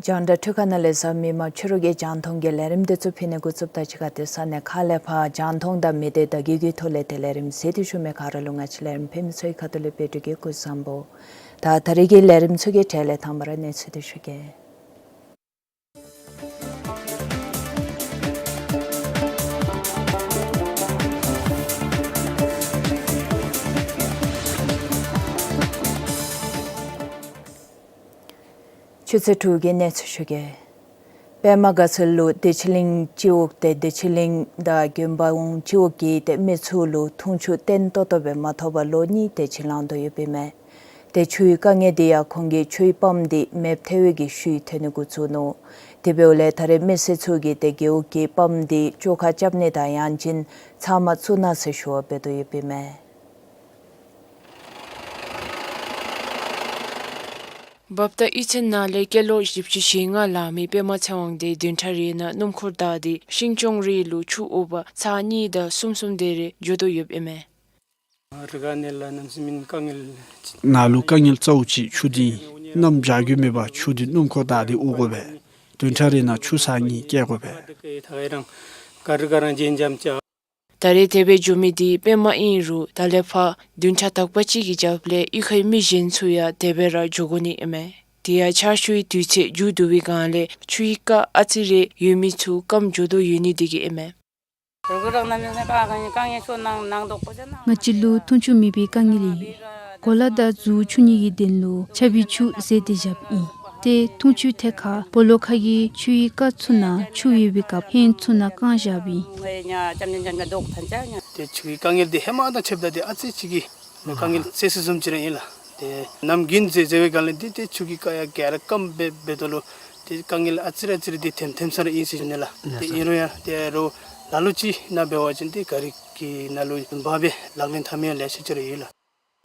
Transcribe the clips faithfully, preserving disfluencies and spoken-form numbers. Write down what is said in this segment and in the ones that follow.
རྒྱང་བསྒྲགས་འཕྲུལ་ཁང་ནང་ལས་གཟིགས་མི་དམངས་ཕྱི་རུ་གི་རྒྱང་མཐོང་གི་ལས་རིམ་འདི་ཚུ་ཕུལ་ནི་འགོ་བཙུགསཔ་ད་ཕྱི་ཁ་ཏེ་ས་གནས་ཁག་ལས་ཕར་རྒྱང་མཐོང་དང་མི་སྡེ་བརྡ་བརྒྱུད་ཀྱི་ཐོག་ལས་ཏེ་ལས་རིམ་གཟིགས་ཏེ་བཞུགས་མི་ག་ར་ལུ་ང་བཅས་ལས་རིམ་ཕུལ་མི་ཚུ་གི་ཁ་ཐུག་ལས་དཔལ་སྤྲུལ་གྱིས་སྐུ་གཟུགས་བཟང་པོ། ད་ད་རེས་ཀྱི་ལས་རིམ་ཚུ་གི་གྲས་ལས་དང་པ་ར་གནས་ཚུལ་འདི་ཞུ་གེ། ཆུ་ཚོད་དྲུག་གི་གནས་ཚུལ་ཞུ་གེ། པདྨ་དགའ་ཚལ་ལུ་བདེ་ཆེན་གླིང་སྤྱི་འོག་ཏེ་བདེ་ཆེན་གླིང་དང་དགོན་པ་འོང་སྤྱི་འོག་གི་ཏེ་མི་ཚུ་ལུ་འཐུང་ཆུ་བརྟན་ཏོག་ཏོ་སྦེ་མ་ཐོབ་པར་ལོ་གཉིས་དེ་ཅིག་ལང་དོ་ཡོདཔ་ཨིན་མས། ཏེ་ཆུའི་དཀའ་ངལ་འདི་ཡང་ཁོང་གིས་ཆུའི་པམཔ་འདི་མེདཔ་ཐལ་བའི་གི་ཤུལ་ཐོན་ནི་འགོ་བཙུགས་ནུག། དེ་འབདཝ་ལས་ད་རེས་མི་སེར་ཚུ་གིས་ཏེ་རྒེད་འོག་གི་པམཔ་འདི་བཅོ་ཁ་རྐྱབ་ནི་དང་ཡང་ཅིན་ཚབ་མ་བཙུགས་གནང་ཟེར་ཞུ་བ་འབད་དོ་ཡོདཔ་ཨིན་མས། འབབ་ད་ཡུལ་ཚན་ནང་ལས་སྐྱེས་ལོ་བཞི་བཅུ་ཞེ་ལྔ་ལང་མི་པདྨ་ཚེ་དབང་འདི་བདུན་ཕྲག་རེ་ནང་སྣུམ་འཁོར་བདའ་སྟེ་ཤིང་སྐྱོང་རི་ལུ་ཆུ་དབོར་བར་ཚར་གཉིས་དང་གསུམ་གསུམ་དེ་རེ་འགྱོ་དོ་ཡོདཔ་ཨིན་མས། ནཱ་ལུ་དཀའ་ངལ་གཙོ་བོ་ཅིག་ཆུ་འདི་ཨིན། གནམ་བྱཱར་རྒྱུ་མེད་པར་ཆུ་འདི་སྣུམ་འཁོར་བདའ་སྟེ་དབོར་དགོ་པས། བདུན་ཕྲག་རེ་ནང་ཆུ་ཚར་གཉིས་བསྐྱལ་དགོ་པས། ད་རེས་དེ་སྦེ་འགྱོ་མི་འདི་པདྨ་ཨིན་རུང་ད་ལས་ཕར་བདུན་ཕྲག་དག་པ་ཅིག་གི་རྒྱབ་ལས་གཡུས་ཁའི་མི་གཞན་ཚུ་ཡང་དེ་སྦེ་ར་འགྱོ་དགོ་ནི་ཨིན་མས། དེ་ཡང་ཆར་ཆུའི་དུས་ཚོད་མཇུག་བསྡུ་བའི་སྒང་ལས་ཆུའི་རྐ་ཨ་ཙི་རེ་ཡོད་མི་ཚུ་སྐམ་འགྱོ་དོ་ཡོད་ནི་འདི་གིས་ཨིན་མས། ང་བཅས་ལུ་འཐུང་ཆུ་མེད་པའི་དཀའ་ངལ་ཡོད། གོ་ལ་དང་མཛོད་ཆུང་གཉིས་ཀྱི་དོན་ལུ་ཆར་པའི་ཆུ་བཟེད་དེ་བཞགཔ་ཨིན། ཏེ་འཐུང་ཆུའི་ཐད་ཁར་སྦོ་ལོགས་ཁ་གི་ཆུའི་རྐ་ཚུ་ནང་ཆུ་ཡོད་པའི་སྐབས་ཧེང་ཚུ་ནང་བཀང་བཞགཔ་ཨིན། ཏེ་ཆུའི་དཀའ་ངལ་འདི་ཧེ་མ་དང་ཕྱདཔ་ད་ཏེ་ཨ་ཙི་ཅིག་གི་དཀའ་ངལ་སེལ་སུ་བཟུམ་ཅིག་ར་ཨིན་ལགས། ཏེ་ནམ་རྒྱུན་བཟེད་བཟེད་པའི་སྒང་ལས་འདི་ཏེ་ཆུ་གི་རྐ་ཡང་ག་ར་སྐམ་སྦེ་འབད་དོ་ལོ། ཏེ་དཀའ་ངལ་ཨ་ཙི་རེ་ཨ་ཙི་རེ་འདི་ཐེམ་ཐེམ་ས་ར་ཨིན་ཟེར་ཞུ་ནི་ལགས། ཏེ་ཨིན་རུང་ཡང་ཏེ་རོགས་ལ་ལུ་ཅིག་ནང་འབད་བ་ཅིན་ཏེ་ག་རི་གི་ནང་ལུ་འབག་སྦེ་ལག་ལེན་འཐབ་མི་ཡང་ལེ་ཤ་ཅིག་ར་ཡོད་ལགས།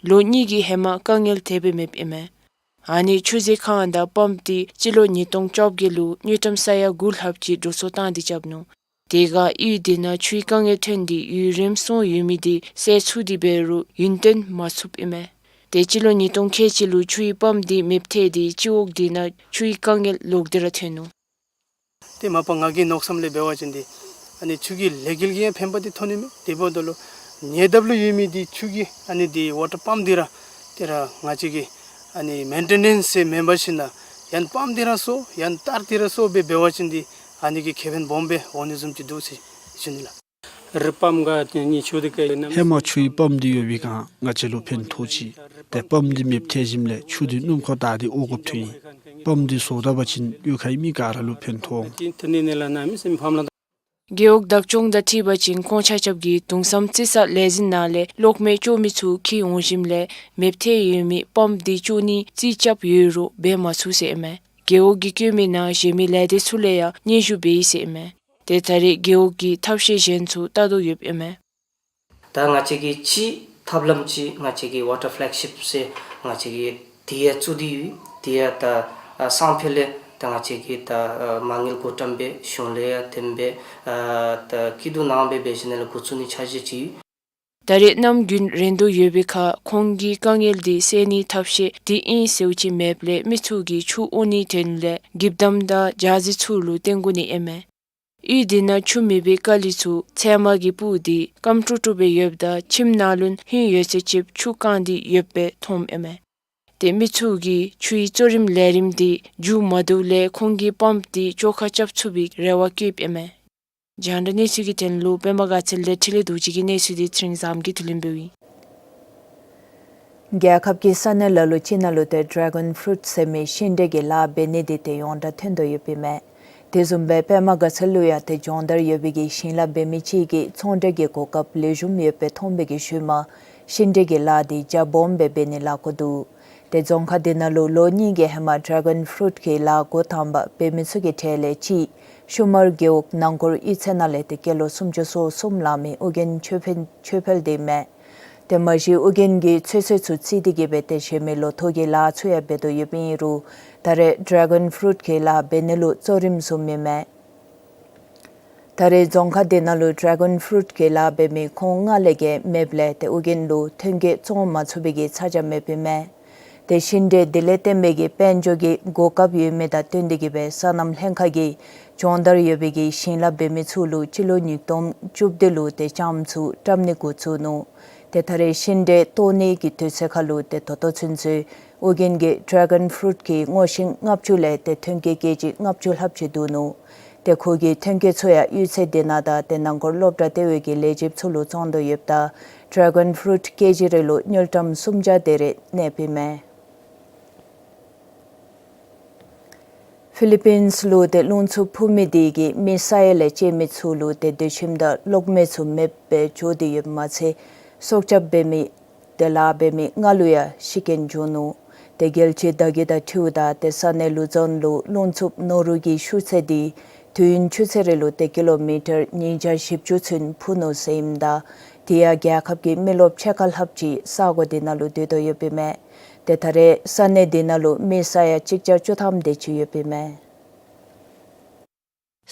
ལོ་གཉིས་ཀྱི་ཧེ་མ་དཀའ་ངལ་དེ་སྦེ་མེདཔ་ཨིན་མས། ཨ་ནི་ཆུ་བཟེད་ཁང་དང་པམཔ་འདི་སྤྱི་ལོ་ཉིས་སྟོང་བཅོ་བརྒྱད་ལུ་དངུལ་ཀྲམ་ས་ཡ་དགུ་ལྷགཔ་ཅིག་འགྲོ་སོང་བཏང་སྟེ་རྐྱབ་ནུག། དེ་སྒང་ཡུལ་འདི་ནང་ཆུའི་དཀའ་ངལ་ཐོན་ཏེ་ཡུན་རིངམོ་སོང་ཡོད་མི་འདི་སེལ་ཚུགས་ཏེ་འབད་རུང་ཡུན་བརྟན་མ་ཚུགསཔ་ཨིན་མས། ཏེ་སྤྱི་ལོ་ཉིས་སྟོང་ཁལ་གཅིག་ལུ་ཆུའི་པམཔ་འདི་མེདཔ་ཐལ་ཏེ་སྤྱི་འོག་འདི་ནང་ཆུའི་དཀའ་ངལ་ལོག་སྟེ་ར་ཐོན་ནུག། ཏེ་མ་པ་ང་གི་མནོ་བསམ་ལས་འབད་བ་ཅིན་འདི་ཨ་ནི་ཆུ་གི་ལས་འགུལ་གྱི་ཡང་ཕན་པ་འདི་ཐོན་ནི་མས། དེ་འབདཝ་ད་ལུ་ཉེ་འདབས་ལུ་ཡོད་མི་འདི་ཆུ་གི་ཨ་ནི་འདི་ཝ་ཊར་པམཔ་འདི་ར་ཏེ་ར་ང་བཅས་ཀྱིས་ཨ་ནི་མེན་ཊེ་ནེནསི་ཟེར་མེན་པར་ཞིན་ན་ཡང་པམཔ་འདི་ར་གསོ་ཡང་ཏར་འདི་ར་གསོ་སྦེ་འབད་བ་ཅིན་འདི་ཨ་ནི་གི་ཁེ་ཕན་སྦོམ་སྦེ་འོང་ནི་བཟུམ་ཅིག་འདུག་ཟེར་ཞུ་ནི་ལགས། ཧེ་མ་ཆུའི་པམཔ་འདི་ཡོད་པའི་སྒང་ང་བཅས་ལུ་ཕན་ཐོགས་ཅི། ཏེ་པམཔ་འདི་མེདཔ་ཐལ་ཞིནམ་ལས་ཆུ་འདི་སྣུམ་འཁོར་བདའ་སྟེ་དབོར་དགོཔ་ཐོན་ཡི། པམཔ་འདི་བཟོ་ད་པ་ཅིན་གཡུས་ཁའི་མི་ག་ར་ལུ་ཕན་ཐོགས་འོང་། རྒེད་འོག་བདག་སྐྱོང་དང་འཁྲིལ་བ་ཅིན་ཁོང་ཆ་ཁྱབ་ཀྱིས་དུང་སམ་རྩི་ས་ལས་འཛིན་ནང་ལས་གློག་མེ་སྐྱོར་མི་ཚུ་འཁྱིད་འོང་ཞིནམ་ལས་མེདཔ་ཐལ་ཡོད་མི་པམཔ་འདི་སྐྱོར་ནིའི་རྩིས་རྐྱབ་ཡོད་རུང་འབད་མ་ཚུགས་ཟེར་ཨིན་མས། རྒེད་འོག་གི་བཀོད་མི་ནང་གཞན་མི་ལས་སྡེ་ཚུ་ལས་ཡང་སྙན་ཞུ་འབད་ཡི་ཟེར་ཨིན་མས། ཏེ་ད་རེས་རྒེད་འོག་གིས་ཐབས་ཤེས་གཞན་ཚུ་བལྟ་དོ་ཡོདཔ་ཨིན་མས། ད་ང་བཅས་ཀྱི་ཅིག་ཐབས་ལམ་ཅིག་ང་བཅས་ཀྱི་ཝ་ཊར་ཕེ་ལེག་ཤིཔ་ཟེར་ང་བཅས་ཀྱི་ཊི་ དེ་ཡང་བཙུགས་ཏེ་ཡོད། དེ་ཡང་ད་ཨ་སང་ཕོད་ལས་ད་ང་བཅས་ཀྱིས་ད་ཨ་མ་དངུལ་བགོ་བཀྲམ་སྦེ་གཞུང་ལས་ཡང་བཏོན་སྦེ་ཨ་ད་སྐྱིད་སྡུག་གནང་སྦེ་འབད་ཞིནམ་ལས་འགོ་བཙུགས་ནི་འཆར་གཞི་ཅིག་ཡོད། ད་རེས་གནམ་དགུན་རན་དོ་ཡོད་པའི་ཁར་ཁོང་གི་དཀའ་ངལ་འདི་སེལ་ནིའི་ཐབས་ཤེས་འདི་ཨིན་ཟེརཝ་ཅིག་མེདཔ་ལས་མི་ཚུ་གིས་ཆུ་དབོར་ནིའི་དོན་ལས་འགྱིབ་དམ་དང་ཇ་རྩི་ཚུ་ལུ་བརྟེན་དགོ་ནི་ཨིན་མས། གཡུས་འདི་ནང་ཆུ་མེད་པའི་དཀའ་ལས་ཚུ་ཚལ་མ་གིས་སྤུབས་ཏེ་སྐམ་ཀྲུག་ཀྲུ་སྦེ་ཡོདཔ་ད་ཁྱིམ་ནང་ལུ་ཧིང་ཡོད་ཚད་ཅིག་ཆུ་བཀང་སྟེ་ཡོདཔ་སྦེ་མཐོངམ་ཨིན་མས། ཏེ་མི་ཚུ་གིས་ཆུའི་གཙོ་རིམ་ལས་རིམ་འདི་མཇུག་མ་བསྡུཝ་ལས་ཁོང་གི་པམཔ་འདི་བཅོ་ཁ་རྐྱབ་ཚུགས་པའི་རེ་བ་བསྐྱེདཔ་ཨིན་མས། རྒྱང་བསྒྲགས་གནས་ཚུལ་གྱི་དོན་ལུ་པདྨ་དགའ་ཚལ་ལས་འཕྲིན་ལས་རྡོ་རྗེ་གི་གནས་ཚུལ་འདི་ཚེ་རིང་བཟངམོ་གིས་ཐུགས་ལན་འབདཝ་ཨིན། རྒྱལ་ཁབ་ཀྱི་ས་གནས་ལ་ལུ་ཅིག་ནང་ལུ་ཏེ་ཌེ་གཱོན་ཕུ་རུཊ་ཟེར་མི་ཤིང་འབྲས་ཀྱི་ལཱ་འབད་ནི་འདི་ཏེ་ཡོངས་གྲགས་ཐོན་དོ་ཡོདཔ་ཨིན་མས། དེ་བཟུམ་སྦེ་པདྨ་དགའ་ཚལ་ལུ་ཡང་ཏེ་སྦྱོང་བརྡར་ཡོད་པའི་གི་ཤིང་ལཱ་འབད་མི་ཅིག་གིས་ཚོང་འབྲེལ་གྱི་གོ་སྐབས་ལེགས་ཤོམ་ཡོདཔ་སྦེ་མཐོང་བའི་གི་ཤུལ་མ་ཤིང་འབྲས་ཀྱི་ལཱ་འདི་རྒྱ་སྦོམ་སྦེ་འབད་ནི་ལཱ་འགོ་འདུག། ཏེ་རྫོང་ཁག་འདི་ནང་ལུ་ལོ་གཉིས་ཀྱི་ཧེ་མ་ཌེ་གཱོན་ཕུ་རུཊ་ཀྱི་ལཱ་འགོ་དང་པ་འབད་མི་ཚུ་གི་གྲས་ལས་གཅིག་ཤུ་མར་རྒེད་འོག་ནང་འཁོར་གཡུས་ཚན་ནང་ལས་ཏེ་སྐྱེས་ལོ་སུམ་ཅུ་སོ་གསུམ་ལང་མི་ཨོ་རྒྱན་ཆོས་འཕེལ་ཆོས་འཕེལ་འདི་ཨིན་མས། ཏེ་མ་གཞི་ཨོ་རྒྱན་གྱིས་ཚོད་བསྲེ་ཚུ་བརྩིས་ཏེ་གི་སྦེ་ཏེ་གཞན་མི་ལོ་ཐོག་གི་ལཱ་ཚུ་ཡང་འབད་དོ་ཡོདཔ་ཨིན་རུང་ད་རེས་ཌེ་གཱོན་ཕུ་རུཊ་ཀྱི་ལཱ་འབད་ནི་ལུ་གཙོ་རིམ་བཟུངམ་ཨིན་མས། ད་རེས་རྫོང་ཁག་འདི་ནང་ལུ་ཌེ་གཱོན་ཕུ་རུཊ་ཀྱི་ལཱ་འབད་མི་ཁོང་ལྔ་ལས་བརྒལ་མེདཔ་ལས་ཏེ་ཨོ་རྒྱན་ལུ་ཐོན་སྐྱེད་བཙོང་མ་ཚུགས་པའི་གི་ཚ་གྱང་མེདཔ་ཨིན་མས། ཏེ་ཤིང་འབྲས་འདི་ལས་བརྟེན་པའི་གི་དཔལ་འབྱོར་གྱི་གོ་སྐབས་ཡོད་མི་དང་བསྟུན་ཏེ་གི་སྦེ་སོ་ནམ་ལྷན་ཁག་གིས་སྦྱོང་བརྡར་ཡོད་པའི་གི་ཤིང་ལཱ་འབད་མི་ཚུ་ལུ་སྤྱི་ལོ་ཉིས་སྟོང་བཅུ་བདུན་ལུ་ཏེ་ལྕངམ་ཚུ་བཀྲམ་ནི་འགོ་བཙུགས་ནུག། ཏེ་ད་རེས་ཤིང་འབྲས་བཏོག་ནི་གི་དུས་ཚོད་ཁར་ལུ་ཏེ་ད་ལྟོ་ཚུན་ཚོད་ཨོ་རྒྱན་གྱིས་ཌེ་གཱོན་ཕུ་རུཊ་ཀྱི་སྔོ་ཤིང་ལྔ་བཅུ་ལས་ཏེ་ཐོན་སྐྱེད་ཀེ་ཇི་ལྔ་བཅུ་ལྷགཔ་ཅིག་བསྡུ་ནུག། ཏེ་ཁོ་གིས་ཐོན་སྐྱེད་ཚུ་ཡང་གཡུས་ཚན་འདི་ནང་དང་ཏེ་ནང་འཁོར་སློབ་གྲྭ་ལྟེ་བའི་གི་ལས་བྱེདཔ་ཚུ་ལུ་བཙོང་དོ་ཡོདཔ་ད་ཌེ་གཱོན་ཕུ་རུཊ་ཀེ་ཇི་རེ་ལུ་དངུལ་ཀྲམ་སུམ་བརྒྱ་དེ་རེ་གནསཔ་ཨིན་མས། ཕི་ལི་པིནས་ལུ་ཏེ་རླུང་འཚུབ་འཕུ་མི་འདི་གིས་མི་ས་ཡ་ལས་བཅད་མི་ཚུ་ལུ་ཏེ་སྡོད་ཁྱིམ་དང་གློག་མེ་ཚུ་མེདཔ་སྦེ་འགྱོ་སྟེ་ཡོདཔ་མ་ཚད་སྲོག་སྐྱབས་འབད་མི་ཏེ་ལཱ་འབད་མི་ལྔ་ལུ་ཡང་ཤི་རྐྱེན་བྱུང་ནུག། ཏེ་རྒྱལ་སྤྱིའི་ཟླ་གི་དང་འཁྲིལཝ་ད་ཏེ་ས་གནས་ལུ་ཛོན་ལུ་རླུང་འཚུབ་ནོར་བུ་གི་ཤུགས་ཚད་འདི་དུས་ཡུན་ཆུ་ཚོད་རེ་ལུ་ཏེ་ཀི་ལོ་མི་ཊར་ཉིས་བརྒྱ་བཞི་བཅུ་ཚུན་འཕུ་ནུག་ཟེར་ཨིནམ་ད་དེ་ཡང་རྒྱལ་ཁབ་ཀྱི་མི་རློབས་ཕྱེད་ཀ་ལྷགཔ་ཅིག་ས་གོ་འདི་ནང་ལུ་སྡོད་དོ་ཡོདཔ་ཨིན་མས། ཏེ་ད་རེས་ས་གནས་འདི་ནང་ལུ་མི་ས་ཡ་གཅིག་བརྒྱ་བཅུ་ཐམ་དེ་ཅིག་ཡོདཔ་ཨིན་མས།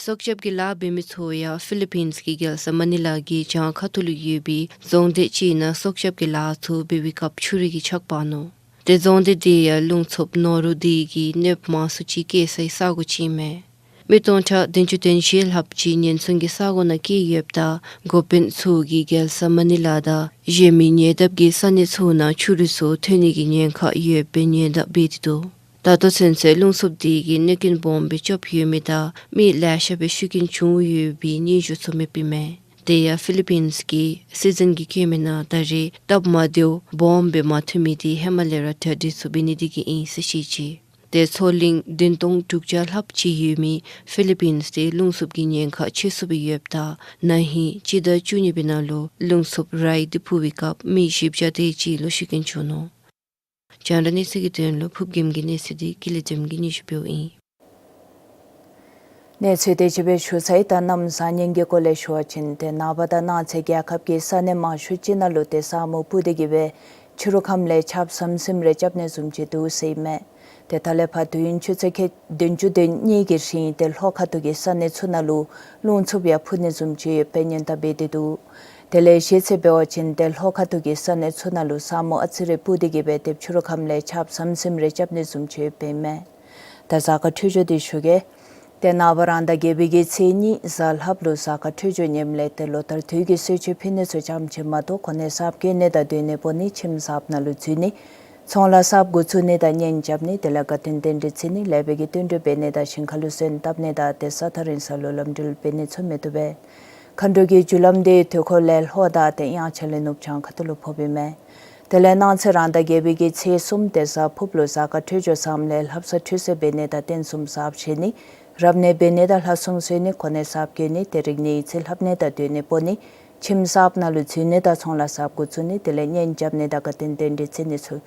སྲོག་སྐྱབས་ཀྱི་ལཱ་འབད་མི་ཚུ་ཡང་ཕི་ལི་པིནས་ཀྱི་རྒྱལ་ས་མ་ནི་ལ་གི་བྱང་ཁ་ཐུག་ལུ་ཡོད་པའི་རྫོང་སྡེ་ཅིག་ནང་སྲོག་སྐྱབས་ཀྱི་ལཱ་ཚུ་འབད་བའི་སྐབས་ཆུ་རུད་ཀྱིས་ཆག་འབག་ནུག། ཏེ་རྫོང་སྡེ་འདི་ཡང་རླུང་འཚུབ་ནོར་བུ་འདི་གིས་གནོདཔ་མང་སུ་ཅིག་བཀལ་སའི་ས་གོ་ཅིག་ཨིན་མས། མི་སྟོང་ཕྲག་བདུན་ཅུ་དོན་བཞི་ལྷགཔ་ཅིག་ཉེན་སྲུང་གི་ས་གོ་ནང་བསྐྱལ་ཡོདཔ་ད་འགོ་དཔོན་ཚུ་གིས་རྒྱལ་ས་མ་ནི་ལ་དང་གཞན་མི་ཉེ་འདབས་ཀྱི་ས་གནས་ཚུ་ནང་ཆུ་རུད་ཚུ་ཐོན་ནི་གི་ཉེན་ཁ་ཡོདཔ་སྦེ་ཉེན་བརྡ་འབད་དེ་འདུག། ད་ལྟོ་ཚུན་ཚོད་རླུང་འཚུབ་འདི་གིས་གནོད་རྐྱེན་སྦོམ་སྦེ་རྐྱབ་ཡོད་མི་དང་མི་ལེ་ཤ་སྦེ་ཤི་རྐྱེན་བྱུང་ཡོད་པའི་སྙན་ཞུ་ཚུ་མེདཔ་ཨིན་མས། དེ་ཡང་ཕི་ལི་པིནས་ཀྱི་སྲིད་འཛིན་གྱིས་བཀོད་མི་ནང་ད་རེས་སྟབས་མ་བདེཝ་སྦོམ་སྦེ་མ་ཐོན་མི་འདི་ཧེ་མ་ལས་ར་གྲ་སྒྲིག་ཚུ་འབད་ནི་འདི་གིས་ཨིན་ཟེར་བཤད་ཅི། ཏེ་མཚོ་གླིང་བདུན་སྟོང་དྲུག་བརྒྱ་ལྷགཔ་ཅིག་ཡོད་མི་ཕི་ལི་པིནས་འདི་རླུང་འཚུབ་ཀྱི་ཉེན་ཁ་ཆེ་སུ་སྦེ་ཡོདཔ་ད་ན་ཧིང་སྤྱི་ཟླ་བཅུ་གཉིས་པའི་ནང་ལུ་རླུང་འཚུབ་རའི་འདི་འཕུ་བའི་སྐབས་མི་བཞི་བརྒྱ་དེ་ཅིག་ལུ་ཤི་རྐྱེན་བྱུང་ནུག། རྒྱང་བསྒྲགས་གནས་ཚུལ་གྱི་དོན་ལུ་ཕུབ་རྒྱམ་གྱི་གནས་ཚུལ་འདི་ཀུན་ལེགས་བདེམ་གིས་སྙན་ཞུ་འབདཝ་ཨིན། གནས་ཚུལ་དེ་ཅིག་སྦེ་ཞུ་ཚར་ཡི། ད་གནམ་བཟང་ངན་གྱི་སྐོར་ལས་ཞུ་བ་ཅིན་ཏེ་ནངས་པ་དང་གནངས་ཚེ་རྒྱལ་ཁབ་ཀྱི་ས་གནས་མང་ཤོས་ཅིག་ནང་ལུ་ཏེ་ས་སྨུག་སྤུབས་ཏེ་གི་སྦེ་ཕྱི་རུ་ཁམས་ལས་ཆརཔ་ཟམ་ཟིམ་རེ་རྐྱབ་ནི་བཟུམ་ཅིག་འདུག་ཟེར་ཨིན་མས། ཏེ་ད་ལས་ཕར་དུས་ཡུན་ཆུ་ཚོད་ཁལ་བདུན་ཅུ་དོན་གཉིས་ཀྱི་རིང་ཏེ་ལྷོ་ཁ་ཐུག་གི་ས་གནས་ཚུ་ནང་ལུ་རླུང་འཚུབ་ཡང་འཕུ་ནི་བཟུམ་ཅིག་ཡོདཔ་སྦེ་ཉེན་བརྡ་འབད་དེ་འདུག། དེ་ལས་གཞེས་ཚེ་འབད་བ་ཅིན་ཏེ་ལྷོ་ཁ་ཐུག་གི་ས་གནས་ཚུ་ནང་ལུ་ས་སྨུག་ཨ་ཙི་རེ་སྤུབས་ཏེ་གི་སྦེ་ཏེ་ཕྱི་རུ་ཁམས་ལས་ཆརཔ་ཟམ་ཟིམ་རེ་རྐྱབ་ནི་བཟུམ་ཅིག་ཡོདཔ་སྦེ་ཨིན་མས། ད་གཟའ་སྐར་འཕྲོད་སྦྱོར་འདི་ཞུ་གེ། ཏེ་ནངས་པ་རང་ཟླ་བརྒྱད་པའི་གི་ཚེས་གཉིས་གཟའ་ལྷགཔ་ལུ་གཟའ་སྐར་འཕྲོད་སྦྱོར་ངནམ་ལས་ཏེ་ལོ་ལྟར་དུས་ཀྱི་གསོལ་མཆོད་ཕུལ་ནི་ཚུ་ཙམ་ཅིག་མ་གཏོགས་གོ་གནས་གསརཔ་བཀོད་ནི་དང་སྡོད་གནས་སྤོ་ནི་ཁྱིམ་གསརཔ་ནང་ལུ་འཛུལ་ནི་ཚོང་ལཱ་གསརཔ་འགོ་བཙུགས་ནི་དང་གཉེན་རྐྱབ་ནི་དེ་ལས་དགའ་སྟོན་རྟེན་འབྲེལ་བརྩི་ནི་ལེགས་པའི་གི་བསྟུན་གྲོས་འབད་ནི་དང་ཞིང་ཁ་ལུ་སོན་བཏབ་ནི་དང་ཏེ་ས་ཐག་རིང་ས་ལུ་ལམ་འགྲུལ་འབད་ནི་ཚུ་མི་བཏུབ་པས། མཁའ་འགྲོ་གི་རྒྱུ་ལམ་འདི་དུས་འཁོར་ལས་ལྷོ་དང་ཏེ་དབྱངས་འཆར་ལས་ནུབ་བྱང་ཁ་ཐུག་ལུ་ཕོགཔ་ཨིན་མས། དེ་ལས་གནངས་ཚེ་རང་ཟླ་བརྒྱད་པའི་གི་ཚེས་གསུམ་ཏེ་གཟའ་ཕུརཔ་ལུ་གཟའ་སྐར་འཕྲོད་སྦྱོར་བཟངམ་ལས་ལྷ་བསངས་ཁྲུས་གསོལ་འབད་ནི་དང་རྟེན་གསུམ་གསརཔ་བཞེངས་ནི་རབ་གནས་འབད་ནི་དང་ལྷ་སྲུང་གསོལ་ནི་གོ་གནས་གསརཔ་བཀོད་ནི་ཏེ་རིག་གནས་ཡིག་རྩིས་ལྷབ་ནི་དང་སྡོད་གནས་སྤོ་ནི་ཁྱིམ་གསརཔ་ནང་ལུ་འཛུལ་ནི་དང་ཚོང་ལཱ་གསརཔ་འགོ་བཙུགས་ནི་དེ་ལས་གཉེན་རྐྱབ་ནི་དང་དགའ་སྟོན་རྟེན་འབྲེལ་བརྩི་ནི་ཚུ་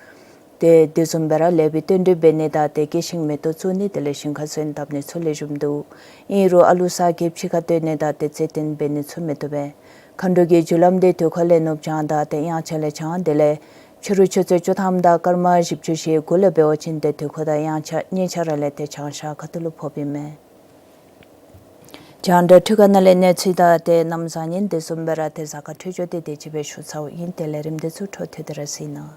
ཏེ་དེ་བཟུམ་སྦེ་ར་ལེགས་པའི་བསྟུན་གྲོས་འབད་ནི་དང་ཏེ་སྐྱེས་ཤིང་མེ་ཏོག་བཙུགས་ནི་དེ་ལས་ཞིང་ཁར་སོན་བཏབ་ནི་ཚུ་ལེགས་ཤོམ་འདུག། ཨིན་རུང་ཨ་ལུ་གསར་སྐྱེས་ཕྱི་ཁར་སྟོན་ནི་དང་ཏེ་རྩེད་འགྲན་འབད་ནི་ཚུ་མི་བཏུབ་པས། མཁའ་འགྲོ་གི་རྒྱུ་ལམ་འདི་དུས་འཁོར་ལས་ནུབ་བྱང་དང་ཏེ་དབྱངས་འཆར་ལས་བྱང་དེ་ལས་ ཕྱི་རུ་ཆུ་ཚོད་བཅུ་ཐམ་དང་སྐར་མ་བཞི་བཅུ་ཞེ་དགུ་ལུ་འབད་བ་ཅིན་ཏེ་དུས་འཁོར་དང་དབྱངས་འཆར་བརྙན་འཆར་ར་ལས་ཏེ་བྱང་ཤར་ཁ་ཐུག་ལུ་ཕོགཔ་ཨིན་མས། རྒྱང་བསྒྲགས་འཕྲུལ་ཁང་ནང་ལས་གནས་ཚུལ་དང་ཏེ་གནམ་བཟང་ངན་དེ་བཟུམ་སྦེ་ར་ཏེ་གཟའ་སྐར་འཕྲོད་སྦྱོར་དེ་དེ་ཅིག་སྦེ་ཞུ་ཚརཝ་ཨིན། དེ་ལས་རིམ་དེ་ཚུ་འཕྲོ་མཐུད་དེ་ར་གཟིགས་གནང་།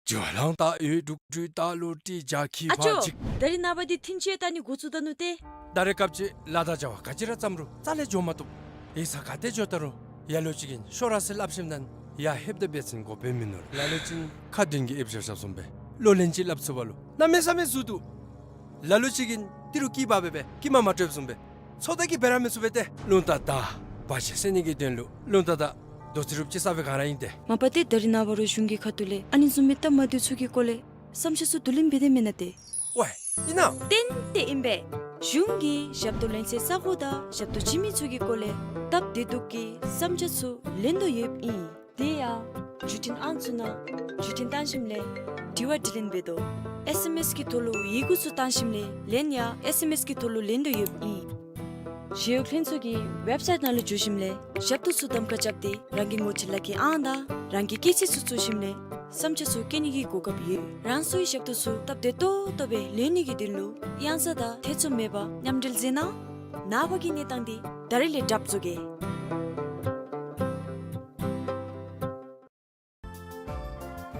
ཇོ་ལང་ཏ་ཡོད་འབྲུག་སྒྲུང་ད་ལོ་ཏི་ཇ་ཁི་ཨ་ཅོ། ཕ་ཅིག་ད་རིས་ནངས་པ་འདི་ཐིན་ཅེ་ད་ནི་འགོ་བཙུགས་ད་ནུག་ཏེ། ད་རེས་སྐབས་ཅིག་ལཱ་དང་བྱ་བ་ག་ཅི་ར་བརྩམ་རུང་རྩ་ལས་འགྱོ་མ་བཏུབ། ཡིག་ཚང་ག་ཏེ་འགྱོ་ད་རུང་ཡ་ལོ་ཅིག་གིས་ཤོག་ར་ཟེར་སླབ་ཞིནམ་ན་ཡར་ལྷོདཔ་ད་འབད་བ་ཅིན་འགོ་དཔོན་མིན་ནུག། ལ་ལོ་ཅིག་ཁ་མདུན་གྱི་ཨེབ་ཞབས་ཞབས་བཟུམ་སྦེ་གློག་ལན་ཅིག་སླབ་ཚུགས་པ་ལུ་གནམ་མེད་ས་མེད་ཟུག་འདུག། ལ་ལོ་ཅིག་གིས་ཏི་རུ་སྐྱི་བ་སྦེ་སྦེ་སྐྱི་མ་མ་སྤྲོདཔ་བཟུམ་སྦེ་ཚོགས་བདའ་གི་འབད་ར་མི་ཚུགས་པས་ཏེ། རླུང་རྟ་དང་བར་ཆད་སེལ་ནི་གི་དོན་ལུ་རླུང་རྟ་དང་རྡོ་རྩེག་རུབ་ཅིག་ས་སྦེ་ག་ར་ཨིན་ཏེ། མ་པ་ཏེ་ད་རིས་ནངས་པ་ར་གཞུང་གི་ཁ་ཐུག་ལས་ཨ་ནི་བཟུམ་མའི་སྟབས་མ་བདེཝ་ཚུ་གི་སྐོར་ལས་བསམ་འཆར་ཚུ་བསྡུ་ལེན་འབད་དེ་མེན་ན་ཏེ། ཝའེ་ཨིན་ན། ཏན་ཏན་ཨིན་པས། གཞུང་གིས་ཞབས་ཏོག་ལེན་སའི་ས་གོ་དང་ཞབས་ཏོག་བྱིན་མི་ཚུ་གི་སྐོར་ལས་སྟབས་བདེ་སྡུག་གི་བསམ་འཆར་ཚུ་ལེན་དོ་ཡོདཔ་ཨིན། དེ་ཡང་བརྒྱུད་འཕྲིན་ཨང་ཚུ་ནང་བརྒྱུད་འཕྲིན་བཏང་ཞིནམ་ལས་དྲི་བ་དྲིས་ལན་འབད་དོ། ཨེས་ཨེམ་ཨེས་གི་ཐོག་ལུ་ཡི་གུ་ཚུ་བཏང་ཞིནམ་ལས་ལན་ཡང་ཨེས་ཨེམ་ཨེས་གི་ཐོག་ལུ་ལེན་དོ་ཡོདཔ་ཨིན། ཞི་གཡོག་ལྷན་ཚོགས་ཀྱི་ཝེབ་སའིཊ་ནང་ལུ་འཛུལ་ཞིནམ་ལས་ཞབས་ཏོག་ཚུ་གདམ་ཁ་རྐྱབ་སྟེ་རང་གི་ངོ་སྤྲོད་ལག་ཁྱེར་ཨང་དང་རང་གི་སྐྱེས་ཚེས་ཚུ་བཙུགས་ཞིནམ་ལས་བསམ་འཆར་ཚུ་བཀོད་ནི་གི་གོ་སྐབས་ཡོད། རང་སོའི་ཞབས་ཏོག་ཚུ་སྟབས་བདེ་ཏོག་ཏོ་སྦེ་ལེན་ནི་གི་དོན་ལུ་གཡང་ས་དང་ཐེ་ཚོམ་མེད་པར་མཉམ་འབྲེལ་མཛད་གནང་། ནངས་པ་གི་གནས་སྟངས་འདི་ད་རིས་ལས་གྲབས་བཟོ་གེ།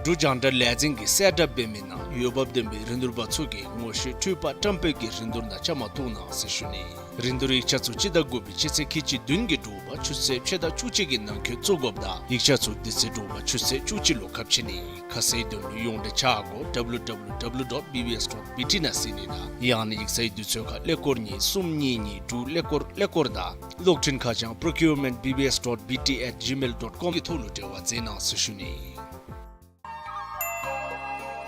འབྲུག་རྒྱང་བསྒྲགས་ལས་འཛིན་གྱིས་གསལ་བསྒྲགས་འབད་མི་ནང་འོས་འབབ་ལྡན་པའི་རིན་བསྡུར་པ་ཚུ་གིས་ངོ་ཤེས་འཕྲུལ་པ་བཀྲམ་སྤེལ་གྱི་རིན་བསྡུར་ནང་བཅའ་མར་གཏོགས་གནང་ཟེར་ཞུ་ནི། རིན་བསྡུར་ཡིག་ཆ་ཚུ་སྤྱི་ཟླ་དགུ་པའི་སྤྱི་ཚེས་ཁལ་གཅིག་བདུན་གྱི་དྲོ་པ་ཆུ་ཚོད་ཕྱེད་དང་བཅུ་གཅིག་གི་ནང་འཁོད་བཙུགས་དགོཔ་དང་ཡིག་ཆ་ཚུ་དེ་ཚེ་དྲོ་པ་ཆུ་ཚོད་བཅུ་གཅིག་ལུ་ཁ་ཕྱེ་ནི། ཁ་གསལ་དོན་ལུ་ཡོངས་འབྲེལ་ཆ་སྒོ་ཌབ་ལུ་ཌབ་ལུ་ཌབ་ལུ་ཌོཊ་བི་བི་ཨེསི་ཌོཊ་བི་ཊི་ནང་གཟིགས་ནི་དང་ཡང་ན་ཡིག་ཚང་གི་དུས་ཚོད་ཁར་ཀླད་ཀོར་གཉིས་གསུམ་གཉིས་གཉིས་དྲུག་ཀླད་ཀོར་ཀླད་ཀོར་དང་གློག་འཕྲིན་ཁ་བྱང་པྲོ་ཀིའུར་མེནཊ་བི་བི་ཨེསི་ཌོཊ་བི་ཊི་ཨེཊ་ཇི་མེལ་ཌོཊ་ཀོམ་གི་ཐོག་ལུ་འབྲེལ་བ་མཛད་གནང་ཟེར་ཞུ་ནི།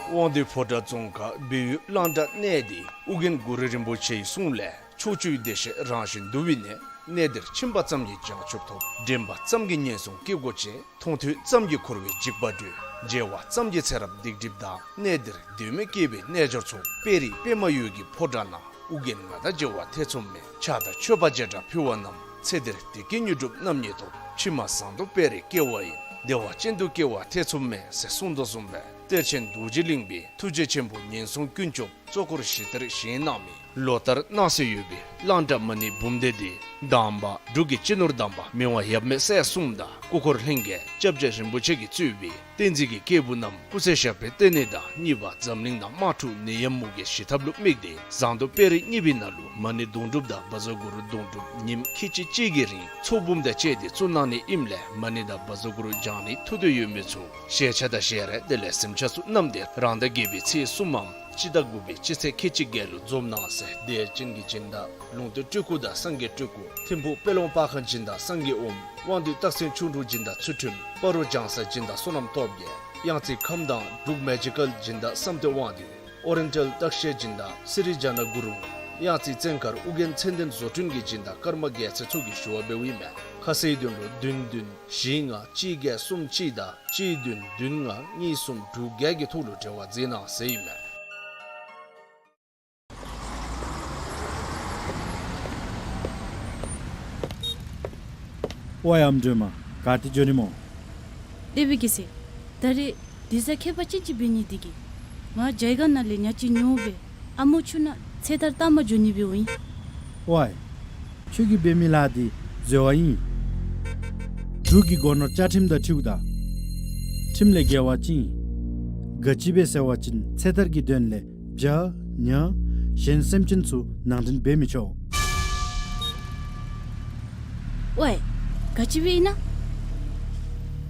དབང་འདུས་ཕོ་བྲང་ཙོང་ཁ་སྦས་ཡུལ་གླང་བྲག་གནས་འདི་ཨོ་རྒྱན་གུ་རུ་རིན་པོ་ཆེའི་གསུང་ལས། ཕྱོགས་བཅུའི་བདེ་གཤེགས་རང་བཞིན་འདུ་བའི་གནས། གནས་འདིར་ཕྱིན་པ་ཙམ་གྱིས་བྱང་ཆུབ་ཐོབ། དྲན་པ་ཙམ་གྱིས་ངན་སོང་སྐྱེ་སྒོ་བཅད། མཐོང་ཐོས་ཙམ་གྱིས་འཁོར་བའི་འཇིགས་པ་སྒྲོལ། མཇལ་བ་ཙམ་གྱིས་ཚེ་རབས་སྡིག་སྒྲིབ་དག། གནས་འདིར་དོན་མེད་སྐྱེ་བའི་རྣལ་འབྱོར་ཚོགས། དཔལ་རི་པདྨ་འོད་ཀྱི་ཕོ་བྲང་ན། ཨོ་རྒྱན་ང་དང་མཇལ་བ་ཐེ་ཚོམ་མེད། ཕྱག་དང་མཆོད་པ་བརྒྱ་ཕྲག་ཕུལ་བ་རྣམས། ཚེ་འདིར་བདེ་སྐྱིད་དངོས་གྲུབ་རྣམ་གཉིས་ཐོབ། ཕྱི་མ་ཟངས་མདོག་དཔལ་རིར་སྐྱེ་བ་ཡིན། བདེ་བ་ཅན་དུ་སྐྱེ་བ་ཐེ་ཚོམ་མེད་ཟེར་གསུངས་དོ་བཟུམ་སྦེ་གཏེར་ཆེན་རྡོ་རྗེ་གླིང་པའི་ཐུགས་རྗེ་ཆེན་པོ་ངན་སོང་ཀུན་སྐྱོབ་གཙོ་འཁོར་ཞི་བདེར་བཞེངས་གནང་མི་ལོ་ལྟར་གནང་སྲོལ་ཡོད་པའི་གླང་བྲག་མ་ཎི་འབུམ་སྡེ་འདི་གདམས་པ་འབྲུག་གི་སྤྱི་ནོར་དམ་པ་མི་དབང་ཡབ་མེས་སྲས་གསུམ་དང་སྐུ་འཁོར་ལྷན་རྒྱས་སྐྱབས་རྗེ་རིན་པོ་ཆེ་གིས་གཙོས་པའི་བསྟན་འཛིན་གྱི་སྐྱེས་བུ་རྣམས་སྐུ་ཚེ་ཞབས་པད་བརྟན་ནི་དང་གཉིས་པ་འཛམ་གླིང་ནང་དམག་འཁྲུག་ནད་ཡམས་མུ་གེ་ཞི་ཐབས་ལུ་དམིགས་ཏེ་ཟངས་མདོག་དཔལ་རི་གཉིས་པའི་ནང་ལུ་མ་ཎི་དོང་སྒྲུབ་དང་བཛྲ་གུ་རུ་དོང་སྒྲུབ་ཉིནམ་ཁལ་གཅིག་གཅིག་གི་རིང་ཚོགས་འབུམ་དང་བཅས་ཏེ་བཙུགས་གནང་ནི་ཨིནམ་ལས་མ་ཎི་དང་བཛྲ་གུ་རུ་བགྱང་ནི་ཐུགས་འདོད་ཡོད་མི་ཚུ་ཞལ་ཆད་དང་ཞལ་རས་དེ་ལས་གཟིམ་ཆས་ཚུ་བསྣམས་ཏེ་རང་ཟླ་བརྒྱད་པའི་ཚེས་གསུམ་མམ་སྤྱི་ཟླ་དགུ་པའི་སྤྱི་ཚེས་ཁལ་གཅིག་བརྒྱད་ལུ་འཛོམས་གནང་ཟེར་དད་ཅན་གྱི་སྦྱིན་བདག་ལུང་བསྟན་སྤྲུལ་སྐུ་དང་སངས་རྒྱས་སྤྲུལ་སྐུ། ཐིམ་ཕུག་དཔལ་ལུང་པར་ཁང་སྦྱིན་བདག་སངས་རྒྱས་ཨོམ། དབང་འདུས་སྟག་སེང་ཆོས་དྲུག་སྦྱིན་བདག་ཚུལ་ཁྲིམས། སྤ་རོ་ལྗང་ས་སྦྱིན་བདག་བསོད་ནམས་སྟོབས་རྒྱས། གཡང་རྩེ་ཁམས་དྭངས་འབྲུག་མེ་ཇི་ཀལ་སྦྱིན་བདག་བསམ་གཏན་དབང་འདུས། ཨོ་རི་ཡེན་ཊལ་སྟག་ཤད་སྦྱིན་བདག་སི་རི་ཇ་ན་གུ་རུ། གཡང་རྩེ་བཙན་མཁར་ཨོ་རྒྱན་མཚན་ལྡན་བཟོ་སྐྲུན་གྱི་སྦྱིན་བདག་ཀརྨ་རྒྱལ་མཚན་ཚུ་གིས་ཞུ་བ་འབདཝ་ཨིན་མས། ཁ་གསལ་དོན་ལུ་བདུན་བདུན་བཞི་ལྔ་གཅིག་བརྒྱད་གསུམ་གཅིག་དང་གཅིག་བདུན་བདུན་ལྔ་གཉིས་གསུམ་དྲུག་བརྒྱད་ཀྱི་ཐོག་ལུ་འབྲེལ་བ་མཛད་གནང་ཟེར་ཨིན་མས། ཝའེ་ཨམ་སྒྲོལ་མ། ག་ཏེ་འགྱོ་ནི་སྨོ། ཏེ་བི་གི་སེ། ད་རེས་དུས་བཟང་ཁྱད་པར་ཅན་ཅིག་འབད་ནི་འདི་གིས་ང་རྒྱ་གར་ནང་ལས་ཉ་ཅིག་ཉོ་སྦེ་ཨ་མོ་ཆུ་ནང་ཚེ་ཐར་བཏང་པར་འགྱོ་ནི་འབདཝ་ཨིན། ཝའེ། ཁྱོད་ཀྱིས་འབད་མི་ལཱ་འདི་འཛོལ་བ་ཨིན། འབྲུག་གི་སྒོ་ནོར་བཅའ་ཁྲིམས་དང་འཁྲིལཝ་ད་ཁྲིམས་ལས་འགལ་བ་ཅིག་ཨིན། ག་ཅི་སྦེ་ཟེར་བ་ཅིན་ཚེ་ཐར་གྱི་དོན་ལས་བྱ་ཉ་གཞན་སེམས་ཅན་ཚུ་ནང་འདྲེན་འབད་མི་ཆོག། ཝའེ། ག་ཅི་སྦེ་ཨིན་ན།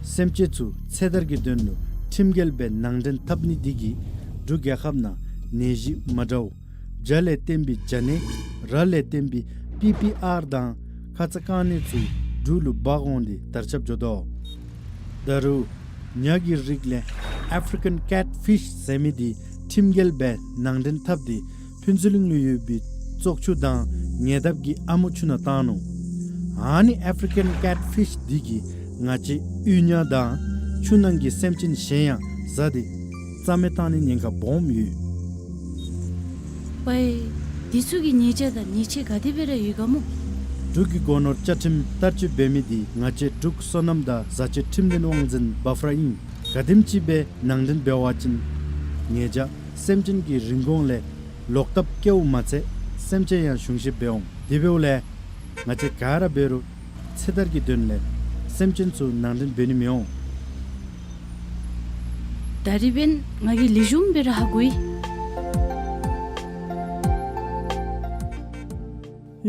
སེམས་ཅན་ཚུ་ཚེ་ཐར་གྱི་དོན་ལུ་ཁྲིམས་འགལ་སྦེ་ནང་འདྲེན་འཐབ་ནི་འདི་གིས་འབྲུག་རྒྱལ་ཁབ་ནང་ནད་གཞི་མ་འདྲཝ་བྱ་ལས་བརྟེན་པའི་བྱ་ནད་ར་ལས་བརྟེན་པའི་པི་པི་ཨར་དང་ཁ་ཙ་རྐང་ནད་ཚུ་འབྲུག་ལུ་འབག་འོང་སྟེ་དར་ཁྱབ་འགྱོ་དོ། ད་རུང་ཉ་གི་རིགས་ལས་ཨེཕ་རི་ཀན་ཀེཊ་ཕིཤ་ཟེར་མི་འདི་ཁྲིམས་འགལ་སྦེ་ནང་འདྲེན་འཐབ་སྟེ་ཕུན་ཚོགས་གླིང་ལུ་ཡོད་པའི་བཙོག་ཆུ་དང་ཉེ་འདབས་ཀྱི་ཨ་མོ་ཆུ་ནང་བཏང་ནུག། ཨ་ནི་ཨེཕ་རི་ཀན་ཀེཊ་ཕིཤ་འདི་གིས་ང་བཅས་ཡུལ་ཉ་དང་ཆུ་ནང་གི་སེམས་ཅན་གཞན་ཡང་བཟའ་སྟེ་རྩ་མེད་བཏང་ནི་ཉེན་ཁ་སྦོམ་ཡོད། ཝའེ། འདི་ཚུ་གི་ཉེས་བྱ་དང་ཉེས་ཆད་ག་དེ་སྦེ་ར་ཡོད་ག་སྨོ། འབྲུག་གི་སྒོ་ནོར་བཅའ་ཁྲིམས་བསྟར་སྤྱོད་འབད་མི་འདི་ང་བཅས་འབྲུག་སོ་ནམ་དང་བཟའ་སྤྱོད་ཁྲིམས་ལྡན་དབང་འཛིན་འབའ་ཧྥུ་ར་ཨིན། ག་དེམ་ཅིག་སྦེ་ནང་འདྲེན་འབད་བ་ཅིན་ང་བཅས་སེམས་ཅན་གྱི་རིན་གོང་ལས་ལོག་ལྟབ་བཀལཝ་མ་ཚད་སེམས་ཅན་ཡང་གཞུང་བཞེས་འབད་འོང་། དེ་འབདཝ་ལས་ང་བཅས་ག་ར་འབད་རུང་ཚེ་ཐར་གྱི་དོན་ལས་སེམས་ཅན་ཚུ་ནང་འདྲེན་འབད་ནི་མི་འོང་། ད་རིས་འབདན་ང་གིས་ལེགས་ཤོམ་སྦེ་ར་ཧ་གོ་ཡི།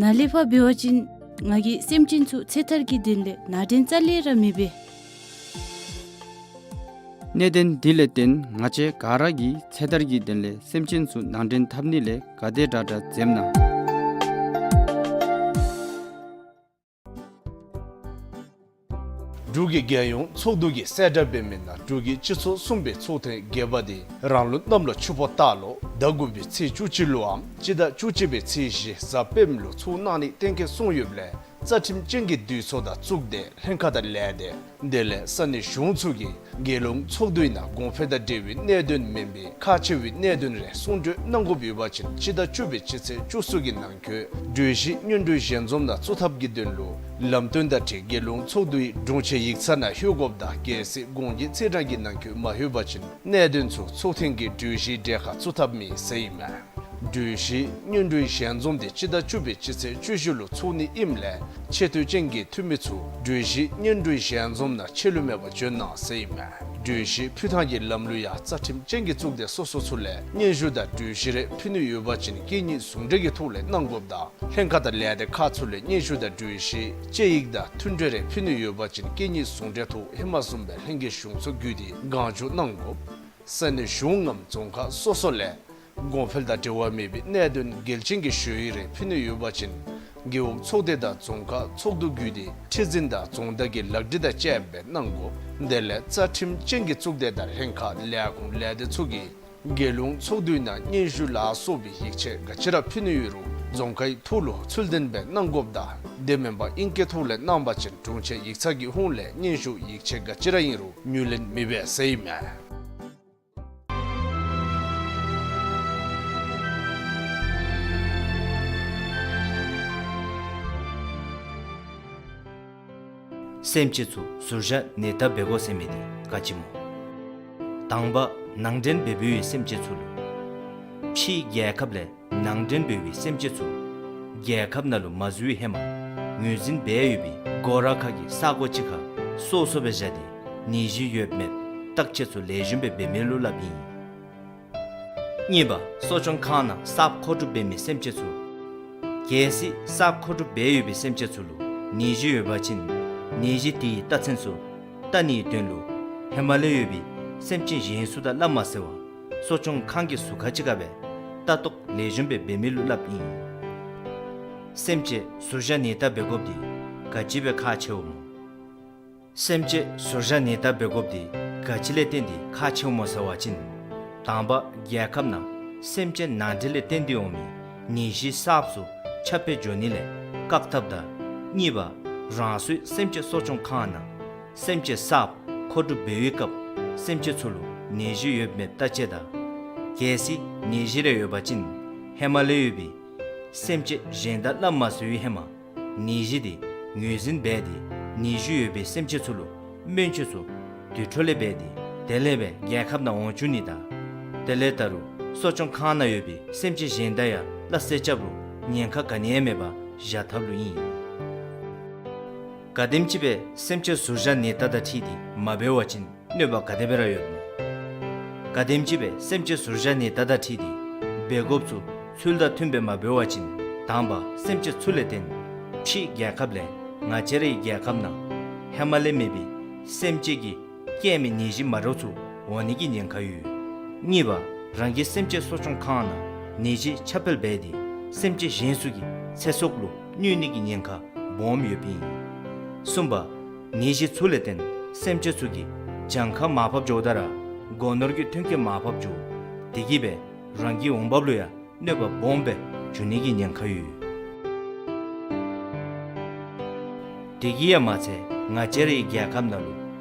ནཱ་ལས་ཕར་འབད་བ་ཅིན་ང་གིས་སེམས་ཅན་ཚུ་ཚེ་ཐར་གྱི་དོན་ལས་ནང་འདྲེན་རྩ་ལས་ར་མི་འབད། གནད་དོན་འདི་ལས་བརྟེན་ང་བཅས་ག་ར་གིས་ཚེ་ཐར་གྱི་དོན་ལས་སེམས་ཅན་ཚུ་ནང་འདྲེན་འཐབ་ནི་ལས་ག་དེ་དྲག་དྲག་འཛེམ་གནང་། འབྲུག་གི་རྒྱལ་ཡོངས་ཚོགས་འདུ་གིས་གསལ་བསྒྲགས་འབད་མི་ནང་འབྲུག་གི་སྤྱི་ཚོགས་གསུམ་པའི་ཚོགས་ཐེངས་བརྒྱད་པ་དེ་རང་ལུགས་གནམ་ལོ་ཆུ་ཕོ་སྟག་ལོ་ཟླ་དགུ་པའི་ཚེས་བཅུ་གཅིག་ལུའམ་སྤྱི་ཟླ་བཅུ་གཅིག་པའི་ཚེས་བཞི་གཟའ་སྤེནམ་ལུ་ཚོགས་གནང་ནི་གཏན་འཁེལ་སོང་ཡོདཔ་ལས་རྩ་ཁྲིམས་ཅན་གྱི་འདུས་ཚོགས་དང་གཙུག་སྡེ་ལྷན་ཁག་དང་ལས་སྡེ་དེ་ལས་ས་གནས་གཞུང་ཚུ་གིས་རྒྱལ་ཡོངས་ཚོགས་འདུའི་ནང་གོང་འཕེལ་དང་འབྲེལ་བའི་གནད་དོན་མེན་པའི་ཁག་ཆེ་བའི་གནད་དོན་རེ་གསུང་གྲོས་གནང་དགོཔ་ཡོད་པ་ཅིན་སྤྱི་ཟླ་བཅུ་པའི་སྤྱི་ཚེས་བཅུ་གསུམ་གྱི་ནང་འཁོད་གྲོས་གཞི་སྙན་སྒྲོན་ཞལ་འཛོམས་ནང་བཙུགས་ཐབས་ཀྱི་དོན་ལུ་ལམ་སྟོན་དང་འཁྲིལ་རྒྱལ་ཡོངས་ཚོགས་འདུའི་དྲུང་ཆེན་ཡིག་ཚང་ནང་ལྷོད་དགོཔ་དང་གལ་སྲིད་དགོངས་ཀྱི་ཚེས་གྲངས་ཀྱི་ནང་འཁོད་མ་ལྷོད་པ་ཅིན་གནད་དོན་ཚུ་ཚོགས་ཐེངས་ཀྱི་གྲོས་གཞིའི་གྲས་ཁར་བཙུགས་ཐབས་མེད་ཟེར་ཨིན་མས། གྲོས་གཞི་སྙན་སྒྲོན་ཞལ་འཛོམས་དེ་སྤྱི་ཟླ་བཅུ་པའི་སྤྱི་ཚེས་བཅུ་བཞི་ལུ་ཚོགས་ནི་ཨིནམ་ལས་ཆེ་བསྟོད་ཅན་གྱི་འཐུས་མི་ཚུ་གྲོས་གཞི་སྙན་སྒྲོན་ཞལ་འཛོམས་ནང་ཆད་ལུས་མེད་པར་འབྱོན་གནང་ཟེར་ཨིན་མས། གྲོས་གཞི་ཕུལ་ཐངས་ཀྱི་ལམ་ལུགས་ཡང་རྩ་ཁྲིམས་ཅན་གྱི་གཙུག་སྡེ་སོ་སོ་ཚུ་ལས་སྙན་ཞུ་དང་གྲོས་གཞི་རེ་ཕུལ་ནི་ཡོད་པ་ཅིན་སྐད་གཉིས་ཟུང་འབྲེལ་གྱི་ཐོག་ལས་གནང་དགོཔ་དང་ལྷན་ཁག་དང་ལས་སྡེ་ཁག་ཚུ་ལས་སྙན་ཞུ་དང་གྲོས་གཞི་དཔྱད་ཡིག་དང་མཐུན་འབྲེལ་རེ་ཕུལ་ནི་ཡོད་པ་ཅིན་སྐད་གཉིས་ཟུང་འབྲེལ་ཐོག་ཧེ་མ་བཟུམ་སྦེ་ལྷན་རྒྱས་གཞུང་ཚོགས་བརྒྱུད་དེ་གང་བྱུང་གནང་དགོཔ། ས་གནས་གཞུང་ངམ་རྫོང་ཁག་སོ་སོ་ལས་གོང་འཕེལ་དང་འབྲེལ་བ་མེད་པའི་གནད་དོན་འགལ་རྐྱེན་གྱི་ཞུ་ཡིག་རེ་ཕུལ་ནི་ཡོད་པ་ཅིན་རྒེད་འོག་ཚོགས་སྡེ་དང་རྫོང་ཁག་ཚོགས་འདུ་བརྒྱུད་དེ་ཁྲི་འཛིན་དང་རྫོང་བདག་གི་ལག་བྲིས་དང་བཅསཔ་སྦེ་གནང་དགོ། དེ་ལས་རྩ་ཁྲིམས་ཅན་གྱི་གཙུག་སྡེ་དང་ལྷན་ཁག་ལས་ཁུངས་ལས་སྡེ་ཚུ་གིས་རྒྱལ་ཡོངས་ཚོགས་འདུའི་ནང་སྙན་ཞུ་ལ་སོགས་པའི་ཡིག་ཆ་ག་ཅི་ར་ཕུལ་ནི་ཡོད་རུང་རྫོང་ཁའི་ཐོག་ལུ་ཚུལ་ལྡན་སྦེ་གནང་དགོཔ་དང་དེ་མེན་པར་ཨིང་སྐད་ཐོག་ལས་གནང་པ་ཅིན་དྲུང་ཆེན་ཡིག་ཚང་གི་ཧོངས་ལས་སྙན་ཞུ་ཡིག་ཆ་ག་ཅི་ར་ཨིན་རུང་ངོས་ལེན་མི་འབད་ཟེར་ཨིན་མས། སེམས་ཅན་ཚུ་ཟུར་བཞག་ནད་བརྟག་འབད་དགོ་ཟེར་མི་འདི་ག་ཅི་སྨོ། དང་པ་ནང་འདྲེན་འབད་འབདཝ་སེམས་ཅན་ཚུ་ལུ་ཕྱིའི་རྒྱལ་ཁབ་ལས་ནང་འདྲེན་འབད་བའི་སེམས་ཅན་ཚུ་རྒྱལ་ཁབ་ནང་ལུ་མ་འཛུལ་བའི་ཧེ་མ་ངོས་འཛིན་འབད་ཡོད་པའི་སྒོ་ར་ཁ་གི་ས་གོ་ཅིག་ཁར་སོ་སོ་སྦེ་བཞག་སྟེ་ནད་གཞི་ཡོད་མེད་བརྟག་དཔྱད་ཚུ་ལེགས་ཤོམ་སྦེ་འབད་མི་ལུ་སླབ་ཨིན། གཉིས་པ་གསོ་སྐྱོང་ཁང་ནང་གསརཔ་མཁོ་སྒྲུབ་འབད་མི་སེམས་ཅན་ཚུ། གལ་སྲིད་གསརཔ་མཁོ་སྒྲུབ་འབད་ཡོད་པའི་སེམས་ཅན་ཚུ་ལུ་ནད་གཞི་ཡོད་པ་ཅིན་ནད་གཞི་དེའི་རྟགས་མཚན་ཚུ་བལྟ་ནིའི་དོན་ལུ་ཧེ་མ་ལས་ཡོད་པའི་སེམས་ཅན་གཞན་ཚུ་དང་སླབ་མ་ཟེར་བར་གསོ་སྐྱོང་ཁང་གི་ཟུར་ཁ་ཅིག་ཁར་སྦེ་ལྟ་རྟོག་ལེགས་ཤོམ་སྦེ་འབད་མི་ལུ་སླབ་ཨིན། སེམས་ཅན་ཟུར་བཞག་ནད་བརྟག་འབད་དགོཔ་འདི་ག་ཅི་སྦེ་ཁག་ཆེཝ་སྨོ། སེམས་ཅན་ཟུར་བཞག་ནད་བརྟག་འབད་དགོཔ་འདི་ག་ཅི་ལས་བརྟེན་ཏེ་ཁག་ཆེཝ་སྨོ་ཟེར་བ་ཅིན། དང་པ་རྒྱལ་ཁབ་ནང་སེམས་ཅན་ནང་འདྲེན་ལས་བརྟེན་ཏེ་འོང་མི་ནད་གཞི་གསརཔ་ཚུ་ཁྱབ་སྤེལ་འགྱོ་ནི་ལས་བཀག་ཐབས་དང་། གཉིས་པ་རང་སོའི་སེམས་ཅན་གསོ་སྐྱོང་ཁང་ནང་སེམས་ཅན་གསརཔ་མཁོ་སྒྲུབ་འབད་བའི་སྐབས་སེམས་ཅན་ཚུ་ལུ་ནད་གཞི་ཡོད་མེད་བརྟག་དཔྱད་དང་། གལ་སྲིད་ནད་གཞི་རེ་ཡོད་པ་ཅིན་ཧེ་མ་ལས་ཡོད་པའི་སེམས་ཅན་གཞན་དང་སླབ་མ་ཟེར་བའི་ཧེ་མ་ནད་གཞི་དེ་ངོས་འཛིན་འབད་དེ་ནད་གཞི་ཡོད་པའི་སེམས་ཅན་ཚུ་ལུ་སྨན་བཅོས་ཚུ་དུས་འཕྲོ་ལས་འབད་དེ་དེ་ལས་སྦེ་རྒྱལ་ཁབ་ནང་འོང་བཅུག་ནི་དང་། དེ་ལས་ད་རུང་གསོ་སྐྱོང་ཁང་ནང་ཡོད་པའི་སེམས་ཅན་གཞན་དང་ཡང་སླ་བསྲེ་རྐྱབ་རུང་ཉེན་ཁ་ག་ནི་ཡང་མེད་པར་བཞག་ཐབས་ལུ་ཨིན། ག་དེམ་ཅིག་སྦེ་སེམས་ཅན་ཟུར་བཞག་ནད་བརྟག་དང་འཁྲིལ་ཏེ་མ་འབད་བ་ཅིན་གནོད་པ་ག་དེ་སྦེ་ར་ཡོདཔ་སྨོ། ག་དེམ་ཅིག་སྦེ་སེམས་ཅན་ཟུར་བཞག་ནད་བརྟག་དང་འཁྲིལ་ཏེ་འབད་དགོཔ་ཚུ་ཚུལ་དང་མཐུན་སྦེ་མ་འབད་བ་ཅིན་དང་པ་སེམས་ཅན་ཚུ་ལས་བརྟེན་ཕྱིའི་རྒྱལ་ཁབ་ལས་ང་བཅས་རའི་རྒྱལ་ཁབ་ནང་ཧེ་མ་ལས་མེད་པའི་སེམས་ཅན་གྱི་རྐྱེན་མའི་ནད་གཞི་མ་འདྲཝ་ཚུ་འོང་ནི་གི་ཉེན་ཁ་ཡོད། གཉིས་པ་རང་གི་སེམས་ཅན་གསོ་སྐྱོང་ཁང་ནང་ནད་གཞི་ཁྱབ་སྤེལ་འབད་དེ་སེམས་ཅན་གཞན་ཚུ་གི་ཚེ་སྲོག་ལུ་གནོད་ནི་གི་ཉེན་ཁ་སྦོམ་ཡོདཔ་ཨིན། གསུམ་པ་ནད་གཞི་ཚུ་ལས་བརྟེན་སེམས་ཅན་ཚུ་གི་གྱངས་ཁ་མར་ཕབ་འགྱོཝ་ད་ར་སྒོ་ནོར་གྱི་ཐོན་སྐྱེད་མར་ཕབ་འགྱོ། དེ་གིས་སྦེ་རང་གི་འོང་འབབ་ལུ་ཡང་གནོད་པ་སྦོམ་སྦེ་འགྱོ་ནི་གི་ཉེན་ཁ་ཡོད། དེ་གིས་ཡང་མ་ཚད་ང་བཅས་རའི་རྒྱལ་ཁབ་ནང་ལུ་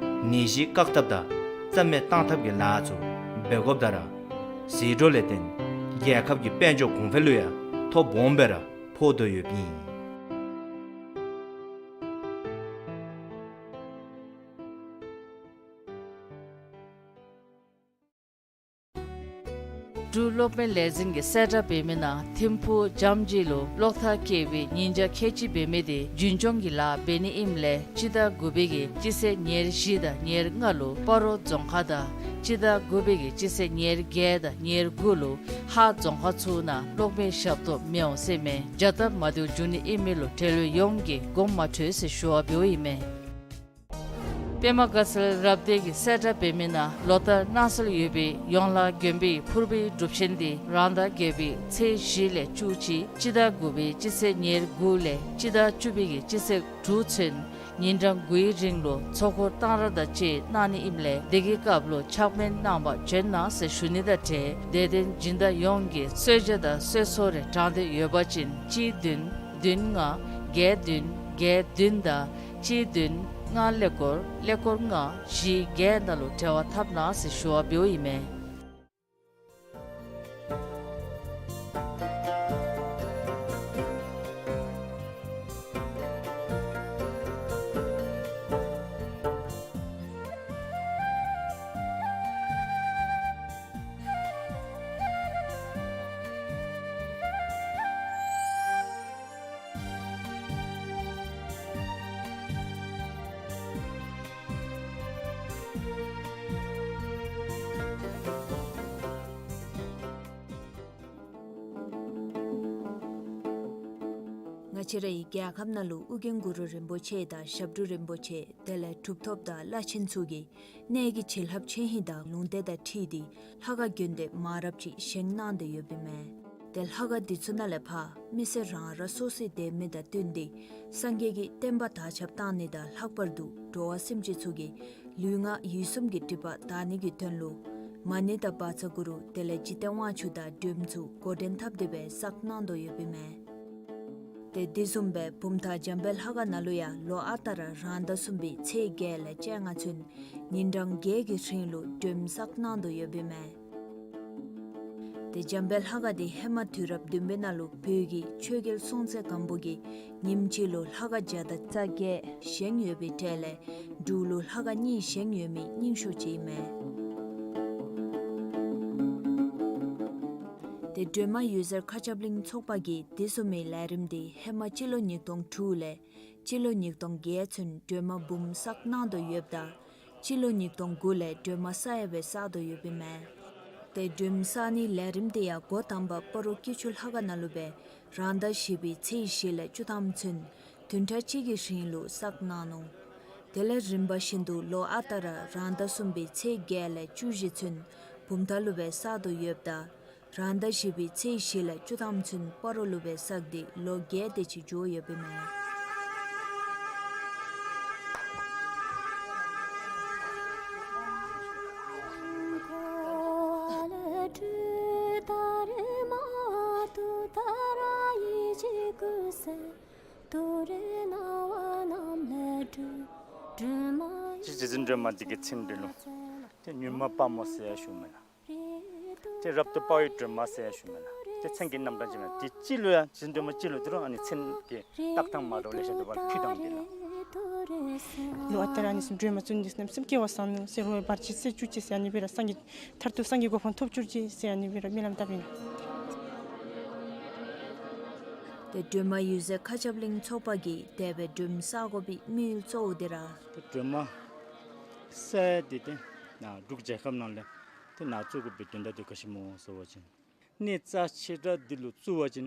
ནད་གཞི་བཀག་ཐབས་དང་རྩ་མེད་བཏང་ཐབས་ཀྱི་ལཱ་ཚུ་འབད་དགོཔ་ད་ར་ཟད་འགྲོ་ལས་བརྟེན་རྒྱལ་ཁབ་ཀྱི་དཔལ་འབྱོར་གོང་འཕེལ་ལུ་ཡང་ཐོ་སྦོམ་སྦེ་ར་ཕོག་དོ་ཡོདཔ་ཨིན། འབྲུག་གློག་མེ་ལས་འཛིན་གྱིས་གསལ་བསྒྲགས་འབད་མི་ནང་ཐིམ་ཕུག་རྒྱ་མཇུག་ལུ་གློག་ཐག་བཀལ་བའི་ཉིན་གྱང་ཁལ་གཅིག་འབད་མི་དེ་རྒྱུན་སྐྱོང་གི་ལཱ་འབད་ནི་ཨིནམ་ལས་སྤྱི་ཟླ་དགུ་པའི་གི་སྤྱི་ཚེས་ཉེར་བཞི་དང་ཉེར་ལྔ་ལུ་སྤ་རོ་རྫོང་ཁག་དང་སྤྱི་ཟླ་དགུ་པའི་གི་སྤྱི་ཚེས་ཉེར་བརྒྱད་དང་ཉེར་དགུ་ལུ་ཧཱ་རྫོང་ཁག་ཚུ་ནང་གློག་མེ་ཞབས་ཏོག་མི་འོང་ཟེར་མས། བྱ་སྟབས་མ་བདེཝ་འབྱུང་ནི་ཨིན་མི་ལུ་འབྲེལ་ཡོད་ཡོངས་ཀྱིས་དགོངསམ་མ་ཁྲེལ་ཟེར་ཞུ་བ་འབདཝ་ཨིན་མས། པདྨ་དགའ་ཚལ་རབ་སྡེ་གིས་གསལ་བསྒྲགས་འབད་མི་ནང་ལོ་ལྟར་གནང་སྲོལ་ཡོད་པའི་ཡོངས་ལ་དགོན་པའི་ཕུར་བུའི་སྒྲུབ་ཆེན་དེ་རང་ཟླ་བརྒྱད་པའི་ཚེས་བཞི་ལས་བཅུ་གཅིག་སྤྱི་ཟླ་དགུ་པའི་སྤྱི་ཚེས་ཉེར་དགུ་ལས་སྤྱི་ཟླ་བཅུ་པའི་གི་སྤྱི་ཚེས་དྲུག་ཚུན་ཉིན་གྲངས་དགུའི་རིང་ལུ་ཚོགས་འཁོར་གཏང་རག་དང་བཅས་གནང་ནི་ཨིནམ་ལས་དེ་གི་སྐབས་ལུ་ཕྱག་སྨན་གནང་བར་བྱོན་གནང་ཟེར་ཞུ་ནི་དང་འབྲེལ་དད་ལྡན་སྦྱིན་བདག་ཡོངས་ཀྱིས་གསོལ་ཇ་དང་གསོལ་ཚོགས་རེ་དྲང་འདོད་ཡོད་པ་ཅིན་གཅིག་བདུན་བདུན་ལྔ་བརྒྱད་བདུན་བརྒྱད་བདུན་དང་གཅིག་བདུན་ལྔ་ཀླད་ཀོར་ཀླད་ཀོར་ལྔ་བཞི་བརྒྱད་ནང་ལུ་འབྲེལ་བ་འཐབ་གནང་ཟེར་ཞུ་བ་འབདཝ་ཨིན་མས། ང་བཅས་རའི་རྒྱལ་ཁབ་ནང་ལུ་ཨོ་རྒྱན་གུ་རུ་རིན་པོ་ཆེ་དང་ཞབས་དྲུང་རིན་པོ་ཆེ་དེ་ལས་གྲུབ་ཐོབ་དང་བླ་ཆེན་ཚུ་གིས་གནས་ཀྱི་བྱིན་རླབས་ཆེ་ཧིང་དང་ལུང་བསྟན་དང་འཁྲིལ་ཏེ་ལྷ་ཁང་དགོན་སྡེ་མང་རབས་ཅིག་བཞེངས་གནང་སྟེ་ཡོདཔ་ཨིན་མས། ཏེ་ལྷ་ཁང་འདི་ཚུ་ནང་ལས་ཕར་མི་སེར་རང་རང་སོ་སོའི་དད་མོས་དང་བསྟུན་ཏེ་སངས་རྒྱས་ཀྱི་བསྟན་པ་དར་ཁྱབ་གཏང་ནི་དང་ལྷག་པར་དུ་འགྲོ་བ་སེམས་ཅན་ཚུ་གི་ལུས་ངག་ཡིད་གསུམ་གྱི་སྒྲིབ་པ་དག་ནི་གི་དོན་ལུ་མ་ཎི་དང་བཛྲ་གུ་རུ་དེ་ལས་འཇིག་རྟེན་དབང་ཕྱུག་དང་སྒྲོལ་མ་ཚུ་འགོ་འདྲེན་འཐབ་སྟེ་སྦེ་བསགས་གནང་དོ་ཡོདཔ་ཨིན་མས། ཏེ་དེ་བཟུམ་སྦེ་བུམ་ཐང་འཇམ་དཔལ་ལྷ་ཁང་ནང་ལུ་ཡང་ལོ་ཨ་རྟག་ར་རང་ཟླ་གསུམ་པའི་ཚེས་བརྒྱད་ལས་བཅོ་ལྔ་ཚུན་ཉིན་གྲངས་བརྒྱད་ཀྱི་རིང་ལུ་སྒྲོལ་མ་བསགས་གནང་དོ་ཡོདཔ་ཨིན་མས། ཏེ་འཇམ་དཔལ་ལྷ་ཁང་འདི་ཧེ་མ་དུས་རབས་བདུན་པའི་ནང་ལུ་བོད་ཀྱི་ཆོས་རྒྱལ་སྲོང་བཙན་སྒམ་པོ་གིས་ཉིནམ་གཅིག་ལུ་ལྷ་ཁང་བརྒྱ་དང་རྩ་བརྒྱད་བཞེངས་ཡོད་པའི་གྲས་ལས་འབྲུག་ལུ་ལྷ་ཁང་གཉིས་བཞེངས་ཡོད་མི་རྙིང་ཤོས་ཅིག་ཨིན་མས། ཏེ་སྒྲོལ་མ་འོད་ཟེར་མཁའ་ཁྱབ་གླིང་ཚོགས་པ་གིས་དེ་བཟུམ་མའི་ལས་རིམ་འདི་ཧེ་མ་སྤྱི་ལོ་ཉིས་སྟོང་དྲུག་ལས་སྤྱི་ལོ་ཉིས་སྟོང་བརྒྱད་ཚུན་སྒྲོལ་མ་འབུམ་བསགས་གནང་དོ་ཡོདཔ་ད་སྤྱི་ལོ་ཉིས་སྟོང་དགུ་ལས་སྒྲོལ་མ་གསར་ཡང་སྦེ་བསགས་དོ་ཡོདཔ་ཨིན་མས། ཏེ་སྒྲོལ་མ་གསར་ནིའི་ལས་རིམ་དེ་ཡང་འགོ་དང་པ་སྤ་རོ་སྐྱིད་ཆུ་ལྷ་ཁང་ནང་ལུ་སྦེ་རང་ཟླ་བཞི་པའི་ཚེས་བཞི་ལས་བཅུ་ཐམ་ཚུན་བདུན་ཕྲག་གཅིག་གི་རིང་ལུ་བསགས་གནང་ནུག། དེ་ལས་རིམ་པ་བཞིན་དུ་ལོ་ཨ་རྟག་ར་རང་ཟླ་གསུམ་པའི་ཚེས་བརྒྱད་ལས་བཅུ་བཞི་ཚུན་བུམ་ཐང་ལུ་སྦེ་བསགས་དོ་ཡོདཔ་ད་རང་ཟླ་བཞི་པའི་ཚེས་བཞི་ལས་བཅུ་ཐམ་ཚུན་སྤ་རོ་ལུ་སྦེ་བསགས་ཏེ་ལོ་བརྒྱད་དེ་ཅིག་འགྱོ་ཡོདཔ་ཨིན་མས། ཅི་རྗེ་བཙུན་སྒྲོལ་མ་འདི་གི་མཚན་འདི་ལུ་ཏེ་མྱུར་མ་དཔའ་མོ་ཟེར་ཡང་ཞུཝ་མེན་ན། ཏེ་རབ་ཏུ་དཔའ་བའི་སྒྲོལ་མ་ཟེར་ཡང་ཞུཝ་མེན་ན། ཏེ་མཚན་གྱི་རྣམ་གྲངས་ཅིག་མེན་ན། ཏེ་སྤྱི་ལུ་ཡང་རྗེ་བཙུན་སྒྲོལ་མ་སྤྱི་ལུ་འདི་རུང་ཨ་ནི་མཚན་གྱི་བཏགས་ཐངས་མ་འདྲཝ་ལེ་ཤ་འདུག་པ་ལགས། ཕུལ་ཐངས་འདི་ལགས། ལོ་ཨ་རྟག་ར་ཨ་ནི་བཟུམ་སྒྲོལ་མ་བཙུན་འདི་ནམ་ཡང་སྐྱེ་བ་བཟང་ནུག་ཟེར་རོགས་བར་ཆད་སེལ་བཅུག་ཅིག་ཟེར་ཨ་ནི་སྦེ་ར་སངས་རྒྱས་མཐར་ཐུག་སངས་རྒྱས་གོ་འཕང་ཐོབ་བཅུག་ཅིག་ཟེར་ཨ་ནི་སྦེ་ར་སྨོན་ལམ་བཏབ་ཨིན། ཏེ་སྒྲོལ་མ་འོད་ཟེར་མཁའ་ཁྱབ་གླིང་ཚོགས་པ་གིས་དེ་སྦེ་སྒྲོལ་མ་བསགས་དགོ་པའི་དམིགས་ཡུལ་གཙོ་བོ་དེ་ར་ཏེ་སྒྲོལ་མ་བསགས་ཡ་འདི་ཏེ་ནཱ་འབྲུག་རྒྱལ་ཁབ་ནང་ལས་ཏེ་ནཱ་བཙུགས་དགོ་པའི་དོན་དག་འདི་ག་ཅི་སྨོ་ཟེར་བ་ཅིན་གནས་རྩ་ཆེ་དྲགས་འདི་ལུ་བཙུགས་པ་ཅིན་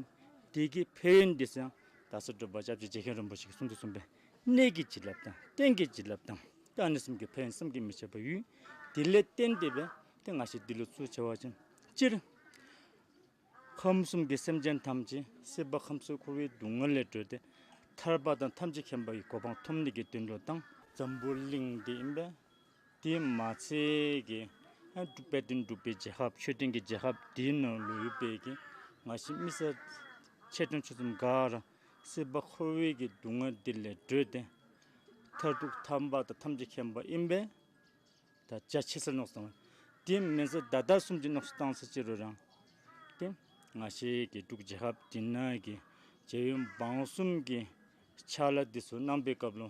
དེ་གི་ཕན་ཡོན་འདི་ཚུ་ཡང་ད་ལྟོ་འབྲུག་པ་སྐྱབས་རྗེ་རྗེ་མཁན་རིན་པོ་ཆེ་གིས་གསུངས་དོ་བཟུམ་སྦེ་གནས་ཀྱི་བྱིན་རླབས་དང་རྟེན་གྱི་བྱིན་རླབས་དང་ཏེ་ཨ་ནི་གསུམ་གྱི་ཕན་ཡོན་བསམ་གྱིས་མི་ཁྱབ་པ་ཡོད། དེ་ལས་བརྟེན་ཏེ་སྦེ་ཏེ་ང་བཅས་འདི་ལུ་བཙུགས་ཆི་བ་ཅིན་སྤྱིར་ཁམས་གསུམ་གྱི་སེམས་ཅན་ཐམས་ཅད་སྲིད་པ་ཁམས་གསུམ་འཁོར་བའི་སྡུག་བསྔལ་ལས་གྲོལ་ཏེ་ཐར་པ་དང་ཐམས་ཅད་མཁྱེན་པ་གི་གོ་འཕང་ཐོབ་ནི་གི་དོན་ལུ་དང་འཛམ་བུ་གླིང་འདི་ཨིན་པས། དེ་མ་ཚད་ཀྱི་ཨ་འབྲུག་པ་དེ་འབྲུག་པའི་རྒྱལ་ཁབ་ཆོས་ལྡན་གྱི་རྒྱལ་ཁབ་དེའི་ནང་ལུ་ཡོད་པའི་གི་ང་བཅས་མི་སེར་ཆེ་ཆུང་ཆུང་གསུམ་ག་ར་སྲིད་པ་འཁོར་བའི་གི་སྡུག་བསྔལ་འདི་ལས་གྲོལ་ཏེ་མཐར་ཐུག་ཐར་པ་དང་ཐམས་ཅད་མཁྱེན་པ་ཨིན་པས། ད་རྒྱ་ཆེ་སར་མནོ་བསམ་བཏང་། དེ་མེན་ས་ད་ལྟ་བཟུམ་ཅིག་མནོ་བསམ་བཏང་ས་ཅིག་རུང་རང་ཏེ་ང་བཅས་ཀྱི་འབྲུག་རྒྱལ་ཁབ་འདི་ནང་གི་རྒྱལ་ཡོངས་འབངས་གསུམ་གྱི་ཕྱག་ལཱ་འདི་ཚུ་གནང་པའི་སྐབས་ལུ་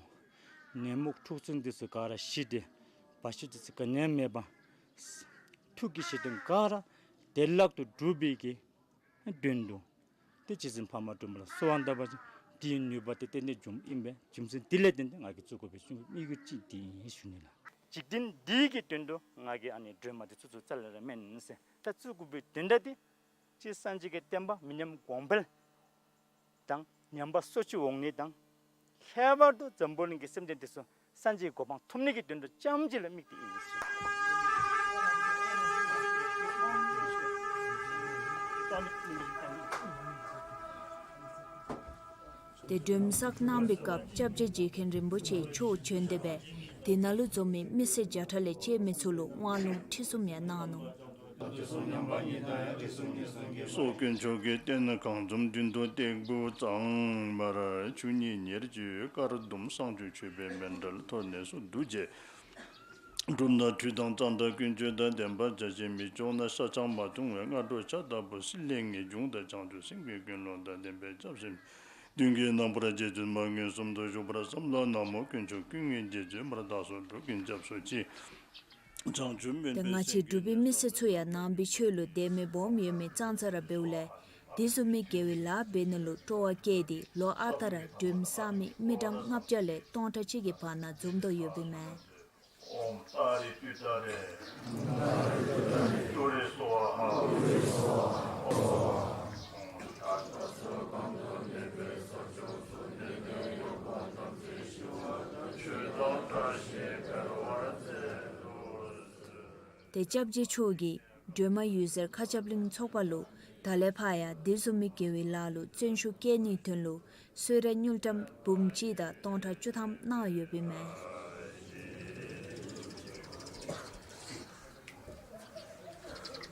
ནད་མུག་འཁྲུག་རྩོད་འདི་ཚུ་ག་ར་ཞི་སྟེ་བར་ཆད་འདི་ཚུ་ག་ནི་ཡང་མེད་པར་ཐུགས་ཀྱི་བཞེད་དོན་ག་ར་ བདེ་བླག་ཏུ་འགྲུབ་པའི་གི་དོན་དུ་ཏེ་རྗེ་བཙུན་འཕགས་མ་སྒྲོལ་མ་ལ་གསོལ་བ་བཏབ་པ་ཅིན་དེའི་ནུས་པ་དེ་ཏན་ཏན་འབྱུངམ་ཨིན་པས། རྒྱུ་མཚན་དེ་ལས་བརྟེན་ཏེ་ང་གིས་བཙུགས་དགོ་པའི་གསུང་གི་དམིགས་ཡུལ་གཅིག་དེ་ཨིན་ཞུ་ནི་ལགས། འཇིག་རྟེན་འདི་གི་དོན་དུ་ང་གིས་ཨ་ནི་སྒྲོལ་མ་དེ་བཙུགས་བཙུགས་རྩ་ལས་ར་མེན་ཟེར། ད་བཙུགས་དགོ་པའི་དོན་དག་དེ་སྤྱིར་སངས་རྒྱས་ཀྱི་བསྟན་པ་མི་ཉམས་གོང་འཕེལ་དང་ཉམས་པ་སོར་ཆུད་འོང་ནི་དང་། ཁྱད་པར་དུ་འཛམ་བུ་གླིང་གི་སེམས་ཅན་དེ་ཚུ་སངས་རྒྱས་གོ་འཕང་ཐོབ་ནི་གི་དོན་དུ་ཙམ་ཅིག་ལ་དམིགས་ཏེ་ཨིན་ཟེར། ཏེ་སྒྲོལ་མ་བསགས་གནང་བའི་སྐབས་སྐྱབས་རྗེ་རྗེ་མཁན་རིན་པོ་ཆེ་མཆོག་བྱོན་ཏེ་སྦེ་དེ་ནང་ལུ་འཛོམས་མི་མི་སེར་བརྒྱ་ཕྲག་ལས་བཅད་མི་ཚུ་ལུ་དབང་ལུང་ཁྲིད་གསུམ་ཡང་གནང་ནུག། སོགས་དཀོན་མཆོག་གི་རྟེན་གང་འཛོམས་མདུན་དུ་སྟེགས་བུ་གཙང་མར་ཆུ་གཉིས་ཉེར་གཅིག་དཀར་ཟླུམ་བསང་ཆུ་མཆོད་པའི་མཎྜལ་ཐོག་ནས་སུ་འདུ་བྱས། སྒྲུབ་ན་ཁྲུས་དང་གཙང་སྦྲ་ཀུན་སྤྱོད་དང་བདེན་པར་བྱ་བྱེད་མི་ལྕོགས་ན་ཤ་ཆང་མ་འཐུང་བའི་སྔ་དྲོ་ཕྱག་བཏབ་པོ་སྲིད་ལས་ངེས་འབྱུང་དང་བྱང་ཆུབ་སེམས་ཀྱི་ཀུན་སློང་དང་ལྡན་པའི་སྐྱབས་སེམས་མདུན་གྱི་རྣམ་པར་རྗེ་བཙུན་མ་མངོན་སུམ་དུ་བཞུགས་པར་བསམ་ལ་ན་མོ་དཀོན་མཆོག་ཀུན་དངོས་རྗེ་བཙུན་མར་བདག་སོགས་འགྲོ་ཀུན་སྐྱབས་སུ་མཆི། བྱང་ཆུབ་སྨོན་ཏེ་པའི་ང་བཅས་འབྲུག་པའི་མི་སེར་ཚུ་ཡང་ནང་པའི་ཆོས་ལུ་དད་མོས་སྦོམ་ཡོད་མི་ཙང་ཙ་ར་འབདཝ་ལས་དེ་བཟུམ་མའི་དགེ་བའི་ལཱ་འབད་ནི་ལུ་སྤྲོ་བ་བསྐྱེད་དེ་ལོ་ཨ་རྟག་ར་སྒྲོལ་མ་བསགས་མི་མི་གྲངས་ལྔ་བརྒྱ་ལས་སྟོང་ཕྲག་གཅིག་གི་བར་ན་འཛོམས་དོ་ཡོདཔ་ཨིན་མས། ཨོཾ་ཏཱ་རེ་ཏུཏྟཱ་རེ་ཏུ་རེ་སྭཱ་ཧཱ། ཏེ་སྐྱབས་རྗེ་མཆོག་གིས་སྒྲོལ་མ་འོད་ཟེར་མཁའ་ཁྱབ་གླིང་ཚོགས་པ་ལུ་ད་ལས་ཕར་ཡང་དེ་བཟུམ་མའི་དགེ་བའི་ལཱ་ལུ་བརྩོན་ཤུགས་བསྐྱེད་ནིའི་དོན་ལུ་གསོལ་རས་དངུལ་ཀྲམ་འབུམ་གཅིག་དང་སྟོང་ཕྲག་བཅུ་ཐམ་གནང་ཡོདཔ་ཨིན་མས།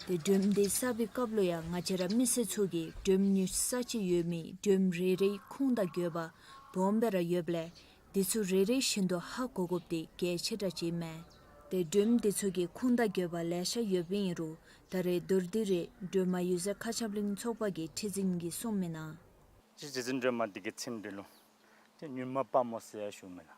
ཏེ་སྒྲོལ་མ་དེ་བསགས་པའི་སྐབས་ལུ་ཡང་ང་བཅས་ར་མི་སེར་ཚུ་གིས་སྒྲོལ་མ་ཉུང་ས་ཅིག་ཡོད་མི་སྒྲོལ་མ་རེ་རེའི་ཁུངས་དང་དགོས་པ་སྦོམ་སྦེ་ར་ཡོདཔ་ལས་དེ་ཚུ་རེ་རེ་བཞིན་དུ་ཧ་གོ་དགོཔ་དེ་གལ་ཆེ་དྲགས་ཅིག་ཨིན་མས། ཏེ་སྒྲོལ་མ་དེ་ཚུ་གི་ཁུངས་དང་དགོས་པ་ལེ་ཤ་ཡོདཔ་ཨིན་རུང་ད་རེས་མདོར་བསྡུས་རེ་སྒྲོལ་མ་འོད་ཟེར་མཁའ་ཁྱབ་གླིང་ཚོགས་པ་གི་ཁྲི་འཛིན་གྱིས་གསུངས་མི་ནང་། རྗེ་བཙུན་སྒྲོལ་མ་དེ་གི་མཚན་དེ་ལུ་ཏེ་མྱུར་མ་དཔའ་མོ་ཟེར་ཡང་ཞུཝ་མས་ལགས།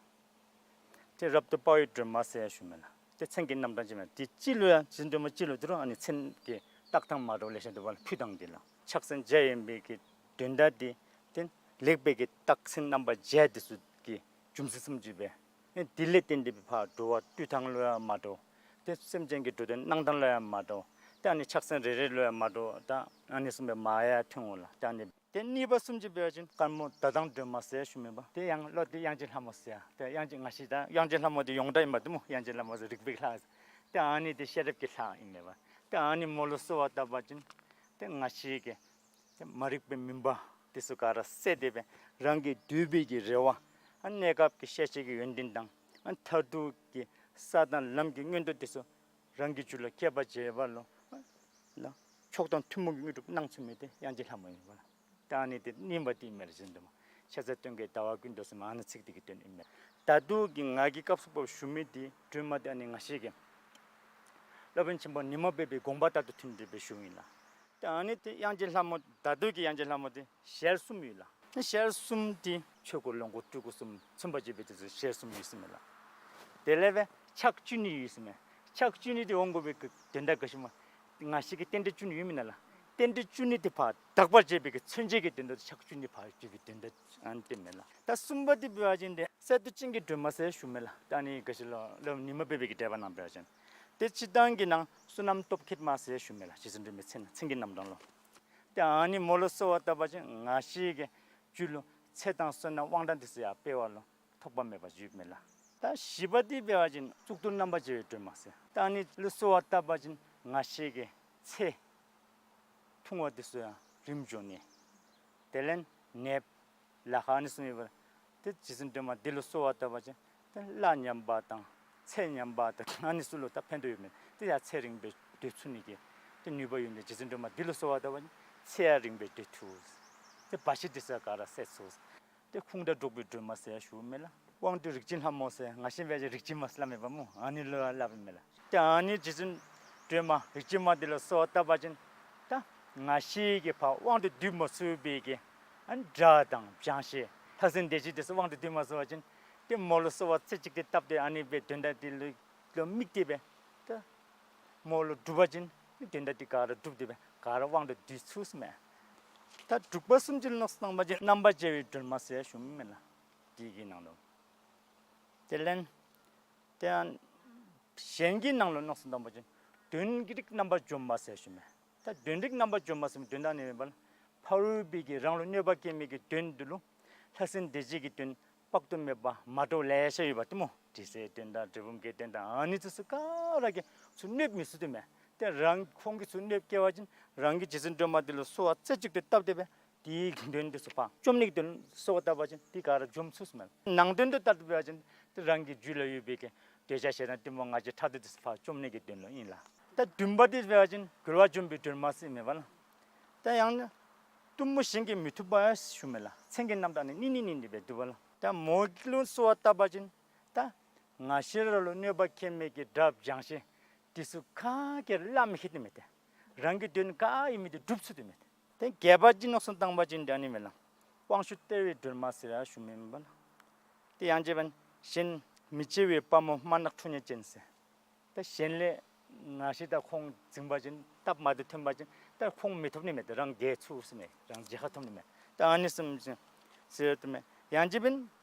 ཏེ་རབ་ཏུ་དཔའ་བའི་སྒྲོལ་མ་ཟེར་ཡང་ཞུཝ་མས་ལགས། ཏེ་མཚན་གྱི་རྣམ་གྲངས་ཅིག་མས། དེ་སྤྱི་ལུ་ཡང་རྗེ་བཙུན་སྒྲོལ་མ་སྤྱི་ལུ་དེ་རུང་ཨ་ནི་མཚན་གྱི་བཏགས་ཐངས་མ་འདྲཝ་ལེ་ཤ་འདུག་པ་ལགས། ཕུད་ཐངས་དེ་ལགས། ཕྱག་མཚན་བརྒྱ་ཡིན་པའི་གི་དོན་དག་དེ་ཏེ་ལེགས་པའི་གི་རྟགས་མཚན་རྣམ་པ་བརྒྱད་དེ་ཚུ་གི་རྒྱུ་མཚན་བཟུམ་ཅིག་སྦེ་ཨེ་དེ་ལས་བརྟེན་ཏེ་སྦེ་ཕར་འགྲོ་བ་སྡོད་ཐངས་ལུ་ཡང་མ་འདྲཝ། ཏེ་སེམས་ཅན་གྱི་འགྲོ་དོན་གནང་ཐངས་ལུ་ཡང་མ་འདྲཝ། ཏེ་ཨ་ནི་ཕྱག་མཚན་རེ་རེ་ལུ་ཡང་མ་འདྲཝ་ད་ཨ་ནི་བཟུམ་སྦེ་མ་ཡང་ཐོན་འོང་ལགས། ཏེ་ཨ་ནི་ཏེ་གཉིས་པ་བཟུམ་ཅིག་འབད་བ་ཅིན་དཀར་མོ་ཟླ་གདོང་སྒྲོལ་མ་ཟེར་ཞུཝ་མས་པ། ཏེ་ཡང་ལོག་སྟེ་དབྱངས་ཅན་ལྷ་མོ་ཟེར། ཏེ་དབྱངས་ཅན་ང་བཅས་ད་དབྱངས་ཅན་ལྷ་མོ་དེ་ཡོངས་གྲགས་ཨིན་པ་འདུག་སྨོ། དབྱངས་ཅན་ལྷ་མོ་ཟེར་རིག་པའི་ལྷ། ཏེ་ཨ་ནི་དེ་ཤེས་རབ་ཀྱི་ལྷ་ཨིན་མས་པ། ཏེ་ཨ་ནི་མོ་ལུ་གསོལ་བ་བཏབ་པ་ཅིན་ཏེ་ང་བཅས་ཀྱི་ཏེ་མ་རིག་པའི་མུན་པ་དེ་ཚུ་ག་ར་བསལ་ཏེ་སྦེ་རང་གི་འདོད་པའི་གི་རེ་བ་ཨ་གནས་སྐབས་ཀྱི་ཤེས་བྱའི་གི་ཡོན་ཏན་དང་ཨ་མཐར་ཐུག་གི་ས་དང་ལམ་གྱི་མངོན་མཐོ་དེ་ཚུ་རང་གི་རྒྱུད་ལུ་སྐྱེ་བར་བྱེད་པ་ལུ་ལགས་མཆོག་དང་ཐུན་མོང་གི་དངོས་གྲུབ་གནང་ཚུགས་མི་དེ་དབྱངས་ཅན་ལྷ་མོ་ཨིན་པ་ལགས། ད་ཨ་ནི་དེ་གཉིས་པ་དེ་ཨིན་མས་ལགས། རྗེ་བཙུན་སྒྲོལ་མ་ཤ་ཟ་སྟོན་ཀའི་ཟླ་བ་ཀུན་ཏུ་ཟེར་མི་ཨ་ནི་ཚིག་དེ་གི་དོན་ཨིན་མས། ད་ལྟོ་གི་ང་གིས་སྐབས་སུ་བབ་ཞུ་མི་དེ་སྒྲོལ་མ་དེ་ཨ་ནི་ང་བཅས་ཀྱི་སློབ་དཔོན་ཆེན་པོ་ཉི་མ་པའི་པའི་དགོངས་པ་ལྟར་དུ་ཐུན་དྲུག་སྦེ་ཞུཝ་ཨིན་ལགས། ད་ཨ་ནི་དེ་དབྱངས་ཅན་ལྷ་མོ་ད་ལྟོ་གི་དབྱངས་ཅན་ལྷ་མོ་དེ་ཞལ་གསུམ་ཡོད་ལགས། ཞལ་གསུམ་དེ་ཆོས་སྐུ་ལོངས་སྐུ་སྤྲུལ་སྐུ་གསུམ་མཚོན་པར་བྱེད་པའི་དེ་ཚུ་ཞལ་གསུམ་ཡོད་ཟེར་མས་ལགས། དེ་ལས་སྦེ་ཕྱག་བཅུ་གཉིས་ཡོད་ཟེར་མས། ཕྱག་བཅུ་གཉིས་དེ་འོང་དགོ་པའི་གི་དོན་དག་ག་ཅི་སྨོ། ང་བཅས་ཀྱི་རྟེན་འབྲེལ་བཅུ་གཉིས་ཡོད་མེན་ན་ལགས། རྟེན་འབྲེལ་བཅུ་གཉིས་དེ་ཕར་དག་པར་བྱེད་པའི་གི་མཚོན་བྱེད་ཀྱི་དོན་དག་ཕྱག་བཅུ་གཉིས་ཕར་བཅུག་པའི་དོན་དག་ཨ་ནི་དེ་མས་ལགས། ད་གསུམ་པ་དེ་འབད་བ་ཅིན་དེ་གསེར་མདོག་ཅན་གྱི་སྒྲོལ་མ་ཟེར་ཞུཝ་མས་ལགས། ད་ཨ་ནི་ག་ཅི་ལོ་སློབ་དཔོན་ཉི་མ་པའི་པའི་གི་འགྲེལ་པ་ནང་འབད་བ་ཅིན་དེ་སྤྱིར་བཏང་གི་ནང་བསོད་ནམས་སྟོབས་མཁས་མ་ཟེར་ཞུཝ་མས་ལགས། རྗེ་བཙུན་སྒྲོལ་མའི་མཚན་མཚན་གྱི་རྣམ་གྲངས་ལུ། ཏེ་ཨ་ནི་མོ་ལུ་གསོལ་བ་བཏབ་པ་ཅིན་ང་བཅས་ཀྱི་རྒྱུད་ལུ་ཚེ་དང་བསོད་ནམས་དབང་ཐང་དེ་ཚུ་ཡང་སྤེལ་བ་ལུ་ཐོགས་པ་མེད་པ་ཞུཝ་མས་ལགས། ད་བཞི་པ་དེ་འབད་བ་ཅིན་གཙུག་ཏོར་རྣམ་པར་རྒྱལ་བའི་སྒྲོལ་མ་ཟེར། ད་ཨ་ནི་ལུ་གསོལ་བ་བཏབ་པ་ཅིན་ང་བཅས་ཀྱི་ཚེ་ཐུང་བ་དེ་ཚུ་ཡང་རིངམོ་འགྱོ་ནི། དེ་ལས་ནདཔ་ལ་ཁག་ཨ་ནི་ཚུ་ཡོད་པ། ཏེ་རྗེ་བཙུན་སྒྲོལ་མ་འདི་ལུ་གསོལ་བ་བཏབ་པ་ཅིན་ཏེ་གླ་ཉམས་པ་དང་ཚེ་ཉམས་པ་དང་ཨ་ནི་ཚུ་ལུ་ད་ཕན་ཐོགས་ཡོད་མས། ཏེ་ཡང་ཚེ་རིང་སྦེ་སྡོད་ཚུགས་ནི་གི་ཏེ་ནུས་པ་ཡོད་ནི་དེ་རྗེ་བཙུན་སྒྲོལ་མ་འདི་ལུ་གསོལ་བ་བཏབ་པ་ཅིན་ཚེ་ཡང་རིང་སྦེ་སྡོད་ཚུགས། ཏེ་བར་ཆད་དེ་ཚུ་ག་ར་སེལ་ཚུགས། ཏེ་ཁུངས་དག་སྒྲོགས་པའི་སྒྲོལ་མ་ཟེར་ཞུཝ་མས་ལགས། དབང་སྡུད་རིག་འཛིན་ལྷ་མོ་ཟེར་ང་བཅས་འབད་བ་ཅིན་རིག་འཛིན་མ་ཟེར་སླབ་མས་པ་སྨོ། ཨ་ནི་ལུ་ཡང་སླབ་ཨིན་མས་ལགས། ཏེ་ཨ་ནི་རྗེ་བཙུན་སྒྲོལ་མ་རིག་འཛིན་མ་འདི་ལུ་གསོལ་བ་བཏབ་པ་ཅིན་ད་ང་བཅས་ཀྱིས་ཕར་དབང་དུ་སྡུད་མ་ཚུགས་པའི་གི་ཨ་ནི་དགྲ་དང་སྦྱང་ཤེས་ལྷ་སྲིན་སྡེ་བཞི་དེ་ཚུ་དབང་དུ་སྡུད་མ་ཚུགས་པ་ཅིན་ཏེ་མོ་ལུ་གསོལ་བ་རྩེ་གཅིག་ཏུ་བཏབ་སྟེ་ཨ་ནི་སྦེ་དོན་དག་དེ་ལུ་ལུ་དམིགས་ཏེ་སྦེ་ད་མོ་ལུ་སྒྲུབ་པ་ཅིན་ དོན་དག་འདི་ག་ར་སྒྲུབ་སྟེ་སྦེ་ག་ར་དབང་དུ་བསྡུ་ཚུགས་ཟེར་མས། ད་འབྲུག་པ་གསུམ་གྱི་མནོ་བསམ་བཏང་བ་ཅིན་རྣམ་པར་རྒྱལ་བའི་སྒྲོལ་མ་ཟེར་ཞུཝ་མས་ལགས། དེ་གི་ནང་དུ་དེ་ལས་དེ་ཡང་གཞན་གྱི་ནང་ལུ་མནོ་བསམ་བཏང་བ་ཅིན་དོན་གྱི་རིགས་རྣམ་པར་འཇོམས་པ་ཟེར་ཞུཝ་མས། ད་དོན་རིགས་རྣམ་པར་འཇོམས་པ་ཟེར་མི་དོན་དག་ནི་མེན་པར་ཕ་རོལ་པོའི་གི་རང་ལུ་གནོད་པ་བསྐྱལ་མི་གི་དོན་འདི་ལུ་ལྷ་སྲིན་སྡེ་བརྒྱད་ཀྱི་དོན་དཔག་ཏུ་མེད་པ་མ་འདྲཝ་ལེ་ཤ་ཡོདཔ་འདི་སྨོ། དྲི་ཟའི་དོན་དང་འབྲས་སྤུངས་ཀྱི་དོན་དང་ཨ་ནི་ཚུ་ག་ར་གིས་ཚུར་གནོད་མི་ཚུགས་དོ་མས། ཏེ་རང་ཁོང་གིས་ཚུར་གནོད་བསྐྱལ་བ་ཅིན་རང་གིས་རྗེ་བཙུན་སྒྲོལ་མ་འདི་ལུ་གསོལ་བ་རྩེ་གཅིག་ཏུ་བཏབ་སྟེ་སྦེ་དེའི་གི་དོན་འདི་ཚུ་ཕར་བཅོམ་ནི་གི་དོན་གསོལ་བ་བཏབ་པ་ཅིན་དེ་ག་ར་འཇོམས་ཚུགས་ཟེར་མས། ནང་དོན་དུ་བལྟ་སྟེ་འབད་བ་ཅིན་ཏེ་རང་གི་རྒྱུད་ལུ་ཡོད་པའི་གི་འདོད་ཆགས་ཞེ་སྡང་གཏི་མུག་ང་རྒྱལ་ཕྲག་དོག་འདི་ཚུ་ཕར་བཅོམ་ནི་གི་དོན་ལུ་ཨིན་ལགས། ད་བདུན་པ་འདི་འབད་བ་ཅིན་རྒོལ་བ་འཇོམས་པའི་སྒྲོལ་མ་ཟེར་མས་པ་ལགས། ད་ཡང་ན་གཏུམ་མོ་གཞན་གྱིས་མི་ཐུབ་པ་ཞུཝ་མས་ལགས། མཚན་གྱི་རྣམ་གྲངས་ནི་ནི་ནི་ནི་ནི་སྦེ་འདུག་པ་ལགས། ད་མོ་ལུ་གསོལ་བ་བཏབ་པ་ཅིན་ད་ང་བཅས་ར་ལུ་གནོད་པ་བསྐྱལ་མི་གི་དགྲ་སྦྱང་ཤིང་འདི་ཚུ་ག་གིས་ར་སླབ་མི་ཤེས་དོ་མས། ཏེ་རང་གི་དོན་ག་ཨིན་མི་འདི་སྒྲུབ་ཚུགས་དོ་མས། ཏེ་བརྒྱད་པ་གི་མནོ་བསམ་བཏང་བ་ཅིན་ད་ཨ་ནི་མས་ལགས། དབང་ཕྱུག་སྟེར་བའི་སྒྲོལ་མ་ཟེར་ཞུཝ་མས་པ་ལགས། ཏེ་ཡང་གཅིག་འབདན་གཞན་མི་བརྗེ་བའི་དཔའ་མོ་དམར་ནག་ཁྲོ་གཉེར་ཅན་ཟེར། ད་གཞན་ལས་ང་བཅས་ད་ཁོང་འཛིང་བ་ཅིན་སྟབས་མ་བདེཝ་ཐོན་པ་ཅིན་ད་ཁོང་མི་ཐོབ་ནི་མས། ཏེ་རང་རྒྱལ་ཚུགས་ཟེར་མས། རང་རྒྱལ་ཁ་ཐོབ་ནི་མས། ད་ཨ་ནི་བཟུམ་ཅིག་ཟེར་དོ་མས། ཡང་གཅིག་འབདན་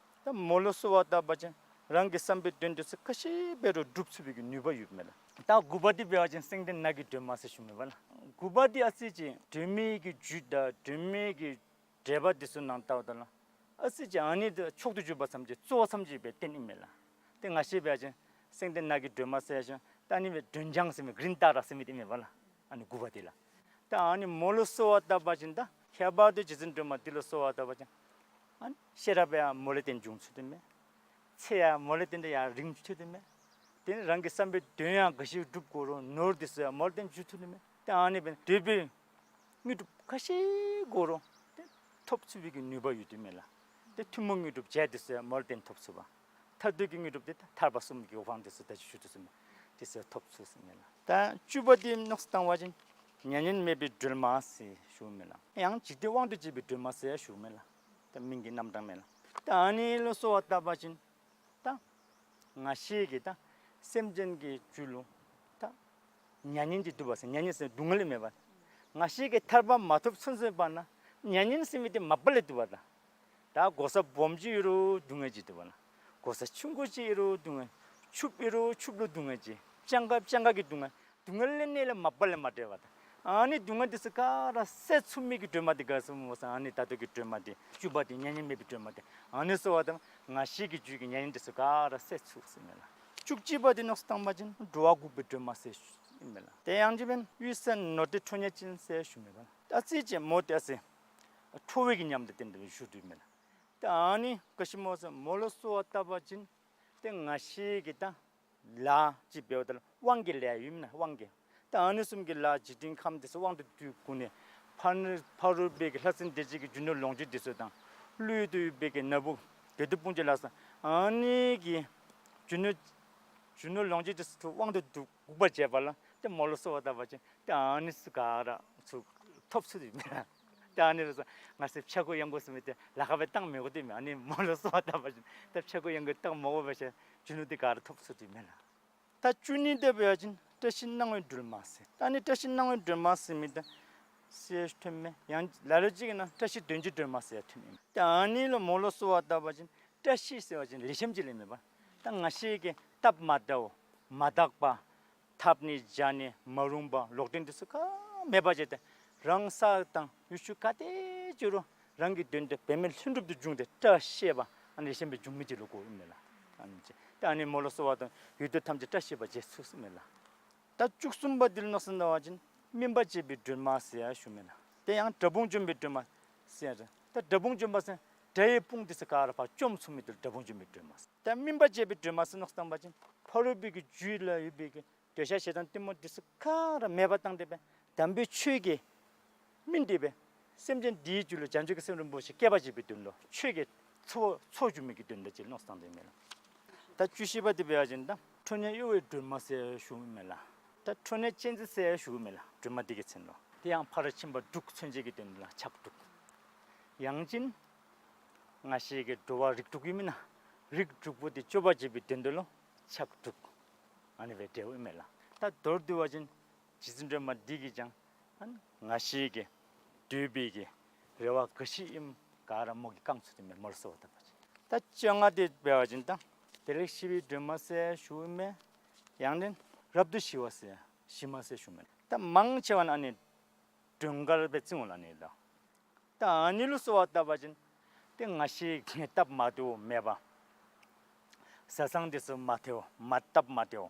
ད་མོ་ལུ་གསོལ་བ་བཏབ་པ་ཅིན་རང་གི་བསམ་པའི་དོན་འདི་ཚུ་ག་ཅི་འབད་རུང་སྒྲུབ་ཚུགས་པའི་གི་ནུས་པ་ཡོདཔ་མས་ལགས། ད་དགུ་པ་འདི་འབད་བ་ཅིན་སེང་ལྡེང་ནགས་ཀྱི་སྒྲོལ་མ་ཟེར་ཞུཝ་མས་པ་ལགས། དགུ་པ་འདི་ཨ་ཙི་ཅིག་སྒྲོལ་མའི་གི་རྒྱུད་དང་སྒྲོལ་མའི་གི་འགྲེལ་པ་འདི་ཚུ་ནང་ལྟཝ་ད་ལུ་ཨ་ཙི་ཅིག་ཨ་ནི་འདི་མཆོག་ཏུ་གྱུར་པ་ཙམ་ཅིག་གཙོ་བོ་ཙམ་ཅིག་སྦེ་བསྟན་ཨིན་མས་ལགས། ཏེ་ང་བཅས་འབད་བ་ཅིན་སེང་ལྡེང་ནགས་ཀྱི་སྒྲོལ་མ་ཟེར་ཞིནམ་ད་ཨ་ནི་སྦེ་སྒྲོལ་ལྗང་ཟེར་མི་གི་རིན་བཏགས་ར་ཟེར་མི་འདི་ཨིན་མས་པ་ལགས། ཨ་ནི་དགུ་པ་འདི་ལགས། ད་ཨ་ནི་མོ་ལུ་གསོལ་བ་བཏབ་པ་ཅིན་ད་ཁྱད་པར་དུ་རྗེ་བཙུན་སྒྲོལ་མ་འདི་ལུ་གསོལ་བ་བཏབ་པ་ཅིན་ཨ་ནི་ཤེས་རབ་ཡང་མོ་ལས་བརྟེན་འབྱུང་ཚུགས་དོ་མས། ཚེ་ཡང་མོ་ལས་བརྟེན་ཏེ་ཡང་རིང་ཚུགས་དོ་མས། དེ་ནི་རང་གི་བསམ་པའི་དོན་ཡང་ག་ཅི་སྒྲུབ་དགོ་རུང་ནོར་འདི་ཚུ་ཡང་མོ་ལས་བརྟེན་འབྱུང་ཚུགས་དོ་མས། ཏེ་ཨ་ནི་འབདན་འདོད་པའི་དངོས་གྲུབ་ག་ཅི་དགོ་རུང་ཏེ་ཐོབ་ཚུགས་པའི་གི་ནུས་པ་ཡོད་དོ་མས་ལགས། ཏེ་ཐུན་མོང་དངོས་གྲུབ་བྱད་འདི་ཚུ་ཡང་མོ་ལས་བརྟེན་ཐོབ་ཚུགས་པ། ཐར་འདོད་ཀྱི་དངོས་གྲུབ་འདི་ད་ཐར་པ་གསུམ་གྱི་འོབས་དབང་འདི་ཚུ་ད་ཅི་ཞུ་དོ་ཟེར་མས། འདི་ཚུ་ཐོབ་ཚུགས་ཟེར་མས་ལགས། ད་བཅུ་པ་འདི་མནོ་བསམ་བཏང་བ་ཅིན་མྱ་ངན་མེད་པའི་སྒྲོལ་མ་ཟེར་ཞུཝ་མས་ལགས། ཡང་འཇིག་རྟེན་དབང་དུ་བྱེད་པའི་སྒྲོལ་མ་ཟེར་ཞུཝ་མས་ལགས། ད་མིང་གི་རྣམ་གྲངས་མས་ལགས། ད་ཨ་ནི་ལུ་གསོལ་བ་བཏབ་པ་ཅིན་ད་ང་བཅས་ཀྱི་ད་སེམས་ཅན་གྱི་རྒྱུད་ལུ་ད་མྱ་ངན་གྱི་འདུ་བ་ཟེར་མྱ་ངན་ཟེར་སྡུག་བསྔལ་ཨིན་མས་པ། ང་བཅས་ཀྱིས་ཐར་པ་མ་ཐོབ་ཚུན་ཚོད་པ་ན་མྱ་ངན་ཟེར་མི་འདི་མ་པ་ལས་འདུག་པ་ལགས། ད་གོ་ས་སྦོམ་ཅིག་ཡོད་རུང་སྡུག་བསྔལ་ཅིག་འདུག་པ་ལགས། གོ་ས་ཆུང་ཀུ་ཅིག་ཡོད་རུང་སྡུག་བསྔལ། ཕྱུགཔོ་ཡོད་རུང་ཕྱུགཔོ་ལུ་སྡུག་བསྔལ་ཅིག། སྤྱང་ཀ་སྤྱང་ཀ་གི་སྡུག་བསྔལ། སྡུག་བསྔལ་ལས་གནས་ལས་མ་པ་ལས་མ་བྲལ་བ་དང་། ཨ་ནི་སྡུག་བསྔལ་འདི་ཚུ་ག་ར་བསལ་ཚུགས་མི་གི་སྒྲོལ་མ་འདི་ག་ཟེར་སྨོ་ཟེར་ཨ་ནི་ད་ལྟོ་གི་སྒྲོལ་མ་འདི་བཅུ་པ་འདི་མྱ་ངན་མེད་པའི་སྒྲོལ་མ་འདི་ཨ་ནི་གསོལ་བ་བཏབ་ང་བཅས་ཀྱི་རྒྱུད་ཀྱི་མྱ་ངན་འདི་ཚུ་ག་ར་བསལ་ཚུགས་ཟེར་མས་ལགས། བཅུ་གཅིག་པ་འདི་མནོ་བསམ་བཏང་བ་ཅིན་འགྲོ་བ་འགུགས་པའི་སྒྲོལ་མ་ཟེར་ཨིན་མས་ལགས། དེ་ཡང་གཅིག་འབདན་གཡུལ་ས་ནོར་སྡེ་ཁྲོ་གཉེར་ཅན་ཟེར་ཞུཝ་མས་ལགས། ད་ཨ་ཙི་ཅིག་མོ་ཏེ་ཨ་ཙི་ཁྲོ་བོའི་གི་ཉམས་དང་ལྡན་ཏེ་བཞུགས་དོ་མས་ལགས། ད་ཨ་ནི་ག་ཅི་སྨོ་ཟེར་མོ་ལུ་གསོལ་བ་བཏབ་པ་ཅིན་ཏེ་ང་བཅས་ཀྱི་ད་ལཱ་ཅིག་འབདཝ་ད་ལུ་དབང་གི་ལཱ་ཡོད་མེན་ན། དབང་གི། ད་ཨ་ནི་བཟུམ་གྱི་ལཱ་འཇིག་རྟེན་ཁམས་འདི་ཚུ་དབང་དུ་བསྡུ་དགོ་ནི། ཕར་ཕ་རོལ་པོའི་གི་ལྷ་སྲིན་སྡེ་བརྒྱད་ཀྱི་རྒྱུ་ནོར་ལོངས་སྤྱོད་འདི་ཚུ་དང་ཀླུ་ཡུལ་དུ་ཡོད་པའི་གི་ན་བུ་བདུད་དཔུང་འཇོམས་ལ་སོགས་ཨ་ནི་གི་རྒྱུ་ནོར་རྒྱུ་ནོར་ལོངས་སྤྱོད་འདི་ཚུ་དབང་དུ་བསྡུ་དགོ་པ་བྱེད་པ་ལ་ཏེ་མོ་ལུ་གསོལ་བ་བཏབ་པ་ཅིན་ཏེ་ཨ་ནི་ཚུ་ག་ར་ཚུ་ཐོབ་ཚུགས་དོ་མས། ཏེ་ཨ་ནི་ལུ་ང་བཅས་ཕྱྭ་འགུགས་གཡང་འགུགས་ཟེར་མི་འདི་ལཱ་ཁག་སྦེ་བཏང་མི་དགོ་དོ་མས། ཨ་ནི་མོ་ལུ་གསོལ་བ་བཏབ་པ་ཅིན་ཏེ་ཕྱྭ་འགུགས་གཡང་འགུགས་བཏང་མ་དགོ་པ་ཅིན་རྒྱུ་ནོར་འདི་ག་ར་ཐོབ་ཚུགས་དོ་མས་ལགས། ད་བཅུ་གཉིས་འདི་འབད་བ་ཅིན་བཀྲ་ཤིས་སྣང་བའི་སྒྲོལ་མ་ཟེར། ད་ཨ་ནི་བཀྲ་ཤིས་སྣང་བའི་སྒྲོལ་མ་ཟེར་མི་འདི་ཟེར་ཐོནམ་མས། ཡང་ལ་ལུ་ཅིག་གིས་ན་བཀྲ་ཤིས་དོན་གྱི་སྒྲོལ་མ་ཟེར་ཐོནམ་མས། ད་ཨ་ནི་ལུ་མོ་ལུ་གསོལ་བ་བཏབ་པ་ཅིན་བཀྲ་ཤིས་ཟེར་བ་ཅིན་ལེགས་ཤོམ་ཅིག་ལས་མེན་པར་ད་ང་བཅས་ཀྱི་སྟབས་མ་བདེཝ་མ་དག་པ་འཐབ་ནི་བྱ་ནི་མ་རུངས་པ་ལོག་འདྲེན་འདི་ཚུ་ག་མེད་པ་བྱས་ཏེ་རང་ས་དང་ཡུལ་ཆུ་ག་ཏེ་འགྱོ་རུང་རང་གི་དོན་དུ་འབད་མེད་ལྷུན་གྲུབ་ཏུ་འབྱུང་སྟེ་བཀྲ་ཤིས་པ་ཨ་ནི་ལེགས་ཤོམ་སྦེ་འབྱུང་མི་འདི་ལུ་གོཝ་ཨིན་མས་ལགས། ཨ་ནི་ཅིག་ད་ཨ་ནི་མོ་ལུ་གསོལ་བ་བཏབ་ཡུལ་དུས་ཐམས་ཅད་བཀྲ་ཤིས་པ་བྱེད་ཚུགས་ཟེར་མས་ལགས། ད་བཅུ་གསུམ་པ་འདི་ལུ་མནོ་བསམ་བཏང་བ་ཅིན་སྨིན་པ་འབྱེད་པའི་སྒྲོལ་མ་ཟེར་ཞུཝ་མས་ལགས། དེ་ཡང་དགྲ་དཔུང་འཇོམས་པའི་སྒྲོལ་མ་ཟེར། ད་དགྲ་དཔུང་འཇོམས་པ་ཟེར་དགྲ་ཡི་དཔུང་འདི་ཚུ་ག་ར་ཕར་བཅོམ་ཚུགས་མི་འདི་ལུ་དགྲ་དཔུང་འཇོམས་པའི་སྒྲོལ་མ་ཟེར། ད་སྨིན་པ་འབྱེད་པའི་སྒྲོལ་མ་ཟེར་མནོ་བསམ་བཏང་བ་ཅིན་ཕ་རོལ་པོའི་གི་རྒྱུད་ལུ་ཡོད་པའི་གི་འདོད་ཆགས་ཞེ་སྡང་གཏི་མུག་འདི་ཚུ་ག་ར་མེདཔ་བཏང་སྟེ་སྦེ་དམ་པའི་ཆོས་ཀྱི་སྨིན་ཏེ་སྦེ་སེམས་ཅན་འདིའི་རྒྱུད་ལུ་བྱང་ཆུབ་ཀྱི་སེམས་རིན་པོ་ཆེ་སྐྱེ་བར་བྱེད་པའི་དོན་ལུ་ཆོས་ཀྱི་ཚོགས་ཚོགས་སྒྱུར་མི་གི་དོན་དག་ཅིག་མནོ་བསམ་བཏང་སྟེ་མས་ལགས། ད་བཅུ་བཞི་པ་འདི་འབད་བ་ཅིན་ད་ཁྲོ་གཉེར་གཡོ་བའི་སྒྲོལ་མ་ཟེར་ཞུཝ་མས་ལགས། ད་ཁྲོ་གཉེར་ཅན་ཟེར་ཞུཝ་མས་ལགས། སྒྲོལ་མ་འདི་གི་མཚན་ལུ། དེ་ཡང་ཕ་རོལ་ཕྱིན་པ་དྲུག་མཚོན་བྱེད་ཀྱི་དོན་ལུ་ཕྱག་དྲུག། ཡང་ཅིན་ང་བཅས་ཀྱི་འགྲོ་བ་རིགས་དྲུག་ཡོད་མེན་ན། རིགས་དྲུག་པོ་འདི་སྐྱོབ་པར་བྱེད་པའི་དོན་དུ་ལུ་ཕྱག་དྲུག། ཨ་ནི་སྦེ་འབྲེལཝ་ཨིན་མས་ལགས། ད་མདོར་བསྡུ་བ་ཅིན་ རྗེ་བཙུན་སྒྲོལ་མ་འདི་གིས་ཀྱང་ཨ་ནི་ང་བཅས་ཀྱི་འདོད་པའི་གི་རེ་བ་ག་ཅི་ཨིནམ་ག་ར་མོ་གིས་བསྐང་ཚུགས་ཏེ་མས། མོ་ལུ་གསོལ་བ་བཏབ་པ་ཅིན། ད་བཅོ་ལྔ་འདི་འབད་བ་ཅིན་ད་དེ་ལས་ཤི་བའི་སྒྲོལ་མ་ཟེར་ཞུཝ་མས། ཡང་ན་རབ་ཏུ་ཞི་བ་ཟེར་ཞི་མ་ཟེར་ཞུཝ་མས། ད་མང་ཆེ་བ་ནི་ཨ་ནི་སྒྲོལ་དཀར་སྦེ་བརྩི་འོང་ལགས་ཨ་ནི་ལགས། ད་ཨ་ནི་ལུ་གསོལ་བ་བཏབ་པ་ཅིན་ཏེ་ང་བཅས་ཀྱི་སྟབས་མ་བདེཝ་མེད་པ། བཟའ་ཚང་འདི་ཚུ་མ་བདེཝ་མ་སྟབས་མ་བདེཝ།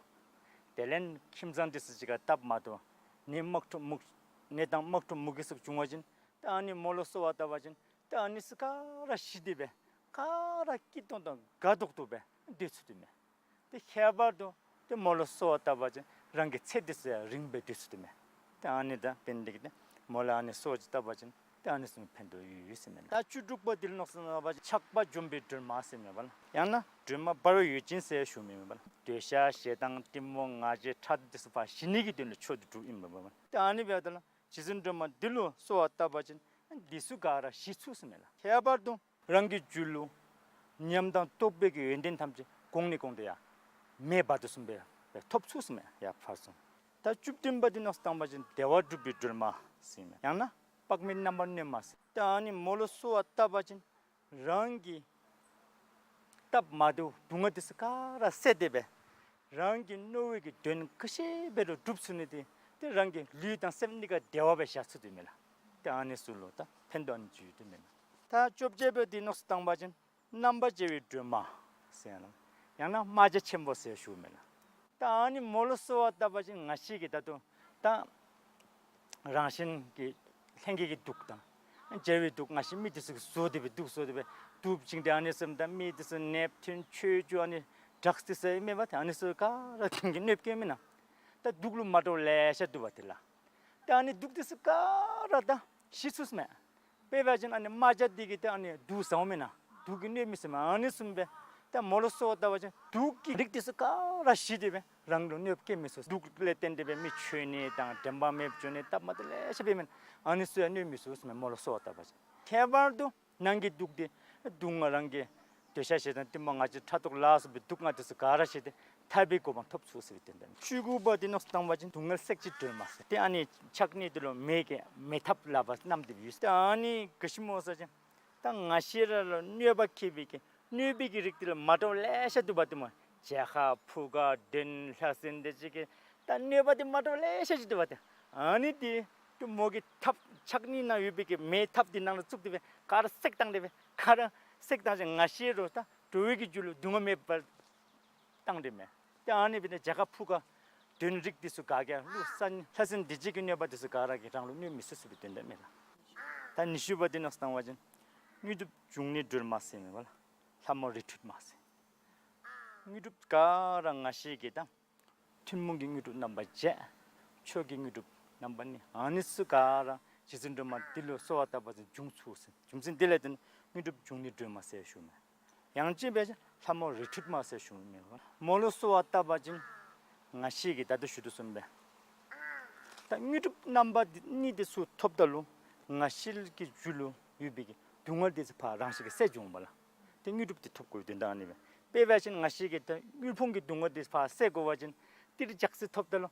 དེ་ལས་ཁྱིམ་ཚང་འདི་ཚུ་གཅིག་ཁར་སྟབས་མ་བདེཝ། ནད་དམག་འཁྲུག་མུ་ནད་དང་དམག་འཁྲུག་མུ་གེ་ཚུ་བྱུང་བ་ཅིན་ད་ཨ་ནི་མོ་ལུ་གསོལ་བ་བཏབ་པ་ཅིན་ད་ཨ་ནི་ཚུ་ག་ར་ཞི་སྟེ་སྦེ་ག་ར་སྐྱིད་ཏོང་ཏོ་དགའ་ཏོག་ཏོ་སྦེ་སྡོད་ཚུགས་ཏེ་མས། ཏེ་ཁྱད་པར་དུ་ཏེ་མོ་ལུ་གསོལ་བ་བཏབ་པ་ཅིན་རང་གི་ཚེ་འདི་ཚུ་ཡང་རིངམོ་སྦེ་སྡོད་ཚུགས་ཏེ་མས། ཏེ་ཨ་ནི་ད་འབདན་འདི་གིས་ཏེ་མོ་ལུ་ཨ་ནི་གསོལ་བ་ཅིག་བཏབ་པ་ཅིན་ཏེ་ཨ་ནི་ཚུ་ཕན་ཐོགས་ཡོད་ཟེར་མས་ལགས། ད་བཅུ་དྲུག་པ་འདི་ལུ་མནོ་བསམ་བཏང་པ་ཅིན་ཆགས་པ་འཇོམས་པའི་སྒྲོལ་མ་ཟེར་མས་པ་ལགས། ཡང་ན་སྒྲོལ་མ་འབར་བའི་འོད་ཅན་ཟེར་ཞུཝ་མས་པ་ལགས། འདོད་ཆགས་ཞེ་སྡང་གཏི་མུག་ང་རྒྱལ་ཕྲག་དོག་འདི་ཚུ་ཕར་ཞི་ནི་གི་དོན་ལུ་མཆོག་ཏུ་གྲུབ་ཨིན་པས་པ་ལགས། ཏེ་ཨ་ནི་འབདཝ་ད་ལུ་རྗེ་བཙུན་སྒྲོལ་མ་འདི་ལུ་གསོལ་བ་བཏབ་པ་ཅིན་འདི་ཚུ་ག་ར་ཞི་ཚུགས་ཟེར་མས་ལགས། ཁྱད་པར་དུ་རང་གི་རྒྱུད་ལུ་ཉམས་དང་རྟོགས་པའི་གི་ཡོན་ཏན་ཐམས་ཅད་གོང་ནས་གོང་དུ་ཡར་མེ་འབར་དོ་བཟུམ་སྦེ་ཐོབ་ཚུགས་ཟེར་མས། ཡར་ཕར་སོང་། ད་བཅུ་བདུན་པ་འདི་མནོ་བསམ་བཏང་པ་ཅིན་བདེ་བ་སྒྲུབ་པའི་སྒྲོལ་མ་ཟེར་མས། ཡང་ན་དཔག་མེད་རྣམ་པར་གནོན་མ་ཟེར། ད་ཨ་ནི་མོ་ལུ་གསོལ་བ་བཏབ་པ་ཅིན་རང་གི་སྟབས་མ་བདེཝ་སྡུག་བསྔལ་འདི་ཚུ་ག་ར་བསལ་ཏེ་སྦེ་རང་གི་མནོ་བའི་གི་དོན་ག་ཅི་འབད་རུང་འགྲུབ་ཚུགས་ནི་འདི་ཏེ་རང་གི་ལུས་དང་སེམས་གཉིས་ཀ་བདེ་བ་སྦེ་བཞག་ཚུགས་ཏེ་མས་ལགས། ཏེ་ཨ་ནི་ཚུ་ལུ་ད་ཕན་ཐོགས་ཨ་ནི་ཚུ་ཡོད་དེ་མས་ལགས། ད་བཅོ་བརྒྱད་པ་འདི་མནོ་བསམ་བཏང་པ་ཅིན་རྣམ་པར་རྒྱལ་བའི་སྒྲོལ་མ་ཟེར་ལགས། ཡང་ན་རྨ་བྱ་ཆེན་པོ་ཟེར་ཞུཝ་མས་ལགས། ད་ཨ་ནི་མོ་ལུ་གསོལ་བ་བཏབ་པ་ཅིན་ང་བཅས་ཀྱི་ད་ལྟོ་ད་རང་གཞན་གྱི་ལྷན་སྐྱེས་ཀྱི་དུག་དང་རྒྱལ་བའི་དུག་ང་བཅས་མི་འདི་ཚུ་གིས་བཟོ་སྟེ་སྦེ་དུག་བཟོ་སྟེ་སྦེ་དུག་བྱིན་ཏེ་ཨ་ནི་ཚུ་ད་མི་འདི་ཚུ་ནདཔ་ཐུན་ཆོས་རྒྱུ་ཨ་ནི་ཌྲགསི་འདི་ཚུ་ཨིན་མས་པ། ད་ཨ་ནི་ཚུ་ག་ར་གིས་གནོདཔ་བཀལཝ་མེན་ན། ད་དུག་ལུ་མ་འདྲཝ་ལེ་ཤ་འདུག་པ་དེ་ལགས། ད་ཨ་ནི་དུག་འདི་ཚུ་ག་ར་ད་ཞི་ཚུགས་ཟེར་མས། དཔེ་འབད་བ་ཅིན་ཨ་ནི་རྨ་བྱ་འདི་གིས་ད་ཨ་ནི་དུག་ཟཝ་མེན་ན། དུག་གིས་གནོདཔ་མེད་ཟེར་མས། ཨ་ནི་བཟུམ་སྦེ་ད་མོ་ལུ་གསོལ་བ་བཏབ་པ་ཅིན་དུག་གི་རིགས་འདི་ཚུ་ག་ར་ཞི་སྟེ་སྦེ་རང་ལུ་གནོདཔ་བཀལ་མི་ཚུགས། དུག་ལས་བརྟེན་ཏེ་སྦེ་མི་འཆོལ་ནི་དང་དྲན་པ་མེདཔ་འགྱོ་ནི་སྟབས་མ་བདེཝ་ལེ་ཤ་འབད་མི་ཨ་ནི་ཚུ་ཡང་གནོད་མི་ཚུགས་ཟེར་མས། མོ་ལུ་གསོལ་བ་བཏབ་པ་ཅིན། ཁྱད་པར་དུ་ནང་གི་དུག་འདི་སྡུག་བསྔལ་རང་གི་འདོད་ཆགས་ཞེ་སྡང་གཏི་མུག་ང་རྒྱལ་ཕྲག་དོག་ལ་སོགས་པའི་དུག་ལྔ་འདི་ཚུ་ག་ར་ཞི་སྟེ་ཐར་པའི་གོ་འཕང་ཐོབ་ཚུགས་ཟེར་བའི་དོན་དག། བཅུ་དགུ་པ་འདི་མནོ་བསམ་བཏང་པ་ཅིན་སྡུག་བསྔལ་སེལ་བྱེད་སྒྲོལ་མ་ཟེར། ཏེ་ཨ་ནི་ཕྱག་གཉིས་འདི་ལུ་མེ་གི་མེ་ཐབ་ལག་པར་བསྣམས་ཏེ་ཡོད། ཏེ་ཨ་ནི་ག་ཅི་སྨོ་ཟེར་བ་ཅིན་ད་ང་བཅས་ར་ལུ་གནོད་པ་བཀལ་བའི་གི་གནོད་པའི་གི་རིགས་འདི་ལུ་མ་འདྲཝ་ལེ་ཤ་འདུག་པ་ཏེ་སྨོ། བྱད་ཁ་ཕུ་ཁ་གདོན་ལྷ་སྲིན་འདི་ཅིག་གི་ད་གནོད་པ་འདི་མ་འདྲཝ་ལེ་ཤ་ཅིག་འདུག་པ་ཏེ། ཨ་ནི་འདི་ཏེ་མོ་གི་ཐབ་ཕྱག་གཉིས་ནང་ཡོད་པའི་གི་མེ་ཐབ་འདི་ནང་ལུ་བཙུགས་ཏེ་སྦེ་ག་ར་བསྲེགས་བཏང་སྟེ་སྦེ་ག་ར་བསྲེགས་བཏང་ཞིནམ་ང་བཅས་ར་ད་འགྲོ་བའི་གི་རྒྱུད་ལུ་སྡུག་བསྔལ་མེདཔ་བཏང་སྟེ་མས། ཏེ་ཨ་ནི་འབད་ནི་དེ་བྱད་ཁ་ཕུ་ཁ་གདོན་རིགས་འདི་ཚུ་ག་གིས་ཀླུ་ས་གནོན་ལྷ་སྲིན་སྡིག་བྱེད་ཀྱི་གནོད་པ་འདི་ཚུ་ག་ར་གིས་རང་ལུ་གནོད་མི་ཚུགས་ཟེར་བའི་དོན་དག་མས་ལགས། ད་ཉི་ཤུ་པ་འདི་མནོ་བསམ་བཏང་པ་ཅིན་དངོས་གྲུབ་འབྱུང་གནས་སྒྲོལ་མ་ཟེར་མས་པ་ལགས། ལྷ་མོ་རི་ཁྲོད་མ་ཟེར། དངོས་གྲུབ་ག་ར་ང་བཅས་ཀྱི་ད་ཐུན་མོང་གི་དངོས་གྲུབ་རྣམ་པ་བརྒྱད། མཆོག་གི་དངོས་གྲུབ་རྣམ་པ་གཉིས། ཨ་ནི་ཚུ་ག་ར་རྗེ་བཙུན་སྒྲོལ་མ་འདི་ལུ་གསོལ་བ་བཏབ་པ་ཅིན་འབྱུང་ཚུགས་ཟེར། རྒྱུ་མཚན་འདི་ལས་བརྟེན་དངོས་གྲུབ་འབྱུང་གནས་སྒྲོལ་མ་ཟེར་ཞུཝ་མས། ཡང་ཅིན་འབད་བ་ཅིན་ལྷ་མོ་རི་ཁྲོད་མ་ཟེར་ཞུཝ་མས། མོ་ལུ་གསོལ་བ་བཏབ་པ་ཅིན་ང་བཅས་ཀྱིས་ད་ལྟོ་ཞུ་དོ་བཟུམ་སྦེ་ད་དངོས་གྲུབ་རྣམ་པ་འདི་གཉིས་འདི་ཚུ་ཐོབ་ད་ལུ་ང་བཅས་ཀྱི་རྒྱུད་ལུ་ཡོད་པའི་གི་སྡུག་བསྔལ་འདི་ཚུ་ཕར་རང་བཞིན་གྱིས་བསལ་འགྱོ་འོང་པ་ལགས། ཏེ་དངོས་གྲུབ་འདི་ཐོབ་དགོ་པའི་དོན་དག་ཨ་ནི་སྦེ། དཔེ་འབད་བ་ཅིན་ང་བཅས་ཀྱིས་ད་དངུལ་ཕོངས་ཀྱི་སྡུག་བསྔལ་འདི་ཕར་བསལ་དགོ་པ་ཅིན་ཏིལ་འཇག་སི་ཐོབ་ད་ལུ་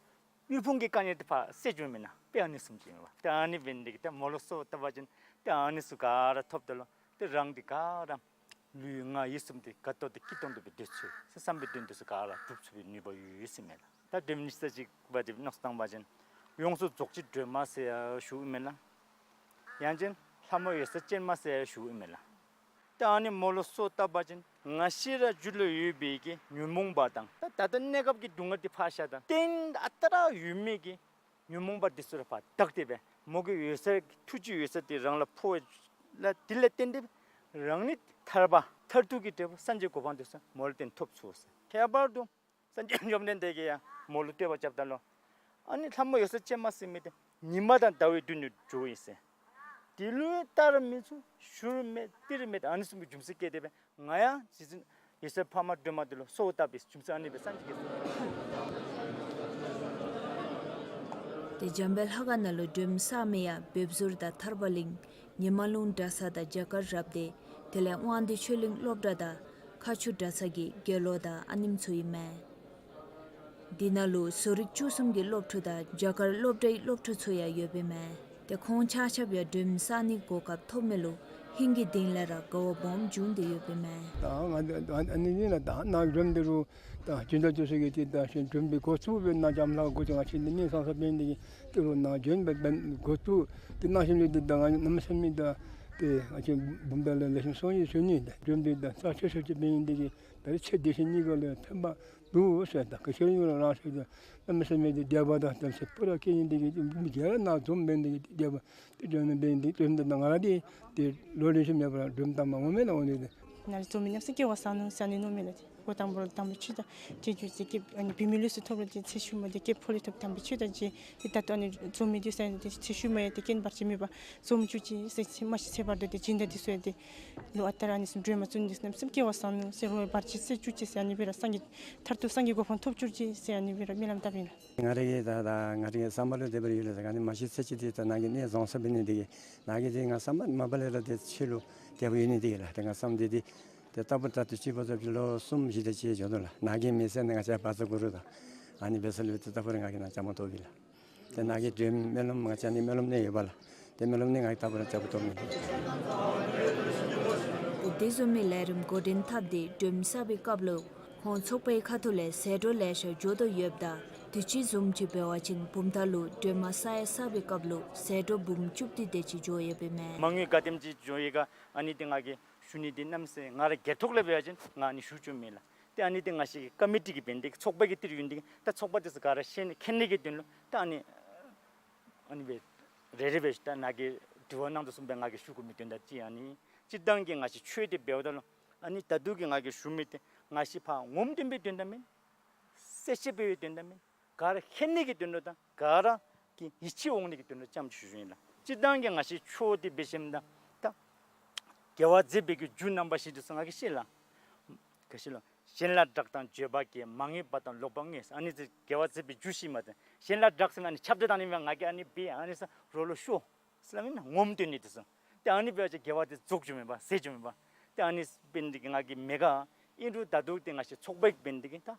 དངུལ་ཕོངས་ཀྱི་དཀའ་ངལ་འདི་ཕར་བསལ་འགྱོཝ་མེན་ན། དཔེ་ཨ་ནི་བཟུམ་ཅིག་ཨིན་པས། ཏེ་ཨ་ནི་འབད་ནི་དེ་གིས་ཏེ་མོ་ལུ་གསོལ་བ་བཏབ་པ་ཅིན་ཏེ་ཨ་ནི་ཚུ་ག་ར་ཐོབ་ད་ལུ་ཏེ་རང་འདི་ག་ར་ལུས་ངག་ཡིད་གསུམ་འདི་དགའ་ཏོག་ཏོ་སྐྱིད་ཏོང་ཏོ་སྦེ་སྡོད་ཚུགས་ཟེར་བསམ་པའི་དོན་འདི་ཚུ་ག་ར་འགྲུབ་ཚུགས་པའི་ནུས་པ་ཡོད་ཟེར་མས་ལགས། ད་དོན་གཉིས་ས་གཅིག་པ་འདི་མནོ་བསམ་བཏང་པ་ཅིན་ཡོངས་སུ་རྫོགས་བྱེད་སྒྲོལ་མ་ཟེར་ཞུཝ་ཨིན་མས་ལགས། ཡང་ཅིན་ལྷ་མོ་འོད་གསལ་ཅན་མ་ཟེར་ཞུཝ་ཨིན་མས་ལགས། ད་ཨ་ནི་མོ་ལུ་གསོལ་བཏབ་པ་ཅིན་ང་བཅས་ར་རྒྱུད་ལུ་ཡོད་པའི་གི་ཉོན་མོངས་པ་དང་ད་ད་ལྟོ་གནས་སྐབས་ཀྱི་སྡུག་བསྔལ་འདི་ཕར་བཞག་ད་གཏན་ཨ་རྟག་ར་ཡོད་མི་གི་ཉོན་མོངས་པ་འདི་ཚུ་ར་ཕར་དག་སྟེ་སྦེ་མོ་གི་འོད་གསལ་ཐུགས་རྗེའི་འོད་གསལ་འདི་རང་ལུ་འཕོ་བ་ལ་འདི་ལས་བརྟེན་ཏེ་རང་ནི་ཐར་པ་མཐར་ཐུག་གི་འབྲས་བུ་སངས་རྒྱས་གོ་འཕང་འདི་ཚུ་མོ་ལུ་བརྟེན་ཐོབ་ཚུགས་ཟེར། ཁྱད་པར་དུ་སངས་རྒྱས་བཅོམ་ལྡན་འདས་ཀྱིས་ཡང་མོ་ལུ་བསྟོད་པ་རྐྱབ་ད་ལུ་ཨ་ནི་ལྷ་མོ་འོད་གསལ་ཅན་མ་ཟེར་མི་འདི་ཉི་མ་དང་ཟླ་བའི་མདུན་ནས་འགྱོཝ་ཨིན་ཟེར། དེ་ལུ་ལྟར་མི་ཚུགས་ཞུར་མེད་ཏིར་མེད་ཨ་ནི་བཟུམ་གྱི་རྒྱུ་མཚན་བཀལ་ཏེ་སྦེ་ང་ཡང་རྗེ་བཙུན་འོད་གསལ་འཕགས་མ་སྒྲོལ་མ་འདི་ལུ་གསོལ་བ་བཏབ་པའི་རྒྱུ་མཚན་ཨ་ནི་སྦེ་སངས་རྒྱས་ཀྱིས་གསུངས། ཏེ་འཇམ་དཔལ་ལྷ་ཁང་ནང་ལུ་སྒྲོལ་མ་གསར་མའི་ཡང་བེབ་ཟུར་དང་ཐར་པ་གླིང་ཉི་མ་ལུང་གྲྭ་ཚང་དང་རྒྱ་གར་རབ་སྡེ་དེ་ལས་དབང་འདུས་ཆོས་གླིང་སློབ་གྲྭ་དང་མཁར་ཆུ་གྲྭ་ཚང་གི་དགེ་སློང་དང་ཨ་ནེམ་ཚུ་ཨིན་མས། འདི་ནང་ལུ་བཟོ་རིག་བཅུ་གསུམ་གྱི་སློབ་ཕྲུག་དང་རྒྱ་གར་སློབ་གྲྭའི་སློབ་ཕྲུག་ཚུ་ཡང་ཡོདཔ་ཨིན་མས། ཏེ་ཁོང་ཆ་ཁྱབ་ཡང་སྒྲོལམ་བསག་ནིའི་གོ་སྐབས་ཐོབ་མི་ལུ་ཧིང་གི་གཏིང་ལས་ར་དགའ་བ་སྦོམ་བྱུང་སྟེ་ཡོདཔ་ཨིན་མས། ད་ང་འདི་ཨ་ཨ་ནི་ཨིན་ལགས། ད་ནཱ་སྒྲོལམ་འདི་རུང་ད་སྦྱིན་བདག་འདི་ཚུ་གིས་ཏེ་ད་ཤིང་སྒྲོལམ་འདི་འགོ་བཙུགས་སྦེ་ནཱ་ལྕམ་ལྷ་འགོ་ཅིག་ང་བཅས་འདི་གནས་ཚང་ས་འབད་ནི་འདི་གིས་ཏེ་རུང་ནཱ་སྒྲོལམ་འབད་འབད་འགོ་བཙུགས་ཏེ་གནང་ཞིནམ་ལས་ཏེ་ད་ང་གནམ་མེད་ས་མེད་ད་ཏེ་ང་བཅས་བུམ་ཐང་ལུ་ལེགས་ཤོམ་སོང་ཡི་ཟེར་ཞུ་ནི། ད་སྒྲོལམ་འདི་ད་རྩ་ཆེ་ཤོས་ཅིག་འབད་ནི་འདི་གིས་ད་རེས་ཚེ་འདི་ཕྱི་གཉིས་ཀ་ལུ་ཕན་པ་འདུག་ཟེར། ད་ག་ཅི་ར་ཡོད་རུང་རང་སོ་ད་གནམ་མེད་ས་མེད་ཏེ་དད་པ་དང་དམ་ཚིག་སྤུ་ར་བསྐྱེད་ནི་འདི་གིས་མི་སྒེར་ནཱ་འཛོམས་འབད་ནི་འདི་གིས་དད་པ་ཏེ་སྒྲོལམ་འབད་ནི་འདི་སྒྲོལམ་འདི་ད་ང་ར་འདི་ཏེ་ལོ་རེ་བཞིན་མེད་པར་སྒྲོལམ་བཏབ་མ་འོང་མེན་ན། འོང་ནི་འདི་ནཱ་ལུ་འཛོམས་མི་རྣམས་ཀྱིས་དགེ་བ་བསགས་ནུག་ཟེར་ཨ་ནི་མནོཝ་མས་ལགས། འགོ་དང་པོ་ར་དམ་པའི་ཆོས་དང་འབྲེལ་གྱུར་ཅིག་སྐྱེས་ཨ་ནི་བུད་མེད་ལུས་སུ་ཐོབ་རུང་ཏེ་ཚེ་ཤུལ་མ་འདི་སྐྱེས་ཕོ་ལུས་ཐོབ་དམ་པའི་ཆོས་དང་འབྲེལ་ཏེ་ད་ལྟོ་ཨ་ནི་འཛོམས་མི་འདི་ཟེར་ཨ་ནི་ཏེ་ཚེ་ཤུལ་མ་ཡང་ཏེ་རྐྱེན་བར་ཆད་མེད་པར་འཛོམས་བཅུག་ཅིག་ཟེར་ཚེ་མ་ཤི་ཚེ་བར་དུ་ཏེ་སྦྱིན་བདག་འདི་ཚུ་ཡང་ཏེ་ལོ་ཨ་རྟག་ར་ཨ་ནི་བཟུམ་སྒྲོལ་མ་བཙུགས་ནི་འདི་ཚུ་རྣམ་གསུམ་སྐྱེ་བ་བཟང་ནུག་ཟེར་རོགས་བར་ཆད་སེལ་བཅུག་ཅིག་ཟེར་ཨ་ནི་སྦེ་ར་སངས་རྒྱས་མཐར་ཐུག་སངས་རྒྱས་གོ་འཕང་ཐོབ་བཅུག་ཅིག་ཟེར་ཨ་ནི་སྦེ་ར་སྨོན་ལམ་བཏབ་ཨིན་ལགས། ང་རའི་གི་ད་ད་ང་རའི་གི་བསམ་པ་ལུ་དེ་སྦེ་ར་ཡོད་ལགས། ད་ཨ་ནི་མ་ཤི་ཚེ་གཅིག་འདི་ད་ནཱ་གི་གནས་རྫོགས་ས་འབད་ནི་འདི་གིས་ནཱ་གི་འདི་ང་བསམ་པ་མ་པ་ལས་ར་ཏེ་ཆོས་ལུ་དད་པ་ཡོད་ནི་འདི་གིས་ལགས། ཏེ་ང་བསམ་འདི་འདི་ཏེ་རྟག་བུ་རྟག་ཏུ་ཅིག་འབད་ཚུགས་པའི་ལོ་གསུམ་བཞི་དེ་ཅིག་འགྱོ་དོ་ལགས། ནཱ་གི་མི་སེར་ནི་ང་བཅས་བཛྲ་གུ་རུ་དང་ཨ་ནི་འབད་ས་ལུ་ཏེ་རྟག་བུ་ར་ང་གིས་ནཱ་བཅའ་མར་གཏོགས་པས་ལགས། ཏེ་ནཱ་གི་སྒྲོལ་མའི་སྨོན་ལམ་ང་བཅས་ནི་སྨོན་ལམ་ནི་ཡོདཔ་ལགས། ཏེ་སྨོན་ལམ་ནི་ང་གིས་རྟག་བུ་ར་བཅའ་མར་གཏོགས་མི། ཏེ་དེ་བཟུམ་མའི་ལས་རིམ་འགོ་འདྲེན་འཐབ་སྟེ་སྒྲོལ་མ་བསགས་པའི་སྐབས་ལུ་ཁོང་ཚོགས་པའི་ཁ་ཐུག་ལས་ཟད་འགྲོ་ལེ་ཤ་འགྱོ་དོ་ཡོདཔ་ད་དུས་ཅི་བཟུམ་ཅིག་འབད་བ་ཅིན་བུམ་ཐང་ལུ་སྒྲོལ་མ་བསགས་ཡ་བསགས་པའི་སྐབས་ལུ་ཟད་འགྲོ་འབུམ་བཅུ་བདུན་དེ་ཅིག་འགྱོ་ཡོདཔ་ཨིན་མས། མ་དངུལ་ག་དེམ་ཅིག་འགྱོ་ཡི་ག་ཨ་ནི་འདི་ང་གིས་ཞུ་ནི་འདི་གནམ་མེད་ས་མེད་ང་ར་སྒེར་ཐོག་ལས་འབད་བ་ཅིན་ང་ཨ་ནི་ཞུ་བཅུག་མེད་ལགས། ཏེ་ཨ་ནི་འདི་ང་བཅས་ཀྱི་ཀོ་མི་ཊི་གི་འབད་ནི་འདི་གིས་ཚོགས་པ་གི་ཏི་རུ་ཡོད་ནི་འདི་གིས་ད་ཚོགས་པ་འདི་ཚུ་ག་ར་ཤེས་ནི་མཁྱེན་ནི་གི་དོན་ལུ་ད་ཨ་ནི་ཨ་ནི་སྦེ་རེ་རེ་སྦེ་ད་ནཱ་གིས་དྲི་བ་གནང་དོ་བཟུམ་སྦེ་ང་གིས་ཞུ་དགོ་མི་དོན་དག་ཅིག་ཨ་ནི་སྤྱིར་བཏང་གི་ང་བཅས་ཆོས་འདི་འབདཝ་ད་ལུ་ཨ་ནི་ད་ལྟོ་གི་ང་གིས་ཞུ་མི་འདི་ང་བཅས་ཕར་ངོམ་སྟོན་པའི་དོན་དག་མེན། གསལ་བཤད་འབད་བའི་དོན་དག་མེན། ག་ར་མཁྱེན་ནི་གི་དོན་ལུ་དང་ག་ར་གི་ཡིད་ཆེས་འོང་ནི་གི་དོན་ལུ་ཙམ་ཅིག་ཞུ་ཞུཝ་ཨིན་ལགས། སྤྱིར་བཏང་གི་ང་བཅས་ཆོས་འདི་འབད་ཞིནམ་ད་ད་དགེ་བ་མཛད་པའི་གི་རྒྱུ་རྣམ་པ་བཞི་འདི་ཚུ་ང་གིས་ཤེས་ལགས། ག་ཅི་ལོ། གཞན་ལ་བསྒྲགས་དང་བརྗོད་པ་གྱིས། མ་ངེས་པ་དང་ལོག་པར་བསྔོས། ཨ་ནི་ཚུ་དགེ་བ་མཛད་པའི་རྒྱུ་ཤེས་མ་ཚད་གཞན་ལ་བསྒྲགས་ཟེར་ན་ཨ་ནི་ཁྱབ་བརྡལ་བཏང་ནི་མེན། ང་གིས་ཨ་ནི་འབད་ཨ་ནི་ས་རོགས་ལུ་ཤོ་ཟེར་སླབ་མེན་ན། ངོམ་སྟོན་ནི་འདི་ཚུ། ཏེ་ཨ་ནི་འབད་བ་ཅིན་དགེ་བ་འདི་རྫོགས་འགྱོཝ་མེན་པ་ཟད་འགྱོཝ་མེན་པ། ཏེ་ཨ་ནི་འབད་ནི་འདི་གིས་ང་གིས་མེད་ག། ཨིན་རུང་ད་ལྟོ་འདི་ང་བཅས་ཚོགས་པའི་འབད་ནི་འདི་གིས་ད་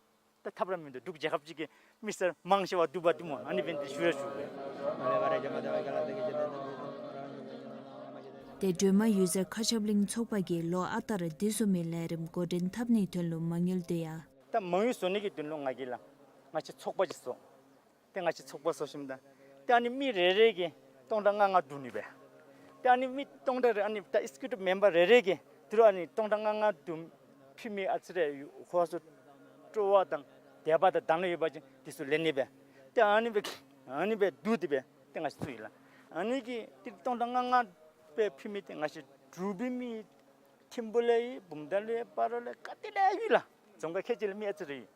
ད་ཐབས་ར་མིན་འདུག། འབྲུག་རྒྱལ་ཁབ་ཅིག་གི་མི་སེར་མང་ཆེ་བ་འདུག་པ་འདུག་སྨོ། ཨ་ནི་འབད་ནི་འདི་ཞུ་ར་ཞུ། ཏེ་སྒྲོལ་མ་གཡུལ་ཟ་མཁའ་ཁྱབ་གླིང་ཚོགས་པ་གིས་ལོ་ཨ་རྟག་ར་དེ་བཟུམ་མའི་ལས་རིམ་འགོ་འདྲེན་འཐབ་ནིའི་དོན་ལུ་མ་དངུལ་དེ་ཡང་ད་མ་དངུལ་བཟོ་ནི་གི་དོན་ལུ་ང་གིས་ལགས་ང་བཅས་ཚོགས་པ་ཅིག་བཟོ། ཏེ་ང་བཅས་ཚོགས་པ་བཟོ་ཞིནམ་ད་ཏེ་ཨ་ནི་མི་རེ་རེ་གིས་སྟོང་ཕྲག་ལྔ་ལྔ་བསྡུ་ནི་སྦེ། ཏེ་ཨ་ནི་མི་སྟོང་ཕྲག་རེ་ཨ་ནི་ད་ཨེག་སི་ཀིའུ་ཊིབ་མེམ་བར་རེ་རེ་གིས་ཏི་རུ་ཨ་ནི་སྟོང་ཕྲག་ལྔ་ལྔ་བསྡུ་ཕུལ་མི་ཨ་ཙི་རེ་ཡོད། ཁོ་ཚུ་སྤྲོ་བ་དང་དད་པ་དང་དག་སྣང་ཡོད་པ་ཅིན་འདི་ཚུ་ལེན་ནི་སྦེ། ཏེ་ཨ་ནི་སྦེ་ཨ་ནི་སྦེ་བསྡུ་སྟེ་སྦེ་ཏེ་ང་བཅས་བཙུགས་ཡི་ལགས། ཨ་ནི་གིས་ཏི་རུ་སྟོང་ཕྲག་ལྔ་ལྔ་སྦེ་ཕུལ་མི་འདི་ང་བཅས་འབྲུག་པའི་མི་ཐིམ་ཕུ་ལས་ཡོད། བུམ་ཐང་ལས་ཡོད། སྤ་རོ་ལས་ག་ཏེ་ལས་ཡོད་ལགས། རྫོང་ཁག་ཁལ་གཅིག་ལས་མི་ཨ་ཙི་རེ་ཡོད།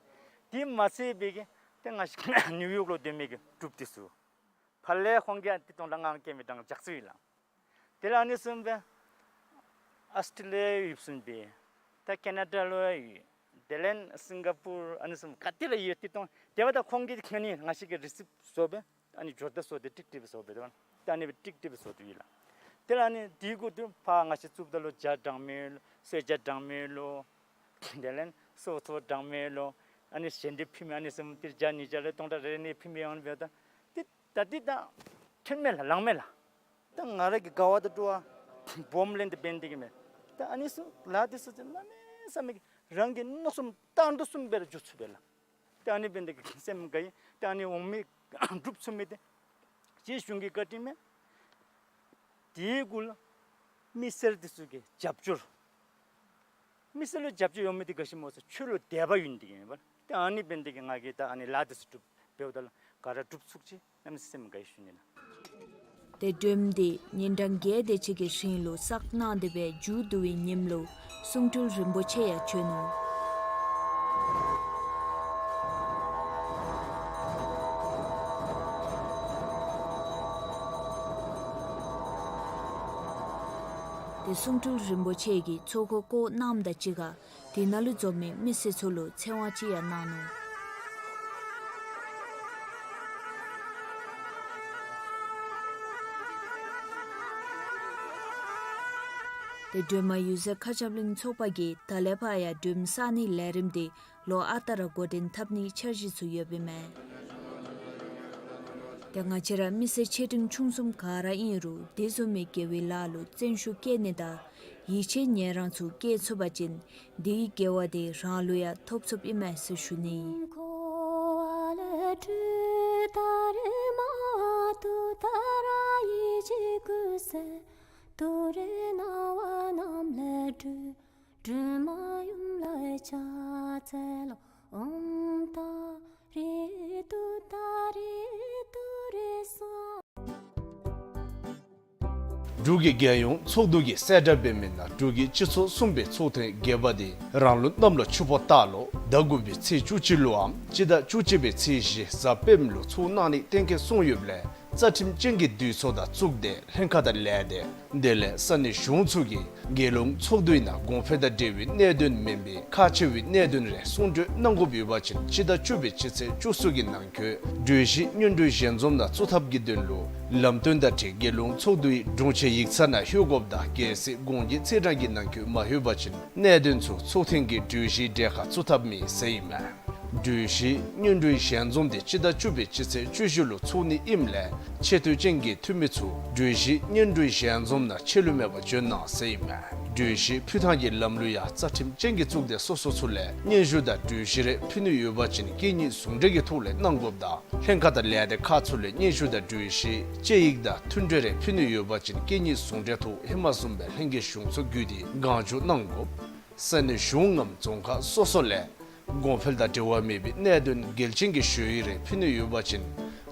དེ་མ་ཚད་པའི་གི་ཏེ་ང་བཅས་ནིའུ་ཡོག་ལུ་སྡོད་མི་གི་འབྲུགཔ་འདི་ཚུ་ཕར་ལས་ཁོང་གིས་ཏི་རུ་སྟོང་ཕྲག་ལྔ་ལྔ་བསྐྱལ་མི་གྲངས་ལྕགས་ཚུད་ཡོད་ལགས། དེ་ལས་ཨ་ནི་བཟུམ་སྦེ་ཨཱོས་ཊེ་ལི་ཡ་ཡོདཔ་བཟུམ་སྦེ་ད་ཀེ་ན་ཌ་ལུ་ཡོད། དེ་ལས་སིང་ག་པུར་ཨ་ནི་བཟུམ་ག་ཏེ་ལས་ཡོད། ཏི་རུ་སྟོང་དེ་འབདཝ་ད་ཁོང་གིས་ཨ་ནི་ང་བཅས་ཀྱི་རི་སིབཊ་བཟོ་སྦེ་ཨ་ནི་འབྱོར་ད་བཟོ་སྟེ་ཀྲིག་ཀྲི་སྦེ་བཟོ་སྦེ་ད་ཨ་ནི་སྦེ་ཀྲིག་ཀྲི་སྦེ་བཟོ་སྟེ་ཡོད་ལགས། དེ་ལས་ཨ་ནི་དེ་གུ་ཏི་རུ་ཕར་ང་བཅས་བཙུགསཔ་ད་ལུ་ཇ་དྲང་མི་ལོ་གསོལ་ཇ་དྲང་མི་ལོ་དེ་ལས་སོ་སོ་དྲང་མི་ལོ་ཨ་ནི་གཞན་དེ་ཕུལ་མི་ཨ་ནི་བཟུམ་ཏི་རུ་ཇ་ཉིས་ཇ་ལས་སྟོང་ཕྲག་རེ་རེ་ནི་ཕུལ་མི་ཡོད་པས། ད་ཏི་ད་ཏི་ད་ཐོན་མས་ལགས། ལང་མས་ལགས། ད་ང་ར་གིས་དགའ་བ་དང་སྤྲོ་བ་སྦོམ་ལེན་ཏེ་འབད་ནི་འདི་གིས་མས། ད་ཨ་ནི་ཚུ་ལཱ་འདི་ཚུ་གནམ་མེད་ས་མེད་ཀྱི་རང་གི་མནོ་བསམ་བཏང་དོ་བཟུམ་སྦེ་ར་འགྱོ་ཚུགས་པས་ལགས། ད་ཨ་ནི་འབད་ནི་འདི་གིས་སེམས་དགའ་ཡི། ད་ཨ་ནི་འོང་མི་འབྲུགཔ་ཚུགས་མི་འདི་རྗེ་གཞུང་གི་བཀའ་དྲིན་མས། དེ་གུ་ལུ་མི་སེར་འདི་ཚུ་གི་རྒྱབ་སྐྱོར། མི་སེར་ལུ་རྒྱབ་སྐྱོར་ཡོད་མི་འདི་ག་ཅི་སྨོ་ཟེར་ཆོས་ལུ་དད་པ་ཡོད་ནི་འདི་གིས་མས་པ། ཏེ་ཨ་ནི་འབད་ནི་འདི་གིས་ང་གིས་ད་ཨ་ནི་ལཱ་འདི་ཚུ་འབདཝ་ད་ལུ་ག་ར་འབྲུགཔ་ཚུགས་ཅིག་གནམ་མེད་ས་མེད་སེམས་དགའ་ཡི་ཞུ་ནི་ལགས། ཏེ་སྒྲོལ་མ་འདི་ཉིན་གྲངས་བརྒྱད་དེ་ཅིག་གི་རིང་ལུ་བསགས་གནང་སྟེ་སྦེ་མཇུག་བསྡུ་བའི་ཉིནམ་ལུ་གསུང་སྤྲུལ་རིན་པོ་ཆེ་ཡང་བྱོན་ནུག། ཏེ་གསུང་སྤྲུལ་རིན་པོ་ཆེ་གིས་ཚོགས་འཁོར་བསྐོར་གནངམ་དང་གཅིག་ཁར་དེ་ནང་ལུ་འཛོམས་མི་མི་སེར་ཚུ་ལུ་ཚེ་དབང་ཅིག་ཡང་གནང་ནུག། ཏེ་སྒྲོལ་མ་འོད་ཟེར་མཁའ་ཁྱབ་གླིང་ཚོགས་པ་གིས་ད་ལས་ཕར་ཡང་སྒྲོལ་མ་གསར་བསྣམས་ལས་རིམ་དེ་ལོ་ཨ་རྟག་ར་འགོ་འདྲེན་འཐབ་ནིའི་འཆར་གཞི་ཚུ་ཡོདཔ་ཨིན་མས། ཏེ་ང་བཅས་ར་མི་སེར་ཆེ་འབྲིང་ཆུང་གསུམ་ག་ར་ཨིན་རུང་དེ་བཟུམ་མའི་དགེ་བའི་ལཱ་ལུ་བརྩོན་ཤུགས་བསྐྱེད་ནི་དང་ཡིད་ཆེས་ཉེ་རང་ཚུ་བསྐྱེད་ཚུགས་པ་ཅིན་དེའི་དགེ་བ་དེ་རང་ལུ་ཡང་ཐོབ་ཚུགསཔ་ཨིན་མས་ཟེར་ཞུ་ནི། འབྲུག་གི་རྒྱལ་ཡོངས་ཚོགས་འདུ་གིས་གསལ་བསྒྲགས་འབད་མི་ནང་འབྲུག་གི་སྤྱི་ཚོགས་གསུམ་པའི་ཚོགས་ཐེངས་བརྒྱད་པ་དེ་རང་ལུགས་གནམ་ལོ་ཆུ་ཕོ་སྟག་ལོ་ཟླ་དགུ་པའི་ཚེས་བཅུ་གཅིག་ལུའམ་སྤྱི་ཟླ་བཅུ་གཅིག་པའི་ཚེས་བཞི་གཟའ་སྤེནམ་ལུ་ཚོགས་གནང་ནི་གཏན་འཁེལ་སོང་ཡོདཔ་ལས་རྩ་ཁྲིམས་ཅན་གྱི་འདུས་ཚོགས་དང་གཙུག་སྡེ་ལྷན་ཁག་དང་ལས་སྡེ་དེ་ལས་ས་གནས་གཞུང་ཚུ་གིས་རྒྱལ་ཡོངས་ཚོགས་འདུའི་ནང་གོང་འཕེལ་དང་འབྲེལ་བའི་གནད་དོན་མེན་པའི་ཁག་ཆེ་བའི་གནད་དོན་རེ་གསུང་གྲོས་གནང་དགོཔ་ཡོད་པ་ཅིན་སྤྱི་ཟླ་བཅུ་པའི་སྤྱི་ཚེས་བཅུ་གསུམ་གྱི་ནང་འཁོད་གྲོས་གཞི་སྙན་སྒྲོན་ཞལ་འཛོམས་ནང་བཙུགས་ཐབས་ཀྱི་དོན་ལུ་ལམ་སྟོན་དང་འཁྲིལ་རྒྱལ་ཡོངས་ཚོགས་འདུའི་དྲུང་ཆེན་ཡིག་ཚང་ནང་ལྷོད་དགོཔ་དང་གལ་སྲིད་དགོངས་ཀྱི་ཚེས་གྲངས་ཀྱི་ནང་འཁོད་མ་ལྷོད་པ་ཅིན་གནད་དོན་ཚུ་ཚོགས་ཐེངས་ཀྱི་གྲོས་གཞིའི་གྲལ་ཁར་བཙུགས་ཐབས་མེད་ཟེར་ཨིན་མས། གྲོས་གཞི་སྙན་སྒྲོན་ཞལ་འཛོམས་དེ་སྤྱི་ཟླ་བཅུ་པའི་སྤྱི་ཚེས་བཅུ་བཞི་ལུ་ཚོགས་ནི་ཨིནམ་ལས་ཆེ་བསྟོད་ཅན་གྱི་འཐུས་མི་ཚུ་གྲོས་གཞི་སྙན་སྒྲོན་ཞལ་འཛོམས་ནང་ཆད་ལུས་མེད་པར་འབྱོན་གནང་ཟེར་ཨིན་མས། གྲོས་གཞི་ཕུལ་ཐངས་ཀྱི་ལམ་ལུགས་ཡང་རྩ་ཁྲིམས་ཅན་གྱི་གཙུག་སྡེ་སོ་སོ་ཚུ་ལས་སྙན་ཞུ་དང་གྲོས་གཞི་རེ་ཕུལ་ནི་ཡོད་པ་ཅིན་སྐད་གཉིས་ཟུང་འབྲེལ་གྱི་ཐོག་ལས་གནང་དགོཔ་དང་ལྷན་ཁག་དང་ལས་སྡེ་ཁག་ཚུ་ལས་སྙན་ཞུ་དང་གྲོས་གཞི་དཔྱད་ཡིག་དང་མཐུན་གྲོས་རེ་ཕུལ་ནི་ཡོད་པ་ཅིན་སྐད་གཉིས་ཟུང་འབྲེལ་ཐོག་ཧེ་མ་བཟུམ་སྦེ་ལྷན་རྒྱས་གཞུང་ཚོགས་བརྒྱུད་དེ་གང་མགྱོགས་གནང་དགོཔ། ས་གནས་གཞུང་ངམ་རྫོང་ཁག་སོ་སོ་ལས་གོང་འཕེལ་དང་འབྲེལ་བ་མེད་པའི་གནད་དོན་འགལ་ཅན་གྱི་ཞུ་ཡིག་རེ་ཕུལ་ནི་ཡོད་པ་ཅིན་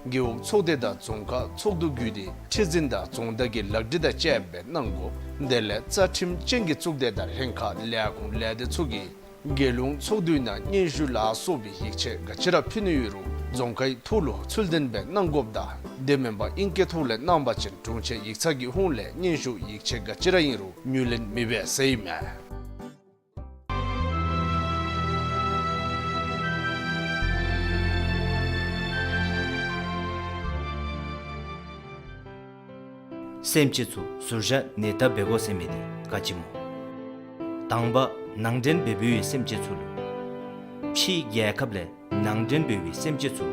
རྒེད་འོག་ཚོགས་སྡེ་དང་རྫོང་ཁག་ཚོགས་འདུ་བརྒྱུད་དེ་ཁྲི་འཛིན་དང་རྫོང་བདག་གི་ལག་བྲིས་དང་བཅསཔ་སྦེ་གནང་དགོཔ། དེ་ལས་རྩ་ཁྲིམས་ཅན་གྱི་གཙུག་སྡེ་དང་ལྷན་ཁག་ལས་ཁུངས་ལས་སྡེ་ཚུ་གིས་རྒྱལ་ཡོངས་ཚོགས་འདུའི་ནང་སྙན་ཞུ་ལ་སོགས་པའི་ཡིག་ཆ་ག་ཅི་ར་ཕུལ་ནི་ཡོད་རུང་རྫོང་ཁའི་ཐོག་ལུ་ཚུལ་ལྡན་སྦེ་གནང་དགོཔ་དང་དེ་མེན་པར་ཨིང་སྐད་ཐོག་ལས་གནང་པ་ཅིན་དྲུང་ཆེན་ཡིག་ཚང་གི་ཧོངས་ལས་སྙན་ཞུ་ཡིག་ཆ་ག་ཅི་ར་ཨིན་རུང་ངོས་ལེན་མི་འབད་ཟེར་ཨིན་མས། སེམས་ཅན་ཚུ་ཟུར་བཞག་ནད་བརྟག་འབད་དགོ་ཟེར་མི་དེ་ག་ཅི་སྨོ། དང་པ་ནང་འདྲེན་འབད་འབདཝ་སེམས་ཅན་ཚུ་ལུ། ཕྱིའི་རྒྱལ་ཁབ་ལས་ནང་འདྲེན་འབད་བའི་སེམས་ཅན་ཚུ་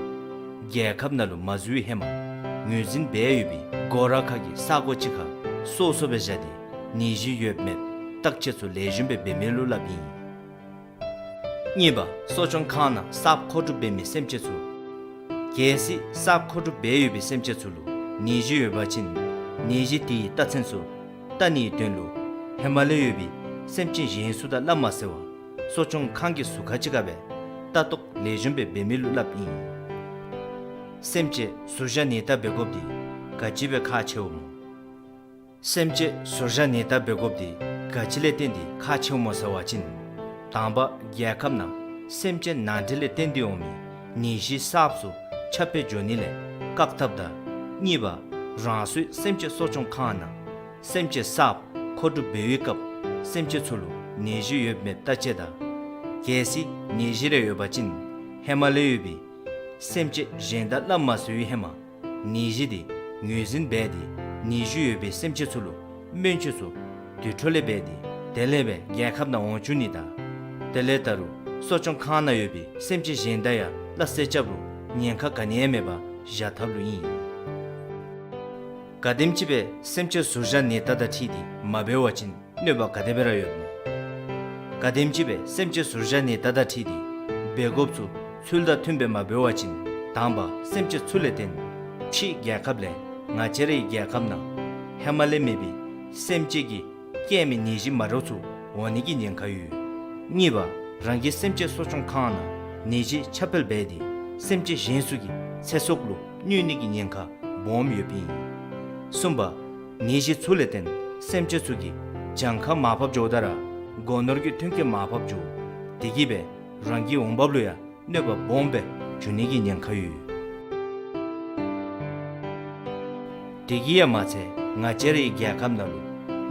རྒྱལ་ཁབ་ནང་ལུ་མ་འཛུལ་བའི་ཧེ་མ་ངོས་འཛིན་འབད་ཡོད་པའི་སྒོ་ར་ཁ་གི་ས་གོ་ཅིག་ཁར་སོ་སོ་སྦེ་བཞག་སྟེ་ནད་གཞི་ཡོད་མེད་བརྟག་དཔྱད་ཚུ་ལེགས་ཤོམ་སྦེ་འབད་མི་ལུ་སླབ་ཨིན། གཉིས་པ་གསོ་སྐྱོང་ཁང་ནང་གསརཔ་མཁོ་སྒྲུབ་འབད་མི་སེམས་ཅན་ཚུ། གལ་སྲིད་གསརཔ་མཁོ་སྒྲུབ་འབད་ཡོད་པའི་སེམས་ཅན་ཚུ་ལུ་ནད་གཞི་ཡོད་པ་ཅིན་ནད་གཞི་དེའི་རྟགས་མཚན་ཚུ་བལྟ་ནིའི་དོན་ལུ་ཧེ་མ་ལས་ཡོད་པའི་སེམས་ཅན་གཞན་ཚུ་དང་སླབ་མ་ཟེར་བར་གསོ་སྐྱོང་ཁང་གི་ཟུར་ཁ་ཅིག་ཁར་སྦེ་ལྟ་རྟོག་ལེགས་ཤོམ་སྦེ་འབད་མི་ལུ་སླབ་ཨིན། སེམས་ཅན་ཟུར་བཞག་ནད་བརྟག་འབད་དགོཔ་འདི་ག་ཅི་སྦེ་ཁག་ཆེཝ་སྨོ། སེམས་ཅན་ཟུར་བཞག་ནད་བརྟག་འབད་དགོཔ་འདི་ག་ཅི་ལས་བརྟེན་ཏེ་ཁག་ཆེཝ་སྨོ་ཟེར་བ་ཅིན། དང་པ་རྒྱལ་ཁབ་ནང་སེམས་ཅན་ནང་འདྲེན་ལས་བརྟེན་ཏེ་འོང་མི་ནད་གཞི་གསརཔ་ཚུ་ཁྱབ་སྤེལ་འགྱོ་ནི་ལས་བཀག་ཐབས་དང་། གཉིས་པ་རང་སོའི་སེམས་ཅན་གསོ་སྐྱོང་ཁང་ནང་སེམས་ཅན་གསརཔ་མཁོ་སྒྲུབ་འབད་བའི་སྐབས་སེམས་ཅན་ཚུ་ལུ་ནད་གཞི་ཡོད་མེད་བརྟག་དཔྱད་དང་། གལ་སྲིད་ནད་གཞི་རེ་ཡོད་པ་ཅིན་ཧེ་མ་ལས་ཡོད་པའི་སེམས་ཅན་གཞན་དང་སླབ་མ་ཟེར་བའི་ཧེ་མ་ནད་གཞི་དེ་ངོས་འཛིན་འབད་དེ་ནད་གཞི་ཡོད་པའི་སེམས་ཅན་ཚུ་ལུ་སྨན་བཅོས་ཚུ་དུས་འཕྲོ་ལས་འབད་དེ་དེ་ལས་སྦེ་རྒྱལ་ཁབ་ནང་འོང་བཅུག་ནི་དང་། དེ་ལས་ད་རུང་གསོ་སྐྱོང་ཁང་ནང་ཡོད་པའི་སེམས་ཅན་གཞན་དང་ཡང་སླ་བསྲེ་རྐྱབ་རུང་ཉེན་ཁ་ག་ནི་ཡང་མེད་པར་བཞག་ཐབས་ལུ་ཨིན། ག་དེམ་ཅིག་སྦེ་སེམས་ཅན་ཟུར་བཞག་ནད་བརྟག་དང་འཁྲིལ་ཏེ་མ་འབད་བ་ཅིན་གནོད་པ་ག་དེ་སྦེ་ར་ཡོདཔ་སྨོ། ག་དེམ་ཅིག་སྦེ་སེམས་ཅན་ཟུར་བཞག་ནད་བརྟག་དང་འཁྲིལ་ཏེ་འབད་དགོཔ་ཚུ་ཚུལ་དང་མཐུནམ་སྦེ་མ་འབད་བ་ཅིན་དང་པ་སེམས་ཅན་ཚུ་ལས་བརྟེན་ཕྱིའི་རྒྱལ་ཁབ་ལས་ང་བཅས་རའི་རྒྱལ་ཁབ་ནང་ཧེ་མ་ལས་མེད་པའི་སེམས་ཅན་གྱིས་བསྐྱེད་མི་ནད་གཞི་མ་འདྲཝ་ཚུ་འོང་ནི་གི་ཉེན་ཁ་ཡོད། གཉིས་པ་རང་གི་སེམས་ཅན་གསོ་སྐྱོང་ཁང་ནང་ནད་གཞི་ཁྱབ་སྤེལ་འབད་དེ་སེམས་ཅན་གཞན་ཚུ་གི་ཚེ་སྲོག་ལུ་གནོད་ནི་གི་ཉེན་ཁ་སྦོམ་ཡོདཔ་ཨིན། གསུམ་པ་ནད་གཞི་ཚུ་ལས་བརྟེན་སེམས་ཅན་ཚུ་གི་གྱངས་ཁ་མར་ཕབ་འགྱོཝ་ད་ར་སྒོ་ནོར་གྱི་ཐོན་སྐྱེད་མར་ཕབ་འགྱོ། དེ་གིས་སྦེ་རང་གི་འོང་འབབ་ལུ་ཡང་གནོད་པ་སྦོམ་སྦེ་འབྱུང་ནི་གི་ཉེན་ཁ་ཡོད། དེ་གིས་ཡང་མ་ཚད་ང་བཅས་རའི་རྒྱལ་ཁབ་ནང་ལུ་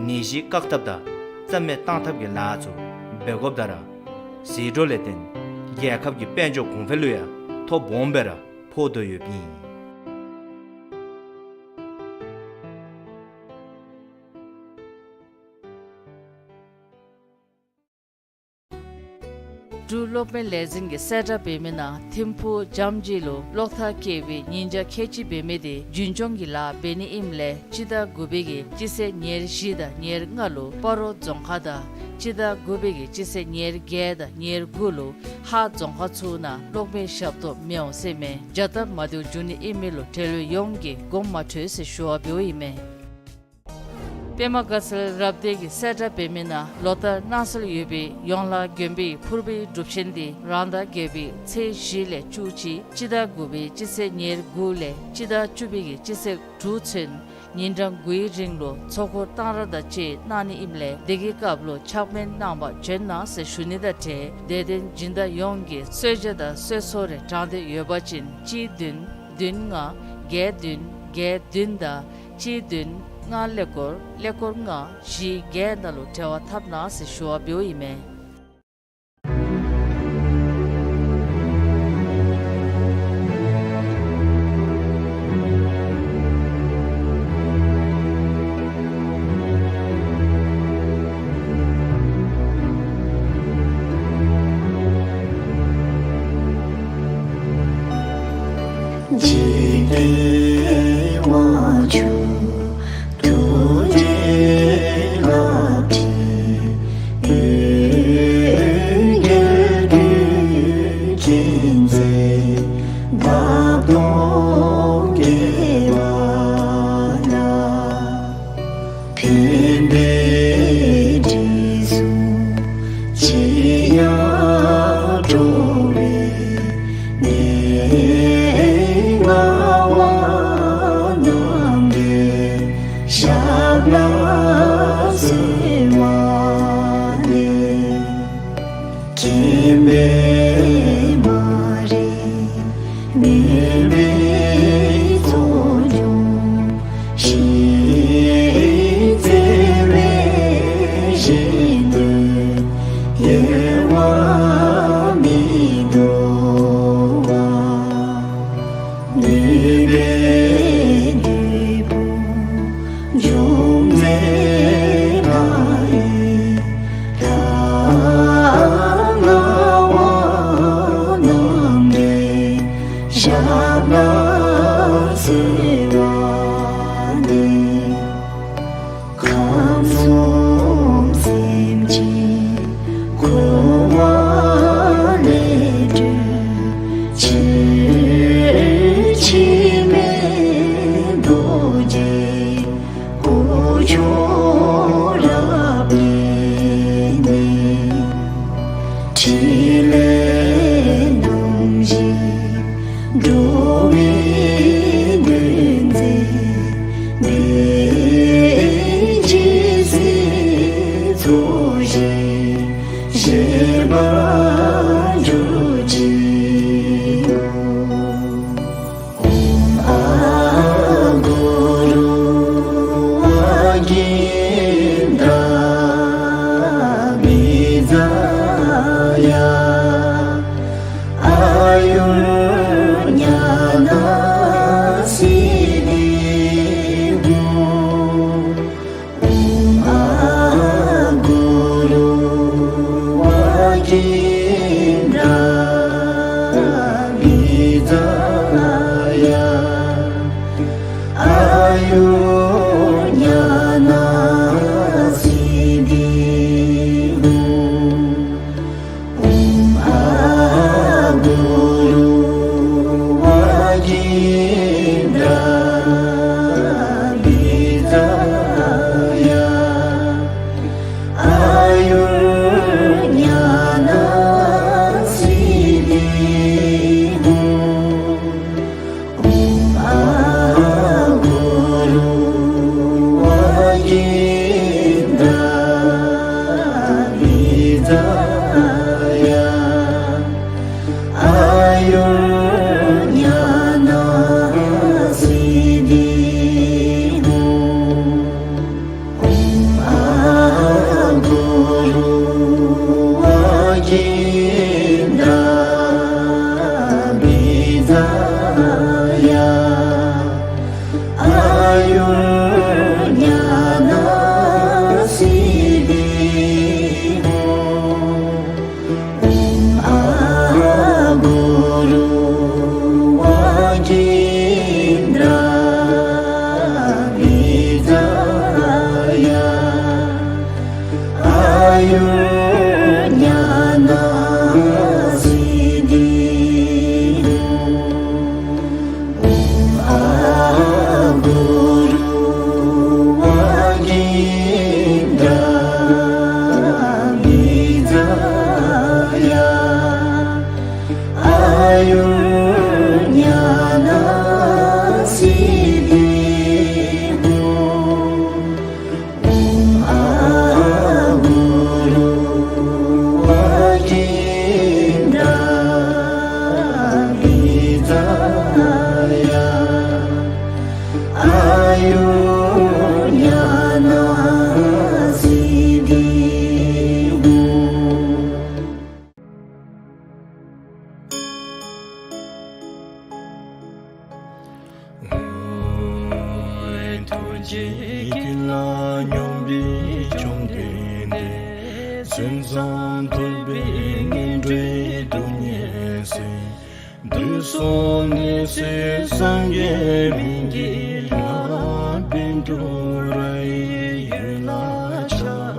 ནད་གཞི་བཀག་ཐབས་དང་རྩ་མེད་བཏང་ཐབས་ཀྱི་ལཱ་ཚུ་འབད་དགོཔ་ད་ར་ཟད་འགྲོ་ལས་བརྟེན་རྒྱལ་ཁབ་ཀྱི་དཔལ་འབྱོར་གོང་འཕེལ་ལུ་ཡང་ཐོ་སྦོམ་སྦེ་ར་ཕོག་དོ་ཡོདཔ་ཨིན། འབྲུག་གློག་མེ་ལས་འཛིན་གྱིས་གསལ་བསྒྲགས་འབད་མི་ནང་ཐིམ་ཕུག་འཇམ་སྦྱིས་ལུ་གློག་ཐག་བཀལ་བའི་ཉིན་གྱང་ཁལ་གཅིག་འབད་མི་དེ་རྒྱུན་སྐྱོང་གི་ལཱ་འབད་ནི་ཨིནམ་ལས་སྤྱི་ཟླ་དགུ་པའི་གི་སྤྱི་ཚེས་ཉེར་བཞི་དང་ཉེར་ལྔ་ལུ་སྤ་རོ་རྫོང་ཁག་དང་སྤྱི་ཟླ་དགུ་པའི་གི་སྤྱི་ཚེས་ཉེར་བརྒྱད་དང་ཉེར་དགུ་ལུ་ཧཱ་རྫོང་ཁག་ཚུ་ནང་གློག་མེ་ཞབས་ཏོག་མི་འོང་ཟེར་མས། བྱ་སྟབས་མ་བདེཝ་འབྱུང་ནི་ཨིན་མི་ལུ་འབྲེལ་ཡོད་ཡོངས་ཀྱིས་དགོངསམ་མ་ཁྲེལ་ཟེར་ཞུ་བ་འབདཝ་ཨིན་མས། པདྨ་དགའ་ཚལ་རབ་སྡེ་གིས་གསལ་བསྒྲགས་འབད་མི་ནང་ལོ་ལྟར་གནང་སྲོལ་ཡོད་པའི་ཡོངས་ལྷ་དགོན་པའི་ཕུར་བུའི་སྒྲུབ་ཆེན་དེ་རང་ཟླ་བརྒྱད་པའི་ཚེས་བཞི་ལས་བཅུ་གཅིག་སྤྱི་ཟླ་དགུ་པའི་སྤྱི་ཚེས་ཉེར་དགུ་ལས་སྤྱི་ཟླ་བཅུ་པའི་གི་སྤྱི་ཚེས་དྲུག་ཚུན་ཉིན་གྲངས་དགུའི་རིང་ལུ་ཚོགས་འཁོར་གཏང་རག་དང་བཅས་གནང་ནི་ཨིནམ་ལས་དེ་གི་སྐབས་ལུ་ཕྱག་སྨན་གནང་བར་བྱོན་གནང་ཟེར་ཞུ་ནི་དང་འབྲེལ་དད་ལྡན་སྦྱིན་བདག་ཡོངས་ཀྱིས་གསོལ་ཇ་དང་གསོལ་ཚོགས་རེ་དྲང་སྟེ་ཡོད་པ་ཅིན་གཅིག་བདུན་བདུན་ལྔ་བརྒྱད་བདུན་བརྒྱད་བདུན་དང་གཅིག་བདུན་ལྔ་ཀླད་ཀོར་ཀླད་ཀོར་ལྔ་བཞི་བརྒྱད་ནང་ལུ་འབྲེལ་བ་འཐབ་གནང་ཟེར་ཞུ་བ་འབདཝ་ཨིན་མས། འཇིག་རྟེན་དབང་ཕྱུག་ཐུགས་རྗེའི་བླ་མ། འོད་གསལ་དུས་ཀྱི་མཛད་པ་སྟོང་བསྐལ་པ་ན། ཕན་པའི་དྲི་བསུང་ཅི་ཡང་བྲོ་བའི་གནས་ལྔ་བ་རྣམས་ཀྱི་ཞབས་ལ་གསོལ་བ་འདེབས། མཁྱེན་པས་མ་རིག་མུན་པའི་ཚོགས་འཇོམས་ཤིང་རྩེ་བའི་ཞིང་དུ་གཡེང་བ་མི་འདོར་བར། ནུས་པས་བདུད་དཔུང་འཇོམས་མཛད་ལྷ་ཡི་ལྷ་ལྔ་བ་རྣམས་ཀྱི་ཞབས་ལ་གསོལ་བ་འདེབས། ཁམས་གསུམ་སེམས་ཅན་འཁོར་བ་ལས་སྒྲོལ་ཕྱིར། འཆི་མེད་རྡོ་རྗེ་སྐུ་མཆོག་རབ་བརྙེས་ནས། ཕྲིན་ལས་རྣམ་བཞི་འགྲོ་བའི་དོན་མཛད་པའི་རྗེ་བཙུན་ཚོགས་ཞིང་གཤེགས་པར་གྱུར་ཅིག། ཨོཾ་ཨཱཿུ་རུ་ཝཱ་ཀིནྡ་བི་ཛ་ཡ། ཨཱ་ཡུར་ཉ་ན་སིདྡྷི་ཧཱུྃ། ཨོཾ་ཨཱཿུ་རུ་ཝཱ་ཀིནྡ་བི་ཛ་ཡ། ཨཱ་ཡུར་ཉ་ན་སིདྡྷི་ཧཱུྃ། ཨོཾ་ཨཱཿུ་རུ་ཝཱ་ཀིནྡ་བི་ཛ་ཡ། ཨཱ་ཡུར་ཉ་ན་སིདྡྷི་ཧཱུྃ། ཨོཾ་ཨཱཿུ་རུ་ ཀྱེ་ཀུན་ལ་སྙོམས་པའི་བཅོམ་ལྡན་འདས། མཚན་བཟང་ཐོས་པའི་ངན་འགྲོའི་སྡུག་བསྔལ་སེལ། དུས་གསུམ་ནད་སེལ་སངས་རྒྱས་སྨན་གྱི་བླ། བཻ་ཌཱུརྱ་ཡི་འོད་ལ་ཕྱག་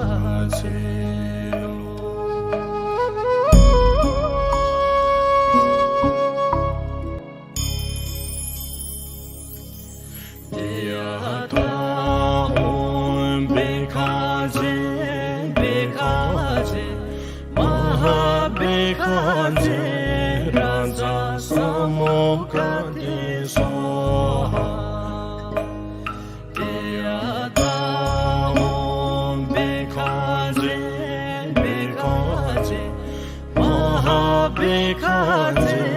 འཚལ་ལོ། ཏདྱ་ཐཱ། ཨོཾ་བྷཻ་ཥ་ཛྱེ་བྷཻ་ཥ་ཛྱེ་མ་ཧཱ་བྷཻ་ཥ་ཛྱེ་རཱ་ཛ་ས་མུདྒ་ཏེ་སྭཱ་ཧཱ། ཏདྱ་ཐཱ། ཨོཾ་བྷཻ་ཥ་ཛྱེ་བྷཻ་ཥ་ཛྱེ་མ་ཧཱ་བྷཻ་ཥ་ཛྱེ་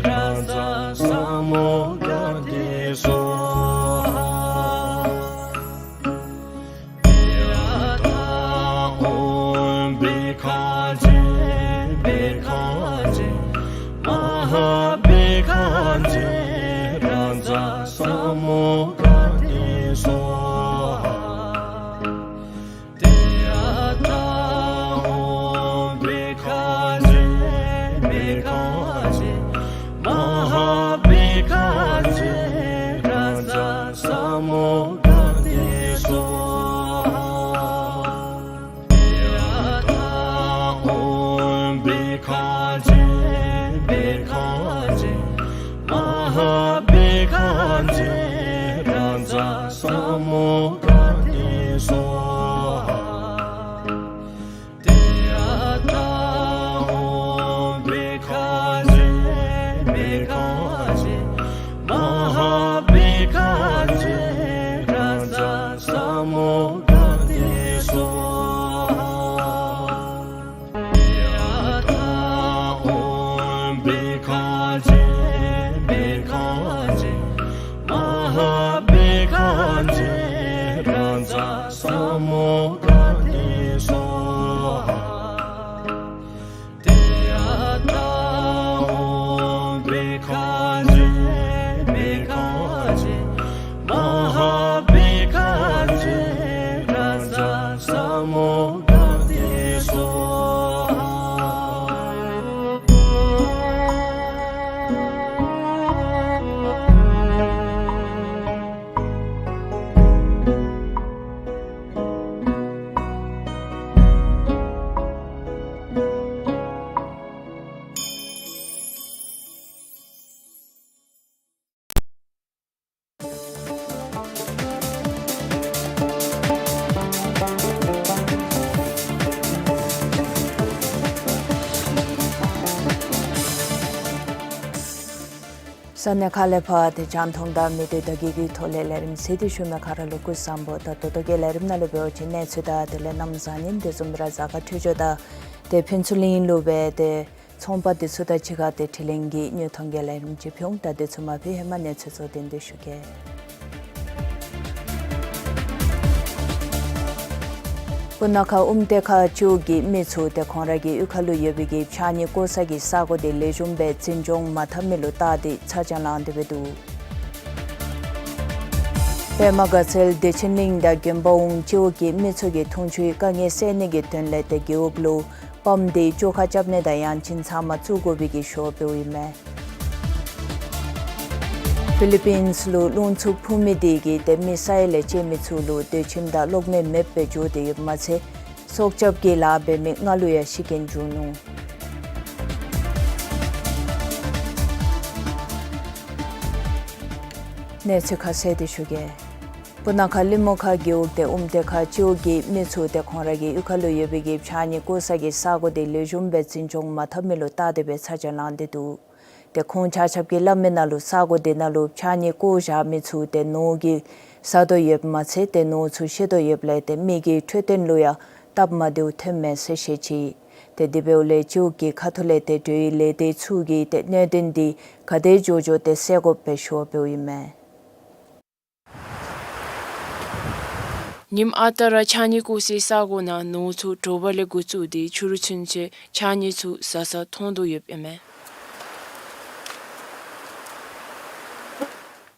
རཱ་ཛ་ས་མུདྒ་ཏེ་སྭཱ་ཧཱ། ཏདྱ་ཐཱ། ཨོཾ་བྷཻ་ཥ་ཛྱེ་བྷཻ་ཥ་ཛྱེ་མ་ཧཱ་བྷཻ་ཥ་ཛྱེ་རཱ་ཛ་ས་མུདྒ་ཏེ་སྭཱ་ཧཱ། ཏདྱ་ཐཱ། ཨོཾ་བྷཻ་ཥ་ཛྱེ་བྷཻ་ཥ་ཛྱེ་མ་ཧཱ་བྷཻ་ཥ་ཛྱེ་རཱ་ཛ་ས་མུདྒ་ཏེ་སྭཱ་ཧཱ། ཏདྱ་ཐཱ། ཨོཾ་བྷཻ་ཥ་ཛྱེ་བྷཻ་ཥ་ཛྱེ་མ་ཧཱ་བྷཻ་ཥ་ཛྱེ་རཱ་ཛ་ས་མུདྒ་ཏེ་སྭཱ་ཧཱ། ཏདྱ་ཐཱ། ཨོཾ་བྷཻ་ཥ་ཛྱེ་བྷཻ་ཥ་ཛྱེ་མ་ཧཱ་བྷཻ་ཥ་ཛྱེ་རཱ་ཛ་ས་མུདྒ་ཏེ་སྭཱ་ཧཱ། ཏདྱ་ཐཱ། ཨོཾ་བྷཻ་ཥ་ཛྱེ་བྷཻ་ཥ་ཛྱེ་མ་ཧཱ་བྷཻ་ཥ་ཛྱེ་རཱ་ཛ་ས་མུདྒ་ཏེ་སྭཱ་ཧཱ། ཏདྱ་ཐཱ། ཨོཾ་བྷཻ་ཥ་ཛྱེ་བྷཻ་ཥ་ཛྱེ་མ་ཧཱ་བྷཻ་ཥ་ཛྱེ་རཱ་ཛ་ས་མུདྒ་ཏེ་སྭཱ་ཧཱ། ས་གནས་ཁག་ལས་ཕར་དེ་རྒྱང་མཐོང་དང་མི་སྡེ་དག་གི་ཐོག་ལས་ལས་རིམ་གཟིགས་ཏེ་བཞུགས་མི་ག་ར་ལུ་སྐུ་གཟུགས་བཟང་པོ། ད་ད་ལྟོ་གི་ལས་རིམ་ནང་ལུ་འབད་བ་ཅིན་གནས་ཚུལ་དང་དེ་ལས་གནམ་བཟང་ངན་དེ་བཟུམ་ར་གཟའ་སྐར་འཕྲོད་སྦྱོར་དང་དེ་ཕུན་ཚོགས་གླིང་ལུ་སྦེ་དེ་ཚོང་པ་དེ་ཚུ་དང་གཅིག་ཁར་དེ་དྲི་ལན་གྱི་དངོས་མཐོང་གི་ལས་རིམ་ཅིག་ཕུལ་འོང་། ད་དེ་ཚུ་མ་ཕུལ་ཧེ་མ་གནས་ཚུལ་གཙོ་དོན་དེ་ཞུ་གེ། སྤུ་ན་ཁ་ཨུམ་ཏེ་ཁ་སྤྱི་འོག་གི་མི་ཚུ་དེ་ཁོང་ར་གི་གཡུས་ཁ་ལུ་ཡོད་པའི་གི་ཕྱགས་སྙིགས་བཀོ་ས་གི་ས་གོ་དེ་ལེགས་ཤོམ་སྦེ་འཛིན་སྐྱོང་མ་འཐབ་མི་ལུ་བལྟ་སྟེ་ཚ་གྱང་ལང་སྟེ་སྦེ་འདུག། པདྨ་དགའ་ཚལ་བདེ་ཆེན་གླིང་དང་དགོན་པ་འོང་སྤྱི་འོག་གི་མི་ཚུ་གིས་འཐུང་ཆུའི་དཀའ་ངལ་སེལ་ནི་གི་དོན་ལས་དེ་རྒེད་འོག་ལུ་པམཔ་དེ་བཅོ་ཁ་རྐྱབ་ནི་དང་ཡང་ཅིན་ཚབ་མ་བཙུགས་དགོ་པའི་གི་ཞུ་བ་འབདཝ་ཨིན་མས། ཕི་ལི་པིནས་ལུ་རླུང་འཚུབ་འཕུ་མི་དེ་གིས་དེ་མི་ས་ཡ་ལས་སྐྱེས་མི་ཚུ་ལུ་སྡོད་ཁྱིམ་དང་གློག་མེ་མེདཔ་སྦེ་འགྱོ་སྟེ་ཡོདཔ་མ་ཚད་སྲོག་སྐྱབས་ཀྱི་ལཱ་འབད་མི་ལྔ་ལུ་ཡང་ཤི་རྐྱེན་བྱུང་ནུག། གནས་ཚུལ་ཁ་གསལ་དེ་ཞུ་གེ། སྤུ་ན་ཁ་ལི་མོ་ཁ་རྒེད་འོག་དེ་ཨུམ་ཏེ་ཁ་སྤྱི་འོག་གི་མི་ཚུ་དེ་ཁོང་ར་གི་གཡུས་ཁ་ལུ་ཡོད་པའི་གི་ཕྱགས་སྙིགས་བཀོ་ས་གི་ས་གོ་དེ་ལེགས་ཤོམ་སྦེ་འཛིན་སྐྱོང་མ་འཐབ་མི་ལུ་བལྟ་སྟེ་སྦེ་ཚ་གྱང་ལང་སྟེ་འདུག། དེ་ཁོང་ཆ་ཁྱབ་ཀྱིས་སླབ་མི་ནང་ལུ་ས་གོ་དེ་ནང་ལུ་ཕྱགས་སྙིགས་བཀོ་བཞག་མི་ཚུ་དེ་ནོར་གྱིས་ཟ་དོ་ཡོདཔ་མ་ཚད་དེ་ནོར་ཚུ་ཤེད་དོ་ཡོདཔ་ལས་དེ་མི་གི་འཕྲོད་བསྟེན་ལུ་ཡང་སྟབས་མ་བདེཝ་ཐོནམ་མས་ཟེར་བཤད་ཅི། དེ་དེ་འབདཝ་ལས་སྤྱི་འོག་གི་ཁ་ཐུག་ལས་དེ་འགྲུལ་བའི་ལས་སྡེ་ཚུ་གིས་དེ་གནད་དོན་འདི་ག་དེ་མགྱོགས་མགྱོགས་དེ་སེལ་དགོཔ་སྦེ་ཞུ་བ་འབདཝ་ཨིན་མས། ཉིནམ་ཨ་རྟག་ར་ཕྱགས་སྙིགས་བཀོ་སའི་ས་གོ་ནང་ནོར་ཚུ་དྲོ་པ་ལས་འགོ་བཙུགས་ཏེ་ཕྱི་རུ་ཚུན་ཚོད་ཕྱགས་སྙིགས་ཚུ་ཟ་ས་མཐོང་དོ་ཡོདཔ་ཨིན་མས།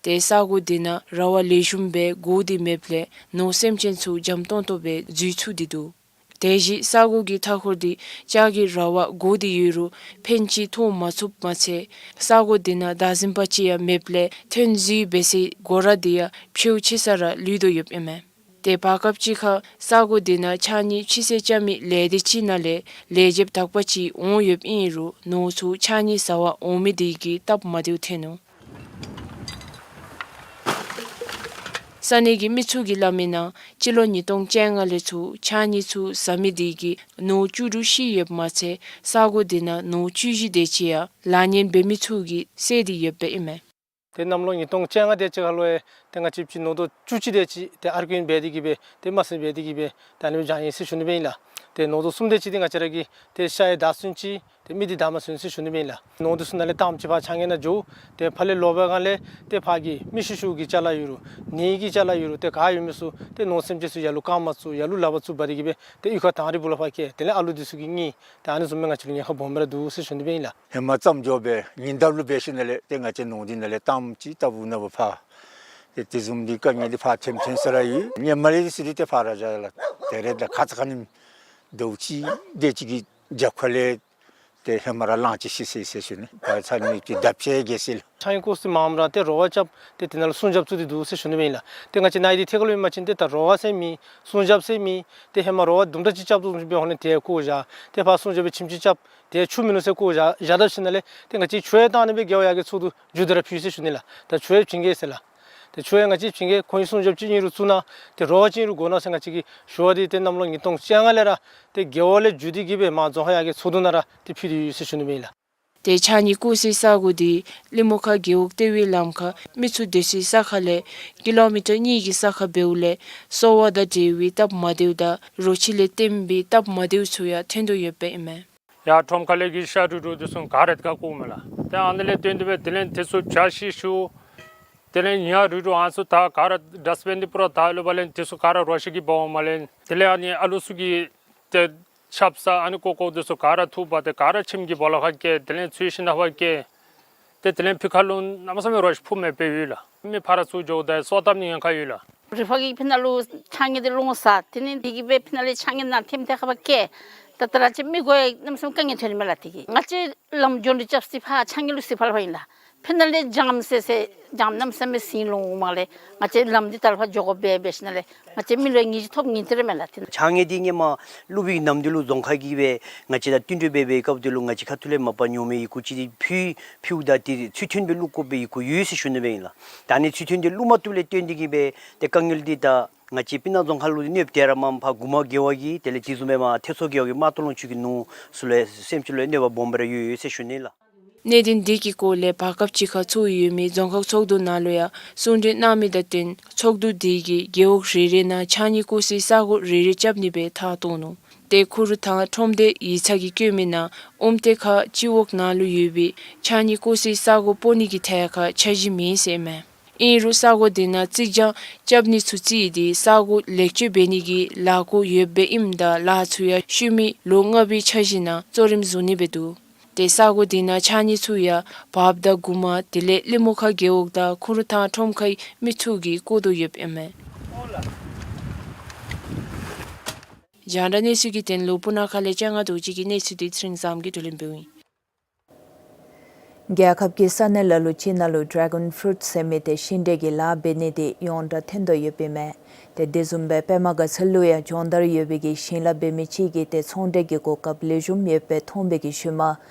ཏེ་ས་གོ་འདི་ནང་ར་བ་ལེགས་ཤོམ་སྦེ་བགོ་སྟེ་མེདཔ་ལས་ནོར་སེམས་ཅན་ཚུ་འཇམ་ཏོང་ཏོ་སྦེ་འཛུལ་ཚུགས་ཏེ་འདུག། དེ་བཞིན་ས་གོ་གི་མཐའ་འཁོར་འདི་ལྕགས་ཀྱི་ར་བ་བགོ་སྟེ་ཡོད་རུང་ཕན་ཅིག་ཐོགས་མ་ཚུགསཔ་མ་ཚད་ས་གོ་འདི་ནང་བདག་འཛིན་པ་ཅིག་ཡང་མེདཔ་ལས་ཐོན་རྫས་སྦེ་ཟེར་སྒོ་ར་འདི་ཡང་ཕྱེཝ་ཆད་ས་ར་ལུས་དོ་ཡོདཔ་ཨིན་མས། ཏེ་བར་སྐབས་ཅིག་ཁར་ས་གོ་འདི་ནང་ཕྱགས་སྙིགས་ཕྱི་སེལ་རྐྱབ་མི་ལས་སྡེ་ཅིག་ནང་ལས་ལས་བྱེདཔ་དག་པ་ཅིག་འོང་ཡོདཔ་ཨིན་རུང་ནོར་ཚུ་ཕྱགས་སྙིགས་བཟའ་བར་འོང་མི་དེ་གིས་སྟབས་མ་བདེཝ་ཐོན་ནུག། ས་གནས་ཀྱི་མི་ཚུ་གིས་སླབ་མིའི་ནང་སྤྱི་ལོ་ཉིས་སྟོང་བཅོ་ལྔ་ལས་ཚུར་ཕྱགས་སྙིགས་ཚུ་བཟའ་མི་དེ་གིས་ནོར་བཅུ་དྲུག་ཤི་ཡོདཔ་མ་ཚད་ས་གོ་འདི་ནང་ནོར་བཅུ་བཞི་དེ་ཅིག་ཡང་ལཱ་ཉན་འབད་མི་ཚུ་གིས་བསད་དེ་ཡོདཔ་ཨིན་མས། ཏེ་གནམ་ལོ་ཉིས་སྟོང་བཅོ་ལྔ་དེ་ཅིག་ཁར་ལུ་ཡང་ཏེ་ང་བཅས་ཀྱི་ནོར་དོ་བཅུ་གཅིག་དེ་ཅིག་ཏེ་ཨར་ཀུ་ཨིན་འབད་དེ་གིས་སྦེ་ཏེ་མ་ཟིན་འབད་དེ་གིས་སྦེ་ཏེ་ཨ་ནི་སྦེ་བྱང་ཡི་ཟེར་ཞུ་ནི་སྦེ་ཨིན་ལགས། ཏེ་ནོར་དོ་གསུམ་དེ་ཅིག་ཏེ་ང་བཅས་ར་གི་ཏེ་ཤ་ཡང་བདའ་ཚུགས་ཅི། ཏེ་མི་འདི་བདའ་མ་ཚུགས་ཟེར་ཞུ་ནི་སྦེ་ཨིན་ལགས། ནོར་དེ་ཚུ་ནང་ལས་ཏམ་ཅིག་ཕར་ཕྱགས་སྙིགས་ནང་འགྱོ། ཏེ་ཕར་ལས་ལོག་པའི་སྒང་ལས་ཏེ་ཕར་གྱི་མི་ཤི་ཤུལ་གྱི་ཅ་ལ་ཡོད་རུང་ནད་ཀྱི་ཅ་ལ་ཡོད་རུང་ཏེ་ག་ཡོད་མི་ཚུ་ཏེ་ནོར་སེམས་ཅན་ཚུ་ཡར་ལུ་བཀག་མ་ཚུགས་ཡར་ལུ་ལག་པ་བཙུགས་འབད་དེ་གིས་སྦེ་ཏེ་གཡུས་ཁ་དང་རི་བུ་ལས་ཕར་བཀལ། དེ་ལས་ཨ་ལུ་འདི་ཚུ་གིས་རྙེད། ཏེ་ཨ་ནི་བཟུམ་མའི་ང་བཅས་ལུ་ཉེན་ཁ་སྦོམ་སྦེ་ར་འདུག་ཟེར་ཞུ་ནི་སྦེ་ཨིན་ལགས། ཧེ་མ་ཙམ་འགྱོ་སྦེ་ཉིན་ལྟར་ལུ་འབད་ཞིནམ་ལས་ཏེ་ང་བཅས་ནོར་འདི་ནང་ལས་ཏམ་ཅིག་ལྟ་བུ་ནང་ཕར་ཏེ་དེ་བཟུམ་འདི་དཀའ་ངལ་འདི་ཕར་ཐོན་ཐོན་ས་ར་ཡོད། ཧེ་མ་ལས་ཟེར་ཏེ་ཕར་ར་བཞག་ལགས། ད་རེས་ད་ཁ་ཙ་ཁ་ཉིནམ་ཟླཝ་གཅིག་དེ་ཅིག་གི་རྒྱབ་ཁ་ལས་ཏེ་ཧེ་མ་ར་གླང་ཅིག་ཤི་སོ་ཡི་ཟེར་ཞུ་ནི། ད་ཚ་ནི་ཅིག་བརྡབ་ཆེ་གེ་ཟེར་ལགས། ཕྱགས་སྙིགས་བཀོ་ས་མངམ་ར་ཏེ་རོ་བ་རྐྱབ་སྟེ་དེ་ནང་ལུ་སྲུང་རྒྱབ་བཙུགས་ཏེ་འདུག་ཟེར་ཞུ་ནི་སྦེ་ཨིན་ལགས། ཏེ་ང་བཅས་ནཱ་འདི་ཐད་ཁར་ལུ་ཨིན་པ་ཅིན་ཏེ་ད་རོ་བ་ཟེར་མེད་སྲུང་རྒྱབ་ཟེར་མེད། ཏེ་ཧེ་མ་རོ་བ་དུམ་གྲ་ཅིག་རྐྱབ་དོ་བཟུམ་སྦེ་ཧོ་ནི་དེ་བཀོ་བཞག། ཏེ་ཕར་སྲུང་རྒྱབ་སྦེ་ཁྱིམ་ཅིག་རྐྱབ་དེ་ཆུ་མིན་ནུག་ཟེར་བཀོ་བཞག་བཞག་ད་ཞིནམ་ལས་ཏེ་ང་བཅས་ཆུ་ཡང་བཏང་ནི་སྦེ་རྒེད་འོག་ཡར་གྱི་ཚོགས་འདུ་མཇུག་བསྡུ་ར་ཕུལ་ཟེར་ཞུ་ནི་ལགས། ད་ཆུ་ཡང་བྱིན་གེ་ཟེར་ལགས། ཏེ་ཆུ་ཡང་ང་བཅས་བྱིན་གེ། ཁོང་གིས་སྲུང་རྒྱབ་ཅིག་ཨིན་རུང་བཙུགས་གནང་། ཏེ་རོ་བ་ཅིག་ཨིན་རུང་བཀོ་གནང་ཟེར་ང་བཅས་ཀྱིས་ཞུ་བ་འདི་ཏེ་གནམ་ལོ་ཉིས་སྟོང་བཅོ་ལྔ་ལས་ར་ཏེ་རྒེད་འོག་ལས་བརྒྱུད་དེ་གིས་སྦེ་མར་རྫོང་ཁག་ཡར་གྱི་ཚོགས་འདུ་ནང་ར་ཏེ་ཕུལ་ཏེ་ཡོད་ཟེར་ཞུ་ནི་སྦེ་ཨིན་ལགས། ཏེ་ཕྱགས་སྙིགས་བཀོ་སའི་ས་གོ་འདི་ཀླུ་མོ་མཁར་རྒེད་འོག་ལྟེ་བའི་ལམ་ཁར་མི་ཚུ་སྡོད་སའི་ས་ཁ་ལས་ཀི་ལོ་མི་ཊར་གཉིས་ཀྱི་ས་ཁར་འབདཝ་ལས་གསོ་བ་དང་འབྲེལ་བའི་སྟབས་མ་བདེཝ་དང་རོ་ཁྱི་ལས་བརྟེན་པའི་སྟབས་མ་བདེཝ་ཚུ་ཡང་ཐོན་དོ་ཡོདཔ་ཨིན་མས། ཡར་ཁྲོམ་ཁ་ལས་ཀྱི་ཤ་རུལ་རུལ་འདི་ཚུ་ག་ར་དེ་ཁར་བཀོཝ་མས་ལགས། ཏེ་ཨ་ནི་ལས་བརྟེན་ཏེ་སྦེ་དེ་ལས་འདི་ཚུ་བྱ་ཤི་ཤུལ་དེ་ལས་ཉ་རུལ་རུལ་ཨ་ནི་ཚུ་ད་ག་ར་ཌསཊ་བིན་འདི་པུ་ར་ད་ལུ་འབག་ལེན་འདི་ཚུ་ག་ར་རོ་ཁྱི་གིས་འབག་འོང་མས་ལགས། དེ་ལས་ཨ་ནི་ཨ་ལུ་ཚུ་གི་ཏེ་ཆབ་གསང་ཨ་ནི་ཀོ་ཀོ་འདི་ཚུ་ག་ར་འཐུ་འབག་སྟེ་ག་ར་ཁྱིམ་གྱི་སྦོ་ལོགས་ཁར་བཀལ། དེ་ལས་ཚུལ་ཤིང་ནང་ཕར་བཀལ། ཏེ་དེ་ལས་ཕི་ཁ་ལུ་གནམ་མེད་ས་མེད་རོ་ཁྱི་ཕུང་མེདཔ་སྦེ་ཡོད་ལགས། མི་ཕར་ཚུར་འགྱོཝ་ད་སོ་བཏབ་ནི་ཉེན་ཁ་ཡོད་ལགས། རི་ཕག་གིས་ཕི་ནང་ལུ་ཕྱགས་སྙིགས་འདི་ལོང་བཟའ། དེ་ལས་དེ་གིས་སྦེ་ཕི་ནང་ལས་ཕྱགས་སྙིགས་ནང་ཐིམ་ཏེ་ཁ་ཕར་བཀལ། ད་ད་ར་ཅིག་མི་གོ་ཡང་གནམ་མེད་ས་མེད་དཀའ་ངལ་ཐོན་ནི་མས་ལགས། དེ་གིས་ང་བཅས་ལམ་འགྱོ་འདི་རྐྱབ་སྟེ་ཕར་ཕྱགས་སྙིགས་ལུ་ཟི་ཕལ་པ་ཨིན་ལགས། ཕི་ནང་ལས་འཇམ་སེ་སེ་འཇམ་གནམ་མེད་ས་མེད་ཟིང་ལོང་མ་ལས་ང་བཅས་ལམ་འདི་ད་ལས་ཕར་འགྱོ་དགོཔ་སྦེ་འབད་ཞིནམ་ལས་ང་བཅས་མི་ལུ་ཡང་ངེས་ཤེས་ཐོབ་ནི་འདི་ར་མས་ལགས། དེ་ཕྱགས་སྙིགས་འདི་ཧེ་མ་ཀླུ་སྦིས་ནམ་འདི་ལུ་རྫོང་ཁག་གིས་སྦེ་ང་བཅས་དང་བསྟུན་གྲོས་འབད་བའི་སྐབས་འདི་ལུ་ང་བཅས་ཁ་ཐུག་ལས་མ་པ་ཉོ་མི་ཡི་གུ་ཅིག་ཕུལ་ཕུལཝ་ད་དེ་ཚུལ་མཐུན་སྦེ་བླུག་དགོ་པའི་ཡི་གུ་ཡོད་ཟེར་ཞུ་ནི་སྦེ་ཨིན་ལགས། ད་ཨ་ནི་ཚུལ་མཐུན་འདི་བླུག་མ་བཏུབ་ལས་བརྟེན་ཏེ་གིས་སྦེ་ཏེ་དཀའ་ངལ་འདི་ད་ང་བཅས་སྤུ་ན་རྫོང་ཁག་ལུ་གནོདཔ་དེ་ར་མེན་པར་མགུར་མ་རྒེད་འོག་གི་དེ་ལས་དེ་བཟུམ་སྦེ་མར་ཐེ་སོ་རྒེད་འོག་གི་དམག་སྟོང་ལུང་ཕྱོགས་ཀྱི་ནོར་ཚུ་ལུ་སེམས་ཅན་ལུ་གནོད་པ་སྦོམ་སྦེ་ར་ཡོད་ཡོད་ཟེར་ཞུ་ནི་ལགས། གནད་དོན་འདི་གི་སྐོར་ལས་བར་སྐབས་ཅིག་ཁར་ཚོགས་ཡོད་མི་རྫོང་ཁག་ཚོགས་འདུ་ནང་ལུ་ཡང་གསུང་གྲོས་གནང་མི་དང་བསྟུན་ཚོགས་འདུ་འདི་གིས་རྒེད་འོག་རེ་རེ་ནང་ཕྱགས་སྙིགས་བཀོ་སའི་ས་གོ་རེ་རེ་རྐྱབ་ནི་སྦེ་ཐག་བཏོན་ནུག། ཏེ་ཁུ་རུ་ཐང་ཁྲོམ་སྡེ་ཡིག་ཚང་གིས་བཀོད་མིའི་ནང་ཨོམ་ཏེ་ཁ་སྤྱི་འོག་ནང་ལུ་ཡོད་པའི་ཕྱགས་སྙིགས་བཀོ་སའི་ས་གོ་སྤོ་ནི་གི་ཐད་ཁར་འཆར་གཞི་མེད་ཟེར་ཨིན་མས། ཨིན་རུང་ས་གོ་འདི་ནང་རྩིག་གྱང་རྐྱབ་ནི་ཚུ་རྩིས་ཏེ་ས་གོ་ལེགས་བཅོས་འབད་ནི་གི་ལས་འགུལ་ཡོདཔ་ཨིནམ་ད་ལཱ་ཚུ་ཡང་ཤུལ་མའི་ལོ་ལྔ་པའི་འཆར་གཞི་ནང་གཙོ་རིམ་བཟུང་ནི་སྦེ་འདུག། ཏེ་ས་གོ་འདི་ནང་ཕྱགས་སྙིགས་ཚུ་ཡང་བརཔ་དང་མགུར་མ་དེ་ལས་ཀླུ་མོ་མཁར་རྒེད་འོག་དང་ཁུ་རུ་ཐང་ཁྲོམ་ཁའི་མི་ཚུ་གིས་བཀོ་དོ་ཡོདཔ་ཨིན་མས། རྒྱང་བསྒྲགས་གནས་ཚུལ་གྱི་དོན་ལུ་སྤུ་ན་ཁ་ལས་ལྕང་ང་རྡོ་རྗེ་གི་གནས་ཚུལ་འདི་ཚེ་རིང་བཟངམོ་གིས་བསྡུ་ལེན་འབདཝ་ཨིན། རྒྱལ་ཁབ་ཀྱི་ས་གནས་ལ་ལུ་ཅིག་ནང་ལུ་ཌེ་གཱོན་ཕུ་རུཊ་ཟེར་མི་འདི་ཤིང་འབྲས་ཀྱི་ལཱ་འབད་ནི་འདི་ཡོངས་གྲགས་ཐོན་དོ་ཡོདཔ་ཨིན་མས། ཏེ་དེ་བཟུམ་སྦེ་པདྨ་དགའ་ཚལ་ལུ་ཡང་སྦྱོང་བརྡར་ཡོད་པའི་གི་ཞིང་ལཱ་འབད་མི་ཅིག་གིས་ཏེ་ཚོང་འབྲེལ་གྱི་གོ་སྐབས་ལེགས་ཤོམ་ཡོདཔ་སྦེ་མཐོང་བའི་གི་ཤུལ་མ་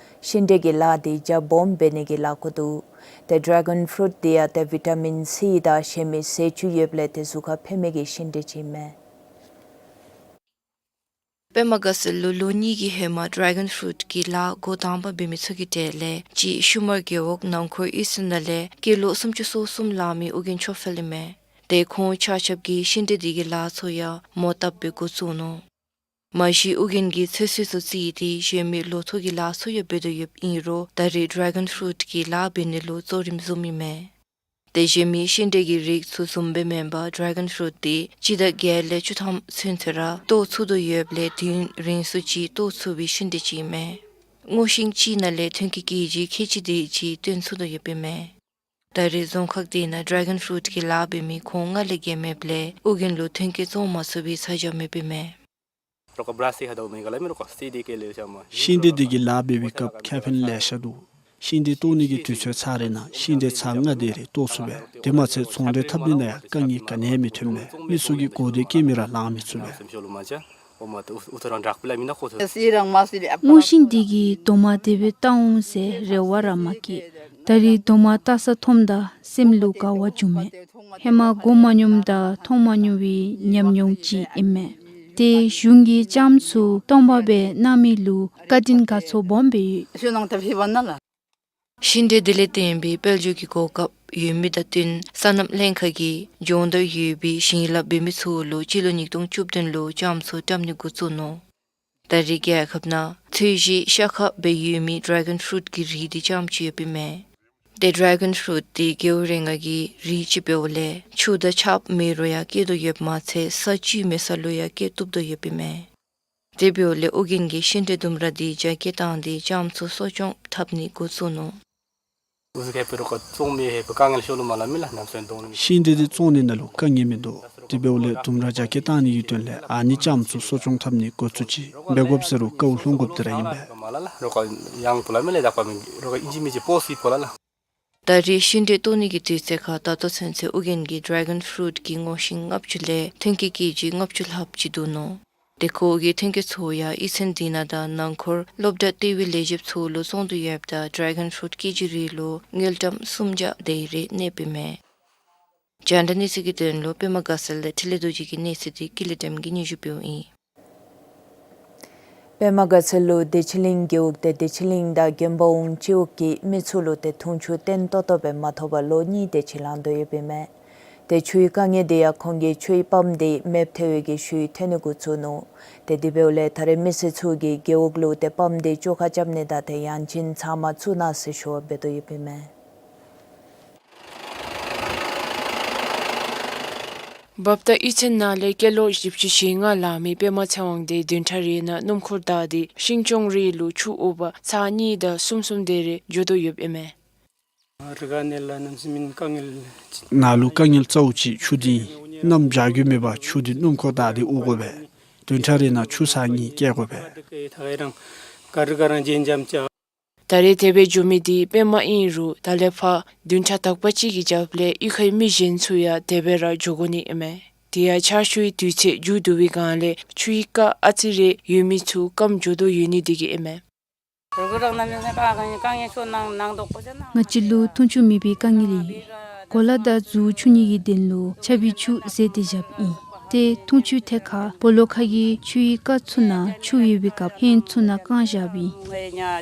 ཤིང་འབྲས་ཀྱི་ལཱ་འདི་རྒྱ་སྦོམ་འབད་ནི་གི་ལཱ་འགོ་འདུག། ཏེ་ཌེ་གཱོན་ཕུ་རུཊ་འདི་ཡང་ཏེ་བི་ཊ་མིན་སི་དང་གཞན་མི་ཟས་བཅུད་ཡོདཔ་ལས་ཏེ་གཟུགས་ཁར་ཕན་མི་གི་ཤིང་འབྲས་ཅིག་ཨིན་མས། པདྨ་དགའ་ཚལ་ལུ་ལོ་གཉིས་ཀྱི་ཧེ་མ་ཌེ་གཱོན་ཕུ་རུཊ་ཀྱི་ལཱ་འགོ་དང་པ་འབད་མི་ཚུ་གི་གྲས་ལས་གཅིག་ཤུ་མར་རྒེད་འོག་ནང་འཁོད་ཨི་སི་ནང་ལས་སྐྱེས་ལོ་སུམ་ཅུ་སོ་གསུམ་ལང་མི་ཨོ་རྒྱན་ཆོས་འཕེལ་ཨིན་མས། ཏེ་ཁོང་ཆ་ཁྱབ་ཀྱིས་ཤིང་འབྲས་འདི་གི་ལཱ་ཚུ་ཡང་མོ་བཏབ་སྦེ་འགོ་བཙུགས་ནུག། མ་གཞི་ཨོ་རྒྱན་གྱིས་ཚོད་བསྲེ་ཚུ་རྩིས་ཏེ་གཞན་མི་ལོ་ཐོག་གི་ལཱ་ཚུ་ཡང་འབད་དོ་ཡོདཔ་ཨིན་རུང་ད་རེས་ཌེ་གཱོན་ཕུ་རུཊ་ཀྱི་ལཱ་འབད་ནི་ལུ་གཙོ་རིམ་བཟུངམ་ཨིན་མས། ཏེ་གཞན་མི་ཤིང་འབྲས་ཀྱི་རིགས་ཚུ་བཟུམ་སྦེ་མེན་པར་ཌེ་གཱོན་ཕུ་རུཊ་འདི་སྤྱི་ཟླ་བརྒྱད་ལས་བཅུ་ཐམ་ཚུན་ཚོད་ར་བཏོག་ཚུགས་དོ་ཡོདཔ་ལས་དུས་ཡུན་རིང་སུ་ཅིག་བཏོག་ཚུགས་པའི་ཤིང་འབྲས་ཅིག་ཨིན་མས། སྔོ་ཤིང་ཅིག་ནང་ལས་ཐོན་སྐྱེད་ཀྱི་ཁེ་ཇི་ཁལ་གཅིག་དེ་ཅིག་བཏོན་ཚུགས་དོ་ཡོདཔ་ཨིན་མས། ད་རེས་རྫོང་ཁག་དེ་ནང་ཌེ་གཱོན་ཕུ་རུཊ་གི་ལཱ་འབད་མི་ཁོང་ལྔ་ལས་བརྒལ་མེདཔ་ལས་ཨོ་རྒྱན་ལུ་ཐོན་སྐྱེད་བཙོང་མ་ཚུགས་པའི་ཚ་གྱང་མེདཔ་ཨིན་མས། ཤིང་འབྲས་དེ་གི་ལཱ་འབད་བའི་སྐབས་ཁེ་ཕན་ལེ་ཤ་འདུག། ཤིང་འབྲས་བཏོག་ནི་གི་དུས་ཚོད་ཚར་རེ་ནང་ཤིང་འབྲས་ཚར་ལྔ་དེ་རེ་བཏོག་ཚུགས་པས། དེ་མ་ཚད་ཚོང་འབྲེལ་འཐབ་ནི་ནང་ཡང་དཀའ་ངལ་ག་ནི་ཡང་མི་ཐོན་མས། མི་ཚུ་གིས་གོ་བདེ་བསྐྱལ་མི་ར་ལང་མི་ཚུགས་པས། སྔོ་ཤིང་འདི་གིས་རྡོག་མ་དེ་སྦེ་བཏགས་འོང་ཟེར་རེ་བ་ར་མ་བསྐྱེད། ད་རེས་རྡོག་མ་བཏགས་ས་མཐོངམ་ད་སེམས་ལུ་དགའ་བ་བྱུང་མས། ཧེ་མ་གོ་མ་མྱོངམ་དང་མཐོང་མ་མྱོང་བའི་ཉམས་མྱོང་ཅིག་ཨིན་མས། ཏེ་གཞུང་གིས་ལྕངམ་ཚུ་སྟོངམ་སྦེ་གནང་མི་ལུ་བཀའ་དྲིན་དགའ་ཚོར་སྦོམ་སྦེ་ཡོད། ཤིང་འབྲས་དེ་ལས་བརྟེན་པའི་དཔལ་འབྱོར་གྱི་གོ་སྐབས་ཡོད་མི་དང་བསྟུན་སོ་ནམ་ལྷན་ཁག་གིས་ལྗོངས་འདིར་ཡོད་པའི་ཞིང་ལཱ་འབད་མི་ཚུ་ལུ་སྤྱི་ལོ་ཉིས་སྟོང་བཅུ་བདུན་ལུ་ལྕངམ་ཚུ་བཀྲམ་ནི་འགོ་བཙུགས་ནུག། ད་རེས་རྒྱལ་ཁབ་ནང་ཚོས་གཞི་ཤ་ཁར་སྦེ་ཡོད་མི་ཌེ་གཱོན་ཕུ་རུཊ་གི་རིགས་འདི་རྐྱངམ་ཅིག་ཡོདཔ་ཨིན་མས། ཏེ་ཌེ་གཱོན་ཕུ་རུཊ་འདི་རྒེད་འོག་རེ་ལྔ་གི་རིགས་ཅིག་འབདཝ་ལས་ཆུ་དང་ཆརཔ་མེད་རུང་ཡང་སྐྱེ་དོ་ཡོདཔ་མ་ཚད་ས་བཅུད་མེད་ས་ལུ་ཡང་སྐྱེ་བཏུབ་དོ་ཡོདཔ་ཨིན་མས། དེ་འབདཝ་ལས་ཨོ་རྒྱན་གྱིས་ཤིང་འབྲས་ལྡུམ་ར་འདི་རྒྱ་སྐྱེད་བཏང་སྟེ་ལྕངམ་ཚུ་གསོ་སྐྱོང་འཐབ་ནི་འགོ་བཙུགས་ནུག། ཤིང་འབྲས་འདི་བཙོང་ནི་ནང་ལུ་དཀའ་ངལ་མིན་འདུག། དེ་འབདཝ་ལས་ལྡུམ་ར་རྒྱ་སྐྱེད་བཏང་ནི་གི་དོན་ལས་ཨ་ནི་ལྕངམ་ཚུ་གསོ་སྐྱོང་འཐབ་ནི་འགོ་བཙུགས་ཅི། འབད་དགོཔ་ཟེར་རུང་དཀའཝ་སློང་དགོཔ་དེ་ར་ཨིན་པས། ད་རེས་ཤིང་འབྲས་བཏོག་ནི་གི་དུས་ཚོད་ཁར་ད་ལྟོ་ཚུན་ཚོད་ཨོ་རྒྱན་གྱིས་ཌེ་གཱོན་ཕུ་རུཊ་གི་སྔོ་ཤིང་ལྔ་བཅུ་ལས་ཐོན་སྐྱེད་ཀེ་ཇི་ལྔ་བཅུ་ལྷགཔ་ཅིག་བསྡུ་ནུག། ཏེ་ཁོ་གིས་ཐོན་སྐྱེད་ཚུ་ཡང་གཡུས་ཚན་དེ་ནང་དང་ནང་འཁོད་སློབ་གྲྭ་ལྟེ་བའི་ལས་བྱེདཔ་ཚུ་ལུ་བཙོང་དོ་ཡོདཔ་ད་ཌེ་གཱོན་ཕུ་རུཊ་ཀེ་ཇི་རེ་ལུ་དངུལ་ཀྲམ་སུམ་བརྒྱ་དེ་རེ་གནསཔ་ཨིན་མས། རྒྱང་བསྒྲགས་གནས་ཚུལ་གྱི་དོན་ལུ་པདྨ་དགའ་ཚལ་ལས་འཕྲིན་ལས་རྡོ་རྗེ་གི་གནས་ཚུལ་འདི་ཀུན་ལེགས་བདེམ་གིས་སྙན་ཞུ་འབདཝ་ཨིན། པདྨ་དགའ་ཚལ་ལུ་བདེ་ཆེན་གླིང་རྒེད་འོག་དང་བདེ་ཆེན་གླིང་དང་དགོན་པ་འོང་སྤྱི་འོག་གི་མི་ཚུ་ལུ་ཏེ་འཐུང་ཆུ་བརྟན་ཏོག་ཏོ་སྦེ་མ་ཐོབ་པར་ལོ་གཉིས་དེ་ཅིག་ལང་དོ་ཡོདཔ་ཨིན་མས། ཏེ་ཆུའི་དཀའ་ངལ་འདི་ཡང་ཁོང་གིས་ཆུའི་པམཔ་འདི་མེདཔ་ཐལ་བའི་གི་ཤུལ་ཐོན་ནི་འགོ་བཙུགས་ནུག། ཏེ་དེ་འབདཝ་ལས་ད་རེས་མི་སེར་ཚུ་གིས་རྒེད་འོག་ལུ་ཏེ་པམཔ་འདི་བཅོ་ཁ་རྐྱབ་ནི་དང་ཏེ་ཡང་ཅིན་ཚབ་མ་བཙུགས་གནང་ཟེར་ཞུ་བ་འབད་དོ་ཡོདཔ་ཨིན་མས། འབབ་ད་གཡུས་ཚན་ནང་ལས་སྐྱེས་ལོ་བཞི་བཅུ་ཞེ་ལྔ་ལང་མི་པདྨ་ཚེ་དབང་འདི་བདུན་ཕྲག་རེ་ནང་སྣུམ་འཁོར་བདའ་སྟེ་ཤིང་སྐྱོང་རེ་ལུ་ཆུ་འོ་བ་ཚར་གཉིས་དང་གསུམ་གསུམ་དེ་རེ་འགྱོ་དོ་ཡོདཔ་ཨིན་མས། ནཱ་ལུ་དཀའ་ངལ་གཙོ་བོ་ཅིག་ཆུ་འདི་ཨིན། གནམ་བྱཱར་རྒྱུ་མེད་པར་ཆུ་འདི་སྣུམ་འཁོར་བདའ་སྟེ་དབོར་དགོ་པས། བདུན་ཕྲག་རེ་ནང་ཆུ་ཚར་གཉིས་བསྐྱལ་དགོ་པས། ད་རེས་དེ་སྦེ་འགྱོ་མི་འདི་པདྨ་ཨིན་རུང་ད་ལས་ཕར་བདུན་ཕྲག་དག་པ་ཅིག་གི་རྒྱབ་ལས་གཡུས་ཁའི་མི་གཞན་ཚུ་ཡང་དེ་སྦེ་ར་འགྱོ་དགོ་ནི་ཨིན་མས། དེ་ཡང་ཆར་ཆུའི་དུས་ཚོད་མཇུག་བསྡུ་བའི་སྒང་ལས་ཆུའི་རྐ་ཨ་ཙི་རེ་ཡོད་མི་ཚུ་སྐམ་འགྱོ་དོ་ཡོད་ནི་འདི་གིས་ཨིན་མས། ང་བཅས་ལུ་འཐུང་ཆུ་མེད་པའི་དཀའ་ངལ་ཡོད། གོ་ལ་དང་མཛོ་འཁྱུ་ནི་གི་དོན་ལུ་ཆར་པའི་ཆུ་བཟེད་དེ་བཞགཔ་ཨིན། ཏེ་འཐུང་ཆུའི་ཐད་ཁར་སྦོ་ལོགས་ཁ་གི་ཆུའི་རྐ་ཚུ་ནང་ཆུ་ཡོད་པའི་སྐབས་ཧིང་ཚུ་ནང་བཀང་བཞགཔ་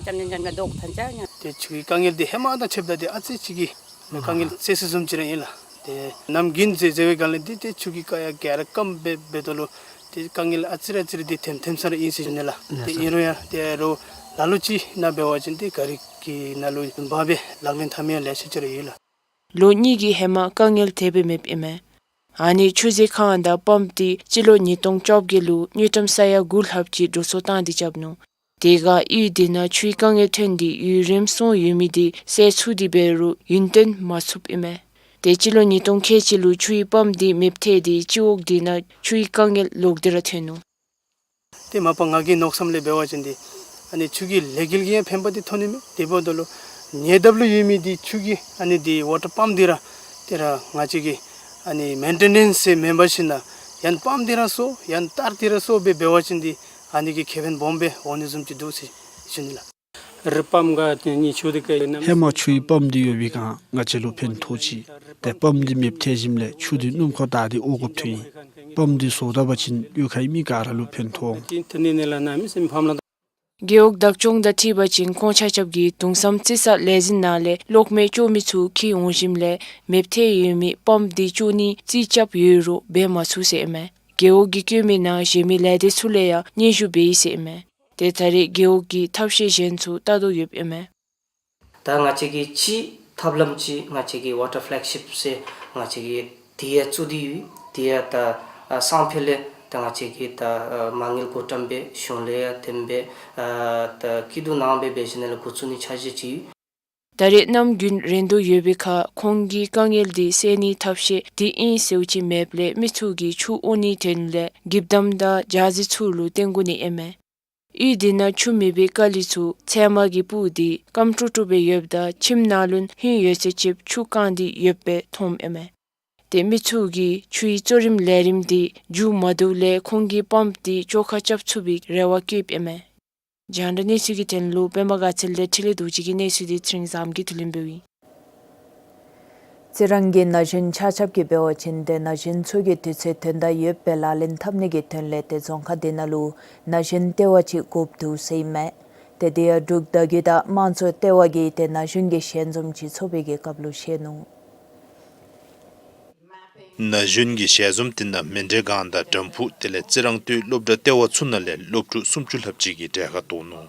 ཨིན། ཏེ་ཆུའི་དཀའ་ངལ་འདི་ཧེ་མ་དང་ཕྱདཔ་ད་འདི་ཨ་ཙི་ཅིག་གི་དཀའ་ངལ་སེལ་སོང་བཟུམ་ཅིག་ར་ཨིན་ལགས། ཏེ་ནམ་རྒྱུན་བཟེད་བཟེད་པའི་སྒང་ལས་འདི་ཏེ་ཆུ་གི་རྐ་ཡང་ག་ར་སྐམ་སྦེ་འབད་དོ་ལོ། ཏེ་དཀའ་ངལ་ཨ་ཙི་རེ་ཨ་ཙི་རེ་འདི་ཐོནམ་ཐོནམ་ས་ར་ཨིན་ཟེར་ཞུ་ནི་ལགས། ཏེ་ཨིན་རུང་ཡང་ཏེ་རོགས་ལ་ལུ་ཅིག་ནང་འབད་བ་ཅིན་ཏེ་ག་རི་གི་ནང་ལུ་འབག་སྦེ་ལག་ལེན་འཐབ་མི་ཡང་ལེ་ཤ་ཅིག་ར་ཡོད་ལགས། ལོ་གཉིས་ཀྱི་ཧེ་མ་དཀའ་ངལ་དེ་སྦེ་མེདཔ་ཨིན་མས། ཨ་ནི་ཆུ་བཟེད་ཁང་དང་པམཔ་འདི་སྤྱི་ལོ་ཉིས་སྟོང་བཅོ་བརྒྱད་ལུ་དངུལ་ཀྲམ་ས་ཡ་དགུ་ལྷགཔ་ཅིག་འགྲོ་སོང་བཏང་སྟེ་རྐྱབ་ནུག། དེ་སྒང་གཡུས་འདི་ནང་ཆུའི་དཀའ་ངལ་ཐོན་ཏེ་ཡུན་རིངམོ་སོང་ཡོད་མི་འདི་སེལ་ཚུགས་ཏེ་འབད་རུང་ཡུན་བརྟན་མ་ཚུགསཔ་ཨིན་མས། ཏེ་སྤྱི་ལོ་ཉིས་སྟོང་ཁལ་གཅིག་ལུ་ཆུའི་པམཔ་འདི་མེདཔ་ཐལ་ཏེ་སྤྱི་འོག་འདི་ནང་ཆུའི་དཀའ་ངལ་ལོག་སྟེ་ར་ཐོན་ནུག། ཏེ་མ་པ་ང་གི་མནོ་བསམ་ལས་འབད་བ་ཅིན་འདི་ཨ་ནི་ཆུ་གི་ལས་འགུལ་གྱིས་ཡང་ཕན་པ་འདི་ཐོན་ནི་མས། དེ་འབདཝ་ད་ལུ་ཉེ་འདབས་ལུ་ཡོད་མི་འདི་ཆུ་གི་ཨ་ནི་འདི་ཝ་ཊར་པམཔ་འདི་ར་ཏེ་ར་ང་བཅས་ཀྱིས་ཨ་ནི་མེན་ཊེ་ནེནསི་ཟེར་མེན་པར་ཞིན་ན་ཡང་པམཔ་འདི་ར་གསོ་ཡང་ཏར་འདི་ར་གསོ་སྦེ་འབད་བ་ཅིན་འདི་ཨ་ནི་གིས་ཁེ་ཕན་སྦོམ་སྦེ་འོང་ནི་བཟུམ་ཅིག་འདུག་ཟེར་ཞུ་ནི་ལགས། ཧེ་མ་ཆུའི་པམཔ་འདི་ཡོད་པའི་སྒང་ང་བཅས་ལུ་ཕན་ཐོགས་ཅི། ཏེ་པམཔ་འདི་མེདཔ་ཐལ་ཞིནམ་ལས་ཆུ་འདི་སྣུམ་འཁོར་བདའ་སྟེ་དབོར་དགོཔ་ཐོན་ཡི། པམཔ་འདི་བཟོ་ད་པ་ཅིན་གཡུས་ཁའི་མི་ག་ར་ལུ་ཕན་ཐོགས་འོང་། རྒེད་འོག་བདག་སྐྱོང་དང་འཁྲིལ་བ་ཅིན་ཁོང་ཆ་ཁྱབ་ཀྱིས་དུང་སྲམ་རྩི་ས་ལས་འཛིན་ནང་ལས་གློག་མེ་སྐྱོར་མི་ཚུ་འཁྱིད་འོང་ཞིནམ་ལས་མེདཔ་ཐལ་ཡོད་མི་པམཔ་འདི་སྐྱོར་ནི་རྩིས་རྐྱབ་ཡོད་རུང་འབད་མ་ཚུགས་ཟེར་ཨིན་མས། རྒེད་འོག་གིས་བཀོད་མི་ནང་གཞན་མི་ལས་སྡེ་ཚུ་ལས་ཡང་སྙན་ཞུ་འབད་ཡི་ཟེར་ཨིན་མས། ཏེ་ད་རེས་རྒེད་འོག་གིས་ཐབས་ཤེས་གཞན་ཚུ་བལྟ་དོ་ཡོདཔ་ཨིན་མས། ད་ང་བཅས་ཀྱིས་ཅིག་ཐབས་ལམ་ཅིག་ང་བཅས་ཀྱིས་ཝ་ཊར་ཕེ་ལེག་ཤིཔ་ཟེར་ང་བཅས་ཀྱིས་དེ་ཡང་བཙུགས་ཏེ་ཡོད། དེ་ཡང་ད་ཨ་སང་ཕོད་ལས་ད་ང་བཅས་ཀྱིས་ད་ཨ་མ་དངུལ་བགོ་བཀྲམ་འབད་གཞུང་ལས་ཡང་བཏོན་འབད་ཨ་ད་སྐྱིད་སྡུག་གནང་འབད་འབད་ཞིནམ་ལས་འགོ་བཙུགས་ནི་འཆར་གཞི་ཅིག་ཡོད། ད་རེས་གནམ་དགུན་རན་དོ་ཡོད་པའི་ཁར་ཁོང་གི་དཀའ་ངལ་འདི་སེལ་ནིའི་ཐབས་ཤེས་འདི་ཨིན་ཟེརཝ་ཅིག་མེདཔ་ལས་མི་ཚུ་གིས་ཆུ་དབོ་ནིའི་དོན་ལས་འགྱིབ་དམ་དང་ཇ་རྩི་ཚུ་ལུ་བརྟེན་དགོ་ནི་ཨིན་མས། གཡུས་འདི་ནང་ཆུ་མེད་པའི་དཀའ་ལས་ཚུ་ཚལ་མ་གི་སྤུ་འདི་སྐམ་ཀྲུག་ཀྲུ་སྦེ་ཡོདཔ་ད་ཁྱིམ་ནང་ལུ་ཧིང་ཡོད་ཚད་ཅིག་ཆུ་བཀང་སྟེ་ཡོདཔ་སྦེ་མཐོངམ་ཨིན་མས། ཏེ་མི་ཚུ་གིས་ཆུའི་གཙོ་རིམ་ལས་རིམ་འདི་མཇུག་མ་བསྡུཝ་ལས་ཁོང་གི་པམཔ་འདི་བཅོ་ཁ་རྐྱབ་ཚུགས་པའི་རེ་བ་བསྐྱེདཔ་ཨིན་མས། རྒྱང་བསྒྲགས་གནས་ཚུལ་གྱི་དོན་ལུ་པདྨ་དགའ་ཚལ་ལས་འཕྲིན་ལས་རྡོ་རྗེ་གི་གནས་ཚུལ་འདི་ཚེ་རིང་བཟངམོ་གིས་བསྡུ་ལེན་འབདཝ་ཨིན། རྩི་རང་གི་ན་གཞོན་ཆ་ཁྱབ་ཀྱིས་འབད་བ་ཅིན་ཏེ་ན་གཞོན་ཚུ་གིས་དུས་ཚོད་དོན་དག་ཡོདཔ་སྦེ་ལག་ལེན་འཐབ་ནི་གི་དོན་ལས་ཏེ་རྫོང་ཁག་འདི་ནང་ལུ་ན་གཞོན་ལྟེ་བ་ཅིག་དགོཔ་འདུག་ཟེར་ཨིན་མས། ཏེ་དེ་ཡང་འབྲུག་བརྡ་བརྒྱུད་དང་དམངས་གཙོའི་ལྟེ་བ་གིས་ཏེ་ན་གཞོན་གྱི་ཞལ་འཛོམས་ཅིག་ཚོགས་པའི་གི་སྐབས་ལུ་བཤད་ནུག། ན་གཞོན་གྱི་ཞལ་འཛོམས་དེ་ནང་མཎྜལ་སྒང་དང་དམ་ཕུག་དེ་ལས་རྩི་རང་ལྟེ་བའི་སློབ་གྲྭ་ལྟེ་བ་ཚུ་ནང་ལས་སློབ་ཕྲུག་སུམ་ཅུ་ལྷགཔ་ཅིག་གིས་གྲལ་ཁར་གཏོགས་ནུག།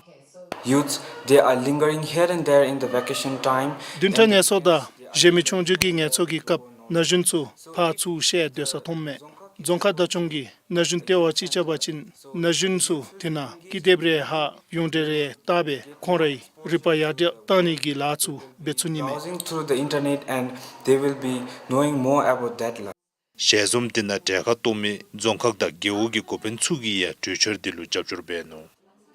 Youths, they are lingering here and there in the vacation time. བདུན་ཕྲག་ངལ་གསོ་དང་གཞན་མི་ཆོས་རྒྱུགས་ཀྱི་ངལ་གསོ་གི་སྐབས་ན་གཞོན་ཚུ་ཕར་ཚུར་བཤལ་སྡོད་ས་མཐོངམ་མས། རྫོང་ཁག་བདག་སྐྱོང་གིས་ན་གཞོན་ལྟེ་བ་ཅིག་རྐྱབ་པ་ཅིན་ན་གཞོན་ཚུ་དེ་ནང་ཀི་དེབ་རེ་ཧ་ཡོངས་འབྲེལ་རེ་བལྟ་སྦེ་ཁོང་རའི་རིག་པ་ཡར་དྲག་གཏང་ནི་གི་ལཱ་ཚུ་འབད་ཚུགས་ནི་མས། Browsing through the internet and they will be knowing more about that. ཞལ་འཛོམས་དེ་ནང་གྲལ་ཁར་གཏོགས་མི་རྫོང་ཁག་དང་རྒེད་འོག་གི་འགོ་དཔོན་ཚུ་གིས་ཡང་གྲོས་འཆར་དེ་ལུ་རྒྱབ་སྐྱོར་འབད་ནུག།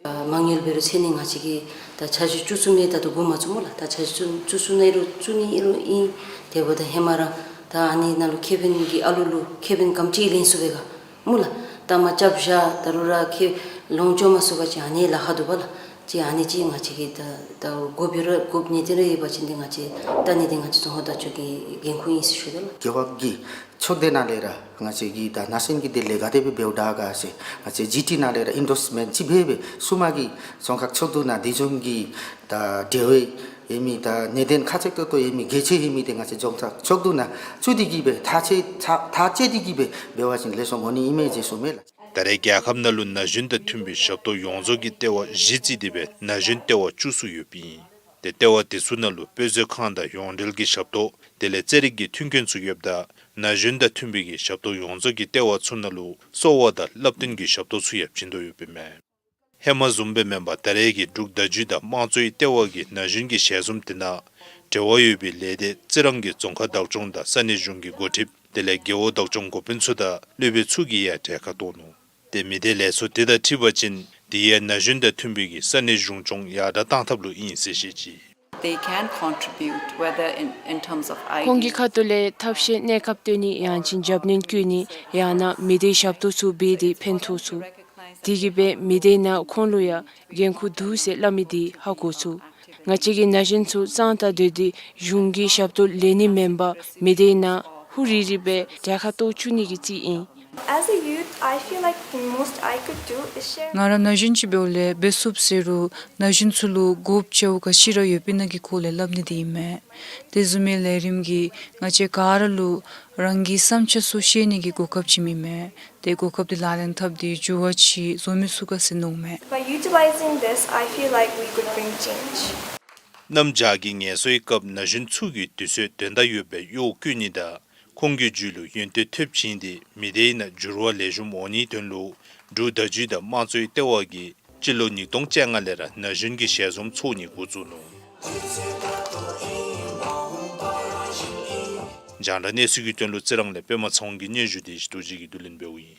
ཨ་མ་དངུལ་འབད་རུང་ཚད་ནི་ང་བཅས་ཀྱིས་ད་ཆ་ཞུ་བཅུ་གསུམ་ནང་ད་ལྟོ་འགོ་མ་བཙུགས་སྨོ་ལགས། ད་ཆ་ཞུ་བཅུ་གསུམ་ནང་ཨིན་རུང་བཙུགས་ནི་ཨིན་རུང་ཨིན། དེ་འབདཝ་ད་ཧེ་མ་ར་ད་ཨ་ནི་ནང་ལུ་ཁེ་ཕན་གྱི་ཨ་ལུ་ལུ་ཁེ་ཕན་ག་དེམ་ཅིག་ལེན་ཚུགས་པས་ག་སྨོ་ལགས། ད་མ་རྐྱབ་བཞག་ད་རུང་ར་ཁེ་ལོངས་སྤྱོད་མ་ཚུགས་པ་ཅིན་ཨ་ནི་ལཱ་ཁག་འདུག་པ་ལགས། ཅིག་ཨ་ནི་ཅིག་ང་བཅས་ཀྱིས་ད་ད་དགོཔ་ཡོད་རུང་དགོཔ་ནི་དེ་ར་ཡོད་པ་ཅིན་འདི་ང་བཅས་ལྟ་ནི་འདི་ང་བཅས་རྫོང་ཁག་བདག་སྐྱོང་གི་འགན་ཁུར་ཨིན་ཟེར་ཞུ་དོ་ལགས། རྒེད་འོག་གི་ཚོགས་སྡེ་ནང་ལས་ར་ང་བཅས་ཀྱིས་ད་ན་གཞོན་གྱི་དོན་ལས་ག་དེ་སྦེ་འབདཝ་ད་ག་ཟེར་ང་བཅས་ཇི་ཊི་ནང་ལས་ར་ཨིན་ཌོརསི་མེནཊ་ཅིག་འབད་སྦེ་ཚུ་མ་གི་རྫོང་ཁག་ཚོགས་འདུ་ནང་དེ་བཟུམ་གྱི་ད་འབྲེལ་བ་ཡོད་མི་ད་གནད་དོན་ཁ་གསལ་ཏོག་ཏོ་ཡོད་མི་གལ་ཆེ་ཡོད་མི་དེ་ང་བཅས་རྫོང་ཁག་ཚོགས་འདུ་ནང་བཙུགས་ཏེ་གིས་སྦེ་ཐག་བཅད་ཐག་ཐག་བཅད་དེ་གིས་སྦེ་འབད་བ་ཅིན་ལེགས་ཤོམ་འོང་ནི་ཨིན་མས་ཟེར་ཞུཝ་མས་ལགས། ད་རེས་རྒྱལ་ཁབ་ནང་ལུ་ན་གཞོན་དང་མཐུན་པའི་ཞབས་ཏོག་ཡོངས་རྫོགས་ཀྱི་ལྟེ་བ་བཞི་བརྩིས་ཏེ་སྦེ་ན་གཞོན་ལྟེ་བ་བཅུ་ཙམ་ཡོདཔ་ཨིན། ཏེ་ལྟེ་བ་དེ་ཚུ་ནང་ལུ་དཔེ་མཛོད་ཁང་དང་ཡོངས་འབྲེལ་གྱི་ཞབས་ཏོག་དེ་ལས་རྩེད་རིགས་ཀྱི་མཐུན་རྐྱེན་ཚུ་ཡོདཔ་ད་ན་གཞོན་དང་མཐུན་པའི་གི་ཞབས་ཏོག་ཡོངས་རྫོགས་ཀྱི་ལྟེ་བ་ཚུ་ནང་ལུ་གསོ་བ་དང་བསླབ་སྟོན་གྱི་ཞབས་ཏོག་ཚུ་ཡང་བྱིན་དོ་ཡོདཔ་ཨིན་མས། ཧེ་མ་བཟུམ་སྦེ་མེན་པར་ད་རེས་ཀྱི་འབྲུག་བརྡ་བརྒྱུད་དང་དམངས་གཙོའི་ལྟེ་བ་གི་ན་གཞོན་གྱི་ཞལ་འཛོམས་དེ་ནང་འབྲེལ་བ་ཡོད་པའི་ལས་སྡེ་རྩི་རང་གི་རྫོང་ཁག་བདག་སྐྱོང་དང་ས་གནས་གཞུང་གི་འགོ་ཁྲིདཔ་དེ་ལས་རྒེད་འོག་བདག་སྐྱོང་འགོ་དཔོན་ཚུ་དང་སློབ་དཔོན་ཚུ་གིས་ཡང་གྲལ་ཁར་གཏོགས་ནུག། ཏེ་མི་སྡེ་ལས་ཚོགས་དེ་དང་འཁྲིལ་བ་ཅིན་དེ་ཡང་ན་གཞོན་དང་མཐུན་པའི་གི་ས་གནས་གཞུང་སྐྱོང་ཡར་དྲག་གཏང་ཐབས་ལུ་ཨིན་ཟེར་བཤད་ཅི། They can contribute, whether in, in terms of ཁོང་གི་ཁ་ཐུག་ལས་ཐབས་ཤེས་གནས་སྐབས་སྟོན་ནི་ཡང་ཅིན་རྒྱབ་སྣོན་བཀོད་ནི་ཡང་ན་མི་སྡེའི་ཞབས་ཏོག་ཚུ་འབད་དེ་ཕན་ཐོགས་ཚུགས། དེ་གིས་སྦེ་མི་སྡེ་ནང་ཁོང་ལུ་ཡང་འགན་ཁུར་འདུག་ཟེར་སླབ་མི་དེ་ཧ་གོ་ཚུགས། ང་བཅས་ཀྱི་ན་གཞོན་ཚུ་གཙང་དང་སྡོད་དེ་གཞུང་གི་ཞབས་ཏོག་ལེན་ནི་མེན་པར་མི་སྡེ་ནང་ཧུ་རི་རི་སྦེ་གྲལ་ཁར་གཏོགས་བཅུག་ནི་གི་རྩིས་ཨིན། As a youth, I feel like the most I could do is share. ང་ར་ན་གཞོན་ཅིག་འབདཝ་ལས་འབད་ཚུགསཔ་ཟེར་རུང་ན་གཞོན་ཚུ་ལུ་དགོཔ་ཅིག་ག་ཅི་ར་ཡོདཔ་ཨིན་ན་གི་སྐོར་ལས་སླབ་ནི་དེ་ཨིན་མས། དེ་བཟུམ་མའི་ལས་རིམ་གྱིས་ང་བཅས་ག་ར་ལུ་རང་གི་བསམ་འཆར་ཚུ་བཤད་ནི་གི་གོ་སྐབས་ཅིག་ཨིན་མས། ཏེ་གོ་སྐབས་དེ་ལག་ལེན་འཐབ་སྟེ་འགྱུར་བ་ཅིག་བཟོ་མི་ཚུགས་ག་ཟེར་མནོཝ་མས། By utilizing this, I feel like we could bring change. གནམ་བྱཱར་གྱི་ངལ་གསོའི་སྐབས་ན་གཞོན་ཚུ་གིས་དུས་ཚོད་དོན་དག་ཡོད་པའི་གཡོག་བཀོལ་ནི་དང་ཁོང་གི་རྒྱུད་ལུ་ཡོན་ཏན་ཐོབ་བྱིན་ཏེ་མི་སྡེའི་ནང་འགྱུར་བ་ལེགས་ཤོམ་འོང་ནིའི་དོན་ལུ་འབྲུག་བརྡ་བརྒྱུད་དང་དམངས་གཙོའི་ལྟེ་བ་གིས་སྤྱི་ལོ་ཉིས་སྟོང་བཅོ་ལྔ་ལས་ར་ན་གཞོན་གྱི་ཞལ་འཛོམས་ཚོགས་ནི་འགོ་བཙུགས་ནུག། རྒྱང་བསྒྲགས་གནས་ཚུལ་གྱི་དོན་ལུ་རྩི་རང་ལས་པདྨ་ཚེ་དབང་གི་སྙན་ཞུ་དེ་རྡོ་རྗེ་གིས་བསྡུ་ལེན་འབདཝ་ཨིན།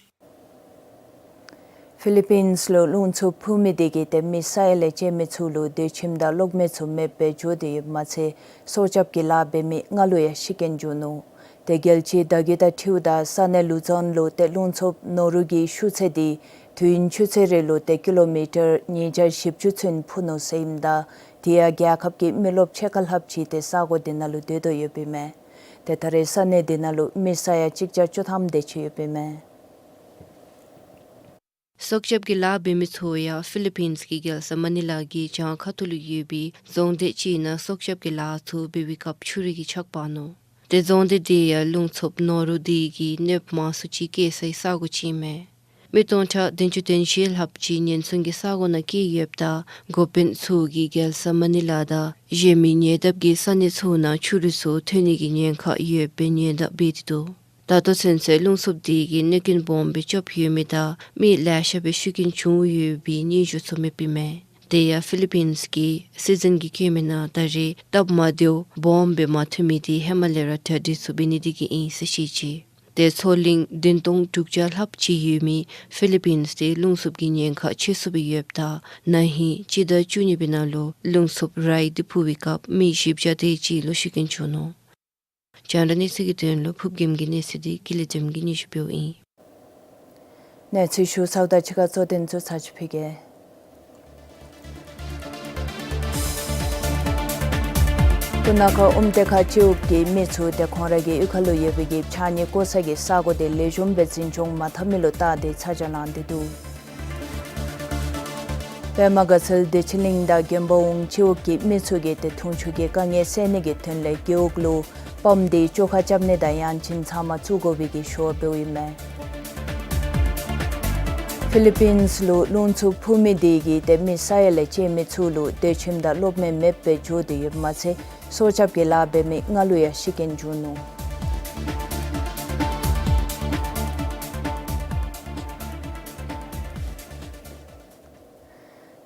ཕི་ལི་པིནས་ལུ་རླུང་འཚུབ་འཕུ་མི་དེ་གིས་ཏེ་མི་ས་ཡ་ལས་བཅད་མི་ཚུ་ལུ་སྡོད་ཁྱིམ་དང་གློག་མེ་ཚུ་མེདཔ་སྦེ་འགྱོ་སྟེ་ཡོདཔ་མ་ཚད་སྲོག་སྐྱབས་ཀྱི་ལཱ་འབད་མི་ལྔ་ལུ་ཡང་ཤི་རྐྱེན་བྱུང་ནུག། ཏེ་རྒྱལ་སྤྱིའི་བརྡ་བརྒྱུད་དང་འཁྲིལཝ་ད་ས་གནས་ལུ་ཛོན་ལུ་ཏེ་རླུང་འཚུབ་ནོ་རུ་གི་ཤུགས་ཚད་དེ་དུས་ཡུན་ཆུ་ཚོད་རེ་ལུ་ཏེ་ཀི་ལོ་མི་ཊར་ཉིས་བརྒྱ་བཞི་བཅུ་ཚུན་འཕུ་ནུག་ཟེར་ཨིནམ་ད་དེ་ཡང་རྒྱལ་ཁབ་ཀྱི་མི་རློབས་ཕྱེད་ཀ་ལྷགཔ་ཅིག་ཏེ་ས་གོ་དེ་ནང་ལུ་སྡོད་དོ་ཡོདཔ་ཨིན་མས། ཏེ་ད་རེས་ས་གནས་དེ་ནང་ལུ་མི་ས་ཡ་གཅིག་བརྒྱ་བཅུ་ཐམ་དེ་ཅིག་ཡོདཔ་ཨིན་མས། སྲོག་སྐྱབས་ཀྱི་ལཱ་འབད་མི་ཚུ་ཡང་ཕི་ལི་པིནས་ཀྱི་རྒྱལ་ས་མ་ནི་ལ་གི་བྱང་ཁ་ཐུག་ལུ་ཡོད་པའི་རྫོང་སྡེ་ཅིག་ནང་སྲོག་སྐྱབས་ཀྱི་ལཱ་ཚུ་འབད་བའི་སྐབས་ཆུ་རུད་ཀྱིས་ཆག་འབག་ནུག། ཏེ་རྫོང་སྡེ་དེ་ཡང་རླུང་འཚུབ་ནོ་རུ་དེ་གིས་གནོདཔ་མང་སུ་ཅིག་བཀལ་སའི་ས་གོ་ཅིག་ཨིན་མས། མི་སྟོང་ཕྲག་བདུན་ཅུ་དོན་བཞི་ལྷགཔ་ཅིག་ཉེན་སྲུང་གི་ས་གོ་ནང་བསྐྱལ་ཡོདཔ་ད་འགོ་དཔོན་ཚུ་གིས་རྒྱལ་ས་མ་ནི་ལ་དང་གཞན་མི་ཉེ་འདབས་ཀྱི་ས་གནས་ཚུ་ནང་ཆུ་རུད་ཚུ་ཐོན་ནི་གི་ཉེན་ཁ་ཡོདཔ་སྦེ་ཉེན་བརྡ་འབད་དེ་འདུག། ད་ལྟོ་ཚུན་ཚོད་རླུང་འཚུབ་དེ་གིས་གནོད་རྐྱེན་སྦོམ་སྦེ་རྐྱབ་ཡོད་མི་དང་མི་ལེ་ཤ་སྦེ་ཤི་རྐྱེན་བྱུང་ཡོད་པའི་སྙན་ཞུ་ཚུ་མེདཔ་ཨིན་མས། དེ་ཡང་ཕི་ལི་པིནས་ཀྱི་སྲིད་འཛིན་གྱིས་བཀོད་མི་ནང་ད་རེས་སྟབས་མ་བདེཝ་སྦོམ་འབད་མ་ཐུབ་མི་དེ་ཧེ་མ་ལས་ར་གྲ་སྒྲིག་ཚུ་འབད་ནི་དེ་གིས་ཨིན་ཟེར་བཤད་ཅི། དེ་མཚོ་གླིང་བདུན་སྟོང་དྲུག་བརྒྱ་ལྷགཔ་ཅིག་ཡོད་མི་ཕི་ལི་པིནས་དེ་རླུང་འཚུབ་ཀྱི་ཉེན་ཁ་ཆེ་སུ་སྦེ་ཡོདཔ་ད་ན་ཧིང་སྤྱི་ཟླ་བཅུ་གཉིས་པའི་ནང་ལུ་རླུང་འཚུབ་རའི་དེ་འཕུ་བའི་སྐབས་མི་བཞི་བརྒྱ་དེ་ཅིག་ལོ་ཤི་རྐྱེན་བྱུང་ནུག། རྒྱང་བསྒྲགས་གནས་ཚུལ་གྱི་དོན་ལུ་ཕུརབ་རྒྱལམ་གྱི་གནས་ཚུལ་དེ་ཀུན་ལེགས་བདེམ་གྱིས་སྙན་ཞུ་འབདཝ་ཨིན། གནས་ཚུལ་ཞུ་ཚརཝ་ད་ཕྱི་ཁར་གཙོ་དོན་ཚུ་ཚར་ཅིག་ཕུལ་གེ། སྤུ་ན་ཁ་ཨོམ་ཏེ་ཁ་སྤྱི་འོག་གི་མི་ཚུ་དེ་ཁོང་ར་གི་གཡུས་ཁ་ལུ་ཡོད་པའི་གི་ཕྱགས་སྙིགས་བཀོ་ས་གི་ས་གོ་དེ་ལེགས་ཤོམ་སྦེ་འཛིན་སྐྱོང་མ་འཐབ་མི་ལུ་བལྟ་སྟེ་ཚ་གྱང་ལང་སྟེ་འདུག། པདྨ་དགའ་ཚལ་བདེ་ཆེན་གླིང་དང་དགོན་པ་འོག་སྤྱི་འོག་གི་མི་ཚུ་གིས་དེ་འཐུང་ཆུ་གི་དཀའ་ངལ་སེལ་ནི་གི་དོན་ལས་རྒེད་འོག་ལུ་པམཔ་དེ་བཅོ་ཁ་རྐྱབ་ནི་དང་ཡང་ཅིན་ཚང་མ་བཙུགས་དགོ་པའི་གི་ཞུ་བ་འབདཝ་ཨིན་མས། ཕི་ལི་པིནས་ལུ་རླུང་འཚུབ་འཕུ་མི་དེ་གིས་དེ་མི་ས་ཡ་ལས་བཅད་མི་ཚུ་ལུ་སྡོད་ཁྱིམ་དང་སློབ་མ་མེདཔ་སྦེ་འགྱོ་སྟེ་ཡོདཔ་མ་ཚད་སྲོག་སྐྱབས་ཀྱི་ལཱ་འབད་མི་ལྔ་ལུ་ཡང་ཤི་རྐྱེན་བྱུང་ནུག།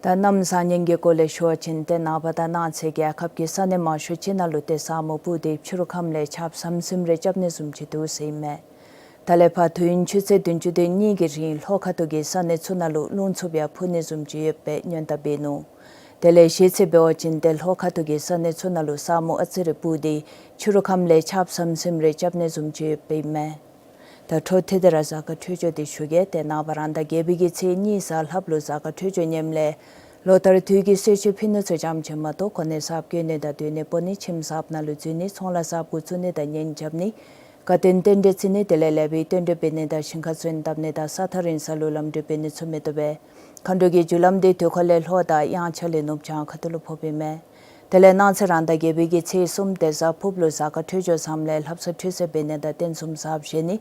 ད་གནམ་བཟང་ངན་གྱི་སྐོར་ལས་ཞུ་བ་ཅིན་ཏེ་ནངས་པ་དང་གནངས་ཚེ་རྒྱལ་ཁབ་ཀྱི་ས་གནས་མང་ཤོས་ཅིག་ནང་ལུ་ཏེ་ས་སྨུག་སྤུབས་ཏེ་ཕྱི་རུ་ཁམས་ལས་ཆརཔ་ཟམ་ཟིམ་རེ་རྐྱབ་ནི་བཟུམ་ཅིག་འདུག་ཟེར་ཨིན་མས། ད་ལས་ཕར་དུས་ཡུན་ཆུ་ཚོད་བདུན་ཅུ་དོན་གཉིས་ཀྱི་རིང་ལྷོ་ཁ་ཐུག་གི་ས་གནས་ཚུ་ནང་ལུ་རླུང་འཚུབ་ཡང་འཕུ་ནི་བཟུམ་ཅིག་ཡོད་པའི་སྔོན་བརྡ་འབད་ནུག། དེ་ལས་གཞེས་ཚེས་འབད་བ་ཅིན་ཏེ་ལྷོ་ཁ་ཐུག་གི་ས་གནས་ཚུ་ནང་ལུ་ས་སྨུག་ཨ་ཙི་རེ་སྤུབས་ཏེ་ཕྱི་རུ་ཁམས་ལས་ཆརཔ་ཟམ་ཟིམ་རེ་རྐྱབ་ནི་བཟུམ་ཅིག་ཡོད་པའི་ཨིན་མས། ད་འཕྲོ་མཐུད་དེ་ར་གཟའ་སྐར་འཕྲོད་སྦྱོར་དེ་ཞུ་གེ། ཏེ་ནངས་པ་རང་ཟླ་བརྒྱད་པའི་གི་ཚེས་གཉིས་གཟའ་ལྷགཔ་ལུ་གཟའ་སྐར་འཕྲོད་སྦྱོར་ངནམ་ལས་ལོ་ལྟར་དུས་ཀྱི་གསོལ་མཆོད་ཕུལ་ནི་ཚུ་ཙམ་ཅིག་མ་གཏོགས་གོ་གནས་གསརཔ་བསྐོ་ནི་དང་སྡོད་གནས་སྤོ་ནི་ཁྱིམ་གསརཔ་ནང་ལུ་འཛུལ་ནི་ཚོང་ལཱ་གསརཔ་འགོ་བཙུགས་ནི་དང་གཉེན་རྐྱབ་ནི་དགའ་སྟོན་རྟེན་འབྲེལ་བརྩི་ནི་དེ་ལས་ལེགས་པའི་རྟེན་འབྲེལ་འབད་ནི་དང་ཞིང་ཁ་ཚོན་བཏབ་ནི་དང་ས་ཐག་རིང་ས་ལུ་ལམ་འགྲུལ་འབད་ནི་ཚུ་མི་བཏུབ་པས། མཁའ་འགྲོ་གི་རྒྱུ་ལམ་དེ་དུས་འཁོར་ལས་ལྷོ་དང་དབྱངས་འཆར་ལས་ནུབ་བྱང་ཁ་ཐུག་ལུ་ཕོགཔ་ཨིན་མས། དེ་ལས་གནངས་ཚེ་རང་ཟླ་བརྒྱད་པའི་གི་ཚེས་གསུམ་ཏེ་གཟའ་ཕུརཔ་ལུ་གཟའ་སྐར་འཕྲོད་སྦྱོར་བཟངམ་ལས་ལྷ་བསངས་ཁྲུས་གསོལ་འབད་ནི་དང་རྟེན་གསུམ་གསརཔ་བཞེངས་ནི་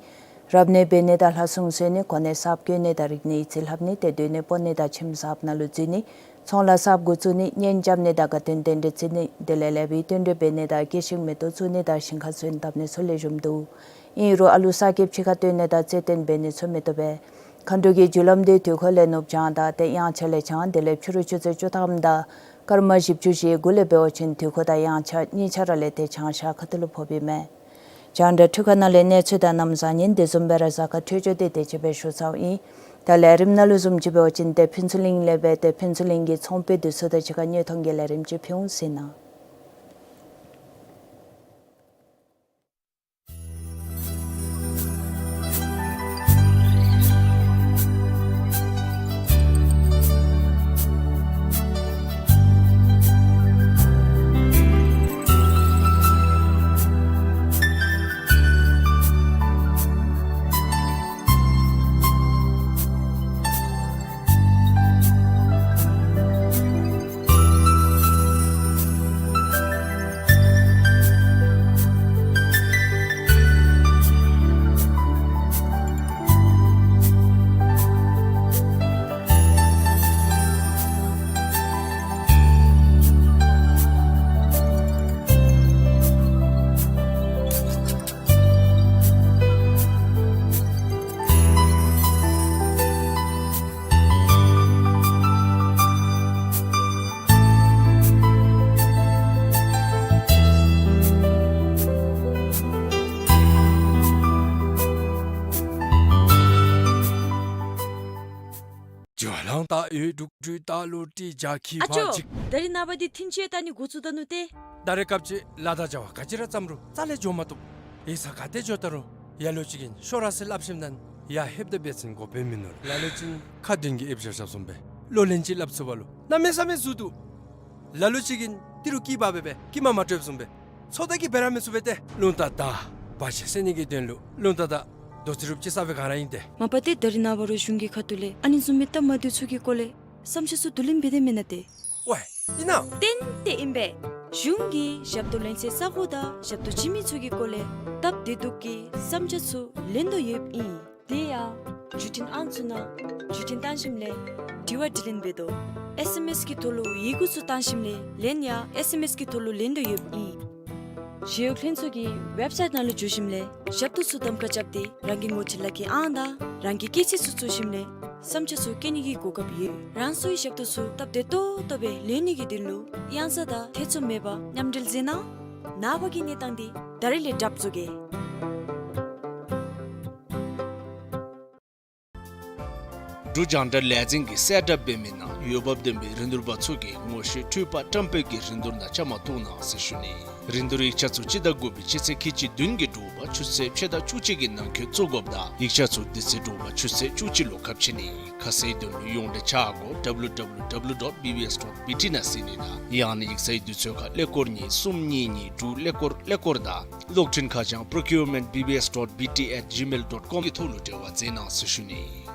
རབ་གནས་འབད་ནི་དང་ལྷ་སྲུང་གསོལ་ནི་གོ་གནས་གསརཔ་བསྐོ་ནི་དང་རིག་གནས་ཡིག་རྩིས་ལྷབ་ནི་ཏེ་སྡོད་གནས་སྤོ་ནི་དང་ཁྱིམ་གསརཔ་ནང་ལུ་འཛུལ་ནི་ཚོང་ལཱ་གསརཔ་འགོ་བཙུགས་ནི་གཉེན་རྐྱབ་ནི་དང་དགའ་སྟོན་རྟེན་འབྲེལ་བརྩི་ནི་དེ་ལས་ལེགས་པའི་རྟེན་འབྲེལ་འབད་ནི་དང་དགེ་ཞིང་མེ་ཏོག་བཙུགས་ནི་དང་ཞིང་ཁ་ཚོན་བཏབ་ནི་ཚུ་ལེགས་ཤོམ་འདུག། ཨིན་རུང་ཨ་ལུ་གསར་སྐྱེསཔ་ཕྱི་ཁར་བཏོན་ནི་དང་རྩེད་འགྲན་འབད་ནི་ཚུ་མི་བཏུབ་པས། མཁའ་འགྲོ་གི་རྒྱུ་ལམ་དེ་དུས་འཁོར་ལས་ནུབ་བྱང་དང་ཏེ་དབྱངས་འཆར་ལས་བྱང་དེ་ལས་ཕྱི་རུ་ཆུ་ཚོད་བཅུ་ཐམ་དང་སྐར་མ་བཞི་བཅུ་ཞེ་དགུ་ལས་འབད་བ་ཅིན་དུས་འཁོར་དང་དབྱངས་འཆར་གཉིས་ཆ་ར་ལས་ཏེ་བྱང་ཤར་ཁ་ཐུག་ལུ་ཕོགཔ་ཨིན་མས། རྒྱང་བསྒྲགས་འཕྲུལ་ཁང་ནང་ལས་གནས་ཚུལ་དང་གནམ་བཟང་ངན་དེ་བཟུམ་སྦེ་ར་གཟའ་སྐར་འཕྲོད་སྦྱོར་དེ་དེ་ཅིག་སྦེ་ཞུ་ཚརཝ་ཨིན། ད་ལས་རིམ་ནང་ལུ་བཟུམ་ཅིག་འབད་བ་ཅིན་ཏེ་ཕུན་ཚོགས་གླིང་ལས་སྦེ་ཏེ་ཕུན་ཚོགས་གླིང་གི་ཚོང་དཔོན་དེ་ཚུ་དང་གཅིག་ཁར་དངོས་མཐོང་གི་ལས་རིམ་ཅིག་ཕུལ་འོང་ཟེར་ཨིན། ཨ་ཅོ། ད་རིས་ནངས་པ་འདི་ཐིན་ཅི་ཡང་བལྟ་ནི་འགོ་བཙུགས་ད་ནུག་ཏེ། ད་རེས་སྐབས་ཅིག་ལཱ་དང་བྱ་བ་ག་ཅི་ར་བརྩམ་རུང་རྩ་ལས་འགྱོ་མ་བཏུབ། ཡིག་ཚང་ག་ཏེ་འགྱོ་ད་རུང་ཡ་ལོ་ཅིག་གིས་ཤོག་ར་ཟེར་སླབ་ཞིནམ་ད་ཡར་ལྷོདཔ་ད་འབད་བ་ཅིན་དགོཔ་མིན་ནུག། ལ་ལུ་ཅིག་ཁ་འདོན་གྱི་ཨེབ་བཞག་བཞགཔ་བཟུམ་སྦེ་ལོ་ལན་ཅིག་སླབ་ཚུགས་པ་ལུ་གནམ་མེད་ས་མེད་ཟུར་འདུག། ལ་ལུ་ཅིག་གིས་ཏི་རུ་སྐྱི་པགས་འབད་སྦེ་སྐྱི་མ་མ་སྤྲོདཔ་བཟུམ་སྦེ་ཚོད་ལྟ་གིས་འབད་ར་མི་ཚུགས་པས་ཏེ། རླུང་རྟ་དང་བར་ཆད་སེལ་ནི་གི་དོན་ལུ་རླུང་རྟ་དང་རྡོ་རྩེག་རུབ་ཅིག་ས་སྦེ་ག་ར་ཨིན་ཏེ། མ་པ་ཏེ་ད་རིས་ནངས་པ་རོགས་གཞུང་གི་ཁ་ཐུག་ལས་ཨ་ནི་བཟུམ་མའི་སྟབས་མ་བདེཝ་ཚུ་གི་སྐོར་ལས་བསམ་འཆར་ཚུ་བསྡུ་ལེན་འབད་དེ་མེན་ན་ཏེ། ཝའེ་ཨིན་ན། ཏན་ཏན་ཨིན་པས། གཞུང་གིས་ཞབས་ཏོག་ལེན་སའི་ས་གོ་དང་ཞབས་ཏོག་བྱིན་མི་ཚུ་གི་སྐོར་ལས་སྟབས་བདེ་སྡུག་གི་བསམ་འཆར་ཚུ་ལེན་དོ་ཡོདཔ་ཨིན། དེ་ཡང་བརྒྱུད་འཕྲིན་ཨང་ཚུ་ནང་བརྒྱུད་འཕྲིན་བཏང་ཞིནམ་ལས་དྲི་བ་དྲིས་ལན་འབད་དོ། ཨེས་ཨེམ་ཨེས་ཀྱི་ཐོག་ལུ་ཡི་གུ་ཚུ་བཏང་ཞིནམ་ལས་ལན་ཡང་ཨེས་ཨེམ་ཨེས་ཀྱི་ཐོག་ལུ་ལེན་དོ་ཡོདཔ་ཨིན། ཞི་གཡོག་ལྷན་ཚོགས་ཀྱི་ཝེབ་སའིཊ་ནང་ལུ་འཛུལ་ཞིནམ་ལས་ཞབས་ཏོག་ཚུ་གདམ་ཁ་རྐྱབ་སྟེ་རང་གི་ངོ་སྤྲོད་ལག་ཁྱེར་ཨང་དང་རང་གི་སྐྱེས་ཚེས་ཚུ་བཙུགས་ཞིནམ་ལས་ བསམ་འཆར་ཚུ་བཀོད་ནི་གི་གོ་སྐབས་ཡོད། རང་སོའི་ཞབས་ཏོག་ཚུ་སྟབས་བདེ་ཏོག་ཏོ་སྦེ་ལེན་ནི་གི་དོན་ལུ་གཡང་ས་དང་ཐེ་ཚོམ་མེད་པར་མཉམ་འབྲེལ་མཛད་གནང་། ནངས་པ་གི་གནས་སྟངས་འདི་ད་རིས་ལས་གྲབས་བཟོ་གེ། འབྲུག་རྒྱང་བསྒྲགས་ལས་འཛིན་གྱིས་གསལ་བསྒྲགས་འབད་མི་ནང་འོས་འབབ་ལྡན་པའི་རིན་བསྡུར་པ་ཚུ་གིས་ངོ་ཤེས་འཕྲུལ་པ་བཀྲམ་སྤེལ་གྱི་རིན་བསྡུར་ནང་བཅའ་མར་གཏོགས་གནང་ཟེར་ཞུ་ནི། རིན་བསྡུར་ཡིག་ཆ་ཚུ་སྤྱི་ཟླ་དགུ་པའི་སྤྱི་ཚེས་ཁལ་གཅིག་བདུན་གྱི་དྲོ་པ་ཆུ་ཚོད་ཕྱེད་དང་བཅུ་གཅིག་གི་ནང་འཁོད་བཙུགས་དགོཔ་དང་ཡིག་ཆ་ཚུ་དེ་ཚེ་དྲོ་པ་ཆུ་ཚོད་བཅུ་གཅིག་ལུ་ཁ་ཕྱེ་ནི། ཁ་གསལ་དོན་ལུ་ཡོངས་འབྲེལ་ཆ་སྒོ་W W W dot B B S dot B T ནང་གཟིགས་ནི་དང་ཡང་ན་ཡིག་ཚང་དུས་ཚོད་ཁར་ཀླད་ཀོར་གཉིས་གསུམ་གཉིས་གཉིས་དྲུག་ཀླད་ཀོར་ཀླད་ཀོར་དང་གློག་འཕྲིན་ཁ་བྱང་procurement B B S dot B T at gmail dot com གི་ཐོག་ལུ་འབྲེལ་བ་མཛད་གནང་ཟེར་ཞུ་ནི།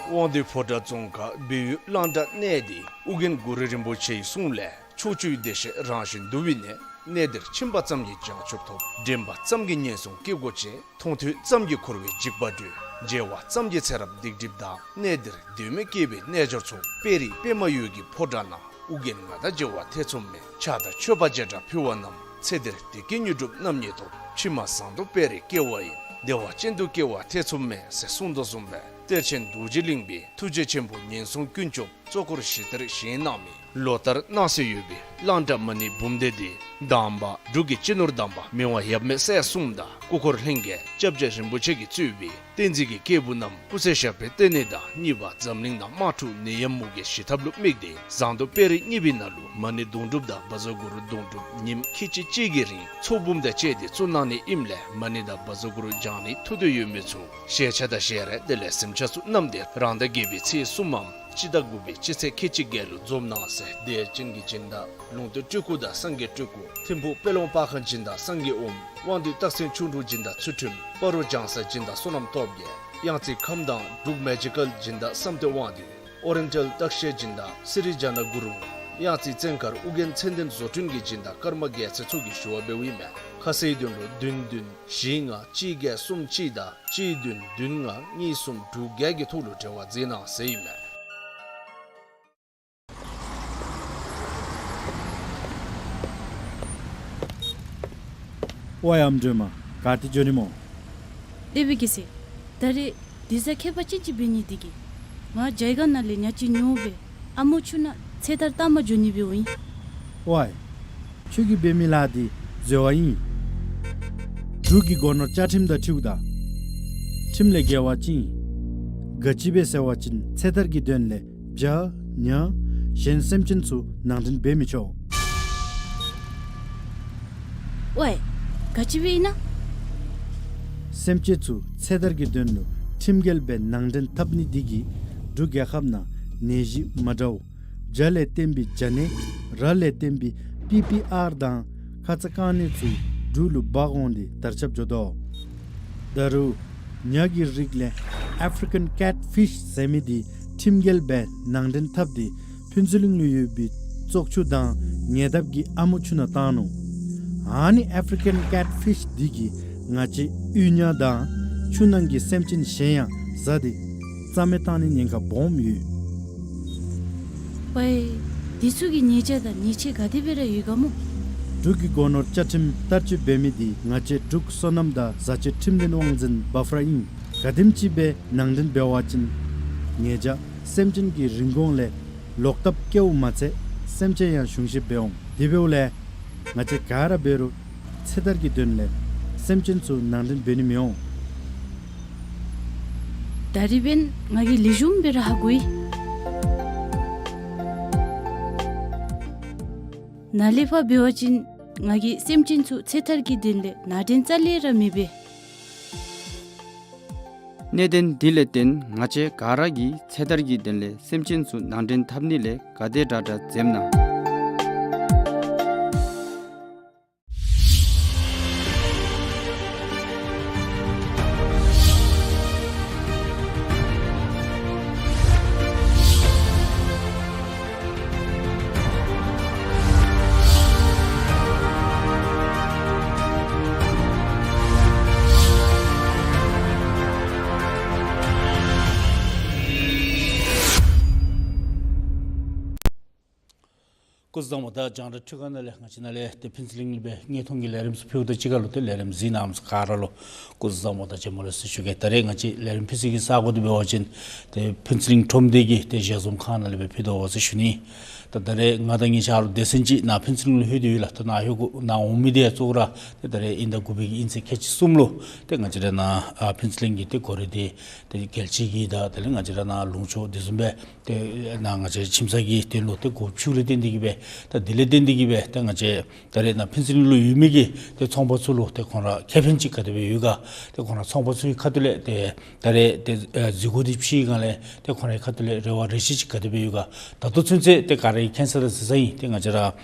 དབང་འདུས་ཕོ་བྲང་རྫོང་ཁག་སྦས་ཡུལ་གླང་བྲག་གནས་འདི་ཨོ་རྒྱན་གུ་རུ་རིན་པོ་ཆེའི་གསུང་ལས། ཕྱོགས་བཅུའི་བདེ་གཤེགས་རང་བཞིན་འདུ་བའི་གནས། གནས་འདིར་ཕྱིན་པ་ཙམ་གྱིས་བྱང་ཆུབ་ཐོབ། འདྲེན་པ་ཙམ་གྱིས་ངན་སོང་སྐྱེ་སྒོ་བཅད། མཐོང་ཐོས་ཙམ་གྱིས་འཁོར་བའི་འཇིགས་པ་སྒྲོལ། མཇལ་བ་ཙམ་གྱིས་ཚེ་རབས་སྡིག་སྒྲིབ་དག། གནས་འདིར་དོན་མེད་སྐྱེ་བའི་རྣལ་འབྱོར་ཚོགས། དཔལ་རི་པདྨ་འོད་ཀྱི་ཕོ་བྲང་ན། ཨོ་རྒྱན་ང་དང་མཇལ་བ་ཐེ་ཚོམ་མེད། ཕྱག་དང་མཆོད་པ་བྱེ་བྲག་ཕུལ་བ་རྣམས། ཚེ་འདིར་བདེ་སྐྱིད་མྱུར་འགྲུབ་རྣམ་གཉིས་ཐོབ། ཕྱི་མ་བཟང་དུ་དཔལ་རི་སྐྱེ་བ་ཡིན། བདེ་བ་ཅན་དུ་སྐྱེ་བ་ཐེ་ཚོམ་མེད། ཟེར་གསུངས་དོ་བཟུམ་སྦེ་གཏེར་ཆེན་རྡོ་རྗེ་གླིང་པའི་ཐུགས་རྗེ་ཆེན་པོ་ངན་སོང་ཀུན་སྐྱོབ་གཙོ་འཁོར་ཞི་བདེར་བཞེངས་གནང་མི་ལོ་ལྟར་གནང་སྲོལ་ཡོད་པའི་གླང་བྲག་མ་ཎི་འབུམ་སྡེ་འདི་དང་པ་འབྲུག་གི་སྤྱི་ནོར་དམ་པ་མི་དབང་ཡབ་མེས་སྲས་གསུམ་དང་སྐུ་འཁོར་ལྷན་རྒྱས་སྐྱབས་རྗེ་རིན་པོ་ཆེ་གིས་གཙོས་པའི་བསྟན་འཛིན་གྱི་སྐྱེས་བུ་རྣམས་སྐུ་ཚེ་ཞབས་པད་བརྟན་ནི་དང་གཉིས་པ་འཛམ་གླིང་ནང་དམག་འཁྲུག་ནད་ཡམས་མུ་གེ་ཞི་ཐབས་ལུ་དམིགས་ཏེ་ཟངས་མདོག་དཔལ་རི་གཉིས་པའི་ནང་ལུ་མ་ཎི་དུང་སྒྲུབ་དང་བཛྲ་གུ་རུ་དུང་སྒྲུབ་ཉིནམ་ཁལ་གཅིག་གཅིག་གི་རིང་ཚོགས་འབུམ་དང་བཅས་ཏེ་བཙུགས་གནང་ནི་ཨིནམ་ལས་མ་ཎི་དང་བཛྲ་གུ་རུ་བགྱང་ནི་ཐུགས་འདོད་ཡོད་མི་ཚུ་ཞལ་ཆད་དང་ཞལ་རས་དེ་ལས་གཟིམ་ཆས་ཚུ་བསྣམས་ཏེ་རང་ཟླ་བརྒྱད་པའི་ཚེས་གསུམ་མམ་སྤྱི་ཟླ་དགུ་པའི་སྤྱི་ཚེས་ཁལ་གཅིག་བརྒྱད་ལུ་འཛོམས་གནང་ཟེར། བདེ་ཆེན་གྱི་སྦྱིན་བདག་ལུང་བསྟན་སྤྲུལ་སྐུ་དང་སངས་རྒྱས་སྤྲུལ་སྐུ། ཐིམ་ཕུག་དཔལ་ལུང་པར་ཁང་སྦྱིན་བདག་སངས་རྒྱས་ཨོཾ། དབང་འདུས་སྟག་སེང་ཁྱུང་འབྲུག་སྦྱིན་བདག་ཚུལ་ཁྲིམས། སྤ་རོ་ལྗང་ས་སྦྱིན་བདག་བསོད་ནམས་སྟོབས་རྒྱས། གཡང་རྩེ་ཁམས་དྭངས་འབྲུག་མེ་ཇི་ཀཱལ་སྦྱིན་བདག་བསམ་གཏན་དབང་འདུས། ཨོ་རི་ཡེན་ཊལ་སྟག་ཤད་སྦྱིན་བདག་སི་རི་ཇ་ན་གུ་རུ། གཡང་རྩེ་བཙན་མཁར་ཨོ་རྒྱན་མཚན་ལྡན་བཟོ་སྐྲུན་གྱི་སྦྱིན་བདག་ཀརྨ་རྒྱལ་མཚན་ཚུ་གིས་ཞུ་བ་འབདཝ་ཨིན་མས། ཁ་གསལ་དོན་ལུ་བདུན་བདུན་བཞི་ལྔ་གཅིག་བརྒྱད་གསུམ་གཅིག་དང་གཅིག་བདུན་བདུན་ལྔ་གཉིས་གསུམ་དྲུག་བརྒྱད་ཀྱི་ཐོག་ལུ་འབྲེལ་བ་མཛད་གནང་ཟེར་ཨིན་མས། ཝའེ་ཨམ་སྒྲོལ་མ། ག་ཏེ་འགྱོ་ནི་སྨོ། ལེགས་པའི་སྐྱེས་ཟེར། ད་རེས་དུས་བཟང་ཁྱད་པར་ཅན་ཅིག་འབད་ནི་འདི་གིས་ང་རྒྱ་གར་ནང་ལས་ཉ་ཅིག་ཉོ་སྦེ་ཨ་མོ་ཆུ་ནང་ཚེ་ཐར་བཏང་པར་འགྱོ་ནི་འབདཝ་ཨིན། ཝའེ། ཁྱོད་ཀྱིས་འབད་མི་ལཱ་འདི་འཛོལ་བ་ཨིན། འབྲུག་གི་སྒོ་ནོར་བཅའ་ཁྲིམས་དང་འཁྲིལཝ་ད་ཁྲིམས་ལས་འགལ་བ་ཅིག་ཨིན། ག་ཅི་སྦེ་ཟེར་བ་ཅིན་ཚེ་ཐར་གྱི་དོན་ལས་བྱ་ཉ་གཞན་སེམས་ཅན་ཚུ་ནང་འདྲེན་འབད་མི་ཆོག། ཝའེ། ག་ཅི་སྦེ་ཨིན་ན། སེམས་ཅན་ཚུ་ཚེ་ཐར་གྱི་དོན་ལུ་ཁྲིམས་འགལ་སྦེ་ནང་འདྲེན་འཐབ་ནི་འདི་གིས་འབྲུག་རྒྱལ་ཁབ་ནང་ནད་གཞི་མ་འདྲཝ་བྱ་ལས་བརྟེན་པའི་བྱ་ནད། ར་ལས་བརྟེན་པའི་པི་པི་ཨར་དང་ཁ་ཚ་རྐང་ནད་ཚུ་འབྲུག་ལུ་འབག་འོང་སྟེ་དར་ཁྱབ་འགྱོ་དོ། ད་རུང་ཉ་གི་རིགས་ལས་ཨེཕ་རི་ཀཱན་ཀེཊ་ཕིཤ་ཟེར་མི་འདི་ཁྲིམས་འགལ་སྦེ་ནང་འདྲེན་འཐབ་སྟེ་ཕུན་ཚོགས་གླིང་ལུ་ཡོད་པའི་བཙོག་ཆུ་དང་ཉེ་འདབས་ཀྱི་ཨ་མོ་ཆུ་ནང་བཏང་ནུག། ཨ་ནི་ཨེཕ་རི་ཀཱན་ཀེཊ་ཕིཤ་འདི་གིས་ང་བཅས་གཡུས་ཉ་དང་ཆུ་ནང་གི་སེམས་ཅན་གཞན་ཡང་བཟའ་སྟེ་རྩ་མེད་བཏང་ནི་ཉེན་ཁ་སྦོམ་ཡོད། ཝའེ། འདི་ཚུ་གི་ཉེས་བྱ་དང་ཉེས་ཆད་ག་དེ་སྦེ་ར་ཡོད་ག་སྨོ། འབྲུག་གི་སྒོ་ནོར་བཅའ་ཁྲིམས་བསྟར་སྤྱོད་འབད་མི་འདི་ང་བཅས་འབྲུག་སོ་ནམ་དང་བཟའ་སྤྱོད་ཁྲིམས་དོན་དབང་འཛིན་བཱཕ་ར་ཨིན། ག་དེམ་ཅིག་སྦེ་ནང་འདྲེན་འབད་བ་ཅིན་ཉེས་བྱ་སེམས་ཅན་གྱི་རིན་གོང་ལས་ལོག་ལྟབ་བཀལཝ་མ་ཚད་སེམས་ཅན་ཡང་གཞུང་བཞེས་འབད་འོང་། དེ་འབདཝ་ལས་ང་བཅས་ག་ར་འབད་རུང་ཚེ་ཐར་གྱི་དོན་ལས་སེམས་ཅན་ཚུ་ནང་འདྲེན་འབད་ནི་མི་འོང་། ད་རིས་འབདན་ང་གིས་ལེགས་ཤོམ་སྦེ་ར་ཧ་གོ་ཡི། ནཱ་ལས་ཕར་འབད་བ་ཅིན་ང་གིས་སེམས་ཅན་ཚུ་ཚེ་ཐར་གྱི་དོན་ལས་ནང་འདྲེན་རྩ་ལས་ར་མི་འབད། གནད་དོན་འདི་ལས་བརྟེན་ང་བཅས་ག་ར་གིས་ཚེ་ཐར་གྱི་དོན་ལས་སེམས་ཅན་ཚུ་ནང་འདྲེན་འཐབ་ནི་ལས་ག་དེ་དྲག་དྲག་འཛེམ་གནང་། སྐུ་གཟུགས་བཟང་པོ། ད་རྒྱང་བསྒྲགས་ཁྲི་ཁང་ནང་ལས་ང་བཅས་ནཱ་ལས་ཏེ་ཕུན་ཚོགས་གླིང་ལས་སྦེ་དངོས་མཐོང་གི་ལས་རིམ་ཚུ་ཕུལཝ་ད་གཅིག་ཁར་ལུ་ཏེ་ལས་རིམ་གཟིགས་གནང་མི་ཚུ་ག་ར་ལུ་སྐུ་གཟུགས་བཟང་པོ་དང་བྱོན་པ་ལེགས་སོ་ཟེར་ཞུ་གེ། ད་རེས་ང་བཅས་ལས་རིམ་ཕུལ་ས་གི་ས་གོ་འདི་འབད་བ་ཅིན་ཏེ་ཕུན་ཚོགས་གླིང་ཁྲོམ་སྡེ་གི་ཏེ་ཞལ་འཛོམས་ཁང་ནང་ལས་སྦེ་ཕུལ་དོ་ཟེར་ཞུ་ནི། ད་ད་རེས་ང་དང་ངེའི་ཆ་རོགས་སྡེ་ཚན་ཅིག་ནཱ་ཕུན་ཚོགས་གླིང་ལུ་ལྷོད་དེ་ཡོད་ལགས། ད་ནཱ་ལྷོད་དགོ་ནཱ་འོང་མི་འདི་ཡང་གཙོ་བོ་ར་ཏེ་ད་རེས་དབྱིན་ཟླ་དགུ་པའི་གི་དབྱིན་ཚེས་ཁལ་གཅིག་གསུམ་ལུ་ཏེ་ང་བཅས་ར་ནཱ་ཨ་ཕུན་ཚོགས་གླིང་གི་ཏེ་སྒོ་ར་འདི་ཏེ་རྒྱལ་སྤྱི་གི་དང་དེ་ལས་ང་བཅས་ར་ནཱ་ལུང་ཕྱོགས་དེ་བཟུམ་སྦེ་ཏེ་ནཱ་ང་བཅས་ཁྱིམ་ཚང་གི་དོན་ལུ་ཏེ་སྒོ་ཕྱེཝ་ལས་བརྟེན་ཏེ་གིས་སྦེ་ད་དེ་ལས་བརྟེན་ཏེ་གིས་སྦེ་ད་ང་བཅས་ད་རེས་ནཱ་ཕུན་ཚོགས་གླིང་ལུ་ཡོད་མི་གི་ཏེ་ཚོང་པ་ཚུ་ལུ་ཏེ་ཁོང་ར་ཁེ་ཕན་ཅིག་ག་དེ་སྦེ་ཡོད་ག། ཏེ་ཁོང་ར་ཚོང་པ་ཚུ་གི་ཁ་ཐུག་ལས་ཏེ་ད་རེས་ཏེ་ཨ་འཛུལ་སྒོ་འདི་ཕྱེ་བའི་སྒང་ལས་ཏེ་ཁོང་རའི་ཁ་ཐུག་ལས་རེ་བ་རེ་ཆེ་ཅིག་ག་དེ་སྦེ་ཡོད་ག། ད་ལྟོ་ཚུན་ཚོད་ཏེ་ག་ར་གིས་མཁྱེན་ས་དང་གཟིགས་ས་ཨིན། ཏེ་ང་བཅས་ར་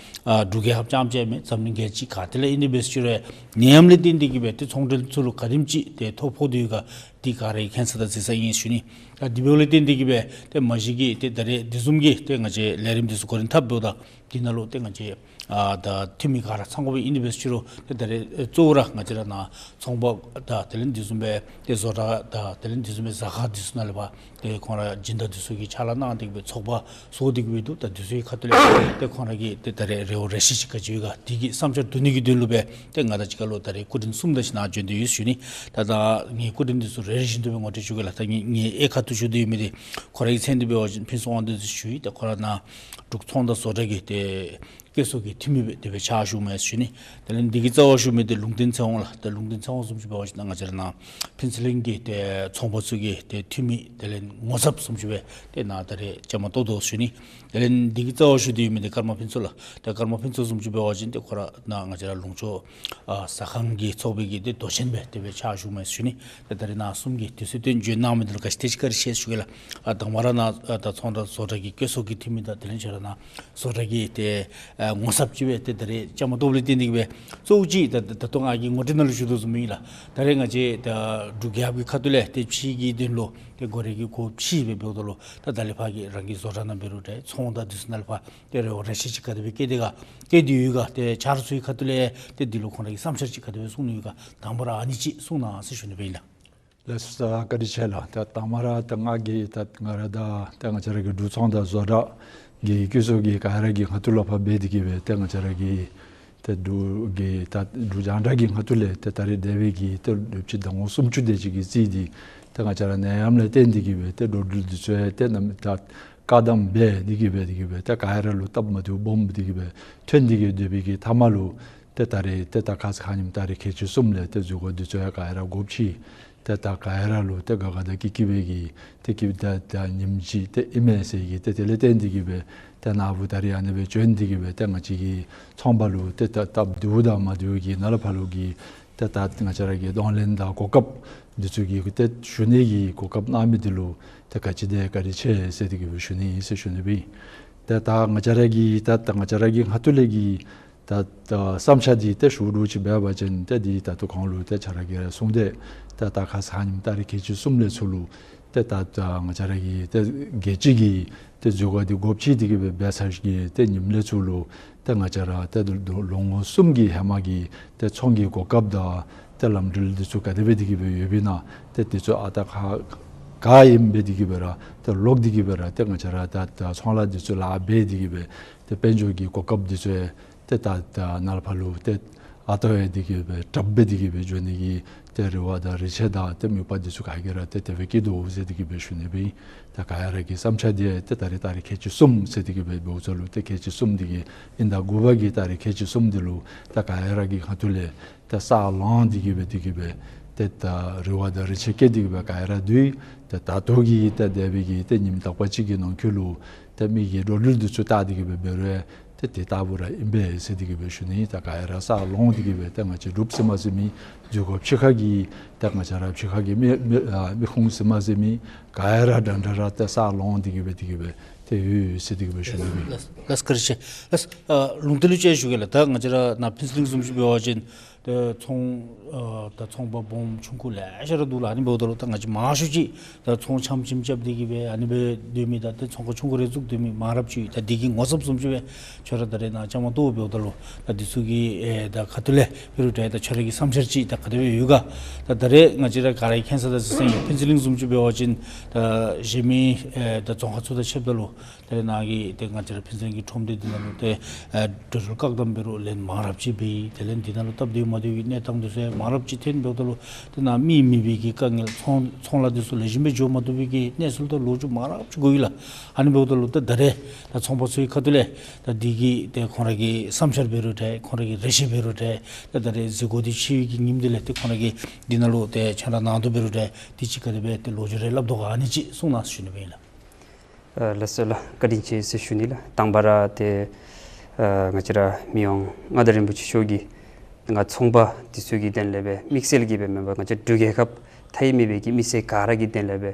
ཨ་འབྲུག་རྒྱལ་ཁབ་རྐྱངམ་ཅིག་མེན་འཛམ་གླིང་རྒྱལ་སྤྱི་ག་ཏེ་ལས་ཨིན་ནི་འབད་ས་ཅིག་རུང་ནད་ཡམས་ལས་བརྟེན་ཏེ་གིས་སྦེ་ཏེ་ཚོང་འབྲེལ་ཚུ་ལུ་ག་དེམ་ཅིག་ཏེ་ཐོ་ཕོག་སྟེ་ཡོད་ག། འདི་ག་ར་གིས་མཁྱེན་ས་དང་གཟིགས་ས་ཨིན་ཞུ་ནི། ད་དེ་འབདཝ་ལས་བརྟེན་ཏེ་གིས་སྦེ་ཏེ་མ་གཞི་གི་ཏེ་ད་རེས་དེ་བཟུམ་གྱི་ཏེ་ང་བཅས་ལས་རིམ་འདི་ཚུ་འགོ་འདྲེན་འཐབ་འབདཝ་ད་འདི་ནང་ལུ་ཏེ་ང་བཅས་ཨ་ད་འཐུས་མི་ག་ར་ཚང་དགོཔ་ཨིན་ནི་འབད་ས་ཅིག་རུང་ཏེ་ད་རེས་གཙོ་བོ་ར་ང་བཅས་ར་ནཱ་ཚོང་པ་དང་དེ་ལས་དེ་བཟུམ་སྦེ་ཏེ་བཟོ་གྲྭ་དང་དེ་ལས་དེ་བཟུམ་སྦེ་ཟ་ཁང་འདི་ཚུ་ནང་ལས་ཕར་ཏེ་ཁོང་ར་སྦྱིན་བདག་འདི་ཚུ་གིས་ཕྱག་ལཱ་གནང་སྟེ་གིས་སྦེ་ཚོགས་པ་བཟོ་སྟེ་གིས་སྦེ་འདུག། ད་འདི་ཚུ་གི་ཁ་ཐུག་ལས་ཏེ་ཁོང་ར་གི་ཏེ་ད་རེས་རེ་བ་རེ་ཆེ་ཅིག་ག་ཅི་ཡོད་ག། འདི་གི་བསམ་འཆར་བསྡུ་ནི་གི་དོན་ལུ་སྦེ་ཏེ་ང་དང་གཅིག་ཁར་ལུ་ད་རེས་སྐུ་མགྲོན་གསུམ་དང་གཅིག་ནཱ་བྱོན་ཏེ་ཡོད་ཞུ་ནི། ད་ད་ངེའི་སྐུ་མགྲོན་འདི་ཚུ་རེ་རེ་བཞིན་དུ་སྦེ་ངོ་སྤྲོད་ཞུ་གེ་ལགས། ད་ངེའི་ངེའི་གཡས་ཁ་ཐུག་བཞུགས་ཏེ་ཡོད་མི་འདི་ཁོ་རའི་མཚན་འདི་འབད་བ་ཅིན་ཕུན་ཚོགས་དབང་འདུས་ཟེར་ཞུ་ཡི། ད་ཁོ་ར་ནཱ་འབྲུག་ཚོང་དང་བཟོ་གྲྭ་གི་ཏེ་བཀོད་ཚོགས་ཀྱི་འཐུས་མི་སྦེ་དེ་སྦེ་ཕྱག་ཞུཝ་མས་ཞུ་ནི། དེ་ལས་འདི་གི་རྩ་བར་བཞུགས་མི་འདི་ལུང་བསྟན་ཚེ་དབང་ལགས། ད་ལུང་བསྟན་ཚེ་དབང་བཟུམ་ཅིག་འབད་བ་ཅིན་ང་བཅས་ར་ནཱ་ཕུན་ཚོགས་གླིང་གི་ཏེ་ཚོང་པ་ཚུ་གི་ཏེ་འཐུས་མི་དེ་ལས་ངོ་ཚབ་བཟུམ་ཅིག་སྦེ་ཏེ་ནཱ་ད་རེས་བཅའ་མར་གཏོགས་དོ་ཞུ་ནི། དེ་ལས་འདི་གི་རྩ་བར་བཞུགས་ཏེ་ཡོད་མི་འདི་ཀརྨ་ཕུན་ཚོགས་ལགས། ཏེ་ཀརྨ་ཕུན་ཚོགས་བཟུམ་ཅིག་འབད་བ་ཅིན་ཏེ་ཁོ་ར་ནཱ་ང་བཅས་ར་ལུང་ཕྱོགས་ཨ་ཟ་ཁང་གི་ཚོགས་པའི་གི་ཏེ་མདོ་ཆེན་སྦེ་དེ་སྦེ་ཕྱག་ཞུཝ་མས་ཞུ་ནི། ཏེ་ད་རེས་ནཱ་གསུམ་གྱིས་དུས་ཚོད་བཏོན་བྱོན་གནང་མི་འདི་ལུ་ག་ཅི་དེ་ཅིག་བཀའ་དྲིན་ཆེ་ཞུ་གེ་ལགས། ཨ་དང་པ་ར་ནཱ་ཨ་ད་ཚོང་དང་བཟོ་གྲྭ་གི་བཀོད་ཚོགས་ཀྱི་འཐུས་མི་དང་དེ་ལས་ཁྱོད་ར་ནཱ་བཟོ་གྲྭ་གི་ཏེ་ཨ་ངོ་ཚབ་ཅིག་སྦེ་ཏེ་ད་རེས་བཅའ་མར་གཏོགསཔ་ལས་བརྟེན་ཏེ་གིས་སྦེ་གཙོ་བོ་ཅིག་ད་ད་ལྟོ་ང་གིས་ངོ་སྤྲོད་ནང་ལུ་ཞུ་དོ་བཟུམ་ཨིན་ལགས། ད་རེས་ང་བཅས་ད་འབྲུག་རྒྱལ་ཁབ་ཀྱི་ཁ་ཐུག་ལས་ཏེ་ཕྱི་གི་དོན་ལུ་ཏེ་སྒོ་ར་གི་སྒོ་ཕྱེ་སྦེ་འབདཝ་ད་ལུ་ད་ད་ལས་ཕར་གྱི་རང་གི་བཟོ་གྲྭ་ནང་འབད་རུང་འདྲ་ཚོང་དང་འདི་ཚུ་ནང་ལས་ཕར་ཏེ་རེ་བ་རེ་ཆེ་ཅིག་ག་དེ་སྦེ་བསྐྱེད་དེ་ག་བསྐྱེད་དེ་ཡོད་ག། ཏེ་ཆ་རོགས་ཚུ་གི་ཁ་ཐུག་ལས་ཏེ་འདི་ལུ་ཁོང་ར་གི་བསམ་འཆར་ཅིག་ག་དེ་སྦེ་གསུང་ནི་ཡོད་ག། དང་པ་ར་ཨ་ནི་ཅིག་གསུང་གནང་ཟེར་ཞུ་ནི་སྦེ་ཨིན་ལགས། ལགས་སོ། བཀའ་དྲིན་ཆེ་ལགས། ད་དང་པ་ར་ད་ང་གིས་ད་ང་ར་ད་ད་ང་བཅས་ར་གི་འབྲུག་ཚོང་དང་བཟོ་གྲྭ་གི་བཀོད་ཚོགས་ཀྱི་ག་ར་གི་ཁ་ཐུག་ལུ་ཕར་འབད་དེ་གིས་སྦེ་ཏེ་ང་བཅས་ར་གི་ཏེ་འབྲུག་གི་ད་འབྲུག་རྒྱང་བསྒྲགས་ཀྱི་ཁ་ཐུག་ལས་ཏེ་ད་རེས་འདས་པའི་གི་ཏེ་ལོ་ཕྱེད་དང་པོ་སུམ་ཅུ་དེ་ཅིག་གི་རྩིས་འདི་ཏེ་ང་བཅས་ར་ནད་ཡམས་ལས་བརྟེན་ཏེ་གིས་སྦེ་ཏེ་འགྲོ་འགྲུལ་འདི་ཚུ་ཡང་ཏེ་ནམ་ད་བཀག་དམ་འབད་དེ་གིས་སྦེ་དེ་གིས་སྦེ་ཏེ་ག་ར་ལུ་སྟབས་མ་བདེཝ་སྦོམ་སྦེ་དེ་གིས་སྦེ་ཐོན་ཏེ་གིས་སྡོད་པའི་གི་མཐའ་མ་ལུ་ཏེ་ད་རེས་ཏེ་ད་ཁ་ཙ་ཁ་ཉིནམ་ཏ་རིག་ཁལ་གཅིག་གསུམ་ལས་ཏེ་འཛུལ་སྒོ་འདི་ཚུ་ཡང་ག་ར་སྒོ་ཕྱེ། ཏེ་ད་ག་ར་ལུ་ཏེ་དགའ་དགའ་དང་སྐྱིད་སྐྱིད་སྦེ་གིས་ཏེ་སྐྱིད་ད་ད་ཉིནམ་གཅིག་ཏེ་ཨིན་མས་ཟེར་གི་ཏེ་དེ་ལས་བརྟེན་ཏེ་གིས་སྦེ་ཏེ་ནཱ་བུ་ད་རེས་ཨ་ནི་སྦེ་བྱོན་ཏེ་གིས་སྦེ་ཏེ་ང་བཅས་ཀྱི་ཚོང་པ་ལུ་ཏེ་ད་སྟབས་བདེཝ་དང་མ་བདེཝ་གི་ནཱ་ལས་ཕར་ལུ་གི་ཏེ་ད་ང་བཅས་ར་གི་གདོང་ལེན་དང་གོ་སྐབས་འདི་ཚུ་གི་ཏེ་ཞུ་ནི་གི་གོ་སྐབས་གནང་མི་འདི་ལུ་ཏེ་ག་ཅི་དེ་བཀའ་དྲིན་ཆེ་ཟེར་ཏེ་གིས་སྦེ་ཞུ་ནི་ཨིན་ཟེར་ཞུ་ནི་སྦེ་ཨིན། ཏེ་ད་ང་བཅས་ར་གི་ད་ད་ང་བཅས་ར་གི་ཁ་ཐུག་ལས་ཀྱི་ད་ད་བསམ་འཆར་འདི་ཏེ་ཞུ་རུང་ཅིག་འབད་བ་ཅིན་ཏེ་འདི་ད་ལྟོ་གོང་ལུ་ཏེ་ཁྱོད་ར་གིས་ར་གསུངས་ཏེ་ཏེ་ད་ཁ་ཙ་ཁ་ཉིནམ་ཏ་རིག་ཁལ་གཅིག་གསུམ་ལས་ཚུར་ལུ་ཏེ་ད་ད་ང་བཅས་ར་གི་ཏེ་རྒྱལ་སྤྱི་གི་ཏེ་འཛུལ་སྒོ་འདི་སྒོ་ཕྱེ་སྟེ་གིས་སྦེ་འབད་ཚར་གི་ཏེ་ཉིནམ་ལས་ཚུར་ལུ་ཏེ་ང་བཅས་ར་ཏེ་ལོ་ངོ་གསུམ་གྱི་ཧེ་མ་གི་ཏེ་ཚོང་གི་གོ་སྐབས་དང་ཏེ་ལམ་འགྲུལ་འདི་ཚུ་ག་དེ་སྦེ་དེ་གིས་སྦེ་ཡོདཔ་ཨིན་ན་ཏེ་འདི་ཚུ་ཨ་ད་ག་ག་ཨིནམ་སྦེ་དེ་གིས་སྦེ་ར་ཏེ་ལོག་སྟེ་གིས་སྦེ་ར་ཏེ་ང་བཅས་ར་ད་ད་ཚོང་ལཱ་འདི་ཚུ་ལཱ་འབད་དེ་གིས་སྦེ་ཏེ་དཔལ་འབྱོར་གྱི་གོ་སྐབས་འདི་ཚུ་ཡང་ཏེ་ད་ད་ནཱ་ལས་ཕར་ལུ་ཏེ་ཨ་ད་ཡང་དེ་གིས་སྦེ་དྲགཔ་སྦེ་དེ་གིས་སྦེ་འགྱོ་ནི་གི་ཏེ་རེ་བ་དང་རེ་ཆེ་དང་ཏེ་མོས་པ་འདི་ཚུ་ག་གིས་ར་ཏེ་དེ་སྦེ་བསྐྱེད་དོ་ཟེར་དེ་གིས་སྦེ་ཞུ་ནི་སྦེ་ཨིན། ད་ག་ར་གི་བསམ་འཆར་འདི་ཏེ་ད་རེས་ཏ་རིག་ཁལ་གཅིག་གསུམ་ཟེར་དེ་གིས་སྦེ་འབདཝ་ད་ལུ་ཏེ་ཁལ་གཅིག་གསུམ་འདི་གིས་དབྱིན་ཟླ་དགུ་པ་གི་ཏ་རིག་ཁལ་གཅིག་གསུམ་འདི་ལུ་ད་ག་ར་གི་ཁ་ཐུག་ལས་ཏེ་ས་ལོངས་ཏེ་གིས་སྦེ་དེ་གིས་སྦེ་ཏེ་ད་རེ་བ་དང་རེ་ཆེ་བསྐྱེད་དེ་གིས་སྦེ་ག་ར་འདུག། ཏེ་ད་ལྟོ་གི་ཏེ་འདས་པའི་གི་ཏེ་ཉིནམ་དག་པ་ཅིག་གི་ནང་འཁོད་ལུ་ཏེ་མི་གི་འགྲོ་འགྲུལ་འདི་ཚུ་བལྟ་སྟེ་གིས་སྦེ་འབད་རུང་ཏེ་དེ་ལྟ་བུ་ར་ཨིན་པས་ཟེར་དེ་གིས་སྦེ་ཞུ་ནི། ད་ག་ར་ས་ལོངས་ཏེ་གིས་སྦེ་ཏེ་ང་བཅས་འབྲུགཔ་ཟེར་མ་ཟེར་མི་འཛུལ་སྒོ་ཕྱི་ཁ་གི་ཏེ་ང་བཅས་ར་ཕྱི་ཁ་གི་མི་མི་ཨ་མི་ཁུངས་ཟེར་མ་ཟེར་མི་ག་ར་འདྲ་འདྲ་ར་ཏེ་ས་ལོངས་ཏེ་གིས་སྦེ་དེ་གིས་སྦེ་ཏེ་ཡོད་ཟེར་དེ་གིས་སྦེ་ཞུ་ནི་སྦེ་ཨིན། ལགས་བཀའ་དྲིན་ཆེ། ལགས་ཨ་ལུང་བསྟན་ལུ་ཅིག་ཞུ་གེ་ལགས། ད་ང་བཅས་ར་ནཱ་ཕུན་ཚོགས་གླིང་བཟུམ་ཅིག་འབད་བ་ཅིན་ ཏེ་ཚོང་ཨ་ད་ཚོང་པ་སྦོམ་ཆུང་ཀུ་ལེ་ཤ་ར་འདུག་ལགས། ཨ་ནི་འབདཝ་ད་ལུ་ད་ང་བཅས་མང་ཤོས་ཅིག་ད་ཚོང་ཆམ་ཆིམ་རྐྱབ་སྟེ་གི་སྦེ་ཨ་ནི་སྦེ་སྡོད་མི་དང་ཏེ་ཚོང་ཁང་ཆུང་ཀུ་རེ་བཙུགས་སྡོད་མི་མང་རབས་ཅིག་ད་འདི་གི་ངོ་ཚབ་བཟུམ་ཅིག་སྦེ་ཁྱོད་ར་ད་རེས་ནཱ་བཅའ་མར་གཏོགས་འབདཝ་ད་ལུ་ད་འདི་ཚུ་གི་ཨེ་ད་ཁ་ཐུག་ལས་འབད་རུང་ཏེ་ད་ཁྱོད་ར་གི་བསམ་འཆར་ཅིག་ད་ག་དེ་སྦེ་ཡོད་ག། ད་ད་རེས་ང་བཅས་ར་ག་ར་གིས་མཁྱེན་ས་དང་གཟིགས་ས་ཨིན། ཕུན་ཚོགས་གླིང་བཟུམ་ཅིག་འབད་བ་ཅིན་ད་གཞན་མི་ཨེ་ད་རྫོང་ཁག་ཚུ་དང་ཕྱདཔ་ད་ལུ་ད་རེས་ནཱ་གི་ཏེ་ང་བཅས་ར་ཕུན་ཚོགས་གླིང་གི་ཁྲོམ་སྡེ་འདི་ནང་ལུ་ཏེ་ཨེ་འགྲོ་འགྲུལ་བཀག་དམ་འབད་རུང་ལན་མང་རབས་ཅིག་འབད་ཡི། དེ་ལས་འདི་ནང་ལུ་སྟབས་བདེ་མ་བདེ་བའི་གནས་སྟངས་འདི་ཚུ་ཡང་མང་རབས་ཅིག་ཐོན་འབདཝ་ད་ལུ་ཏེ་ནཱ་མི་མེད་པའི་གི་དཀའ་ངལ་ཚོང་ཚོང་ལཱ་འདི་ཚུ་ལེགས་ཤོམ་སྦེ་འགྱོ་མ་བཏུབ་པའི་གི་གནས་ཚུལ་དང་ལོ་རྒྱུས་མང་རབས་ཅིག་གོ་ཡི་ལགས། ཨ་ནི་འབདཝ་ད་ལུ་ཏེ་ད་རེས་ད་ཚོང་པ་ཚུ་གི་ཁ་ཐུག་ལས་ད་འདི་གི་ཏེ་ཁོང་ར་གི་བསམ་འཆར་འབད་རུང་ཏེ་ཁོང་ར་གི་རེ་ཆེ་འབད་རུང་ཏེ་ད་ད་རེས་འཛུལ་སྒོ་འདི་ཕྱེ་བའི་གི་ཉིནམ་འདི་ལས་ཏེ་ཁོང་ར་གིས་འདི་ནང་ལུ་ཏེ་ཁྱོད་ར་ནང་དོག་འབད་རུང་ཏེ་འདི་ཅིག་ག་དེ་སྦེ་ཏེ་ལོ་རྒྱུས་རེ་སླབ་དོ་ག། ཨ་ནི་ཅིག་གསུང་གནང་ཟེར་ཞུ་ནི་སྦེ་ཨིན་ལགས། ཨ་ལགས་སོ་ལགས། བཀའ་དྲིན་ཆེ་ཟེར་ཞུ་ནི་ལགས། དང་པ་ར་ཏེ་ཨ་ང་བཅས་ར་མི་དབང་མངའ་བདག་རིན་པོ་ཆེ་མཆོག་གིས་ང་ཚོང་པ་འདི་ཚུ་གི་དོན་ལས་སྦེ་དམིགས་བསལ་གྱིས་སྦེ་མེན་པར་ང་བཅས་འབྲུག་རྒྱལ་ཁབ་མཐའ་ཡས་མེད་པའི་གི་མི་སེར་ག་ར་གི་དོན་ལས་སྦེ་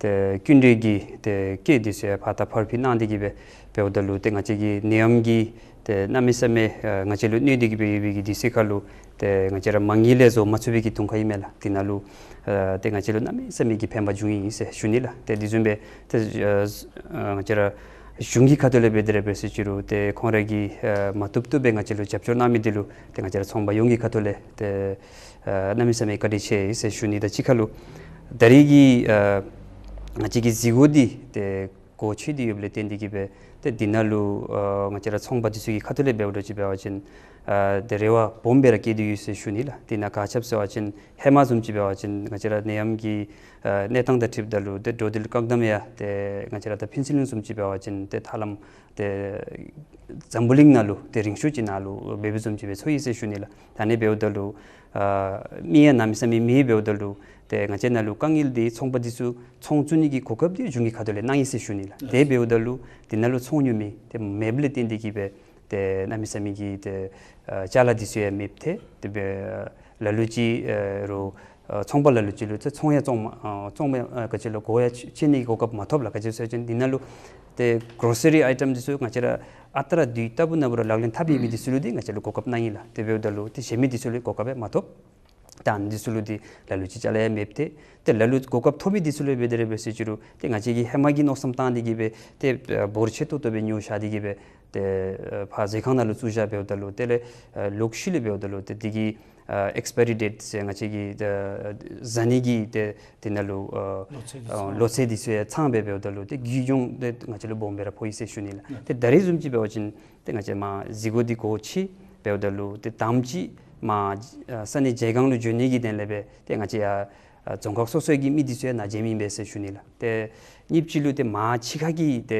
ཏེ་སྐྱིན་འགྲུལ་གྱི་ཏེ་སྐད་འདི་ཚུ་ཡང་ཕར་དང་ཕར་ཕུལ་གནང་སྟེ་གི་སྦེ་འབདཝ་ད་ལུ་ཏེ་ང་བཅས་ཀྱི་ནད་ཡམས་ཀྱིས་ཏེ་གནམ་མེད་ས་མེད་ཨ་ང་བཅས་ལུ་གནོད་དེ་གི་སྦེ་ཡོད་པའི་གི་དུས་ཚོད་ཁར་ལུ་ཏེ་ང་བཅས་ར་མ་དངུལ་ལས་བཟོ་མ་ཚུགས་པའི་གི་གདོང་ཁར་ཨིན་མས་ལགས། འདི་ནང་ལུ་ཨ་ཏེ་ང་བཅས་ལུ་གནམ་མེད་ས་མེད་ཀྱི་ཕན་པ་བྱུང་ཡི་ཟེར་ཞུ་ནི་ལགས། ཏེ་དེ་བཟུམ་སྦེ་ཏེ་ཨ་ང་བཅས་ར་གཞུང་གི་ཁ་ཐུག་ལས་འབད་དེ་ར་འབད་ཟེར་ཅི་རུང་ཏེ་ཁོང་ར་གིས་ཨ་མ་བཏུབ་བཏུབ་སྦེ་ང་བཅས་ལུ་རྒྱབ་སྐྱོར་གནང་མི་འདི་ལུ་ཏེ་ང་བཅས་ར་ཚོང་པ་ཡོངས་ཀྱི་ཁ་ཐུག་ལས་ཏེ་ཨ་གནམ་མེད་ས་མེད་བཀའ་དྲིན་ཆེ་ཟེར་ཞུ་ནི་དང་གཅིག་ཁར་ལུ་ད་རེས་ཀྱི་ཨ་ང་བཅས་ཀྱི་འཛུལ་སྒོ་འདི་ཏེ་སྒོ་ཕྱེ་སྟེ་ཡོདཔ་ལས་བརྟེན་ཏེ་གི་སྦེ་ཏེ་འདི་ནང་ལུ་ཨ་ང་བཅས་ར་ཚོང་པ་འདི་ཚུ་གི་ཁ་ཐུག་ལས་འབདཝ་ད་ཅིག་འབད་བ་ཅིན་ཨ་ཏེ་རེ་བ་སྦོམ་སྦེ་ར་བསྐྱེད་དེ་ཡོད་ཟེར་ཞུ་ནི་ལགས། འདི་ནང་ག་ཅི་སྦེ་ཟེར་བ་ཅིན་ཧེ་མ་བཟུམ་ཅིག་འབད་བ་ཅིན་ང་བཅས་ར་ནད་ཡམས་ཀྱི་ཨ་གནས་སྟངས་དང་འཁྲིལཝ་ད་ལུ་ཏེ་འགྲོ་འགྲུལ་བཀག་དམ་ཡང་ཏེ་ང་བཅས་ར་ད་ཕུན་ཚོགས་གླིང་བཟུམ་ཅིག་འབད་བ་ཅིན་ཏེ་ཐར་ལམ་ཏེ་འཛམ་བུ་གླིང་ནང་ལུ་ཏེ་རིང་ཤོས་ཅིག་ནང་ལུ་འབད་འབདཝ་བཟུམ་ཅིག་སྦེ་ཚོར་ཡི་ཟེར་ཞུ་ནི་ལགས། ད་ཨ་ནི་འབདཝ་ད་ལུ་ཨ་མི་ཡང་གནམ་མེད་ས་མེད་མེདཔ་འབདཝ་ད་ལུ་ཏེ་ང་བཅས་ནང་ལུ་དཀའ་ངལ་འདི་ཚོང་པ་འདི་ཚུ་ཚོང་བཙུགས་ནི་གི་གོ་སྐབས་འདི་གཞུང་གི་ཁ་ཐུག་ལས་གནང་ཡི་ཟེར་ཞུ་ནི་ལགས། དེ་འབདཝ་ད་ལུ་འདི་ནང་ལུ་ཚོང་ཉོ་མི་ཏེ་མེདཔ་ལས་བརྟེན་ཏེ་གི་སྦེ་ཏེ་གནམ་མེད་ས་མེད་ཀྱི་ཏེ་ཨ་ཅ་ལ་འདི་ཚུ་ཡང་མེདཔ་ཐལ། དེ་སྦེ་ལ་ལུ་ཅིག་ཨ་རུང་ཨ་ཚོང་པ་ལ་ལུ་ཅིག་ལུ་ཏེ་ཚོང་ཡང་བཙོང་མ་ཨ་བཙོང་མ་ཨ་ག་ཅི་ལོ་སྒོ་ཡང་ཕྱེ་ནི་གི་གོ་སྐབས་མ་ཐོབ་ལགས། ག་ཅི་སྦེ་ཟེར་བ་ཅིན་འདི་ནང་ལུ་ཏེ་གོ་སི་རི་ཨའི་ཊམ་འདི་ཚུ་ང་བཅས་ར་ཨ་རྟག་ར་དུས་རྟག་བུ་ནང་འབད་རུང་ལག་ལེན་འཐབ་པའི་མི་འདི་ཚུ་ལུ་འདི་ང་བཅས་ལུ་གོ་སྐབས་གནང་ཡི་ལགས། དེ་འབདཝ་ད་ལུ་ཏེ་གཞན་མི་འདི་ཚུ་ལུ་གོ་སྐབས་ཡང་མ་ཐོབ། ད་ཨ་ནི་འདི་ཚུ་ལུ་འདི་ལ་ལུ་ཅིག་ཅ་ལ་ཡང་མེདཔ་ཐལ། ཏེ་ལ་ལུ་གོ་སྐབས་ཐོབ་མི་འདི་ཚུ་ལུ་འབད་དེ་ར་འབད་ཟེར་ཅི་རུང་ཏེ་ང་བཅས་ཀྱིས་ཧེ་མ་གི་མནོ་བསམ་བཏང་སྟེ་གི་སྦེ་ཏེ་ཨ་འབོར་ཆེ་ཏོག་ཏོ་སྦེ་ཉོ་བཞག་སྟེ་གི་སྦེ་ཏེ་ཨ་ཕར་ཟས་ཁང་ནང་ལུ་བཙུགས་བཞག་འབདཝ་ད་ལུ་དེ་ལས་ཨ་ལོག་ཤུལ་ལས་འབདཝ་ད་ལུ་ཏེ་འདི་གི་ཨ་ཨེགསི་པ་ཡ་རི་ཌེཊ་ཟེར་ང་བཅས་ཀྱི་ཨ་ཟ་ནི་གི་ཏེ་འདི་ནང་ལུ་ཨ་ལོ་ཚད་འདི་ཨ་ཚང་ལོ་ཚད་འདི་ཚུ་ཡང་ཚང་སྦེ་འབདཝ་ད་ལུ་ཏེ་རྒུད་གྱོང་ཏེ་ང་བཅས་ལུ་སྦོམ་སྦེ་ར་ཕོག་ཡི་ཟེར་ཞུ་ནི་ལགས། ཏེ་ད་རེས་བཟུམ་ཅིག་འབད་བ་ཅིན་ཏེ་ང་བཅས་མར་འཛུལ་སྒོ་འདི་སྒོ་ཕྱེ་འབདཝ་ད་ལུ་ཏེ་དང་པ་ཅིག་མར་ཨ་ས་གནས་མཇལ་ཁང་ལུ་འབྱོན་ནི་གི་དོན་ལས་སྦེ་ཏེ་ང་བཅས་ཡར་ཨ་རྫོང་ཁག་སོ་སོའི་གི་མི་འདི་ཚུ་ཡང་ནཱ་མཇལ་མི་ཨིན་པས་ཟེར་ཞུ་ནི་ལགས། ཏེ་གཉིས་པ་ཅིག་ལུ་ཏེ་མར་ཕྱི་ཁ་གི་ཏེ་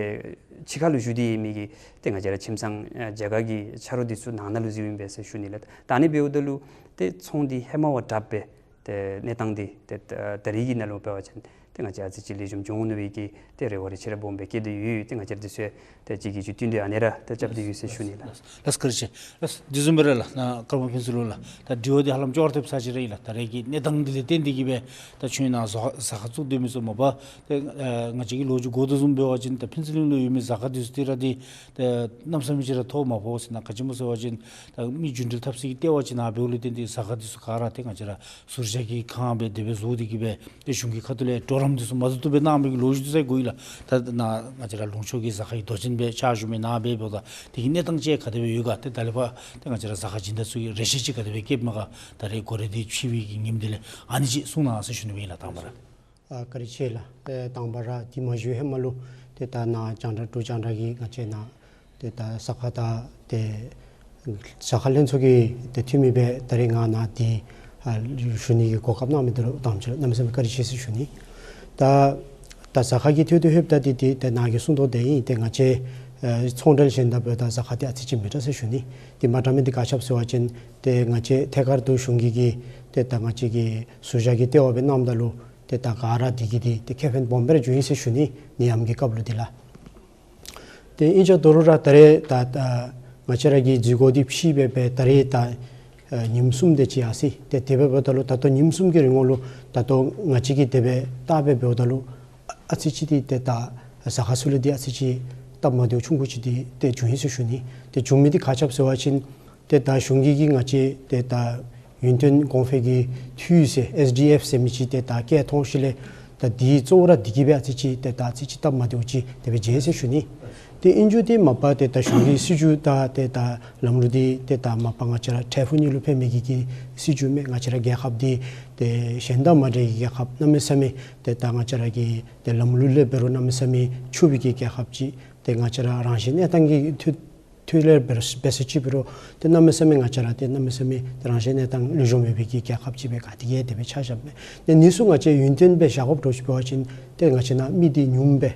ཕྱི་ཁ་ལུ་བཞུགས་ཏེ་ཡོད་མི་གི་ཏེ་ང་བཅས་ར་ཁྱིམ་ཚང་ཨ་རྒྱ་གར་གྱི་ཆ་རོགས་འདི་ཚུ་ནང་ན་ལུ་བཞུགས་ཨིན་པས་ཟེར་ཞུ་ནི་ལགས། ད་ཨ་ནི་འབདཝ་ད་ལུ་ཏེ་ཚོང་འདི་ཧེ་མ་བ་དྲགཔ་སྦེ་ཏེ་གནས་སྟངས་འདི་ཏེ་ད་རེས་ཀྱི་ནང་ལུ་འབད་བ་ཅིན་ཏེ་ང་བཅས་ཨ་ཙི་ཅིག་ལེགས་ཤོམ་འགྱོ་འོང་མནོ་བའི་གི་ཏེ་རེ་བ་རེ་ཆེ་ར་སྦོམ་སྦེ་བསྐྱེད་དེ་ཡོད། ཏེ་ང་བཅས་ར་འདི་ཚུ་ཡང་ཏེ་གཅིག་གིས་གཅིག་བསྟུན་ཏེ་ཨ་ནི་ར་ཏེ་རྐྱབ་སྟེ་ཡོད་ཟེར་ཞུ་ནི་ལགས། ལགས་ལགས་བཀའ་དྲིན་ཆེ། ལགས་དེ་བཟུམ་སྦེ་ར་ལགས་ནཱ་ཀརྨ་ཕུན་ཚོགས་ལུ་ལགས་ད་དྲི་བ་འདི་ཧ་ལམ་ཅོག་ར་འཐདཔ་ས་ཅིག་ར་ཨིན་ལགས། ད་རེས་ཀྱི་གནས་སྟངས་འདི་ལས་བརྟེན་ཏེ་གི་སྦེ་ད་ཁྱོད་ནཱ་ཟ་ཟ་ཁང་བཙུགས་སྡོད་མི་ཚུ་མ་པ་ཏེ་ཨ་ང་བཅས་ཀྱིས་ལོ་རྒྱུས་གོ་དོ་བཟུམ་འབད་བ་ཅིན་ད་ཕུན་ཚོགས་གླིང་ལུ་ཡོད་མི་ཟ་ཁང་འདི་ཚུ་ཏེ་ར་འདི་ཏེ་གནམ་མེད་ས་མེད་ཅིག་ར་མཐོ་དམའ་ཕོ་ཟེར་ན་ག་ཅི་སྨོ་ཟེར་བ་ཅིན་ད་མི་རྒྱུན་འགྲུལ་འཐབ་ས་གི་ལྟེ་བ་ཅིག་ནང་འབདཝ་ལས་བརྟེན་ཏེ་ཟ་ཁང་འདི་ཚུ་ག་ར་ཏེ་ང་བཅས་ར་ཟུར་བཞག་གི་ཁང་སྦེ་དེ་སྦེ་བཟོ་སྟེ་གི་སྦེ་ཏེ་གཞུང་གི་ཁ་ཐུག་ལས་གྲོགས་རམ་འདི་ཚུ་མ་བཏུབ་བཏུབ་སྦེ་གནང་མི་གི་ལོ་རྒྱུས་འདི་ཚུ་གོ་ཡི་ལགས། ད་ནཱ་ང་བཅས་ར་ལུང་ཕྱོགས་ཀྱི་ཟ་ཁང་གི་མདོ་ཆེན་སྦེ་ཕྱག་ཞུ་མི་ནཱ་སྦེ་འབདཝ་ད་དེ་གི་གནས་སྟངས་ཅིག་ག་དེ་སྦེ་ཡོད་ག། ཏེ་ད་ལས་ཕར་ཏེ་ང་བཅས་ར་ཟ་ཁང་སྦྱིན་བདག་ཚུ་གིས་རེ་ཆེ་ཅིག་ག་དེ་སྦེ་བསྐྱེདཔ་མས་ག། ད་རེས་སྒོ་ར་འདི་ཕྱེ་བའི་གི་ཉིནམ་འདི་ལས་ཨ་ནི་ཅིག་གསུང་གནང་ཟེར་ཞུ་ནི་སྦེ་ཨིན་ལགས། དང་པ་ར། ཨ་བཀའ་དྲིན་ཆེ་ལགས། ཨེ་དང་པ་ར་འདི་མ་ཞུ་ཧེ་མ་ལུ་ཏེ་ད་ནཱ་རྒྱང་བསྒྲགས་འབྲུག་རྒྱང་བསྒྲགས་ཀྱིས་ང་བཅས་ནཱ་ཏེ་ད་ཟ་ཁང་དང་ཏེ་ཟ་ཁང་ལྷན་ཚོགས་ཀྱི་ཏེ་འཐུས་མི་སྦེ་ད་རེས་ང་ནཱ་འདི་ཨ་ཞུ་ནི་གི་གོ་སྐབས་གནང་མི་འདི་ལུ་དང་པ་ཅིག་ལུ་གནམ་མེད་ས་མེད་བཀའ་དྲིན་ཆེ་ཟེར་ཞུ་ནི། ད་ད་ཟ་ཁང་གི་ཐད་དུ་ལྷོདཔ་ད་འདི་འདི་ཏེ་ནཱ་གིས་གསུང་དོ་དེ་ཨིན། ཏེ་ང་བཅས་ཨ་ཚོང་འབྲེལ་གཞན་དང་འབདཝ་ད་ཟ་ཁང་འདི་ཨ་ཙི་ཅིག་མི་དྲག་ཟེར་ཞུ་ནི། འདི་མ་དྲག་མི་འདི་ག་ཅི་སྦེ་ཟེར་བ་ཅིན་ཏེ་ང་བཅས་ཐད་ཀར་དུ་གཞུང་གི་གི་ཏེ་ད་ང་བཅས་ཀྱི་ཟུར་བཞག་གི་ལྟེ་བ་སྦེ་གནངམ་ད་ལུ་ཏེ་ད་ག་ར་འདི་གིས་འདི་ཏེ་ཁེ་ཕན་སྦོམ་སྦེ་ར་བྱུང་ཡི་ཟེར་ཞུ་ནི། ནད་ཡམས་ཀྱི་སྐབས་ལུ་འདི་ལགས། ཏེ་ཨིན་ཅི་ད་རུང་ར་ད་རེས་ད་ད་ང་བཅས་ར་གི་འཛུལ་སྒོ་འདི་ཕྱེ་སྦེ་སྦེ་ད་རེས་ད་ཨ་ཉིནམ་གསུམ་དེ་ཅིག་ཡར་སོ་ཡི། ཏེ་དེ་སྦེ་འབདཝ་ད་ལུ་ད་ལྟོ་ཉིནམ་གསུམ་གྱི་རིང་ལུ་ད་ལྟོ་ང་བཅས་ཀྱིས་དེ་སྦེ་བལྟ་སྦེ་འབདཝ་ད་ལུ་ཨ་ཨ་ཙི་ཅིག་འདི་ཏེ་ད་ཟ་ཁང་ཚུ་ལུ་འདི་ཨ་ཙི་ཅིག་སྟབས་མ་བདེཝ་ཆུང་ཀུ་ཅིག་འདི་ཏེ་བྱུང་ཡི་ཟེར་ཞུ་ནི། ཏེ་བྱུང་མི་འདི་ག་ཅི་སྦེ་ཟེར་བ་ཅིན་ཏེ་ད་གཞུང་གིས་གིས་ང་བཅས་ཏེ་ད་ ཡུན་བརྟན་གོང་འཕེལ་གྱི་འཐུས་ཟེར་ཨེསི་ཌི་ཨེཕ་ཟེར་མི་ཅིག་ཏེ་ད་བཀལ་ཐོན་ཞིནམ་ལས་ད་འདི་གཙོ་བོ་ར་འདི་གིས་སྦེ་ཨ་ཙི་ཅིག་ཏེ་ད་ཨ་ཙི་ཅིག་སྟབས་མ་བདེཝ་ཅིག་དེ་སྦེ་མཇལ་ཟེར་ཞུ་ནི། ཏེ་ཨིན་རུང་དེ་མ་པ་ཏེ་ད་གཞུང་གི་སྲིད་བྱུས་དང་ཏེ་ད་ལམ་ལུགས་འདི་ཏེ་ད་མ་པ་ང་བཅས་ར་འཕྲལ་ཕུགས་གཉིས་ལུ་ཕན་མི་གི་གི་སྲིད་བྱུས་མས། ང་བཅས་ར་རྒྱལ་ཁབ་འདི་ཏེ་གཞན་དང་མ་འདྲ་བའི་རྒྱལ་ཁབ་གནམ་མེད་ས་མེད་ཏེ་ད་ང་བཅས་ར་གི་ཏེ་ལམ་ལུགས་ལས་འབད་རུང་གནམ་མེད་ས་མེད་ཕྱུག་པའི་གི་རྒྱལ་ཁབ་ཅིག། ཏེ་ང་བཅས་ར་རང་བཞིན་གནས་སྟངས་ཀྱི་ཐོག་ཐོག་ལས་འབད་རུང་འབད་ས་ཅིག་འབད་རུང་ཏེ་གནམ་མེད་ས་མེད་ང་བཅས་ར་ཏེ་གནམ་མེད་ས་མེད་ཏེ་རང་བཞིན་གནས་སྟངས་ལེགས་ཤོམ་ཡོད་པའི་གི་རྒྱལ་ཁབ་ཅིག་སྦེ་ག་ཏེ་གིས་དེ་སྦེ་ཆ་བཞགཔ་མས། ཏེ་ཨ་ནི་ཚུ་ང་བཅས་ཡུན་བརྟན་སྦེ་བཞག་དགོཔ་འདྲཝ་ཅིག་འབད་བ་ཅིན་ཏེ་ང་བཅས་ནང་མི་འདི་ཉུངམ་སྦེ་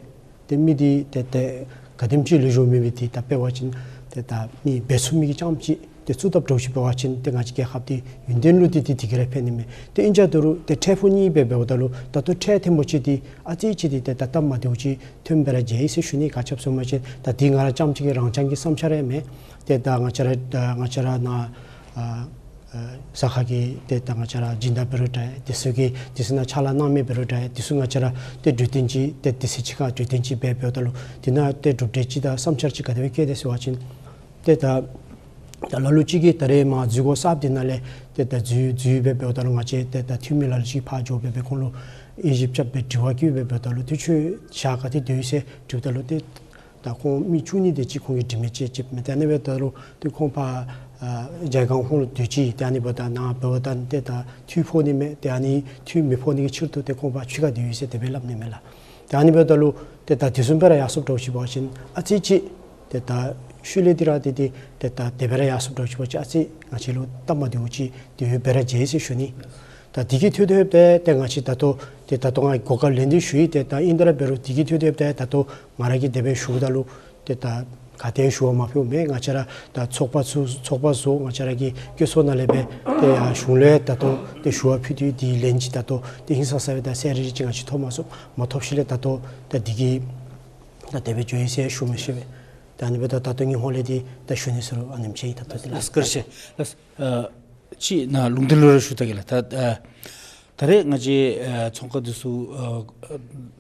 ཏེ་མི་འདི་ཏེ་ཏེ་ག་དེམ་ཅིག་ལེགས་ཤོམ་ཡོད་མི་འདི་ད་འབད་བ་ཅིན་ཏེ་ད་མི་འབད་ཚུགས་མི་གི་རྐྱངམ་ཅིག་ཏེ་བཙུགས་དཔ་འདྲཝ་ཅིག་འབད་བ་ཅིན་ཏེ་ང་བཅས་རྒྱལ་ཁབ་འདི་ཡུན་བརྟན་ལུ་ཏེ་ཏེ་དེ་གིས་ར་ཕན་ནི་མས། ཏེ་ཨིན་རུང་ད་རུང་ཏེ་འཕྲལ་ཕུགས་གཉིས་སྦེ་འབདཝ་ད་ལུ་ད་ལྟོ་འཕྲལ་ཐེངས་པོ་ཅིག་འདི་ཨ་ཙི་ཅིག་འདི་ཏེ་ད་སྟབས་མ་བདེཝ་ཅིག་ཐོནམ་སྦེ་ར་མཇལ་ཡི་ཟེར་ཞུ་ནི། ག་ཅི་སྦེ་ཟེར་བ་ཅིན་ད་འདི་ང་ར་རྐྱངམ་ཅིག་གི་རང་རྐྱང་གི་བསམ་འཆར་ར་མེན། ཏེ་ད་ང་བཅས་ར་ད་ང་བཅས་ར་ནཱ་ཨ་ཨ་ཟ་ཁང་གི་ཏེ་ད་ང་བཅས་ར་སྦྱིན་བདག་འབད་རུང་འདྲ་དེ་ཚུ་གིས་དེ་ཚུ་ནང་ཕྱག་ལཱ་གནང་མི་འབད་རུང་འདྲ་དེ་ཚུ་ང་བཅས་ར་ཏེ་གྲོས་བསྟུན་ཅིག་ཏེ་དེ་ཚུ་གཅིག་ཁར་གྲོས་བསྟུན་ཅིག་འབད་འབདཝ་ད་ལུ་དེ་ནང་ཏེ་གྲུབ་འབྲས་ཅིག་དང་བསམ་འཆར་ཅིག་ག་དེ་སྦེ་བསྐྱེད་དེ་ཟེར་བ་ཅིན་ཏེ་ད་ད་ལ་ལུ་ཅིག་གིས་ད་རེས་མར་འཛུལ་སྒོ་གསརཔ་འདི་ནང་ལས་ཏེ་ད་འཛུལ་འཛུལ་སྦེ་འབདཝ་ད་ལུ་ང་བཅས་ཏེ་ད་འཐུས་མི་ལ་ལུ་ཅིག་ཕར་འགྱོ་སྦེ་སྦེ་ཁོང་ལུ་དབྱེ་ཞིབ་རྐྱབ་སྦེ་དྲི་བ་བཀོད་སྦེ་འབདཝ་ད་ལུ་ཏེ་ཁྱོད་ཞག་ག་ཏེ་སྡོད་ཡི་ཟེར་དྲིཝ་ད་ལུ་ཏེ་ད་ཁོང་མི་བཅུ་གཉིས་དེ་ཅིག་ཁོང་གིས་དྲི་མི་ཅིག་ཅིག་མས། ཏེ་ཨ་ནི་འབདཝ་ད་ལུ་ཏེ་ཁོང་ཕར་ཨ་ཇ་ཁང་ཁོང་ལུ་སྡོད་ཅི། ཏེ་ཨ་ནི་འབདཝ་ད་ནཱ་འབདཝ་ད་ཏེ་ད་འཐུས་ཕོག་ནི་མས། ཏེ་ཨ་ནི་འཐུས་མི་ཕོག་ནི་གི་ཕྱིར་དུ་ཏེ་ཁོང་ཕར་ཕྱི་ཁར་སྡོད་ཡི་ཟེར་དེ་སྦེ་སླབ་ནི་མས་ལགས། ཏེ་ཨ་ནི་འབདཝ་ད་ལུ་ཏེ་ད་དེ་བཟུམ་སྦེ་ར་ཡར་སོངམ་འདྲཝ་ཅིག་འབད་བ་ཅིན་ཨ་ཙི་ཅིག་ཏེ་ད་ཤུལ་ལས་འདི་ར་ཏེ་ཏེ་ཏེ་ད་དེ་སྦེ་ར་ཡར་སོངམ་འདྲཝ་ཅིག་འབད་བ་ཅིན་ཨ་ཙི་ང་བཅས་ལུ་སྟབས་མ་བདེཝ་ཅིག་ཏེ་ཡོདཔ་སྦེ་ར་མཇལ་ཡི་ཟེར་ཞུ་ནི། ད་འདི་གི་ཐོག་ཏུ་ལྷོདཔ་ད་ཏེ་ང་བཅས་ད་ལྟོ་ཏེ་ད་ལྟོ་ང་གོ་སྐབས་ལེན་ཏེ་ཞུ་ཡི། ཏེ་ད་ཨིན་ཏེ་ར་འབད་རུང་འདི་གི་ཐོག་ཏུ་ལྷོདཔ་ད་ད་ལྟོ་ང་ར་གིས་དེ་སྦེ་ཞུཝ་ད་ལུ་ཏེ་ད་ག་ཏེ་ཞུ་བ་མ་ཕོགཔ་མས། ང་བཅས་ར་ད་ཚོགས་པ་ཚུ་ཚོགས་པ་ཚུ་ང་བཅས་ར་གི་བཀོད་ཚོགས་ནང་ལས་སྦེ་ཏེ་ཡར་གཞུང་ལས་ད་ལྟོ་ཏེ་ཞུ་བ་ཕུལ་ཏེ་འདི་ལན་ཅིག་ད་ལྟོ་ཏེ་ཧིང་སངས་ས་སྦེ་ད་གསལ་རི་རི་ཅིག་ང་བཅས་ཐོབ་མ་ཚུགས། མ་ཐོབ་ཞིནམ་ལས་ད་ལྟོ་ད་འདི་གིས་ད་དེ་སྦེ་འགྱོ་ཡི་ཟེར་ཞུ་མི་ཤེས་པས། ད་ཨ་ནི་འབདཝ་ད་ད་ལྟོ་ངེའི་ཧོངས་ལས་འདི་ད་ཞུ་ནི་ཚུ་ཨ་ནེམ་ཅིག་ཨིན། ད་ལྟོ་འདི་ལགས། ལགས་སོ། བཀའ་དྲིན་ཆེ་ལགས། ཨ་ཅིག་ནཱ་ལུང་བསྟན་ལུ་ར་ཞུ་ད་གེ་ལགས། ད་ཨ་ད་རེས་ང་བཅས་ཨ་ཚོང་ཁང་འདི་ཚུ་ཨ་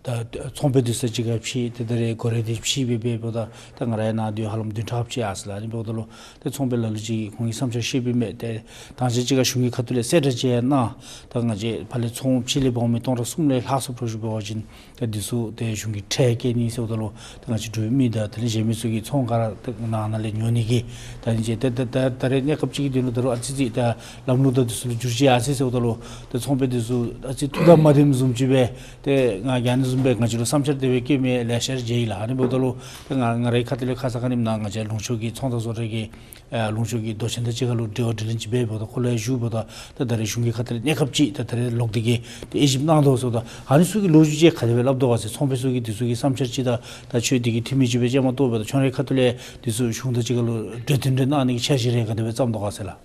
ད་ཚོང་པའི་འདི་ཚུ་གཅིག་ཁར་ཕྱད་དེ་ད་རེས་གོ་རིམ་འདི་ཕྱད་སྦེ་འབདཝ་ད་ད་ང་ར་ཡང་ནཱ་འདི་ཧ་ལམ་བདུན་ཕྲག་ཅིག་ཡར་སོ་ཡི་ལགས། ཨ་ནི་འབདཝ་ད་ལུ་ཏེ་ཚོང་པའི་ལ་ལུ་ཅིག་ཁོང་གི་བསམ་འཆར་བཤད་པའི་མས། ཏེ་ད་ཅི་ཅིག་ཁར་གཞུང་གི་ཁ་ཐུག་ལས་གསལ་བསྒྲགས་ཅིག་གནང་། ད་ང་བཅས་ཕར་ལས་ཚོང་ཕྱི་ལས་འབག་མི་སྟོང་ཕྲག་གསུམ་ལས་ལྷག་སོངམ་འདྲཝ་ཅིག་འབད་བ་ཅིན་ད་འདི་ཚུ་ཏེ་གཞུང་གིས་ཁྲལ་བཀལ་ནི་ཟེརཝ་ད་ལུ་ད་ང་བཅས་འབྲུག་མི་དང་དེ་ལས་གཞན་མི་ཚུ་གིས་ཚོང་ག་ར་ཏེ་ནང་ན་ལས་ཉོ་ནི་གི་ད་ཨ་ནི་ཅིག་ཏེ་ད་ད་ད་རེས་གནས་སྐབས་ཅིག་གི་དོན་ལུ་ད་རུང་ཨ་ཙི་ཅིག་ད་ལམ་ལུགས་དང་འདི་ཚུ་ལུ་འགྱུར་བཅོས་ཡར་སོ་ཡི་ཟེརཝ་ད་ལུ་ད་ཚོང་པའི་འདི་ཚུ་ཨ་ཙི་ཐུགས་དང་མ་ལྡནམ་བཟུམ་ཅིག་སྦེ་ཏེ་ང་གིས་ཨ་ནི་བཟུམ་སྦེ་ང་བཅས་ལུ་བསམ་འཆར་དེ་སྦེ་བཀོད་མི་ལེ་ཤ་ར་མཇལ་ཡི་ལགས། ཨ་ནི་འབདཝ་ད་ལུ་ཏེ་ང་ང་རའི་ཁ་ཐུག་ལས་ཁ་ཙ་ཁ་ཉིནམ་ནང་ང་བཅས་ལུང་ཕྱོགས་ཀྱི་ཚོང་བདག་བཟོ་གྲྭ་གི་ཨ་ལུང་ཕྱོགས་ཀྱི་མདོ་ཆེན་དང་གཅིག་ཁར་ལུ་འབྲེལ་བ་དྲི་ལན་ཅིག་འབད་འབདཝ་ད་ཁོ་ལུ་ཡང་ཞུཝ་ད་ད་ད་རེས་གཞུང་གི་ཁ་ཐུག་ལས་གནས་སྐབས་ཅིག་ད་ད་རེས་ལོག་སྟེ་གིས་ཏེ་དབྱེ་ཞིབ་གནང་དོ་ཟེརཝ་ད་ཨ་ནི་ཚུ་གི་ལོ་རྒྱུས་ཅིག་ག་དེ་སྦེ་སླབ་དོ་ག་ཟེར། ཚོང་པའི་ཚུ་གིས་འདི་ཚུ་གི་བསམ་འཆར་ཅིག་དང་ད་ཁྱོད་འདི་གི་འཐུས་མི་ཅིག་སྦེ་ཅིག་མ་གཏོགས་འབདཝ་ད་ཁྱོད་རའི་ཁ་ཐུག་ལས་འདི་ཚུ་གཞུང་དང་གཅིག་ཁར་ལུ་གྲོས་བསྟུན་རེ་གནང་ནི་གི་འཆར་གཞི་རེ་ག་དེ་སྦེ་བརྩམས་དོ་ག་ཟེར་ལགས།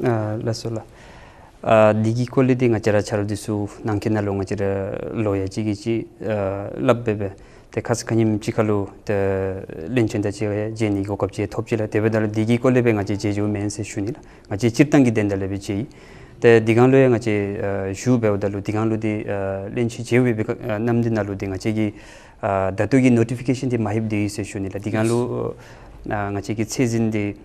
ཨ་ལགས་སོ་ལགས། ཨ་འདི་གི་སྐོར་ལས་འདི་ང་བཅས་ར་ཆ་རོགས་འདི་ཚུ་ནང་འཁོད་ནང་ལུ་ང་བཅས་ར་ལོ་ཡ་གཅིག་གི་ཅིག་ཨ་སླབ་སྦེ་སྦེ་ཏེ་ཁ་ཙ་ཁ་ཉིནམ་ཅིག་ཁར་ལུ་ཏེ་བློན་ཆེན་དང་གཅིག་ཁར་མཇལ་ནི་གོ་སྐབས་ཅིག་ཐོབ་ཅི་ལགས། དེ་འབདཝ་ད་ལུ་འདི་གི་སྐོར་ལས་སྦེ་ང་བཅས་མཇལ་རྒྱུ་མེན་ཟེར་ཞུ་ནི་ལགས། ང་བཅས་སྤྱིར་བཏང་གི་དོན་དག་ལས་སྦེ་མཇལ་ཡི། ཏེ་འདི་གང་ལུ་ཡང་ང་བཅས་ཨ་ཞུ་འབདཝ་ད་ལུ་འདི་གང་ལུ་འདི་ཨ་བློན་ཆེན་མཇལ་བའི་སྦེ་ཨ་ནམ་འདི་ནང་ལུ་འདི་ང་བཅས་ཀྱིས་ཨ་ད་ལྟོ་གི་ནོ་ཊི་ཕི་ཀེ་ཤཱན་འདི་མ་ལྷོདཔ་འདི་ཨིན་ཟེར་ཞུ་ནི་ལགས། འདི་གང་ལུ་ཨ་ང་བཅས་ཀྱི་ཚད་འཛིན་འདི་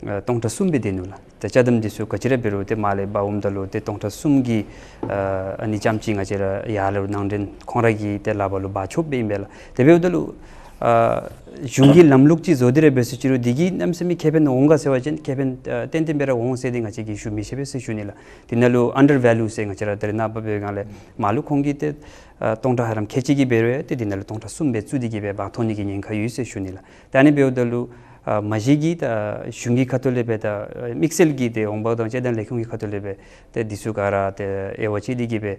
ཨ་སྟོང་ཕྲག་གསུམ་སྦེ་སྡོད་ནུག་ལགས། ཏེ་ཅ་དམ་འདི་ཚུ་ག་ཅི་ར་འབད་རུང་ཏེ་མར་ལས་འབག་འོངམ་ད་ལུ་ཏེ་སྟོང་ཕྲག་གསུམ་གྱི་ཨ་ཨ་ནི་ཙམ་ཅིག་ང་བཅས་ར་ཡར་ལུ་ནང་འདྲེན་ཁོང་ར་གི་ཏེ་ལགཔ་ལུ་འབག་ཆོགཔ་སྦེ་ཨིན་པས་ལགས། དེ་འབདཝ་ད་ལུ་ཨ་གཞུང་གི་ལམ་ལུགས་ཅིག་བཟོ་སྟེ་ར་འབད་ཟེར་ཅི་རུང་འདི་གིས་གནམ་མེད་ས་མེད་ཁེ་ཕན་འོང་ག་ཟེར་བ་ཅིན་ཁེ་ཕན་ཨ་ཏན་ཏན་སྦེ་ར་འོང་ཟེར་འདི་ང་བཅས་ཀྱིས་ཞུ་མི་ཤེས་པས་ཟེར་ཞུ་ནི་ལགས། འདི་ནང་ལུ་ཨན་ཌར་ཝེ་ལུ་ཟེར་ང་བཅས་ར་ད་རེས་ནངས་པ་འབད་བའི་སྒང་ལས་མར་ལུ་ཁོང་གིས་ཏེ་ཨ་སྟོང་ཕྲག་ཧ་ལམ་ཁལ་གཅིག་གིས་འབད་རུང་ཏེ་འདི་ནང་ལུ་སྟོང་ཕྲག་གསུམ་སྦེ་བཙུགས་ཏེ་གིས་སྦེ་འབག་ཐོན་ནི་གི་ཉེན་ཁ་ཡོད་ཟེར་ཞུ་ནི་ལགས། ད་ཨ་ནི་འབདཝ་ད་ལུ་ཨ་མ་གཞི་གིས་ད་གཞུང་གི་ཁ་ཐུག་ལས་སྦེ་ད་དམིགས་བསལ་གྱིས་ཏེ་འོང་འབབ་དང་དཔྱད་གཏམ་ལས་ཁུངས་ཀྱི་ཁ་ཐུག་ལས་སྦེ་ཏེ་འདི་ཚུ་ག་ར་ཏེ་དབྱེ་བ་དཔྱད་དེ་གིས་སྦེ་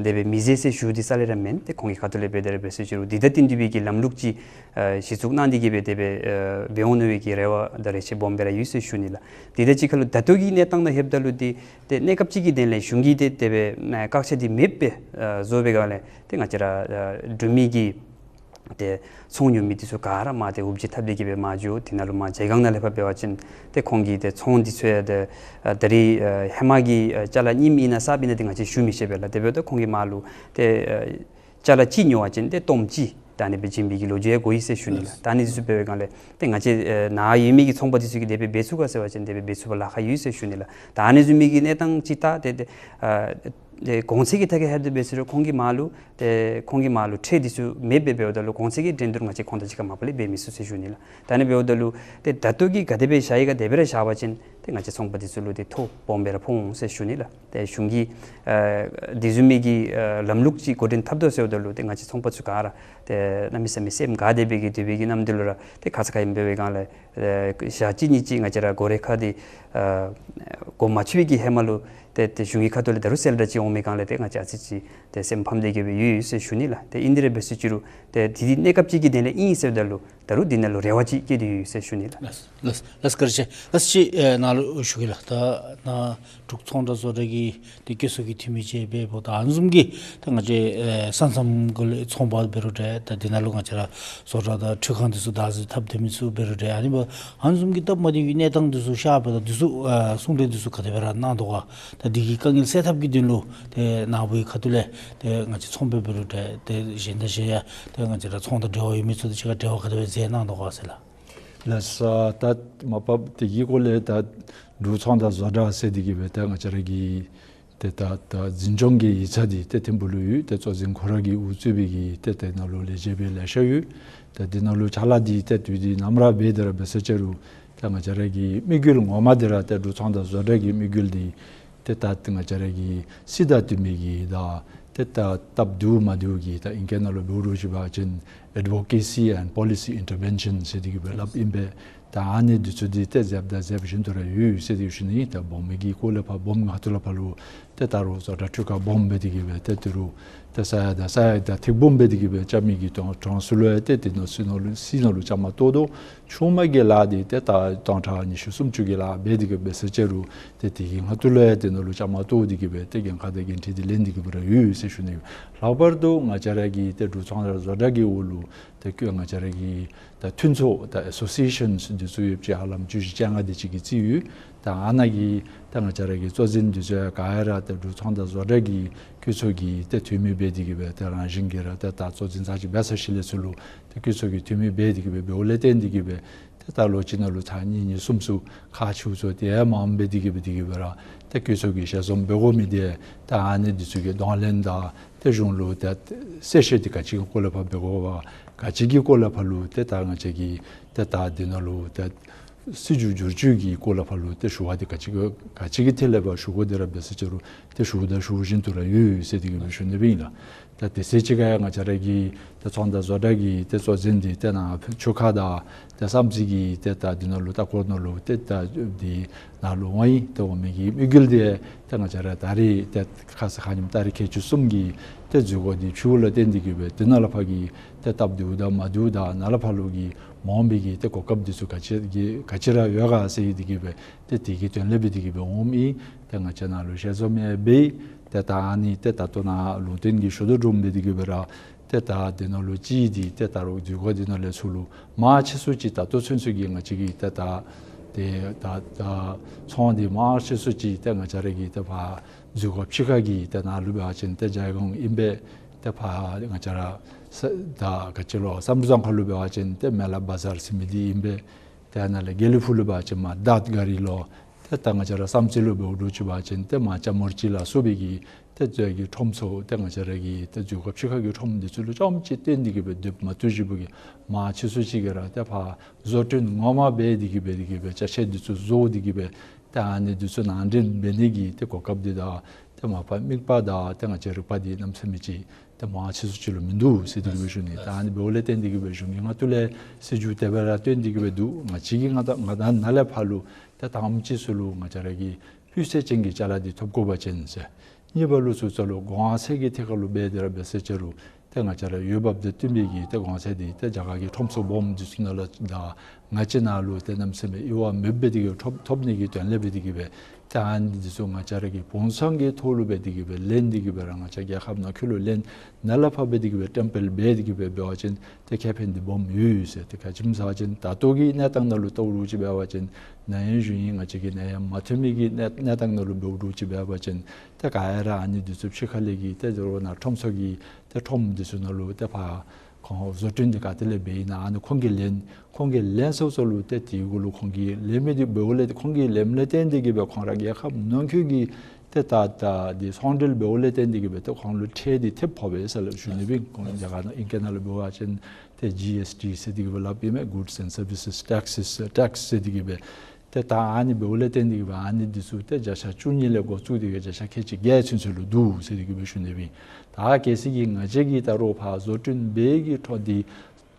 དེ་སྦེ་མི་མཛད་ཟེར་ཞུ་འདི་རྩ་ལས་ར་མེན། ཏེ་ཁོང་གི་ཁ་ཐུག་ལས་སྦེ་དེ་ར་འབད་ཟེར་ཞུ་རུང་འདི་དང་བསྟུན་ཏེ་སྦེ་གི་ལམ་ལུགས་ཅིག་ཨ་གཞི་བཙུགས་གནང་སྟེ་གིས་སྦེ་དེ་སྦེ་ཨ་འབད་འོང་ནི་སྦེ་གི་རེ་བ་དང་རེ་ཆེ་སྦོམ་སྦེ་ར་ཡོད་ཟེར་ཞུ་ནི་ལགས། དེ་དང་གཅིག་ཁར་ལུ་ད་ལྟོ་གི་གནས་སྟངས་ནང་ལྷོདཔ་ད་ལུ་འདི་ཏེ་གནས་སྐབས་ཅིག་གི་དོན་ལས་གཞུང་གིས་ཏེ་དེ་སྦེ་ཨ་བཀག་ཆ་འདི་མེདཔ་སྦེ་ཨ་བཟོ་བའི་སྒང་ལས་ཏེ་ང་བཅས་ར་ཨ་འབྲུག་མི་གི་ཏེ་ཚོང་ཉོ་མི་འདི་ཚུ་ག་ར་མར་ཏེ་འུབ་ཇེ་འཐབ་སྟེ་གིས་སྦེ་མར་འགྱོ། དེ་ནང་ལུ་མར་ཇ་ཁང་ནང་ལས་ཕར་འབད་བ་ཅིན་ཏེ་ཁོང་གི་ཏེ་ཚོང་འདི་ཚུ་ཡང་ཏེ་ཨ་ད་རེས་ཨ་ཧེ་མ་གི་ཨ་ཅ་ལ་རྙིངམ་ཨིན་ན་གསརཔ་ཨིན་ན་འདི་ང་བཅས་ཞུ་མི་ཤེས་པས་ལགས། དེ་འབདཝ་ད་ཁོང་གིས་མར་ལུ་ཏེ་ཨ་ཅ་ལ་གཅིག་ཉོ་བ་ཅིན་ཏེ་སྟོངམ་གཅིག། ད་ཨ་ནི་སྦེ་བྱིན་པའི་གི་ལོ་རྒྱུས་ཡང་གོ་ཡི་ཟེར་ཞུ་ནི་ལགས། ད་ཨ་ནི་འདི་ཚུ་འབད་བའི་སྒང་ལས་ཏེ་ང་བཅས་ཨེ་ནཱ་ཡོད་མི་གི་ཚོང་པ་འདི་ཚུ་གིས་དེ་སྦེ་འབད་ཚུགས་ག་ཟེར་བ་ཅིན་དེ་སྦེ་འབད་ཚུགས་པར་ལཱ་ཁག་ཡོད་ཟེར་ཞུ་ནི་ལགས། ད་ཨ་ནི་བཟུམ་མའི་གི་གནས་སྟངས་ཅིག་ད་ཏེ་ཏེ་ཨ་ཏེ་གོང་ཚད་ཀྱི་ཐད་ཁར་ཧེ་མ་འབད་ཟེར་རུང་ཁོང་གིས་མར་ལུ་ཏེ་ཁོང་གིས་མར་ལུ་ཁྲལ་འདི་ཚུ་མེདཔ་སྦེ་འབདཝ་ད་ལུ་གོང་ཚད་ཀྱི་འགྲན་བསྡུར་ང་བཅས་ཁོང་དང་གཅིག་ཁར་མ་པ་ལས་འབད་མི་ཚུགས་ཟེར་ཞུ་ནི་ལགས། ད་ཨ་ནི་འབདཝ་ད་ལུ་ཏེ་ད་ལྟོ་གི་ག་དེ་སྦེ་བཞག་ཡི་ག་དེ་སྦེ་ར་བཞག་པ་ཅིན་ཏེ་ང་བཅས་ཚོང་པ་འདི་ཚུ་ལུ་ཏེ་ཐོ་སྦོམ་སྦེ་ར་ཕོག་འོང་ཟེར་ཞུ་ནི་ལགས། ཏེ་གཞུང་གིས་ཨ་དེ་བཟུམ་མའི་གི་ཨ་ལམ་ལུགས་ཅིག་འགོ་འདྲེན་འཐབ་དོ་ཟེརཝ་ད་ལུ་ཏེ་ང་བཅས་ཚོང་པ་ཚུ་ག་ར་ཏེ་གནམ་མེད་ས་མེད་སེམས་དགའ་སྟེ་སྦེ་གི་སྡོད་པའི་གི་ནམ་དུས་ལུ་ར་ཏེ་ཁ་ཙ་ཁ་ཉིནམ་འབད་བའི་སྒང་ལས་ཨ་ཞག་གཅིག་གཉིས་ཅིག་ང་བཅས་ར་སྒོ་རའི་ཁར་འདི་ཨ་སྒོ་མ་ཕྱེ་བའི་གི་ཧེ་མ་ལུ་ཏེ་ཏེ་གཞུང་གི་ཁ་ཐུག་ལས་ད་རུང་གསལ་བསྒྲགས་ཅིག་འོང་མི་སྒང་ལས་ཏེ་ང་བཅས་ཨ་ཙི་ཅིག་ཏེ་སེམས་ཕམ་སྟེ་གི་སྦེ་ཡོད་ཡོད་ཟེར་ཞུ་ནི་ལགས། ཏེ་ཨིན་དེ་ར་འབད་ཟེར་ཅི་རུང་ཏེ་དེ་འདི་གནས་སྐབས་ཅིག་གི་དོན་ལས་ཨིན་ཟེརཝ་ད་ལུ་ད་རུང་འདི་ནང་ལུ་རེ་བ་ཅིག་བསྐྱེད་དེ་ཡོད་ཟེར་ཞུ་ནི་ལགས། ལགས་ལགས་བཀའ་དྲིན་ཆེ། ལགས་ཅིག་ཨེ་ནཱ་ལུ་ཞུ་གེ་ལགས། ད་ནཱ་འབྲུག་ཚོང་དང་བཟོ་གྲྭ་གི་ཏེ་བཀོད་ཚོགས་ཀྱི་འཐུས་མི་ཅིག་འབདཝ་ད་ཨ་ནི་བཟུམ་གྱི་ད་ང་བཅས་ཨེ་ས་མཚམས་གུ་ལུ་ཚོང་པ་འབད་རུང་འདྲ་ད་འདི་ནང་ལུ་ང་བཅས་ར་བཟོ་གྲྭ་དང་འཕྲུལ་ཁང་འདི་ཚུ་བདག་འཛིན་འཐབ་སྡོད་མི་ཚུ་འབད་རུང་འདྲ་ཨ་ནི་འབདཝ་ཨ་ནི་བཟུམ་གྱི་སྟབས་མ་བདེ་བའི་གནས་སྟངས་འདི་ཚུ་ཤར་བ་ད་འདི་ཚུ་ཨེ་གསུང་གྲོས་འདི་ཚུ་ག་དེ་སྦེ་ར་གནང་དོ་ག། ད་འདི་གི་དཀའ་ངལ་སེལ་ཐབས་ཀྱི་དོན་ལུ་ཏེ་ནཱ་བུའི་ཁ་ཐུག་ལས་ཏེ་ང་བཅས་ཚོང་པ་འབད་རུང་འདྲ་ཏེ་གཞན་དང་གཞན་ཡང་ཏེ་ང་བཅས་ར་ཚོང་དང་འབྲེལ་བ་ཡོད་མི་ཚུ་དང་གཅིག་ཁར་འབྲེལ་བ་ག་དེ་སྦེ་མཛད་གནང་དོ་ག་ཟེར་ལགས། ལགས་སོ། ད་མ་པ་དེ་གི་སྐོར་ལས་ད་འབྲུག་ཚོང་དང་བཟོ་གྲྭ་ཟེར་འདི་གིས་སྦེ་ད་ང་བཅས་ར་གི་ཏེ་ད་ད་འཛིན་སྐྱོང་གི་ཡིག་ཚང་འདི་ཏེ་ཐིམ་ཕུག་ལུ་ཡོད། ཏེ་གཙོ་འཛིན་ཁོ་ར་གིས་དབུ་གཙོས་པའི་གི་ཏེ་ཏེ་ནཱ་ལུ་ལས་བྱེདཔ་ལེ་ཤ་ཡོད། ཏེ་འདི་ནང་ལུ་ཕྱག་ལཱ་འདི་ཏེ་དུས་འདི་ནམ་ར་འབད་དེ་ར་འབད་ཟེར་ཅི་རུང་ཏེ་ང་བཅས་ར་གི་དམིགས་ཡུལ་ངོ་མ་འདི་ར་ཏེ་འབྲུག་ཚོང་དང་བཟོ་གྲྭ་གི་དམིགས་ཡུལ་འདི་ཏེ་ད་ཏེ་ང་བཅས་ར་གི་སྲིད་དང་མཐུན་མི་གི་ད་ཏེ་ད་སྟབས་བདེཝ་མ་བདེཝ་གི་ད་ཨིང་སྐད་ནང་ལུ་འབད་རུང་ཅིག་འབད་བ་ཅིན་Advocacy and Policy Intervention ཟེར་འདི་གིས་སྦེ་སླབ་ཨིན་པས། ད་ཨ་ནི་འདི་ཚུ་འདི་ཏེ་མཛདཔ་དང་མཛད་བཞིན་དུ་ར་ཡོད་ཟེར་འདི་ཞུ་ནི། ད་སྦོམ་མི་གི་སྐོར་ལས་ཕར་སྦོམ་ང་ཐུག་ལས་ཕར་ལུ་ཏེ་ད་རུང་བཟོ་གྲྭ་འཕྲུལ་ཁང་སྦོམ་སྦེ་འདི་གིས་སྦེ་ཏེ་ད་རུང་ཏེ་ས་ཡ་དང་ས་ཡ་དང་ཐིག་སྦོམ་སྦེ་འདི་གིས་སྦེ་རྐྱབ་མི་གི་དོན་གྲངས་སུ་ལུ་ཡང་ཏེ་འདི་ནང་སྲིད་ནང་ལུ་སྲིད་ནང་ལུ་བཅའ་མར་གཏོགས་དོ། ཆུང་མ་གི་ལཱ་འདི་ཏེ་ད་སྟོང་ཕྲག་ཉི་ཤུ་སུམ་ཅུ་གི་ལཱ་འབད་འདི་གིས་འབད་ཟེར་ཅི་རུང་ཏེ་དེ་གི་ང་ཐུག་ལུ་ཡང་འདི་ནང་ལུ་བཅའ་མར་གཏོགས་འདི་གིས་སྦེ་ཏེ་འགན་ཁག་དང་འགན་འཁྲི་འདི་ལེན་འདི་གིས་སྦེ་ར་ཡོད་ཟེར་ཞུ་ནི། ལྷག་པར་དུ་ང་བཅས་ར་གི་ཏེ་འབྲུག་ཚོང་དང་བཟོ་གྲྭ་གི་འོག་ལུ་ཏེ་ང་བཅས་ར་གི་ད་མཐུན་ཚོགས་ད་Associations འདི་ཚུ་ཡོདཔ་ཅིག་ཧ་ལམ་བཅུ་བཞི་བཅོ་ལྔ་དེ་ཅིག་གི་རྩིས་ཡོད། ད་ཨ་ནཱ་གི་ད་ང་བཅས་ར་གི་གཙོ་འཛིན་འདི་ཚུ་ཡང་ག་ར་ད་འབྲུག་ཚོང་དང་བཟོ་གྲྭ་གི་བཀོད་ཚོགས་ཀྱི་ད་འཐུས་མི་འབད་འདི་གིས་སྦེ་ད་རང་བཞིན་གྱིས་ར་ད་ད་གཙོ་འཛིན་ཚར་ཅིག་འབད་ཚར་ཞིནམ་ལས་ཚུར་ལུ་ད་བཀོད་ཚོགས་ཀྱི་འཐུས་མི་འབད་འདི་གིས་སྦེ་འབདཝ་ལས་བརྟེན་འདི་གིས་སྦེ་ད་ད་ལོ་གཅིག་ནང་ལུ་ཚར་གཉིས་གཉིས་གསུམ་ཚུ་ཁག་ཆེཝ་ཚུ་དེ་ཡང་མངམ་འབད་འདི་གིས་སྦེ་འདི་གིས་སྦེ་ར་ད་བཀོད་ཚོགས་ཀྱི་ཞལ་འཛོམས་འབད་དགོ་མི་འདི་ད་ཨ་ནི་འདི་ཚུ་གི་གདོང་ལེན་དང་ད་གཞུང་ལུ་ད་གསལ་བཤད་འདི་ག་ཅི་གི་སྐོར་ལས་ཕར་འབད་དགོ་པ་ག་ཅི་གི་སྐོར་ལས་ཕར་ལུ་ད་ད་ང་བཅས་ཀྱིས་ད་ད་འདི་ནང་ལུ་ད་སྲིད་བྱུས་བསྒྱུར་བཅོས་ཀྱི་སྐོར་ལས་ཕར་ལུ་ཏེ་ཞུ་བ་འདི་ག་ཅི་གི་ག་ཅི་གི་ཐད་ལས་ཕར་ཞུ་དགོ་འདི་ར་འབད་ཟེར་ཅི་རུང་ཏེ་ཞུཝ་ད་ཞུ་བཞིན་དུ་ར་ཡོད་ཡོད་ཟེར་འདི་གིས་སྦེ་ཞུ་ནི་སྦེ་ཨིན་ལགས། ད་དེ་ཚེ་ཅིག་ཁར་ཡང་ང་བཅས་ར་གི་ད་ཚོང་དང་བཟོ་གྲྭ་གི་ད་གཙོ་འཛིན་འདི་ད་ནཱ་ཆུ་ཁ་དང་ད་བསམ་རྩེ་གི་ད་ད་འདི་ནང་ལུ་ད་སྐོར་ནང་ལུ་ད་ད་འདི་ནང་ལུ་འོང་ཡི། ད་འོང་མི་གི་དམིགས་ཡུལ་འདི་ད་ང་བཅས་ར་ད་རེས་ད་ཁ་ཙ་ཁ་ཉིནམ་ཏ་རིག་ཁལ་གཅིག་གསུམ་གྱི་ད་འཛུལ་སྒོ་འདི་ཕྱེཝ་ལུ་བརྟེན་འདི་གིས་སྦེ་ད་ནཱ་ལས་ཕར་གྱི་ད་སྟབས་བདེཝ་དང་མ་བདེཝ་དང་ནཱ་ལས་ཕར་ལུ་གི་མ་འོངས་པའི་གི་ད་གོ་སྐབས་འདི་ཚུ་ག་ཅི་གི་ག་ཅི་ར་ཡོད་ག་ཟེར་འདི་གིས་སྦེ་ཏེ་དེ་གི་དོན་ལས་འབད་དེ་གི་སྦེ་འོངམ་ཨིན། ཏེ་ང་བཅས་ནཱ་ལུ་ཞལ་འཛོམས་ཡང་འབད་ཡི། ཏེ་ད་ཨ་ནི་ཏེ་ད་ལྟོ་ནཱ་ལུང་བསྟན་གྱི་ཞུ་དོ་བཟུམ་སྦེ་དེ་གི་སྦེ་ར་ཏེ་ད་དེ་ནང་ལུ་ཅིག་འདི་ཏེ་ད་རུང་འཛུལ་སྒོ་འདི་ནང་ལས་ཚུར་ལུ་མང་ཆེ་སུ་ཅིག་ད་ལྟོ་ཚུན་ཚོད་ཀྱི་ང་བཅས་ཀྱི་ཏེ་ད་ཏེ་ད་ད་ཚོང་འདི་མང་ཆེ་སུ་ཅིག་ཏེ་ང་བཅས་ར་གི་ཏེ་ཕར་འཛུལ་སྒོ་ཕྱི་ཁ་གི་ཏེ་ནཱ་ལུ་འབད་བ་ཅིན་ཏེ་ཇའི་གོང་ཨིན་པས། ཏེ་ཕར་ང་བཅས་ར་ས་ད་ག་ཅི་ལོ་བསམ་གྲུབ་རྫོང་ཁ་ལུ་འབད་བ་ཅིན་ཏེ་མེ་ལ་བ་ཟར་ཟེར་མི་འདི་ཨིན་པས། ཏེ་ནཱ་ལས་དགེ་ལེགས་ཕུག་ལུ་འབད་བ་ཅིན་མར་དར་ག་རི་ལོ། ཏེ་ད་ང་བཅས་ར་བསམ་རྩེ་ལུ་འབད་འགྱོ་ཅི་འབད་བ་ཅིན་ཏེ་མར་ཅ་མོར་ཅི་ལ་སོགས་པའི་གི་ཏེ་ཏེ་གི་ཁྲོམ་ཚུ་ཏེ་ང་བཅས་ར་གི་ཏེ་འཛུལ་སྒོ་ཕྱི་ཁ་གི་ཁྲོམ་འདི་ཚུ་ལུ་རྐྱངམ་ཅིག་བརྟེན་ཏེ་གི་སྦེ་སྡོདཔ་མ་གཏོགས་གཞན་པའི་གི་མང་ཆེ་སུ་ཅིག་གིས་ར་ཏེ་ཕར་བཟོ་སྐྲུན་ངོ་མ་འབད་དེ་གི་སྦེ་དེ་གི་སྦེ་ཅ་ཆས་འདི་ཚུ་བཟོ་སྟེ་གི་སྦེ་ཏེ་ཨ་ནི་འདི་ཚུ་ནང་འདྲེན་འབད་ནི་གི་ཏེ་གོ་སྐབས་འདི་དང་ཏེ་མ་པ་དམིགས་པ་དང་ཏེ་ང་བཅས་རིག་པ་འདི་གནམ་མེད་ས་མེད་ཅིག་ཏེ་མང་ཆེ་སུ་ཅིག་ལུ་མིན་འདུག་ཟེར་དེ་གི་སྦེ་ཞུ་ནི། ད་ཨ་ནི་འབདཝ་ལས་བརྟེན་དེ་གི་སྦེ་གཞུང་གི་ངོ་ཐོག་ལས་སྲིད་བྱུས་དེ་སྦེ་ར་བཏོན་ཏེ་གི་སྦེ་འདུག། ང་བཅས་ཀྱིས་ང་ད་ང་ད་ནཱ་ལས་ཕར་ལུ་ཏེ་དང་པ་ཅིག་ཚུ་ལུ་ང་བཅས་ར་གིས་སྤུས་ཚད་ཅན་གྱི་ཅ་ལ་འདི་ཐོབ་དགོ་པ་ཅིན་ཟེར། གཉིས་པ་ལུ་ཚུར་ཚུར་ལུ་གོང་ཚད་ཀྱི་ཐད་ཁར་ལུ་འབད་དེ་ར་འབད་ཟེར་ཅི་རུང་ཏེ་ང་བཅས་ར་འོས་འབབ་དང་བསྟུན་པའི་གི་ཏེ་གོང་ཚད་འདི་ཏེ་རྒྱ་གར་གྱི་ཁྲོམ་ཚུ་སྦོམ་འདི་ཚུ་ནང་ལུ་དང་ང་བཅས་ནཱ་ལུ་ཏེ་གནམ་མེད་ས་མེད་དབྱེ་བ་མེདཔ་སྦེ་དེ་གི་ཐོབ་ཐོབ་ནི་གི་དོན་ལས་འབད་དེ་གི་སྦེ་ཏེ་ཨ་ནི་འདི་ཚུ་ང་བཅས་ར་གི་བོང་སང་གི་ཐོག་ལུ་འབད་དེ་གི་སྦེ་ལེན་ཏེ་གི་སྦེ་ར་ང་བཅས་རྒྱལ་ཁབ་ནང་འཁོད་ལུ་ལེན་ནཱ་ལས་ཕར་འབད་དེ་གི་སྦེ་བཀྲམ་སྤེལ་འབད་དེ་གི་སྦེ་འབད་བ་ཅིན་ཏེ་ཁེ་ཕན་འདི་སྦོམ་ཡོད་ཡོད་ཟེར། ཏེ་ག་ཅི་སྨོ་ཟེར་བ་ཅིན་ད་ལྟོ་གི་གནས་སྟངས་ནང་ལུ་བལྟ་རུང་ཅིག་འབད་བ་ཅིན་ནད་ཡམས་བཞུགས་ཡི། ང་བཅས་ཀྱི་ནད་ཡམས་མ་ཐོན་མི་གི་གནས་གནས་སྟངས་ནང་ལུ་འབད་རུང་ཅིག་འབད་བ་ཅིན་ཏེ་ག་ར་ཨ་ནི་འདི་ཚུ་ཕྱི་ཁ་ལས་ཀྱི་ཏེ་ཟེར་བ་ནཱ་ཁྲོམ་ཚུ་གི་ཏེ་ཁྲོམ་འདི་ཚུ་ནང་ལུ་ཏེ་ཕར་ ཨོ་བཟོ་སྐྲུན་འདི་ག་ཏེ་ལས་འབད་ཨིན་ན་ཨ་ནི་ཁོང་གིས་ལེན་ཁོང་གིས་ལེན་སོ་སོ་ལུ་ཏེ་དེ་གུ་ལུ་ཁོང་གིས་ལེན་མི་འདི་འབདཝ་ལས་ཏེ་ཁོང་གིས་ལེནམ་ལས་བརྟེན་ཏེ་གིས་སྦེ་ཁོང་ར་རྒྱལ་ཁབ་ནང་འཁོད་ཀྱི་ཏེ་ད་ད་འདི་ཚོང་འབྲེལ་འབདཝ་ལས་བརྟེན་ཏེ་གིས་སྦེ་ཏེ་ཁོང་ལུ་ཁྲལ་འདི་ཐེབས་ཕོག་པས་ཟེར་ལགས་ཞུ་ནི་སྦེ་ཁོང་རྒྱ་གར་ནང་ཨིང་སྐད་ནང་ལུ་འབད་བ་ཅིན་ཏེ་ཇི་ཨེསི་ཊི་ཟེར་ཏེ་གིས་སྦེ་སླབ་ཨིན་མས། Goods and Services Taxes Tax ཟེར་ཏེ་གིས་སྦེ་ཏེ་ད་ཨ་ནི་འབདཝ་ལས་བརྟེན་ཏེ་གིས་སྦེ་ཨ་ནི་འདི་ཚུ་ཏེ་བརྒྱ་ཆ་བཅུ་གཉིས་ལས་འགོ་བཙུགས་ཏེ་གིས་བརྒྱ་ཆ་ཁལ་གཅིག་བརྒྱད་ཚུན་ཚོད་ལུ་འདུག་ཟེར་ཏེ་གིས་སྦེ་ཞུ་ནི་སྦེ་ཨིན། ད་གལ་སྲིད་ཀྱི་ང་བཅས་ཀྱིས་ད་རུང་ཕར་བཟོ་སྐྲུན་འབད་གི་འཕྲོ་འདི་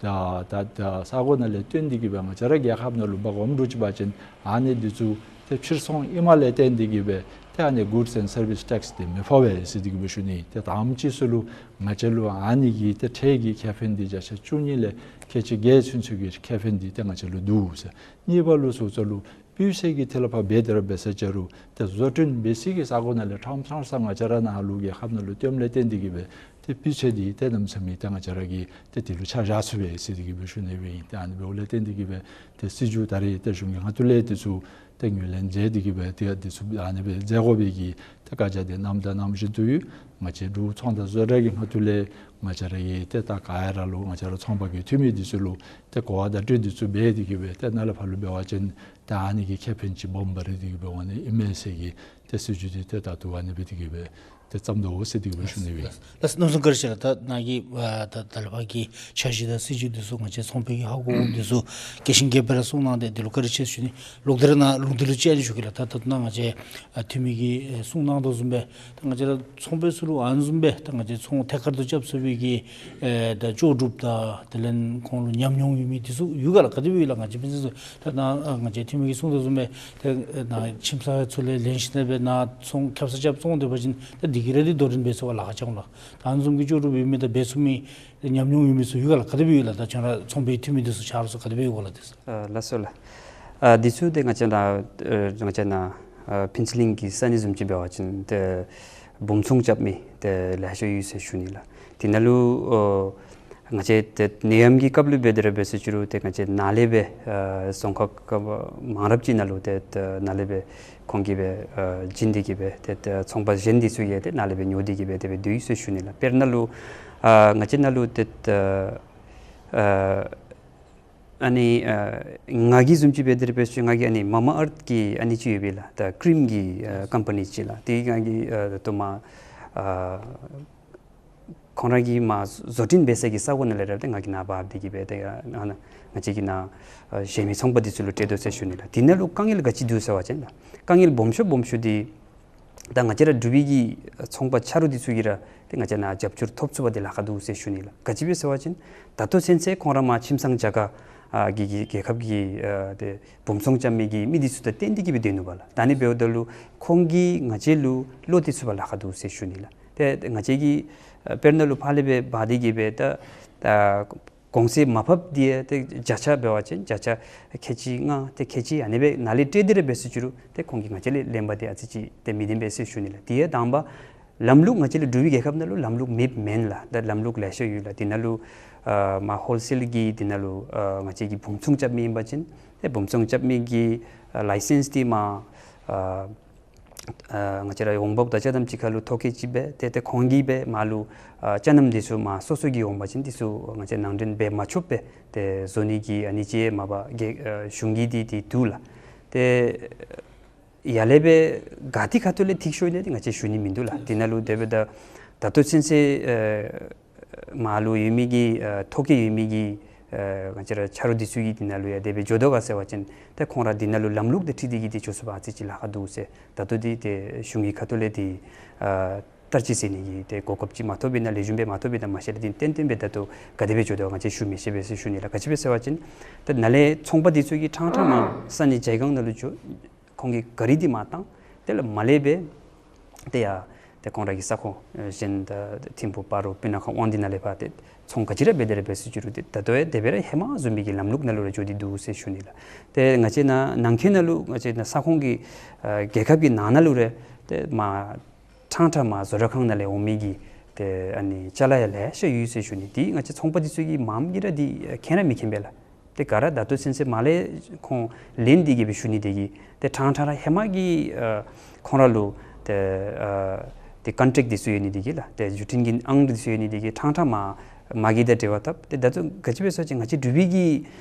ད་ད་ད་ས་གོ་ནང་ལས་བཏོན་ཏེ་གིས་སྦེ་ང་བཅས་ར་རྒྱལ་ཁབ་ནང་ལུ་འབག་འོངམ་འདྲཝ་ཅིག་འབད་བ་ཅིན་ཨ་ནི་འདི་ཚུ་ཏེ་ཕྱིར་ཚོང་ཨིནམ་ལས་བརྟེན་ཏེ་གིས་སྦེ་ཏེ་ཨ་ནི་Goods and Service Tax འདི་མི་ཕོག་པས་ཟེར་ཏེ་གིས་སྦེ་ཞུ་ནི། ཏེ་དང་པ་ཅིག་སུ་ལུ་ང་བཅས་ལུ་ཨ་ནི་གི་ཏེ་ཁྲལ་གྱི་ཁེ་ཕན་འདི་བརྒྱ་ཆ་བཅུ་གཉིས་ལས་ཁལ་གཅིག་བརྒྱད་ཚུན་ཚོད་ཀྱི་ཁེ་ཕན་འདི་ཏེ་ང་བཅས་ལུ་འདུག་ཟེར། གཉིས་པ་ལུ་སོ་སོ་ལུ་སྤུས་ཚད་ཀྱི་ཐད་ལུ་ཕར་འབད་དེ་ར་འབད་ས་ཅིག་རུང་ཏེ་བཟོ་སྐྲུན་འབད་སའི་གི་ས་གོ་ནང་ལས་ཕྲང་ཕྲང་ས་ང་བཅས་ར་ནཱ་ལུ་རྒྱལ་ཁབ་ནང་ལུ་བཏོནམ་ལས་བརྟེན་ཏེ་གིས་སྦེ་ཏེ་སྤུས་ཚད་འདི་ཏེ་གནམ་མེད་ས་མེད་ཏེ་ང་བཅས་ར་གིས་ཏེ་དེ་ལུ་ཆ་བཞག་ཚུགས་པས་ཟེར་ཏེ་གིས་སྦེ་ཞུ་ནི་སྦེ་ཨིན། ཏེ་ཨ་ནི་འབདཝ་ལས་བརྟེན་ཏེ་གིས་སྦེ་ཏེ་སྲིད་བྱུས་ད་རེས་ཏེ་གཞུང་གི་ཁ་ཐུག་ལས་འདི་ཚུ་ཏེ་ངོས་ལེན་མཛད་དེ་གིས་སྦེ་ཏེ་འདི་ཚུ་ཨ་ནི་སྦེ་མཛད་དགོ་པའི་གི་ཏེ་བཀའ་རྒྱ་འདི་གནངམ་དང་གནང་བཞིན་དུ་ཡོད། ང་བཅས་འབྲུག་ཚོང་དང་བཟོ་གྲྭ་གི་ཁ་ཐུག་ལས་ང་བཅས་ར་གིས་ཏེ་ད་ག་ར་ལུ་ང་བཅས་ར་ཚོང་པ་གི་འཐུས་མི་འདི་ཚུ་ལུ་ཏེ་གོ་བ་བརྡ་སྤྲོད་འདི་ཚུ་འབད་དེ་གིས་སྦེ་ཏེ་ནཱ་ལས་ཕར་ལུ་འབད་བ་ཅིན་ཏེ་ཨ་ནི་གི་ཁེ་ཕན་ཅིག་སྦོམ་སྦེ་ར་དེ་གིས་སྦེ་འོང་ནི་ཨིན་མས་ཟེར་གི་ཏེ་སྲིད་བྱུས་འདི་ཏེ་ད་ལྟོ་ཨ་ནི་སྦེ་དེ་གིས་སྦེ་ཏེ་བརྩམ་དོ་ཟེར་དེ་གིས་སྦེ་ཞུ་ནི་སྦེ། ལགས་ལགས་གནམ་མེད་ས་མེད་བཀའ་དྲིན་ཆེ་ལགས། ད་ནཱ་གིས་ཨ་ད་ད་ལས་ཕར་གྱི་འཆར་གཞི་དང་སྲིད་བྱུས་འདི་ཚུ་ང་བཅས་ཚོང་པའི་གི་ཧ་གོ་འདི་ཚུ་རྒྱས་ཤིང་རྒྱས་པ་ར་གསུངས་གནང་སྟེ་འདི་ལུ་བཀའ་དྲིན་ཆེ་ཞུ་ནི། ལོག་སྟེ་ར་ནཱ་ལུང་འདི་ལུ་ཅིག་ཨ་ནི་ཞུ་གེ་ལགས། ད་ད་ནཱ་ང་བཅས་ཨ་འཐུས་མི་གིས་ཨེ་གསུངས་གནང་དོ་བཟུམ་སྦེ་ད་ང་བཅས་ར་ཚོང་པ་ཚུ་ལུ་ཨ་ནི་བཟུམ་སྦེ་ད་ང་བཅས་ཚོང་ཐད་ཀར་དུ་རྐྱབ་ཚུགས་པའི་གི་ཨེ་ད་ལྕོགས་གྲུབ་དང་དེ་ལས་ཁོང་ལུ་ཉམས་མྱོང་ཡོད་མི་འདི་ཚུ་ཡོད་ག་ལགས། ག་དེ་སྦེ་ཡོད་ལགས། ང་བཅས་ཕན་ཚུན་ཚུ་ད་ནཱ་ཨ་ང་བཅས་འཐུས་མི་གིས་གསུངས་དོ་བཟུམ་སྦེ་ད་ནཱ་ཁྱིམ་ཚང་ཚུ་ལས་ལེན་ཞིནམ་ལས་ནཱ་ཚོང་ཁེབ་ས་རྐྱབ་ཚོང་སྡོད་པ་ཅིན་ད་འདི་གིས་ར་འདི་དོ་འགྲན་འབད་ཚུགས་པར་ལཱ་ཁག་ཆགས་འོང་ལགས། ད་ཨ་ནི་བཟུམ་གྱི་ལྕོགས་གྲུབ་ཡོད་མི་དང་འབད་ཚུགས་མི་ཉམས་མྱོང་ཡོད་མི་ཚུ་ཡོད་ག་ལགས། ག་དེ་སྦེ་ཡོད་ལགས། ད་ཁྱོད་ར་ཚོང་པའི་འཐུས་མི་འདི་ཚུ་ཆ་རོགས་ཚུ་ག་དེ་སྦེ་ཡོད་ག་ལགས། དེ་ཚུ། ཨ་ལགས་སོ་ལགས། ཨ་འདི་ཚུ་ཏེ་ང་བཅས་ནཱ་ཨ་ང་བཅས་ནཱ་ཨ་ཕུན་ཚོགས་གླིང་གི་ས་གནས་བཟུམ་ཅིག་འབད་བ་ཅིན་ཏེ་སྦོམ་ཚོང་རྐྱབ་མི་ཏེ་ལེ་ཤ་ཡོད་ཟེར་ཞུ་ནི་ལགས། དེ་ནང་ལུ་ཨོ་ང་བཅས་ཏེ་ནད་ཡམས་ཀྱི་སྐབས་ལུ་འབད་དེ་ར་འབད་ཟེར་ཅི་རུང་ཏེ་ང་བཅས་ནཱ་ལས་སྦེ་ཨ་རྫོང་ཁག་མང་རབས་ཅིག་ནང་ལུ་ཏེ་ཏེ་ནཱ་ལས་སྦེ་ཁོང་གིས་སྦེ་ཨ་བྱིན་ཏེ་གིས་སྦེ་ཏེ་ཏེ་ཚོང་པ་གཞན་འདི་ཚུ་ཡང་ཏེ་ནཱ་ལས་སྦེ་ཉོ་སྟེ་གིས་སྦེ་དེ་སྦེ་སྡོད་ཡི་ཟེར་ཞུ་ནི་ལགས། དཔེར་ན་ལུ་ཨ་ང་བཅས་ནཱ་ལུ་ཏེ་ཏེ་ཨ་ཨ་ནི་ཨ་ང་གིས་བཟུམ་ཅིག་འབད་དེ་ར་འབད་ཟེར་ཅི་རུང་ང་གིས་ཨ་ནི་མ་མ་ཨརཐ་གི་ཨ་ནི་ཅིག་ཡོད་པས་ལགས། ད་ཀྲིམ་གྱི་ཨ་ཀམ་པ་ནི་ཅིག་ལགས། དེ་ང་གིས་ཨ་ད་ལྟོ་མར་ཨ་ཁོང་ར་གིས་མར་བཟོ་སྐྲུན་འབད་ས་གི་ས་གོ་ནང་ལས་ར་ཏེ་ང་གིས་ནཱ་འབག་སྟེ་གིས་སྦེ་ཏེ་ཨ་ནཱ་ང་བཅས་ཀྱི་ནཱ་ཨ་གཞན་མི་ཚོང་པ་འདི་ཚུ་ལུ་སྤྲོད་དོ་ཟེར་ཞུ་ནི་ལགས། དེ་ནང་ལུ་དཀའ་ངལ་ག་ཅི་འདུག་ཟེར་བ་ཅིན་ལགས། དཀའ་ངལ་སྦོམ་ཤོས་སྦོམ་ཤོས་འདི་ད་ང་བཅས་ར་འབྲུག་པའི་གི་ཚོང་པ་ཆ་རོགས་འདི་ཚུ་གིས་ར་ཏེ་ང་བཅས་ནཱ་རྒྱབ་སྐྱོར་ཐོབ་ཚུགས་པ་འདི་ལཱ་ཁག་འདུག་ཟེར་ཞུ་ནི་ལགས། ག་ཅི་སྦེ་ཟེར་བ་ཅིན་ད་ལྟོ་ཚུན་ཚོད་ཁོང་ར་མར་ཁྱིམ་ཚང་རྒྱ་གར་ཨ་གི་གི་རྒྱལ་ཁབ་ཀྱི་ཨ་ཏེ་སྦོམ་ཚོང་རྐྱབ་མི་གི་མི་འདི་ཚུ་དང་བརྟེན་ཏེ་གིས་སྦེ་སྡོད་ནུག་པ་ལགས། ད་ཨ་ནི་འབདཝ་ད་ལུ་ཁོང་གིས་ང་བཅས་ལུ་བློ་གཏད་ཚུགས་པ་ལཱ་ཁག་འདུག་ཟེར་ཞུ་ནི་ལགས། ཏེ་ང་བཅས་ཀྱིས་ཨ་དཔེར་ན་ལུ་ཕར་ལས་སྦེ་འབག་སྟེ་གིས་སྦེ་ད་ད་གོང་ཚད་མར་ཕབ་འདི་ཡང་ཏེ་བརྒྱ་ཆ་འབད་བ་ཅིན་བརྒྱ་ཆ་ཁལ་གཅིག་ལྔ་ཏེ་ཁལ་གཅིག་ཨ་ནི་སྦེ་ནཱ་ལས་སྤྲོད་དེ་ར་འབད་ཟེར་ཅི་རུང་ཏེ་ཁོང་གིས་ང་བཅས་ལས་ལེན་པ་འདི་ཨ་ཙི་ཅིག་ཏེ་མི་བདེན་པས་ཟེར་ཞུ་ནི་ལགས། དེ་ཡང་དང་པ་ལམ་ལུགས་ང་བཅས་ལུ་འབྲུག་པའི་རྒྱལ་ཁབ་ནང་ལུ་ལམ་ལུགས་མེདཔ་མེན་ལགས། ད་ལམ་ལུགས་ལེ་ཤ་ཡོད་ལགས། དེ་ནང་ལུ་ཨ་མར་ཧོལ་སེལ་གྱི་དེ་ནང་ལུ་ཨ་ང་བཅས་ཀྱིས་སྦོམ་ཚོང་རྐྱབ་མི་ཨིན་པ་ཅིན་ཏེ་སྦོམ་ཚོང་རྐྱབ་མི་གི་ཨ་ལའི་སེནསི་འདི་མར་ཨ་ཨ་ང་བཅས་ར་འོང་འབབ་དང་ཅ་དམ་གཅིག་ཁར་ལུ་ཐོ་བཀོད་ཅིག་འབད་དེ་ཏེ་ཁོང་གིས་སྦེ་མར་ལུ་ཨ་ཅ་དམ་འདི་ཚུ་མར་སོ་སོ་གིས་འོང་པ་ཅིན་འདི་ཚུ་ང་བཅས་ནང་འདྲེན་འབད་མ་ཆོགཔ་སྦེ་ཏེ་བཟོ་ནི་གི་ཨ་ནི་ཅིག་མ་པ་གི་ཨ་གཞུང་གི་འདི་འདི་འདུག་ལགས། ཏེ་ཡར་ལས་སྦེ་ག་ཏེ་ཁ་ཐུག་ལས་འཐིག་ཤོར་ནི་འདི་ང་བཅས་ཞུ་ནི་མིན་འདུག་ལགས། དེ་ནང་ལུ་དེ་སྦེ་ད་ད་ལྟོ་ཚུན་ཚོད་ཨ་མར་ལུ་ཡོད་མི་གི་ཨ་ཐོ་བཀོད་ཡོད་མི་གི་ཨ་ང་བཅས་ར་ཆ་རོགས་འདི་ཚུ་གིས་དེ་ནང་ལུ་ཡང་དེ་སྦེ་འགྱོ་དོ་ག་ཟེར་བ་ཅིན་ཏེ་ཁོང་ར་དེ་ནང་ལུ་ལམ་ལུགས་དང་འཁྲིལ་ཏེ་གིས་ཏེ་འགྱོ་ཚུགས་པ་ཨ་ཙི་ཅིག་ལཱ་ཁག་འདུག་ཟེར། ད་ལྟོ་འདི་ཏེ་གཞུང་གི་ཁ་ཐུག་ལས་འདི་ཨ་བསྟར་སྤྱོད་ཟེར་ནི་གི་ཏེ་གོ་སྐབས་ཅིག་མ་ཐོབ་པས་ན་ལེགས་ཤོམ་སྦེ་མ་ཐོབ་པས་ན་མ་ཤེས་ལགས། འདི་ཏན་ཏན་སྦེ་ད་ལྟོ་ག་དེ་སྦེ་འགྱོ་དོ་ང་བཅས་ཞུ་མི་ཤེས་པས་ཟེར་ཞུ་ནི་ལགས། ག་ཅི་སྦེ་ཟེར་བ་ཅིན་ད་ནཱ་ལས་ཚོང་པ་འདི་ཚུ་གིས་ཕྲང་ཕྲང་མར་ས་གནས་བྱེ་སྒང་ནང་ལུ་འགྱོ་ཁོང་གིས་ག་རི་འདི་མར་བཏང་། དེ་ལས་མར་ལས་སྦེ་ཏེ་ཡར་ཏེ་ཁོང་ར་གི་ས་ཁོངས་ཨེ་གཞན་ད་ཐིམ་ཕུ་སྤ་རོ་སྤུ་ན་ཁ་དབང་འདུས་ནང་ལས་ཕར་ཏེ་ཚོང་ག་ཅི་ར་འབད་དེ་ར་འབད་ཟེར་ཅི་རུང་ཏེ་ད་ལྟོ་ཡང་དེ་སྦེ་ར་ཧེ་མ་བཟུམ་མའི་གི་ལམ་ལུགས་ནང་ལུ་ར་འགྱོ་སྟེ་འདུག་ཟེར་ཞུ་ནི་ལགས། ཏེ་ང་བཅས་ནཱ་ནང་འཁོད་ནང་ལུ་ང་བཅས་ནཱ་ས་ཁོངས་ཀྱི་ཨ་རྒྱལ་ཁབ་ཀྱི་ནང་ན་ལུ་ར་ཏེ་མར་ཕྲང་ཕྲང་མར་བཟོ་གྲྭ་ཁང་ནང་ལས་འོང་མི་གི་ཏེ་ཨ་ནི་ཅ་ལ་ཡང་ལེ་ཤ་ཡོད་ཟེར་ཞུ་ནི། འདི་ང་བཅས་ཚོང་པ་འདི་ཚུ་གིས་མངམ་གིས་ར་འདི་མཁྱེན་ར་མི་མཁྱེན་པས་ལགས། ཏེ་ག་ར་ད་ལྟོ་ཚུན་ཚོད་མར་ལས་ཁོང་ལེན་ཏེ་གིས་སྦེ་ཞུ་ནི་འདི་གིས་ཏེ་ཕྲང་ཕྲང་ར་ཧེ་མ་གི་ཨ་ཁོང་ར་ལུ་ཏེ་ཨ་ཏེ་ཀོན་ཊེཀཊ་འདི་ཚུ་ཡོད་ནི་འདི་གིས་ལགས། ཏེ་བརྒྱུད་འཕྲིན་གྱི་ཨང་འདི་ཚུ་ཡོད་ནི་འདི་གིས་ཕྲང་ཕྲང་མར་ མ་གི་དང་འབྲེལ་བ་འཐབ། ཏེ་ད་ལྟོ་ག་ཅི་སྦེ་ཟེར་བ་ཅིན་ང་བཅས་འབྲུག་པའི་གི་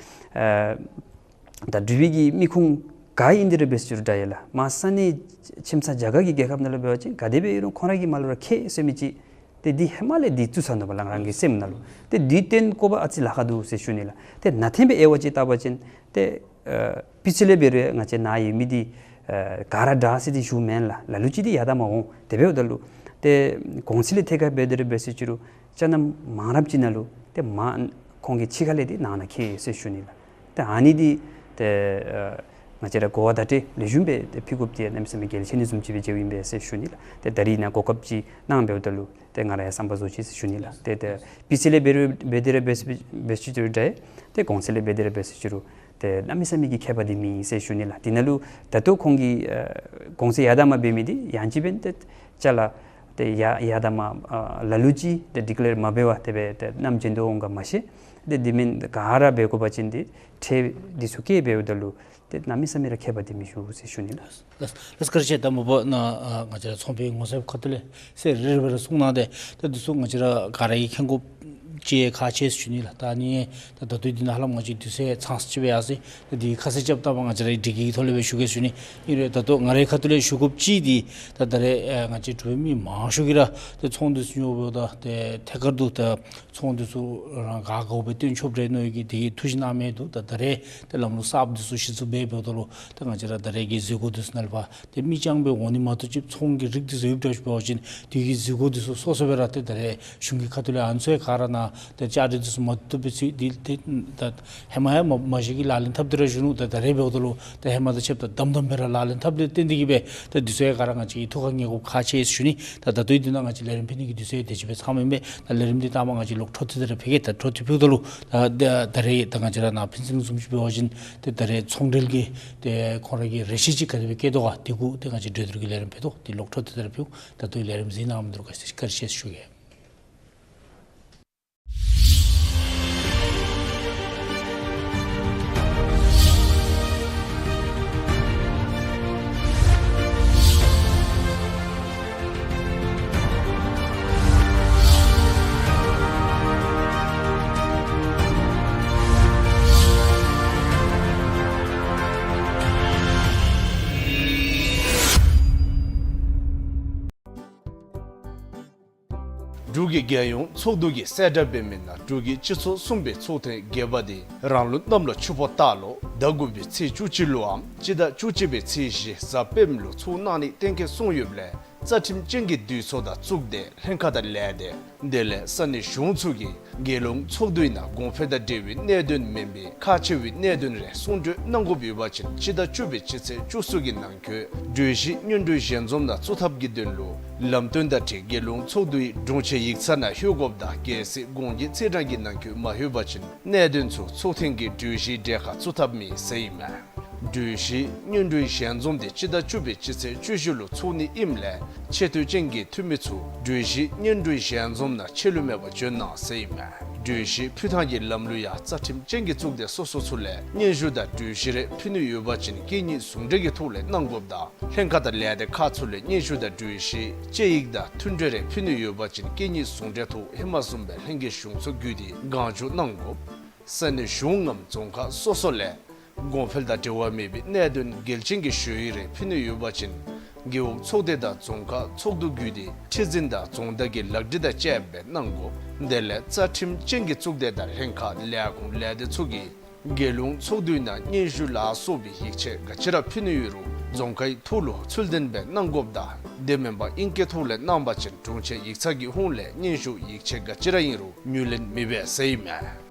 ཨ་ད་འབྲུག་པའི་གི་མི་ཁུངས་ག་ཨིན་དེ་ར་འབད་ཟེར་ཅི་རུང་འདྲ་ཡི་ལགས། མ་ས་གནས་ཁྱིམ་ཚང་རྒྱ་གར་གྱི་རྒྱལ་ཁབ་ནང་ལུ་འབད་བ་ཅིན་ག་དེ་སྦེ་ཨིན་རུང་ཁོང་ར་གིས་མར་ལུ་ར་ཁྱད་ཟེར་མི་ཅིག་ཏེ་འདི་ཧེ་མ་ལས་འདི་བཙུགས་ཚར་ནུག་པ་ལགས་རང་གི་སེམས་ནང་ལུ། ཏེ་འདི་བརྟེན་དགོ་པ་ཨ་ཙི་ལཱ་ཁག་འདུག་ཟེར་ཞུ་ནི་ལགས། ཏེ་ནང་རྟེན་སྦེ་དབྱེ་བ་ཅིག་བལྟ་བ་ཅིན་ཏེ་ཨ་སྤུས་ཚད་ལས་འབད་རུང་ང་བཅས་ནཱ་ཡོད་མི་འདི་ཨ་ག་ར་འདྲ་ཟེར་འདི་ཞུ་མེན་ལགས། ལ་ལུ་ཅིག་འདི་ཡར་དང་མར་འོང་། དེ་འབདཝ་ད་ལུ་ཏེ་གོང་ཚད་ལས་ཐད་ཁར་འབད་དེ་ར་འབད་ཟེར་ཅི་རུང་ཅ་ན་མང་རབས་ཅིག་ནང་ལུ་ཏེ་མར་ཁོང་གི་ཕྱི་ཁ་ལས་འདི་ནང་ན་ཁྱད་ཟེར་ཞུ་ནི་ལགས། ཏེ་ཨ་ནི་འདི་ཏེ་ཨ་ང་བཅས་ར་གོ་བ་བརྡ་སྤྲོད་ལེགས་ཤོམ་སྦེ་ཏེ་ཕུལ་དགོཔ་འདི་གནམ་མེད་ས་མེད་གལ་ཆེ་ནི་བཟུམ་ཅིག་སྦེ་མཇལཝ་ཨིན་པས་ཟེར་ཞུ་ནི་ལགས། ཏེ་ད་རིས་ནཱ་གོ་སྐབས་ཅིག་གནང་འབདཝ་ད་ལུ་ཏེ་ང་ར་ཡང་བསམ་པ་བཟོ་ཅི་ཟེར་ཞུ་ནི་ལགས། ཏེ་ཏེ་སྤུས་ཚད་ལས་འབད་རུང་འབད་དེ་ར་འབད་ཟེར་འབད་ཟེར་ཅི་རུང་འདྲ་ཡི། ཏེ་གོང་ཚད་ལས་འབད་དེ་ར་འབད་ཟེར་ཅི་རུང་ཏེ་གནམ་མེད་ས་མེད་ཀྱི་ཁྱད་པར་འདི་མེད་ཟེར་ཞུ་ནི་ལགས། དེ་ནང་ལུ་ད་ལྟོ་ཁོང་གིས་ཨ་གོང་ཚད་ཡར་དང་མར་འབད་མི་འདི་ཡང་ཅིན་འབདན་ཏེ་ཅ་ལ་ཏེ་ཡར་ཡར་དང་མར་ཨ་ལ་ལུ་ཅིག་ཏེ་ཌི་ཀི་ལེར་མ་འབད་བར་དེ་སྦེ་ཏེ་ནམ་བྱོན་དོ་འོང་ག་མ་ཤེས། ཏེ་དེ་མེན་ག་ར་འབད་དགོ་པ་ཅིན་འདི་ཁྲལ་འདི་ཚུ་བཀལ་འབདཝ་ད་ལུ་ཏེ་གནམ་མེད་ས་མེད་ར་ཁྱད་པར་འདི་མི་འབྱུང་ཟེར་ཞུ་ནི་ལགས། ལགས་ལགས་བཀའ་དྲིན་ཆེ། ད་མ་པ་ནཱ་ཨ་ང་བཅས་ར་ཚོང་དཔོན་ངོ་སེབ་ཁ་ཐུག་ལས་ཟེར་རེ་རེ་སྦེ་ར་གསུང་གནང་སྟེ་ད་འདི་ཚུ་ང་བཅས་ར་ག་ར་གིས་མཁྱེན་དགོཔ་ཅིག་ཁག་ཆེ་ཟེར་ཞུ་ནི་ལགས། ད་ཨ་ནི་ད་ད་ལྟོ་འདི་ནང་ཧ་ལམ་ང་བཅས་དུས་ཚོད་ཚང་ཅིག་སྦེ་ཡར་སོ་ཡི། ད་འདི་ཁ་གསལ་རྐྱབ་ད་པ་ང་བཅས་ར་འགྲིག་གི་ཐོག་ལས་སྦེ་ཞུ་གེ་ཟེར་ཞུ་ནི། ཨིན་རུང་ད་ལྟོ་ང་རའི་ཁ་ཐུག་ལས་ཞུ་དགོཔ་ཅིག་འདི་ད་ད་རེས་ཨ་ང་བཅས་འབྲུག་པའི་མི་མང་ཤོས་ཀྱིས་ར་ཏེ་ཚོང་འདི་ཚུ་ཉོཝ་ད་ཏེ་ཐད་ཀར་དུ་ད་ཚོང་འདི་ཚུ་རང་དགའ་དགའཝ་སྦེ་སྟོན་ཆོགཔ་རེ་མནོ་ཡི་གི་དེ་གིས་ཐུགས་བཞེད་གནང་མི་འདུག། ད་ད་རེས་ཏེ་ལམ་ལུགས་གསརཔ་འདི་ཚུ་གཞི་བཙུགས་འབད་འབདཝ་ད་ལུ་ཏེ་ང་བཅས་ར་ད་རེས་ཀྱི་མཛད་སྒོ་འདི་ཚུ་ནང་ལུ་ཕར་ཏེ་མི་རྐྱང་སྦེ་འོང་ནི་མ་གཏོགས་ཅིག་ཚོང་གི་རིགས་འདི་ཚུ་ཡོདཔ་འདྲཝ་ཅིག་འབད་བ་ཅིན་དེ་གི་མཛད་སྒོ་འདི་ཚུ་སོ་སོ་སྦེ་ར་ཏེ་ད་རེས་གཞུང་གི་ཁ་ཐུག་ལས་ཨ་ནི་ཚུ་ཡང་ག་ར་ནཱ་ཏེ་བཅའ་སྒྲིག་འདི་ཚུ་མ་བཏུབ་པའི་ཚུལ་འདི་ཏེ་ད་ཧེ་མ་ཡང་མ་མ་གཞི་གི་ལག་ལེན་འཐབ་སྟེ་ར་བཞུགས་ནུག། ད་ད་རེས་འབདཝ་ད་ལུ་ད་ཧེ་མ་དང་ཕྱདཔ་ད་དམ་དམ་སྦེ་ར་ལག་ལེན་འཐབ་སྟེ་བརྟེན་ཏེ་གིས་སྦེ་ད་འདི་ཚུ་ཡང་ག་ར་ང་བཅས་ཀྱིས་ཐུགས་ཁར་ངེས་དགོཔ་ཁག་ཆེ་ཟེར་ཞུ་ནི། ད་ད་ལྟོའི་འདི་ནང་ང་བཅས་ལས་རིམ་ཕུལ་ནི་གི་དུས་ཚོད་དེ་ཅིག་སྦེ་ཚངམ་ཨིན་པས། ད་ལས་རིམ་འདི་ད་མ་ང་བཅས་ལོག་འཕྲོ་མཐུད་དེ་ར་ཕུལ་གེ། ད་འཕྲོ་མཐུད་ཕུལཝ་ད་ལུ་ད་ད་ད་རེས་ད་ང་བཅས་ར་ནཱ་ཕུན་ཚོགས་གླིང་བཟུམ་ཅིག་འབད་བ་ཅིན་ཏེ་ད་རེས་ཚོང་འབྲེལ་གྱི་ཏེ་ཁོང་ར་གི་རེ་ཆེ་ཅིག་ག་དེ་སྦེ་བསྐྱེད་དོ་ག་དེ་གུ་ཏེ་ང་བཅས་གྲོས་བསྡུར་གྱི་ལས་རིམ་ཕུལ་དོ། ཏེ་ལོག་འཕྲོ་མཐུད་དེ་ར་ཕུལ། ད་ལྟོའི་ལས་རིམ་གཟིགས་གནང་མི་འདི་ལུ་བཀའ་དྲིན་ཆེ་ཞུ་གེ། འབྲུག་གི་རྒྱལ་ཡོངས་ཚོགས་འདུ་གིས་གསལ་བསྒྲགས་འབད་མི་ནང་འབྲུག་གི་སྤྱི་ཚོགས་གསུམ་པའི་ཚོགས་ཐེངས་བརྒྱད་པ་འདི་རང་ལུགས་གནམ་ལོ་ཆུ་ཕོ་སྟག་ལོ་ཟླ་དགུ་པའི་ཚེས་བཅུ་གཅིག་ལུའམ་སྤྱི་ཟླ་བཅུ་གཅིག་པའི་ཚེས་བཞི་གཟའ་སྤེནམ་ལུ་ཚོགས་གནང་ནི་གཏན་འཁེལ་སོང་ཡོདཔ་ལས་རྩ་ཁྲིམས་ཅན་གྱི་འདུས་ཚོགས་དང་གཙུག་སྡེ་ལྷན་ཁག་དང་ལས་སྡེ་དེ་ལས་ས་གནས་གཞུང་ཚུ་གིས་རྒྱལ་ཡོངས་ཚོགས་འདུའི་ནང་གོང་འཕེལ་དང་འབྲེལ་བའི་གནད་དོན་མེན་པའི་ཁག་ཆེ་བའི་གནད་དོན་རེ་གསུང་གྲོས་གནང་དགོཔ་ཡོད་པ་ཅིན་སྤྱི་ཟླ་བཅུ་པའི་སྤྱི་ཚེས་བཅུ་གསུམ་གྱི་ནང་འཁོད་གྲོས་གཞི་སྙན་སྒྲོན་ཞལ་འཛོམས་ནང་བཙུགས་ཐབས་ཀྱི་དོན་ལུ་ལམ་སྟོན་དང་འཁྲིལ་རྒྱལ་ཡོངས་ཚོགས་འདུའི་དྲུང་ཆེན་ཡིག་ཚང་ནང་ལྷོད་དགོཔ་དང་གལ་སྲིད་གོང་གི་ཚེས་གྲངས་ཀྱི་ནང་འཁོད་མ་ལྷོད་པ་ཅིན་གནད་དོན་ཚུ་ཚོགས་ཐེངས་ཀྱི་གྲོས་གཞིའི་གྲལ་ཁར་བཙུགས་ཐབས་མེད་ཟེར་ཨིན་མས། གྲོས་གཞི་སྙན་སྒྲོན་ཞལ་འཛོམས་དེ་སྤྱི་ཟླ་བཅུ་པའི་སྤྱི་ཚེས་བཅུ་བཞི་ལུ་ཚོགས་ནི་ཨིནམ་ལས་ཆེ་བསྟོད་ཅན་གྱི་འཐུས་མི་ཚུ་གྲོས་གཞི་སྙན་སྒྲོན་ཞལ་འཛོམས་ནང་ཆད་ལུས་མེད་པར་འབྱོན་གནང་ཟེར་ཨིན་མས། གྲོས་གཞི་ཕུལ་ཐངས་ཀྱི་ལམ་ལུགས་ཡང་རྩ་ཁྲིམས་ཅན་གྱི་གཙུག་སྡེ་སོ་སོ་ཚུ་ལས་སྙན་ཞུ་དང་གྲོས་གཞི་རེ་ཕུལ་ནི་ཡོད་པ་ཅིན་སྐད་གཉིས་ཟུང་འབྲེལ་གྱི་ཐོག་ལས་གནང་དགོཔ་དང་ལྷན་ཁག་དང་ལས་སྡེ་ཁག་ཚུ་ལས་སྙན་ཞུ་དང་གྲོས་གཞི་དཔྱད་ཡིག་དང་མཐུན་གྲོས་རེ་ཕུལ་ནི་ཡོད་པ་ཅིན་སྐད་གཉིས་ཟུང་འབྲེལ་ཐོག་ཧེ་མ་བཟུམ་སྦེ་ལྷན་རྒྱས་གཞུང་ཚོགས་བརྒྱུད་དེ་གང་བྱུང་གནང་དགོཔ། ས་གནས་གཞུང་ངམ་རྫོང་ཁག་སོ་སོ་ལས་གོང་འཕེལ་དང་འབྲེལ་བ་མེད་པའི་གནད་དོན་འགལ་རྐྱེན་གྱི་ཞུ་ཡིག་རེ་ཕུལ་ནི་ཡོད་པ་ཅིན་རྒེད་འོག་ཚོགས་སྡེ་དང་རྫོང་ཁག་ཚོགས་འདུ་བརྒྱུད་དེ་ཁྲི་འཛིན་དང་རྫོང་བདག་གི་ལག་བྲིས་དང་བཅསཔ་སྦེ་གནང་དགོཔ། དེ་ལས་རྩ་ཁྲིམས་ཅན་གྱི་གཙུག་སྡེ་དང་ལྷན་ཁག་ལས་ཁུངས་ལས་སྡེ་ཚུ་གིས་རྒྱལ་ཡོངས་ཚོགས་འདུའི་ནང་སྙན་ཞུ་ལ་སོགས་པའི་ཡིག་ཆ་ག་ཅི་ར་ཕུལ་ནི་ཡོད་རུང་རྫོང་ཁའི་ཐོག་ལུ་ཚུལ་ལྡན་སྦེ་གནང་དགོཔ་དང་དེ་མེན་པར་ཨིང་སྐད་ཐོག་ལས་གནང་པ་ཅིན་དྲུང་ཆེན་ཡིག་ཚང་གི་ཧོངས་ལས་སྙན་ཞུ་ཡིག་ཆ་ག་ཅི་ར་ཨིན་རུང་ངོས་ལེན་མི་འབད་ཟེར་ཨིན་མས།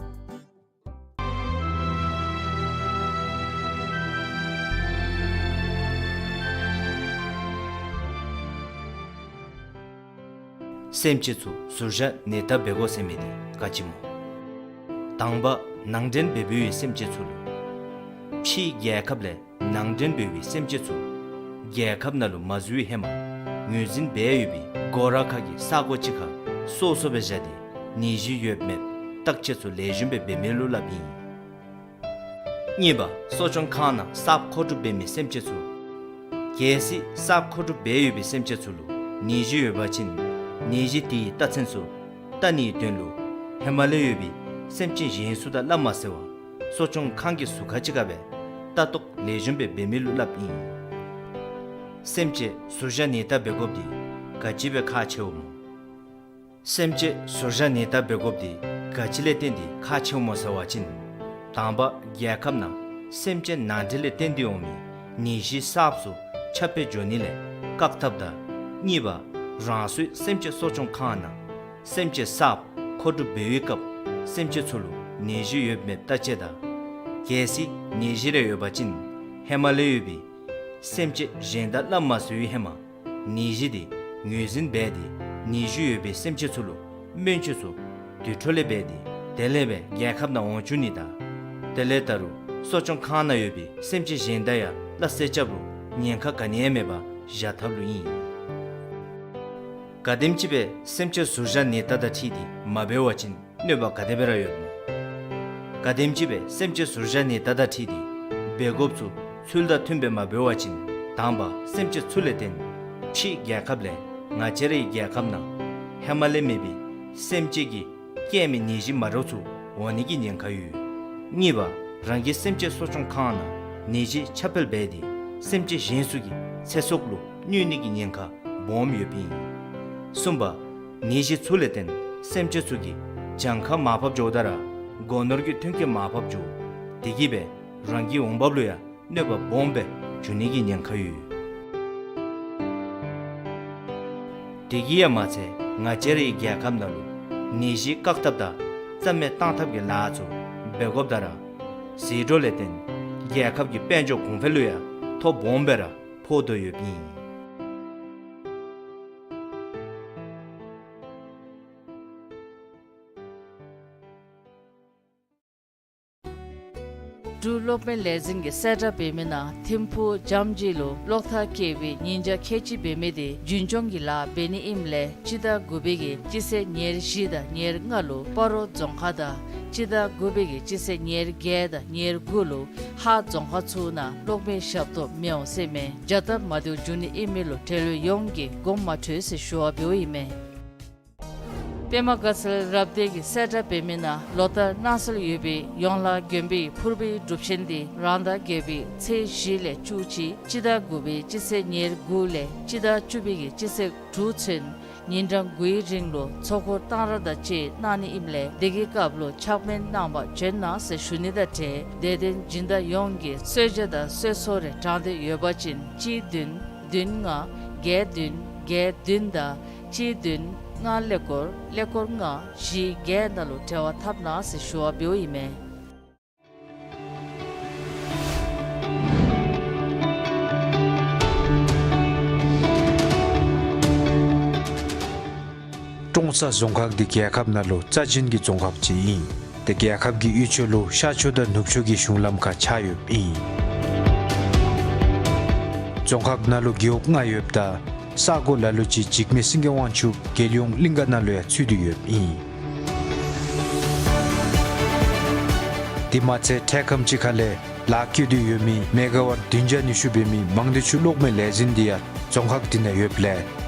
སེམས་ཅན་ཚུ་ཟུར་བཞག་ནད་བརྟག་འབད་དགོ་ཟེར་མི་འདི་ག་ཅི་སྨོ། དང་པ་ནང་འདྲེན་འབད་འབདཝ་སེམས་ཅན་ཚུ་ལུ། ཕྱིའི་རྒྱལ་ཁབ་ལས་ནང་འདྲེན་འབད་བའི་སེམས་ཅན་ཚུ་རྒྱལ་ཁབ་ནང་ལུ་མ་འཛུལ་བའི་ཧེ་མ་ངོས་འཛིན་འབད་ཡོད་པའི་སྒོ་ར་ཁག་གི་ས་གོ་གཅིག་ཁར་སོ་སོ་སྦེ་བཞག་སྟེ་ནད་གཞི་ཡོད་མེད་བརྟག་དཔྱད་ཚུ་ལེགས་ཤོམ་སྦེ་འབད་མི་ལུ་སླབ་ཨིན། གཉིས་པ་གསོ་སྐྱོང་ཁང་ནང་གསརཔ་མཁོ་སྒྲུབ་འབད་མི་སེམས་ཅན་ཚུ། གལ་སྲིད་གསརཔ་མཁོ་སྒྲུབ་འབད་ཡོད་པའི་སེམས་ཅན་ཚུ་ལུ་ནད་གཞི་ཡོད་པ་ཅིན་ནད་གཞི་དེའི་རྟགས་མཚན་ཚུ་བལྟ་ནིའི་དོན་ལུ་ ཧེ་མ་ལས་ཡོད་པའི་སེམས་ཅན་གཞན་ཚུ་དང་སླབ་མ་ཚུགས་པར་གསོ་སྐྱོང་ཁང་གི་ཟུར་ཁ་ཅིག་ཁར་སྦེ་ལྟ་རྟོག་ལེགས་ཤོམ་སྦེ་འབད་མི་ལུ་སླབ་ཨིན། སེམས་ཅན་ཟུར་བཞག་ནི་ད་འབད་དགོཔ་འདི་ག་ཅི་སྦེ་ཁག་ཆེཝ་སྨོ། སེམས་ཅན་ཟུར་བཞག་ནི་ད་འབད་དགོཔ་འདི་ག་ཅི་ལས་བརྟེན་ཏེ་ཁག་ཆེཝ་སྨོ་ཟེར་བ་ཅིན། དང་པ་རྒྱལ་ཁབ་ནང་སེམས་ཅན་ནང་འདྲེན་ལས་བརྟེན་ཏེ་འོང་མི་ནད་གཞི་གསརཔ་ཚུ་ཁྱབ་སྤེལ་འགྱོ་ནི་ལས་བཀག་ཐབས་དང་། གཉིས་པ་རང་སོའི་སེམས་ཅན་གསོ་སྐྱོང་ཁང་ནང་སེམས་ཅན་གསརཔ་མཁོ་སྒྲུབ་འབད་བའི་སྐབས་སེམས་ཅན་ཚུ་ལུ་ནད་གཞི་ཡོད་མེད་བརྟག་དཔྱད་དང་། གལ་སྲིད་ནད་གཞི་རེ་ཡོད་པ་ཅིན་ཧེ་མ་ལས་ཡོད་པའི་སེམས་ཅན་གཞན་དང་སླབ་མ་ཚུགས་པའི་ཧེ་མ་ནད་གཞི་དེ་ངོས་འཛིན་འབད་དེ་ནད་གཞི་ཡོད་པའི་སེམས་ཅན་ཚུ་ལུ་སྨན་བཅོས་ཚུ་དུས་འཕྲོ་ལས་འབད་དེ་དེ་ལས་སྦེ་རྒྱལ་ཁབ་ནང་འོང་བཅུག་ནི་དང་། དེ་ལས་ད་རུང་གསོ་སྐྱོང་ཁང་ནང་ཡོད་པའི་སེམས་ཅན་གཞན་དང་ཡང་སླ་བསྲེ་རྐྱབ་རུང་ཉེན་ཁ་ག་ནི་ཡང་མེད་པར་བཞག་ཐབས་ལུ་ཨིན། ག་དེམ་ཅིག་སྦེ་སེམས་ཅན་ཟུར་བཞག་ནི་ད་དང་འཁྲིལ་ཏེ་མ་འབད་བ་ཅིན་གནོད་པ་ག་དེ་སྦེ་ར་ཡོདཔ་སྨོ། ག་དེམ་ཅིག་སྦེ་སེམས་ཅན་ཟུར་བཞག་ནི་ད་དང་འཁྲིལ་ཏེ་འབད་དགོཔ་ཚུ་ཚུལ་དང་མཐུནམ་སྦེ་མ་འབད་བ་ཅིན་དང་པ་སེམས་ཅན་ཚུ་ལས་བརྟེན་ཕྱིའི་རྒྱལ་ཁབ་ལས་ང་བཅས་རའི་རྒྱལ་ཁབ་ནང་ཧེ་མ་ལས་མེད་པའི་སེམས་ཅན་གྱིས་རྐྱེན་མི་ནད་གཞི་མ་འདྲཝ་ཚུ་འོང་ནི་གི་ཉེན་ཁ་ཡོད། གཉིས་པ་རང་གི་སེམས་ཅན་གསོ་སྐྱོང་ཁང་ནང་ནད་གཞི་ཁྱབ་སྤེལ་འབད་དེ་སེམས་ཅན་གཞན་ཚུ་གི་ཚེ་སྲོག་ལུ་གནོད་ནི་གི་ཉེན་ཁ་སྦོམ་ཡོདཔ་ཨིན། གསུམ་པ་ནད་གཞི་ཚུ་ལས་བརྟེན་སེམས་ཅན་ཚུ་གི་གྱངས་ཁ་མར་ཕབ་འགྱོཝ་ད་ར་སྒོ་ནོར་གྱི་ཐོན་སྐྱེད་མར་ཕབ་འགྱོ། དེ་གིས་སྦེ་རང་གི་འོང་འབབ་ལུ་ཡང་གནོད་པ་སྦོམ་སྦེ་འབྱུང་ནི་གི་ཉེན་ཁ་ཡོད། དེ་གིས་ཡང་མ་ཚད་ང་བཅས་རའི་རྒྱལ་ཁབ་ནང་ལུ་ནད་གཞི་བཀག་ཐབས་དང་རྩ་མེད་བཏང་ཐབས་ཀྱི་ལཱ་ཚུ་འབད་དགོཔ་ད་ར་ཟད་འགྲོ་ལས་བརྟེན་རྒྱལ་ཁབ་ཀྱི་དཔལ་འབྱོར་གོང་འཕེལ་ལུ་ཡང་ཐོ་སྦོམ་སྦེ་ར་ཕོག་དོ་ཡོདཔ་ཨིན། འབྲུག་གློག་མེ་ལས་འཛིན་གྱིས་གསལ་བསྒྲགས་འབད་མི་ནང་ཐིམ་ཕུག་འཇམ་སྦྱིས་ལུ་གློག་ཐག་བཀལ་བའི་ཉིན་གྱ་ཁལ་གཅིག་འབད་མི་དེ་རྒྱུན་སྐྱོང་གི་ལཱ་འབད་ནི་ཨིནམ་ལས་སྤྱི་ཟླ་དགུ་པའི་གི་སྤྱི་ཚེས་ཉེར་བཞི་དང་ཉེར་ལྔ་ལུ་སྤ་རོ་རྫོང་ཁག་དང་སྤྱི་ཟླ་དགུ་པའི་གི་སྤྱི་ཚེས་ཉེར་བརྒྱད་དང་ཉེར་དགུ་ལུ་ཧཱ་རྫོང་ཁག་ཚུ་ནང་གློག་མེ་ཞབས་ཏོག་མི་འོང་ཟེར་མས། བྱ་སྟབས་མ་བདེཝ་འབྱུང་ནི་ཨིན་མི་ལུ་འབྲེལ་ཡོད་ཡོངས་ཀྱིས་དགོངསམ་མ་ཁྲེལ་ཟེར་ཞུ་བ་འབདཝ་ཨིན་མས། པདྨ་དགའ་ཚལ་རབ་སྡེ་གིས་གསལ་བསྒྲགས་འབད་མི་ནང་ལོ་ལྟར་གནང་སྲོལ་ཡོད་པའི་ཡོངས་ལ་དགོན་པའི་ཕུར་བུའི་སྒྲུབ་ཆེན་དེ་རང་ཟླ་བརྒྱད་པའི་ཚེས་བཞི་ལས་བཅུ་གཅིག་སྤྱི་ཟླ་དགུ་པའི་སྤྱི་ཚེས་ཉེར་དགུ་ལས་སྤྱི་ཟླ་བཅུ་པའི་གི་སྤྱི་ཚེས་དྲུག་ཚུན་ཉིན་གྲངས་དགུའི་རིང་ལུ་ཚོགས་འཁོར་གཏང་རག་དང་བཅས་གནང་ནི་ཨིནམ་ལས་དེ་གི་སྐབས་ལུ་ཕྱག་དཔེ་གནང་བར་བྱོན་གནང་ཟེར་ཞུ་ནི་དང་འབྲེལ་དད་ལྡན་སྦྱིན་བདག་ཡོངས་ཀྱིས་གསོལ་ཇ་དང་གསོལ་ཚོགས་རེ་དྲང་སྟེ་ཡོད་པ་ཅིན་གཅིག་བདུན་བདུན་ལྔ་བརྒྱད་བདུན་བརྒྱད་བདུན་དང་གཅིག་བདུན་ལྔ་ཀླད་ཀོར་ཀླད་ཀོར་ལྔ་བཞི་བརྒྱད་ནང་ལུ་འབྲེལ་བ་འཐབ་གནང་ཟེར་ཞུ་བ་འབདཝ་ཨིན་མས། ཀྲོང་གསར་རྫོང་ཁག་འདི་རྒྱལ་ཁབ་ནང་ལུ་རྩ་ཅན་གྱི་རྫོང་ཁག་ཅིག་ཨིན། ཏེ་རྒྱལ་ཁབ་ཀྱི་དབུས་ཕྱོགས་ལུ་ཤར་ཕྱོགས་དང་ནུབ་ཕྱོགས་ཀྱི་གཞུང་ལམ་ཁར་ཆགས་ཡོདཔ་ཨིན། རྫོང་ཁག་ནང་ལུ་རྒེད་འོག་ལྔ་ཡོདཔ་ད་ས་གོ་ལ་ལུ་ཅིག་འཇིགས་མེད་སེང་གེ་དབང་ཕྱུག་རྒྱལ་ཡོངས་གླིང་ག་ནང་ལུ་ཡང་ཚུད་དེ་ཡོདཔ་ཨིན། དེ་མ་ཚད་འཕྲལ་ཁམས་ཅིག་ཁ་ལས་ལཱ་བཀོད་དེ་ཡོད་མི་མེ་ག་ཝཊ་བདུན་བརྒྱ་ཉི་ཤུ་འབད་མི་མང་སྡེ་ཆུ་གློག་མེ་ལས་འཛིན་འདི་ཡང་རྫོང་ཁག་འདི་ནང་ཡོདཔ་ལས་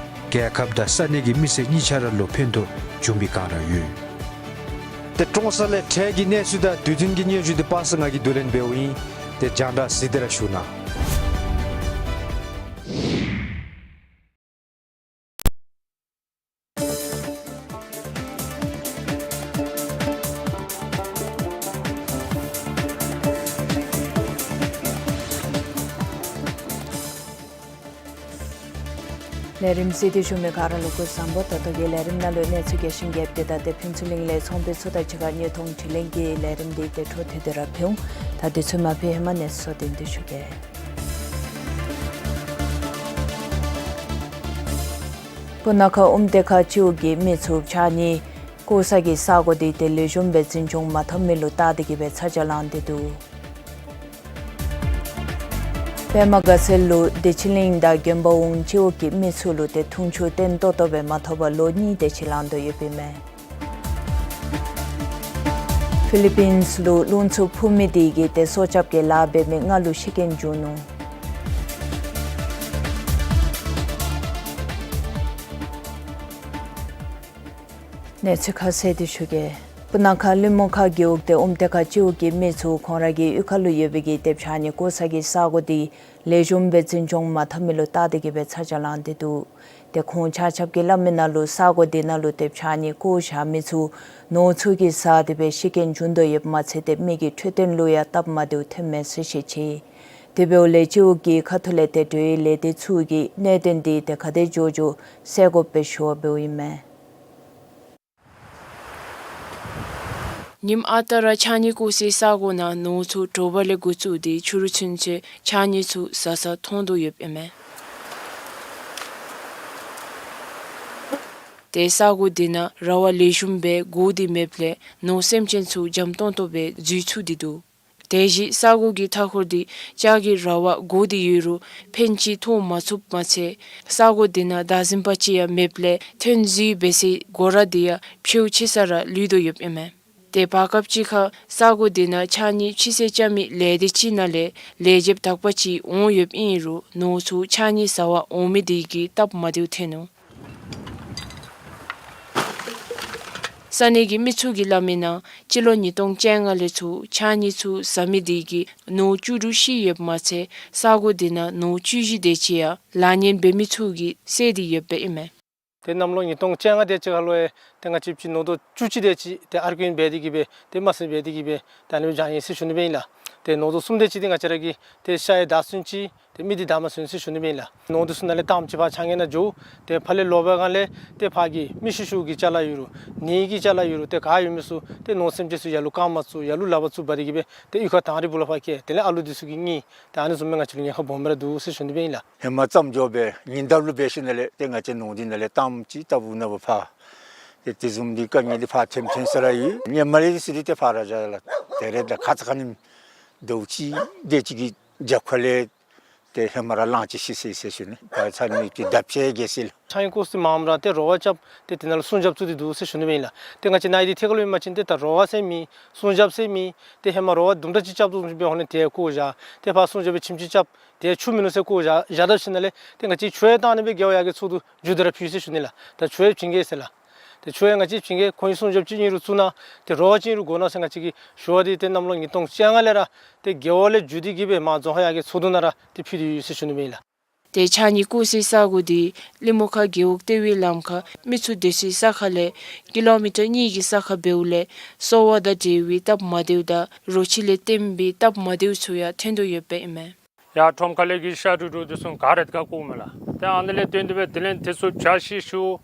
རྒྱལ་ཁབ་དང་ས་གནས་ཀྱི་མི་སེར་གཉིས་ཆ་ར་ལུ་ཕན་ཐོགས་བྱུང་བའི་སྒང་ར་ཡོད། ཏེ་ཀྲོང་གསར་ལས་འཕྲལ་གྱི་གནས་ཚུལ་དང་དུས་མཐུན་གྱི་སྙན་ཞུ་འདི་པ་སངས་ང་གིས་བསྡུ་ལེན་འབདཝ་ཨིན། ཏེ་རྒྱང་བསྒྲགས་གཟིགས་ཏེ་ར་བཞུགས་གནང་། ལས་རིམ་གཟིགས་ཏེ་བཞུགས་མི་ག་ར་ལུ་སྐུ་གཟུགས་བཟང་པོ། ད་ལྟོ་གི་ལས་རིམ་ནང་ལུ་གནས་ཚུལ་རྒྱས་ཤིང་རྒྱསཔ་དེ་དང་ཏེ་ཕུན་ཚོགས་གླིང་ལས་ཚོང་དཔོན་ཚུ་དང་གཅིག་ཁར་བརྙན་ཐུང་དྲི་ལན་གྱི་ལས་རིམ་འདི་ཏེ་འཕྲོ་མཐུད་དེ་ར་ཕུལ་འོང་། ད་དུས་ཚོད་མ་ཕུལ་ཧེ་མ་གནས་ཚུལ་ཚུ་བསྟན་ཏེ་ཞུ་གེ། སྤུ་ན་ཁ་ཨུམ་ཏེ་ཁ་སྤྱི་འོག་གི་མི་ཚུ་ཕྱགས་སྙིགས་བཀོ་ས་གི་ས་གོ་འདི་ཏེ་ལེགས་ཤོམ་སྦེ་འཛིན་སྐྱོང་མ་འཐབ་མི་ལུ་བལྟ་སྟེ་གི་སྦེ་ཚ་གྱང་ལང་སྟེ་འདུག། པདྨ་དགའ་ཚལ་ལུ་བདེ་ཆེན་གླིང་དང་དགོན་པ་འོང་སྤྱི་འོག་གི་མི་ཚུ་ལུ་ཏེ་འཐུང་ཆུ་བརྟན་ཏོག་ཏོ་སྦེ་མ་ཐོབ་པར་ལོ་གཉིས་དེ་ཅིག་ལང་དོ་ཡོདཔ་ཨིན་མས། ཕི་ལི་པིནས་ལུ་རླུང་འཚུབ་འཕུ་མི་དེ་གིས་ཏེ་སྲོག་སྐྱབས་ཀྱི་ལཱ་འབད་མི་ལྔ་ལུ་ཤི་རྐྱེན་བྱུང་ནུག། གནས་ཚུལ་ཁ་གསལ་འདི་ཞུ་གེ། སྤུ་ན་ཁ་ལི་མོ་ཁ་རྒེད་འོག་ཏེ་ཨོམ་ཏེ་ཁ་སྤྱི་འོག་གི་མི་ཚུ་ཁོང་ར་གི་གཡུས་ཁ་ལུ་ཡོད་པའི་གི་ཏེ་ཕྱགས་སྙིགས་བཀོ་ས་གི་ས་གོ་འདི་ལེགས་ཤོམ་སྦེ་འཛིན་སྐྱོང་མ་འཐབ་མི་ལུ་བལྟ་སྟེ་གི་སྦེ་ཚ་གྱང་ལང་སྟེ་འདུག། ཏེ་ཁོང་ཆ་ཁྱབ་ཀྱིས་སླབ་མི་ནང་ལུ་ས་གོ་འདི་ནང་ལུ་ཏེ་ཕྱགས་སྙིགས་བཀོ་བཞག་མི་ཚུ་ནོར་འཚུབ་ཀྱི་ཟག་སྟེ་སྦེ་ཤི་རྐྱེན་བྱུང་དོ་ཡོདཔ་མ་ཚད་ཏེ་མི་གི་འཕྲོད་བསྟེན་ལུ་ཡང་སྟབས་མ་བདེཝ་ཐོནམ་མས་ཟེར་བཤད་ཅི། དེ་འབདཝ་ལས་སྤྱི་འོག་གི་ཁ་ཐུག་ལས་ཏེ་འབྲེལ་ཡོད་ལས་སྡེ་ཚུ་གིས་གནད་དོན་འདི་ཏེ་ག་དེ་མགྱོགས་མགྱོགས་སེལ་དགོཔ་སྦེ་ཞུ་བ་འབདཝ་ཨིན་མས། ཉིནམ་ཨ་རྟག་ར་ཕྱགས་སྙིགས་བཀོ་སའི་ས་གོ་ནང་ནོར་འཚུབ་དྲོ་པ་ལས་འགོ་བཙུགས་ཏེ་ཕྱི་རུ་ཚུན་ཚོད་ཕྱགས་སྙིགས་ཚུ་ཟག་ཟ་མཐོང་དོ་ཡོདཔ་ཨིན་མས། ཏེ་ས་གོ་འདི་ནང་ར་བ་ལེགས་ཤོམ་སྦེ་བསྒོར་ཏེ་མེདཔ་ལས་ནོར་སེམས་ཅན་ཚུ་འཇམ་ཏོང་ཏོ་སྦེ་འཛུལ་ཚུགས་ཏེ་འདུག། དེ་བཞིན་ས་གོ་གི་མཐའ་འཁོར་འདི་ལྕགས་ཀྱི་ར་བ་བསྒོར་ཏེ་ཡོད་རུང་ཕན་ཅིག་ཐོགས་མ་ཚུགསཔ་མ་ཚད་ས་གོ་འདི་ནང་བདག་འཛིན་པ་ཅིག་ཡང་མེདཔ་ལས་ཐོན་འཛུལ་འབད་སའི་སྒོ་ར་འདི་ཡང་ཕྱེཝ་ཕྱེ་ས་ར་ལུས་དོ་ཡོདཔ་ཨིན་མས། ཏེ་བར་སྐབས་ཅིག་ཁར་ས་གོ་འདི་ནང་ཕྱགས་སྙིགས་ཕྱི་སེལ་རྐྱབ་མི་ལས་སྡེ་ཅིག་ནང་ལས་ལས་བྱེདཔ་དག་པ་ཅིག་འོང་ཡོདཔ་ཨིན་རུང་ནོར་འཚུབ་ཕྱགས་སྙིགས་ཟ་བར་འོང་མི་འདི་གིས་སྟབས་མ་བདེཝ་ཐོན་ནུག། ས་གནས་ཀྱི་མི་ཚུ་གིས་སླབ་མི་ནང་སྤྱི་ལོ་ཉིས་སྟོང་བཅོ་ལྔ་ལས་ཚུར་ཕྱགས་སྙིགས་ཚུ་ཟ་མི་འདི་གིས་ནོར་བཅུ་དྲུག་ཤི་ཡོདཔ་མ་ཚད་ས་གོ་འདི་ནང་ནོར་བཅུ་བཞི་དེ་ཅིག་ཡང་ལཱ་ཉན་འབད་མི་ཚུ་གིས་བསད་དེ་ཡོདཔ་ཨིན་མས། ཏེ་གནམ་ལོ་ཉིས་སྟོང་བཅོ་ལྔ་དེ་ཅིག་ཁ་ལུ་ཡང་ཏེ་ང་བཅས་ཀྱི་ནོར་དོ་བཅུ་གཅིག་དེ་ཅིག་ཏེ་ཨར་ཀུ་ཡིན་འབད་དེ་གི་སྦེ་ཏེ་མ་སེལ་འབད་དེ་གི་སྦེ་ཏེ་ཨ་ནི་སྦེ་བཞག་ཡི་ཟེར་ཞུ་ནི་སྦེ་ཨིན་ལགས། ཏེ་ནོར་དོ་གསུམ་དེ་ཅིག་འདི་ང་བཅས་ར་གི་ཏེ་ཤ་ཡང་བདའ་ཚུགས་ཅི་ཏེ་མི་འདི་བདའ་མ་ཚུགས་ཟེར་ཞུ་ནི་སྦེ་ཨིན་ལགས། ནོར་འདི་ཚུ་ནང་ལས་དངམ་ཅིག་ཕར་ཕྱགས་སྙིགས་ནང་འགྱོ། ཏེ་ཕར་ལས་ལོག་པའི་སྒང་ལས་ཏེ་ཕར་གྱི་མི་ཤི་ཤུལ་གྱི་ཅ་ལ་ཡོད་རུང་ནད་ཀྱི་ཅ་ལ་ཡོད་རུང་ཏེ་ག་ཡོད་མི་ཚུ་ཏེ་ནོར་སེམས་ཅན་ཚུ་ཡར་ལུ་བཀག་མ་ཚུགས་ཡར་ལུ་ལག་པར་བཙུགས་འབག་སྟེ་གི་སྦེ་ཏེ་གཡུས་ཁར་དང་རི་བུ་ལས་ཕར་བསྐྱལ། དེ་ལས་ཨ་ལུ་འདི་ཚུ་གིས་བརྔུ། ཏེ་ཨ་ནི་བཟུམ་སྦེ་ང་བཅས་ལུ་ཉེན་ཁ་སྦོམ་ར་འདུག་ཟེར་ཞུ་ནི་སྦེ་ཨིན་ལགས། ཧེ་མ་ཙམ་འགྱོ་སྦེ་ཉིན་ལྟར་ལུ་འབད་ཞིནམ་ལས་ཏེ་ང་བཅས་ནོར་འདི་ནང་ལས་དངམ་ཅིག་ལྟ་བུ་ནང་ཕར་ཏེ་དེ་བཟུམ་འདི་དཀའ་ངལ་འདི་ཕར་ཐོན་ཐོན་ས་ར་ཡོད། ཧེ་མ་ལས་ཟེར་ཏེ་ཕར་ར་བཞག་ལགས། ཏེ་རེ་ད་ཁ་ཙ་ཁ་ཉིནམ་ཟླཝ་གཅིག་དེ་ཅིག་གི་རྒྱབ་ཁ་ལས་ཏེ་ཧེ་མ་ར་གླང་ཅིག་ཤི་སོ་ཡི་ཟེར་ཞུ་ནི། ད་ཚ་ནི་ཏེ་ད་ཕྱེད་རྒས་སོ་ཡི་ལགས། ཕྱགས་སྙིགས་བཀོ་ས་མངམ་ར་ཏེ་རོ་བ་རྐྱབ་སྟེ་དེ་ནང་ལུ་སྲུང་སྐྱོབ་བཙུགས་ཏེ་འདུག་ཟེར་ཞུ་ནི་སྦེ་ཨིན་ལགས། ཏེ་ང་བཅས་ནཱ་ཡི་འདི་ཐད་ཀར་ལུ་ཨིན་པ་ཅིན་ཏེ་ད་རོ་བ་ཟེར་མེད་སྲུང་སྐྱོབ་ཟེར་མེད། ཏེ་ཧེ་མ་རོ་བ་དུམ་གྲ་ཅིག་རྐྱབ་དོ་བཟུམ་སྦེ་འོང་ནི་དེ་བཀོ་བཞག། ཏེ་ཕར་སྲུང་སྐྱོབ་སྦེ་ཁྱིམ་ཅིག་རྐྱབ་སྟེ་ཆུ་མེད་ནུག་ཟེར་བཀོ་བཞག་བཞག་ད་ཞིནམ་ལས་ཏེ་ང་བཅས་ཆུ་ཡང་བཏང་ནི་སྦེ་རྒེད་འོག་ཡར་གྱི་ཚོགས་འདུ་མཇུག་བསྡུ་ར་ཕུལ་ཟེར་ཞུ་ནི་ལགས། ད་ཆུ་ཡང་བྱིན་གེ་ཟེར་ལགས། ཏེ་ཆུ་ཡང་ང་བཅས་བྱིན་གེ། ཁོང་གི་སྲུང་སྐྱོབ་ཅིག་ཨིན་རུང་བཙུགས་གནང་། ཏེ་རོ་བ་ཅིག་ཨིན་རུང་བསྒོར་གནང་ཟེར་ང་བཅས་ཀྱིས་ཞུ་བ་འདི་ཏེ་གནམ་ལོ་ཉིས་སྟོང་བཅོ་ལྔ་ལས་ར་ཏེ་རྒེད་འོག་ལས་བརྒྱུད་དེ་གི་སྦེ་མར་རྫོང་ཁག་ཡར་གྱི་ཚོགས་འདུ་ནང་ར་ཏེ་ཕུལ་ཏེ་ཡོད་ཟེར་ཞུ་ནི་སྦེ་ཨིན་ལགས། ཏེ་ཕྱགས་སྙིགས་བཀོ་སའི་ས་གོ་འདི་ལི་མོ་ཁ་རྒེད་འོག་ལྟེ་བའི་ལམ་ཁར་མི་ཚུ་སྡོད་སའི་ས་ཁ་ལས་ཀི་ལོ་མི་ཊར་གཉིས་ཀྱི་ས་ཁར་འབདཝ་ལས་གསོ་བ་དང་འབྲེལ་བའི་སྟབས་མ་བདེཝ་དང་རོ་ཁྱི་ལས་བརྟེན་པའི་སྟབས་མ་བདེཝ་ཚུ་ཡང་ཐོན་དོ་ཡོདཔ་ཨིན་མས། ཡར་ཁྲོམ་ཁ་ལས་ཀྱི་ཤ་རུལ་རུལ་འདི་ཚུ་ག་ར་དེ་ཁར་བཀོཝ་མས་ལགས། ཏེ་ཨ་ནི་ལས་བརྟེན་ཏེ་སྦེ་དེ་ལས་དེ་ཚུ་བྱ་ཤི་ཤུལ་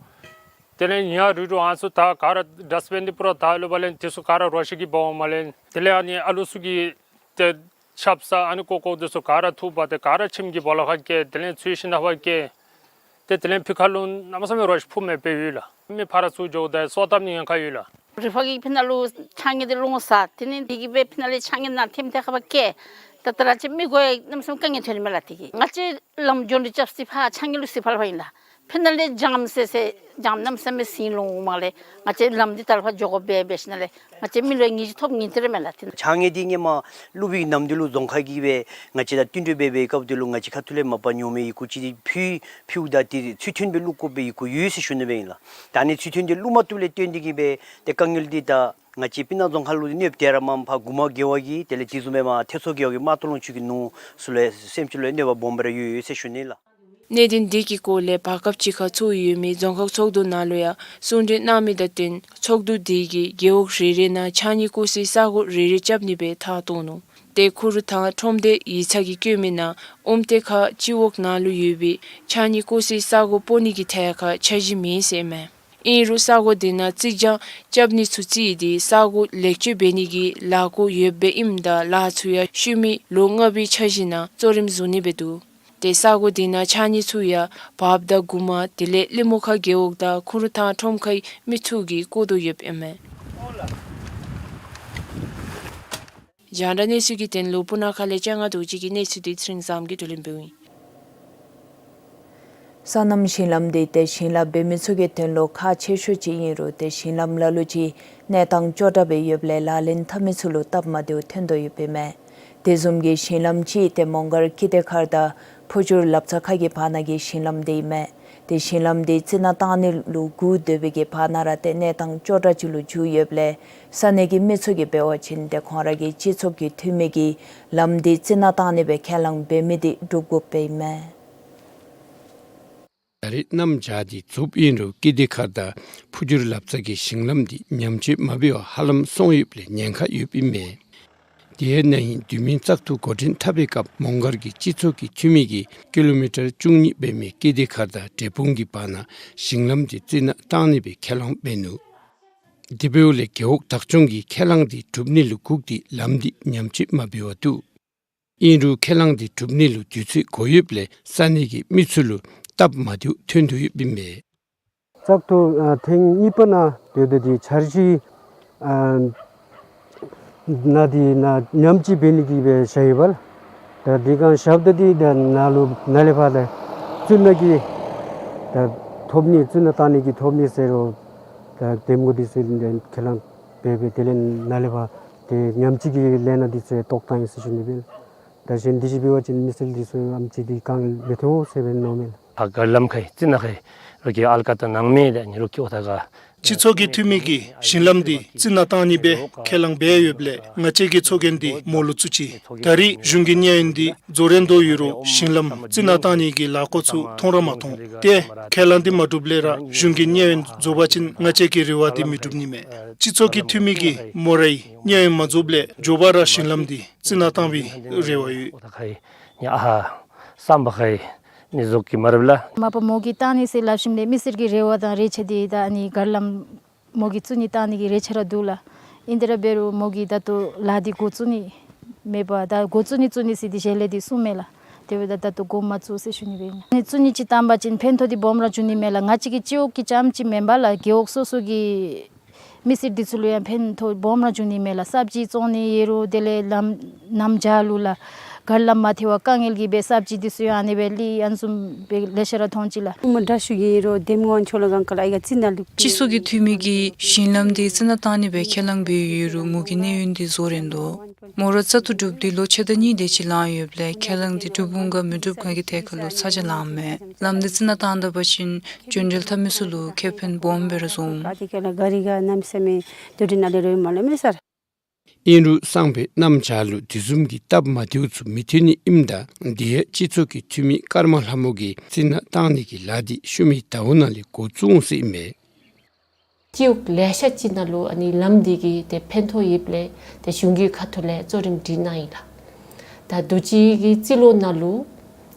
དེ་ལས་ཉ་རུལ་རུལ་ཨ་ནི་ཚུ་ད་ག་ར་ཌསཊ་བིན་འདི་པུ་ར་དག་ལུ་འབད་ལས་དེ་ཚུ་ག་ར་རོ་ཁྱི་གིས་འབག་འོངམ་ལས་དེ་ལས་ཨ་ནི་ཨ་ལུ་ཚུ་གི་ཏེ་ཆབ་གསང་ཨ་ནི་ཀོ་ཀོ་འདི་ཚུ་ག་ར་འཐུ་འབག་སྟེ་ག་ར་ཁྱིམ་གྱི་སྦོ་ལོགས་ཁར་བསྐྱལ། དེ་ལས་ཚུ་ཤིང་ནང་ཕར་བསྐྱལ། ཏེ་དེ་ལས་ཕི་ཁ་ལུ་གནམ་མེད་ས་མེད་རོ་ཁྱི་ཕུང་མེདཔ་སྦེ་ཡོད་ལགས། མི་ཕར་ཚུར་འགྱོཝ་ད་སོ་བཏབ་ནི་ཉེན་ཁ་ཡོད་ལགས། རི་ཕག་གིས་ཕི་ནང་ལུ་ཕྱགས་སྙིགས་འདི་སློང་ཟ། དེ་ལས་དེ་གིས་སྦེ་ཕི་ནང་ལས་ཕྱགས་སྙིགས་ནང་ཐེམ་ཐེ་ཁ་ཕར་བསྐྱལ། ད་ད་ར་ཅིག་མི་གོ་ཡང་གནམ་མེད་ས་མེད་དཀའ་ངལ་ཐོན་མས་ལགས། དེ་གིས་ང་བཅས་ལམ་འགྱོ་འགྱོ་རྐྱབ་སྟེ་ཕར་ཕྱགས་སྙིགས་བླུག་སའི་ཕར་ཕར་ཨིན་ལགས། ཕི་ནང་ལས་འཇམ་ཟེར་ཟེར་འཇམ་གནམ་མེད་ས་མེད་ཟེར་སློང་འོངམ་ལས་ང་བཅས་ལམ་འདི་ད་ལས་ཕར་འགྱོ་དགོཔ་སྦེ་འབད་ཞིནམ་ལས་ང་བཅས་མི་ལུ་ཡང་ངེས་ཤེས་ཐོབ་ངེས་ཏེ་ར་མས་ལགས། ཏེ་ཕྱགས་སྙིགས་འདི་ཧེ་མ་བླུག་པའི་གི་ནམ་དུས་ལུ་རྫོང་ཁག་གིས་སྦེ་ང་བཅས་དང་བསྟུན་གྲོས་འབད་བའི་སྐབས་དེ་ལུ་ང་བཅས་ཁ་ཐུག་ལས་མ་པ་ཉོ་མི་ཡི་གུ་ཅིག་འདི་ཕུལ་ཕུལཝ་ད་འདི་ཚུལ་མཐུན་སྦེ་བླུག་དགོ་པའི་ཡི་གུ་ཡོད་ཟེར་ཞུ་ནི་སྦེ་ཨིན་ལགས། ད་ཨ་ནི་ཚུལ་མཐུན་འདི་བླུག་མ་བཏུབ་ལས་བརྟེན་ཏེ་གིས་སྦེ་ཏེ་དཀའ་ངལ་འདི་ད་ང་བཅས་སྤུ་ན་རྫོང་ཁག་ལུ་གནོདཔ་དེ་ར་མ་པ་དགུ་མ་རྒེད་འོག་གི་དེ་ལས་དེ་བཟུམ་སྦེ་མར་ཐེ་མཚོ་རྒེད་འོག་གི་རྨ་སྟོད་ལུང་ཕྱོགས་ཀྱི་ནོར་ཚུ་ལུ་སེམས་ཅན་ལུ་གནོད་པ་སྦོམ་སྦེ་ར་ཡོད་ཡོད་ཟེར་ཞུ་ནི་ལགས། གནད་དོན་འདི་གི་སྐོར་ལས་བར་སྐབས་ཅིག་ཁར་ཚོགས་ཡོད་མི་རྫོང་ཁག་ཚོགས་འདུ་ནང་ལུ་ཡང་གསུང་གྲོས་གནང་མི་དང་བསྟུན་ཚོགས་འདུ་འདི་གིས་རྒེད་འོག་རེ་རེ་ནང་ཕྱགས་སྙིགས་བཀོ་སའི་ས་གོ་རེ་རེ་རྐྱབ་ནི་སྦེ་ཐག་བཏོན་ནུག། ཏེ་ཁུ་རུ་ཐང་ཁྲོམ་སྡེ་ཡིག་ཚང་གིས་བཀོད་མི་ནང་ཨོམ་ཏེ་ཁ་སྤྱི་འོག་ནང་ལུ་ཡོད་པའི་ཕྱགས་སྙིགས་བཀོ་སའི་ས་གོ་སྤོ་ནི་གི་ཐད་ཁར་འཆར་གཞི་མེད་ཟེར་མས། ཨིན་རུང་ས་གོ་འདི་ནང་རྩིག་གྱང་རྐྱབ་ནི་ཚུ་རྩིས་ཏེ་ས་གོ་ལེགས་བཅོས་འབད་ནི་གི་ལཱ་འགོ་ཡོདཔ་སྦེ་ཨིནམ་ད་ལཱ་ཚུ་ཡང་ཤུལ་མའི་ལོ་ལྔ་པའི་འཆར་གཞི་ནང་གཙོ་རིམ་བཟུང་ནི་སྦེ་འདུག། ཏེ་ས་གོ་འདི་ནང་ཕྱགས་སྙིགས་ཚུ་ཡང་བརཔ་དང་གུ་མ་དེ་ལས་ལི་མོ་ཁ་རྒེད་འོག་དང་ཁུ་རུ་ཐང་ཁྲོམ་ཁའི་མི་ཚུ་གིས་བཀོ་དོ་ཡོདཔ་ཨིན་མས། རྒྱང་བསྒྲགས་གནས་ཚུལ་གྱི་དོན་ལུ་སྤུ་ན་ཁ་ལས་ལྕང་སྒང་རྡོ་རྗེ་གི་གནས་ཚུལ་འདི་ཚེ་རིང་བཟངམོ་གིས་བསྡུ་ལེན་འབདཝ་ཨིན། སོ་ནམ་ཞིང་ལམ་འདི་ཏེ་ཞིང་ལཱ་འབད་མི་ཚུ་གི་དོན་ལུ་ཁག་ཆེ་ཤོས་ཅིག་ཨིན་རུང་ཏེ་ཞིང་ལམ་ལ་ལུ་ཅིག་གནས་སྟངས་སྐྱོ་དྲགས་སྦེ་ཡོདཔ་ལས་ལག་ལེན་འཐབ་མི་ཚུ་ལུ་སྟབས་མ་བདེཝ་ཐོན་དོ་ཡོདཔ་ཨིན་མས། དེ་བཟུམ་གྱི་ཞིང་ལམ་ཅིག་ཏེ་མོང་སྒར་ཀི་ཏེ་མཁར་དང་ཕུ་ཆུ་ལབ་ཙ་ཁ་གི་བར་ན་གི་ཞིང་ལམ་འདི་ཨིན་མས། ཏེ་ཞིང་ལམ་འདི་རྩི་ནག་བཏང་ནི་ལུ་བསྒུག་སྡོད་པའི་གི་བར་ན་ར་ཏེ་གནས་སྟངས་སྐྱོ་དྲགས་ཅིག་ལུ་འགྱུར་ཡོདཔ་ལས་ས་གནས་ཀྱི་མི་ཚུ་གིས་འབད་བ་ཅིན་ཏེ་ཁོང་ར་གི་སྤྱི་ཚོགས་ཀྱི་འཐུས་མི་གིས་ལམ་འདི་རྩི་ནག་བཏང་ནི་སྦེ་ཁས་བླངས་འབད་མི་འདི་སྒྲུབ་དགོཔ་ཨིན་མས། ད་རེས་གནམ་བྱཱར་འདི་རྫོགསཔ་ཨིན་རུང་ཀིརྟི་མཁར་དང་ཕུར་འགྱུར་ལབ་རྩ་གི་ཞིང་ལམ་འདི་ཉམས་བཅོས་མ་འབད་བར་ཧ་ལམ་སོང་ཡོདཔ་ལས་ཉེན་ཁ་ཡོདཔ་ཨིན་མས། དེ་ཡང་ན་ཧིང་དུས་མིན་བཙག་འཐུ་འགོ་འདྲེན་འཐབ་པའི་སྐབས་མོང་སྒར་གྱི་སྤྱི་ཚོགས་ཀྱི་འཐུས་མི་གིས་ཀི་ལོ་མི་ཊར་བཅུ་གཉིས་འབད་མི་ཀིརྟི་མཁར་དང་འབྲས་སྤུངས་ཀྱི་བར་ན་ཞིང་ལམ་འདི་རྩི་ནག་བཏང་ནི་སྦེ་ཁས་བླངས་འབད་ནུག། དེ་འབདཝ་ལས་རྒེད་འོག་བདག་སྐྱོང་གིས་ཁས་བླངས་འདི་སྒྲུབ་ནི་ལུ་བསྒུགས་ཏེ་ལམ་འདི་ཉམས་བཅོས་མ་འབད་བར་འདུག། ཨིན་རུང་ཁས་བླངས་འདི་སྒྲུབ་ནི་ལུ་དུས་ཚོད་འགོར་ཡོདཔ་ལས་ས་གནས་ཀྱི་མི་ཚུ་ལུ་སྟབས་མ་བདེཝ་ཐོན་དོ་ཡོདཔ་ཨིན་མས། བཙག་འཐུ་ཨ་ཐེངས་གཉིས་པ་ནང་འབདཝ་ད་འདི་འཆར་གཞི་ཨ་ནང་འདི་ནང་ཉམས་བཅོས་འབད་ནི་གི་སྦེ་བཞག་ཡོདཔ་ལས། ད་འདི་གང་བཞགཔ་ད་འདི་ད་ནཱ་ལུ་ནཱ་ལས་ཕར་ལས་རྩི་ནག་གི་ད་ཐོབ་ནི་རྩི་ནག་བཏང་ནི་གི་ཐོབ་ནི་ཟེར་རུང་ད་འདེམས་ངོ་འདི་ཚུ་ལས་ཁས་བླངས་འབད་འབད་དེ་ལས་ནཱ་ལས་ཕར་ཏེ་ཉམས་བཅོས་ཀྱི་ལས་སྣ་འདི་ཚུ་བཏོག་བཏང་ཡི་ཟེར་ཞུ་ནི་སྦེ། ད་གཞན་འདི་ཅིག་འབད་བ་ཅིན་མི་སེར་འདི་ཚུ་ཨམ་ཅིག་འདི་དཀའ་ངལ་མི་ཐོན་འོང་ཟེར་བའི་མནོཝ་མས། ཕར་མགར་ལམ་ཁའི་རྩི་ནག་ཁའི་རོགས་ཀྱི་ཨལ་ཀ་དང་ནང་མི་དང་ནི་རོགས་ཀྱི་ཨོ་ཐ་ག། སྤྱི་ཚོགས་ཀྱི་འཐུས་མི་གིས་ཞིང་ལམ་འདི་རྩི་ནག་བཏང་ནི་སྦེ་ཁས་བླངས་འབད་ཡོདཔ་ལས་ང་བཅས་ཀྱིས་ཚོགས་རྒྱན་འདི་མོ་ལུ་བཙུགས་ཅི། ད་རེས་གཞུང་གི་གནས་ཡུན་འདི་རྫོགས་རན་དོ་ཡོད་རུང་ཞིང་ལམ་རྩི་ནག་བཏང་ནི་གི་ལཱ་འགོ་ཚུགས་ཐོན་ར་མ་ཐོན། ཏེ་ཁས་བླངས་འདི་མ་འགྲུབ་ལས་ར་གཞུང་གི་གནས་ཡུན་རྫོགས་པ་ཅིན་ང་བཅས་ཀྱི་རེ་བ་འདི་མི་འགྲུབ་ནི་མས། སྤྱི་ཚོགས་ཀྱི་འཐུས་མི་གིས་མོ་རའི་གནས་ཡུན་མ་རྫོགསཔ་ལས་མགྱོགས་པ་ར་ཞིང་ལམ་འདི་རྩི་ནག་བཏང་བའི་རེ་བ་ཡོད། ཨོ་ཐ་ཁའི་ནི་ཨ་ཧ་སམ་བྷ་ཁའི་ནི་ཟོག་གི་མ་རབས་ལ། མ་པ་མོ་གིས་བཏང་ནི་ཟེར་སླབ་ཞིནམ་ལས་མི་སེར་གྱི་རེ་བ་དང་རེ་ཆ་འདི་ད་ཨ་ནི་མགར་ལམ་མོ་གིས་བཙུགས་ནི་བཏང་ནི་གི་རེ་ཆ་ར་འདུག་ལགས། ཨིན་ཏེ་ར་འབད་རུང་མོ་གིས་ད་ལྟོ་ལཱ་འདི་འགོ་བཙུགས་ནི་མེད་པར་ད་འགོ་བཙུགས་ནི་བཙུགས་ནི་ཟེར་འདི་ཞལ་ལས་འདི་གསུངམ་མས་ལགས། དེ་འབདཝ་ད་ད་ལྟོ་འགོ་མ་བཙུགས་ཟེར་ཞུ་ནི་སྦེ་ཨིན། ཨ་ནི་བཙུགས་ནི་ཅིག་བཏང་པ་ཅིན་ཕན་ཐོགས་འདི་སྦོམ་ར་འབྱུང་ནི་མས་ལགས། ང་བཅས་ཀྱི་སྤྱི་འོག་གི་རྐྱངམ་ཅིག་མེན་པར་ལགས་རྒེད་འོག་སོ་སོ་གི་མི་སེར་འདི་ཚུ་ལུ་ཡང་ཕན་ཐོགས་སྦོམ་ར་འབྱུང་ནི་མས་ལགས། སབ་ཇི་བཙོང་ནི་ཡོད་རུང་དེ་ལས་ལམ་གནམ་བྱཱར་ལུ་ལགས་མགར་ལམ་མ་ཐལ་བར་དཀའ་ངལ་གྱིས་སྦེ་སབ་ཇི་འདི་ཚུ་ཡང་ཨ་ནི་སྦེ་ལི་ཨ་ནི་བཟུམ་སྦེ་ལེ་ཤ་ར་མཐོང་ཅི་ལགས། མ་དྲག་ཤོས་ཀྱི་ཡོད་རུང་འདེམས་ངོ་མཆོག་ལུ་གང་ག་ལགས་ཨི་ག་རྩི་ནག་ལུ། སྤྱི་ཚོགས་ཀྱི་འཐུས་མི་གིས་ཞིང་ལམ་འདི་རྩི་ནག་བཏང་ནི་སྦེ་ཁས་བླངས་འབད་ཡོད་རུང་མོ་གི་གནས་ཡུན་འདི་རྫོགས་རན་དོ། མོ་ར་བཙག་འཐུ་གྲུབ་སྟེ་ལོ་ཕྱེད་དང་གཉིས་དེ་ཅིག་ལང་ཡོདཔ་ལས་ཁས་བླངས་འདི་འགྲུབ་འོང་ག་མི་འགྲུབ་ག་གི་ཐད་ཁར་ལུ་ཚ་གྱང་ལངམ་མས། ལམ་འདི་རྩི་ནག་བཏང་ད་པ་ཅིན་འགྲོ་འགྲུལ་འཐབ་མི་ཚུ་ལུ་ཁེ་ཕན་སྦོམ་སྦེ་ར་བཟོ་འོང་། ཨིན་རུང་སང་ཕོད་གནམ་བྱཱར་ལུ་དེ་བཟུམ་གྱི་སྟབས་མ་བདེཝ་ཚུ་མི་ཐོན་ནི་ཨིནམ་ད་དེ་ཡང་སྤྱི་ཚོགས་ཀྱི་འཐུས་མི་ཀརྨ་ལྷ་མོ་གིས་རྩི་ནག་བཏང་ནི་གི་ལཱ་འདི་ཤུལ་མའི་ཟླཝ་ནང་ལས་འགོ་བཙུགས་འོང་ཟེར་ཨིན་མས། སྤྱི་འོག་ལེ་ཤ་ཅིག་ནང་ལུ་ཨ་ནི་ལམ་འདི་གི་ཏེ་ཕན་ཐོགས་ཡོདཔ་ལས་ཏེ་གཞུང་གི་ཁ་ཐུག་ལས་གཙོ་རིམ་སྒྲིག་གནང་ཡི་ལགས། ད་དུས་ཅི་གི་རྩིས་ལོ་ནང་ལུ་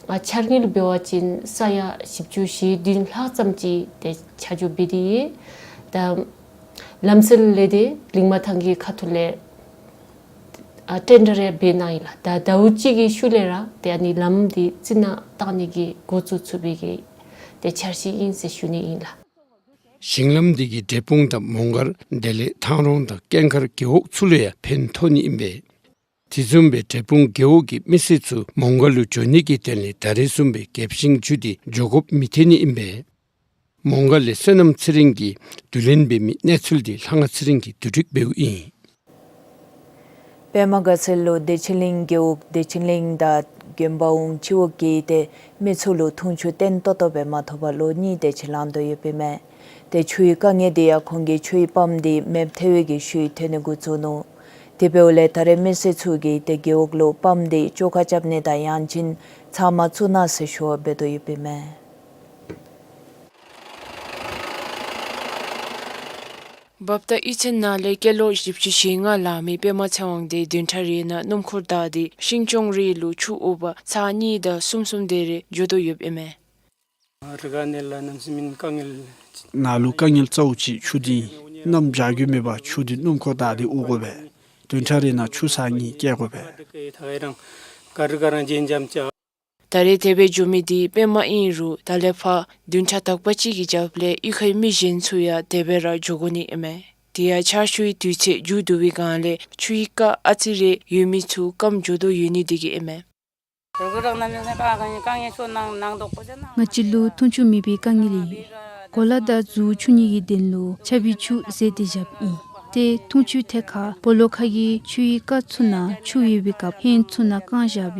ཨ་འཆར་དངུལ་འབད་བ་ཅིན་ས་ཡ་བཞི་བཅུ་ཞེ་བདུན་ལྷག་ཙམ་ཅིག་ཏེ་ཆ་འཇོག་འབད་དེ་ཡོད། ད་ལམ་སེལ་ལས་སྡེ་གླིང་མ་ཐང་གི་ཁ་ཐུག་ལས་ཨ་ཊེན་ཌར་ཡང་འབད་གནང་ཡི་ལགས། ད་ཟླཝ་གཅིག་གི་ཤུལ་ལས་ར་ཏེ་ཨ་ནི་ལམ་འདི་རྩི་ནག་བཏང་ནི་གི་འགོ་བཙུགས་ཚུགས་པའི་གི་ཏེ་འཆར་གཞི་ཨིན་ཟེར་ཞུ་ནི་ཨིན་ལགས། ཞིང་ལམ་འདི་གིས་འབྲས་སྤུངས་དང་མོང་སྒར་དེ་ལས་ཐང་རོང་དང་སྐྱེངས་མཁར་རྒེད་འོག་ཚུ་ལུ་ཡང་ཕན་ཐོགས་ནི་ཨིན་པས། དེ་བཟུམ་སྦེ་འབྲས་སྤུངས་རྒེད་འོག་གི་མི་སེར་ཚུ་མོང་སྒར་ལུ་འགྱོ་ནི་གི་དོན་ལས་ད་རེས་བཟུམ་སྦེ་རྒྱབ་ཤིང་རྒྱུ་སྟེ་འགྱོ་དགོཔ་མི་ཐོན་ནི་ཨིན་པས། མོང་སྒར་ལས་བསོད་ནམས་ཚེ་རིང་གིས་བསྡུ་ལེན་འབད་མི་གནས་ཚུལ་འདི་ལྷ་དབང་ཚེ་རིང་གིས་བསྡུ་སྒྲིག་འབདཝ་ཨིན། པདྨ་དགའ་ཚལ་ལུ་བདེ་ཆེན་གླིང་རྒེད་འོག་བདེ་ཆེན་གླིང་དང་དགོན་པ་འོང་སྤྱི་འོག་གི་ཏེ་མི་ཚུ་ལུ་འཐུང་ཆུ་བརྟན་ཏོག་ཏོ་སྦེ་མ་ཐོབ་པར་ལོ་གཉིས་དེ་ཅིག་ལང་དོ་ཡོདཔ་ཨིན་མས། ཏེ་ཆུའི་དཀའ་ངལ་འདི་ཡང་ཁོང་གིས་ཆུའི་པམཔ་འདི་མེདཔ་ཐལ་བའི་གི་ཤུལ་ཐོན་ནི་འགོ་བཙུགས་ནུག། དེ་འབདཝ་ལས་ད་རེས་མི་སེར་ཚུ་གིས་ཏེ་རྒེད་འོག་ལུ་པམཔ་འདི་བཅོ་ཁ་རྐྱབ་ནི་དང་ཡང་ཅིན་ཚར་མ་བཙུགས་གནང་ཟེར་ཞུ་བ་འབད་དོ་ཡོདཔ་ཨིན་མས། འབབ་ད་ཨི་ཚན་ནང་ལས་སྐྱེས་ལོ་བཞི་བཅུ་ཞེ་ལྔ་ལང་མི་པདྨ་ཚེ་དབང་འདི་བདུན་ཕྲག་རེ་ནང་སྣུམ་འཁོར་བདའ་སྟེ་ཤིང་སྐྱོང་རི་ལུ་ཆུ་འོར་བར་ཚར་གཉིས་དང་གསུམ་གསུམ་དེ་རེ་འགྱོ་དོ་ཡོདཔ་ཨིན་མས། ང་ལུ་དཀའ་ངལ་གཙོ་བོ་ཅིག་ཆུ་འདི་གནམ་བྱཱར་རྒྱུ་མེད་པར་ཆུ་འདི་སྣུམ་འཁོར་བདའ་སྟེ་འོར་དགོ་པས། བདུན་ཕྲག་རེ་ནང་ཆུ་ཚར་གཉིས་སྐྱེལ་དགོ་པས། ད་རེས་དེ་སྦེ་འགྱོ་མི་འདི་པདྨ་ཨིན་རུང་ད་ལས་ཕར་བདུན་ཕྲག་དག་པ་ཅིག་གི་རྒྱབ་ལས་གཡུས་ཁའི་མི་གཞན་ཚུ་ཡང་དེ་སྦེ་ར་འགྱོ་དགོ་ནི་ཨིན་མས། དེ་ཡང་ཆར་ཆུའི་དུས་ཚོད་མཇུག་བསྡུ་བའི་སྒང་ལས་ཆུའི་རྐ་ཨ་ཙི་རེ་ཡོད་མི་ཚུ་སྐམ་འགྱོ་དོ་ཡོད་ནི་འདི་གིས་ཨིན་མས། ང་བཅས་ལུ་འཐུང་ཆུ་མེད་པའི་དཀའ་ངལ་ཡོད། གོ་ལ་དང་མཛོ་འཁྱུ་ནི་གི་དོན་ལུ་ཆར་པའི་ཆུ་བཟེད་དེ་བཞགཔ་ཨིན། ཏེ་འཐུང་ཆུའི་ཐད་ཁར་སྦོ་ལོགས་ཁ་གི་ཆུའི་རྐ་ཚུ་ནང་ཆུ་ཡོད་པའི་སྐབས་ཧེང་ཚུ་ནང་བཀང་བཞགཔ་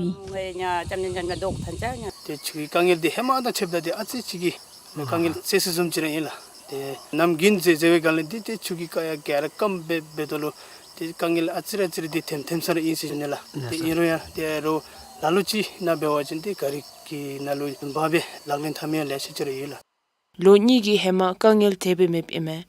ཨིན། ཏེ་ཆུའི་དཀའ་ངལ་འདི་ཧེ་མ་དང་ཕྱདཔ་ད་ཏེ་ཨ་ཙི་ཅིག་གིས་ དཀའ་ངལ་སེལ་སེལཝ་བཟུམ་ཅིག་ར་ཨིན་ལགས། ཏེ་གནམ་དགུན་ཟེར་ཟེར་བའི་སྒང་ལས་འདི་ཏེ་ཆུ་གི་ཀ་ཡང་ག་ར་སྐམ་སྦེ་འབདཝ་ད་ལུ་ཏེ་དཀའ་ངལ་ཨ་ཙི་རེ་ཨ་ཙི་རེ་འདི་ཐོནམ་ཐོནམ་ས་ར་ཨིན་ཟེར་ཞུ་ནི་ལགས། ཏེ་ཨིན་རུང་ཡང་ཏེ་རོགས་ལ་ལུ་ཅིག་ནང་འབད་བ་ཅིན་ཏེ་ག་རི་གི་ནང་ལུ་འབག་སྦེ་ལག་ལེན་འཐབ་མི་ཡང་ལེ་ཤ་ཅིག་ར་ཡོད་ལགས། ལོ་གཉིས་ཀྱི་ཧེ་མ་དཀའ་ངལ་དེ་སྦེ་མེདཔ་ཨིན་མས།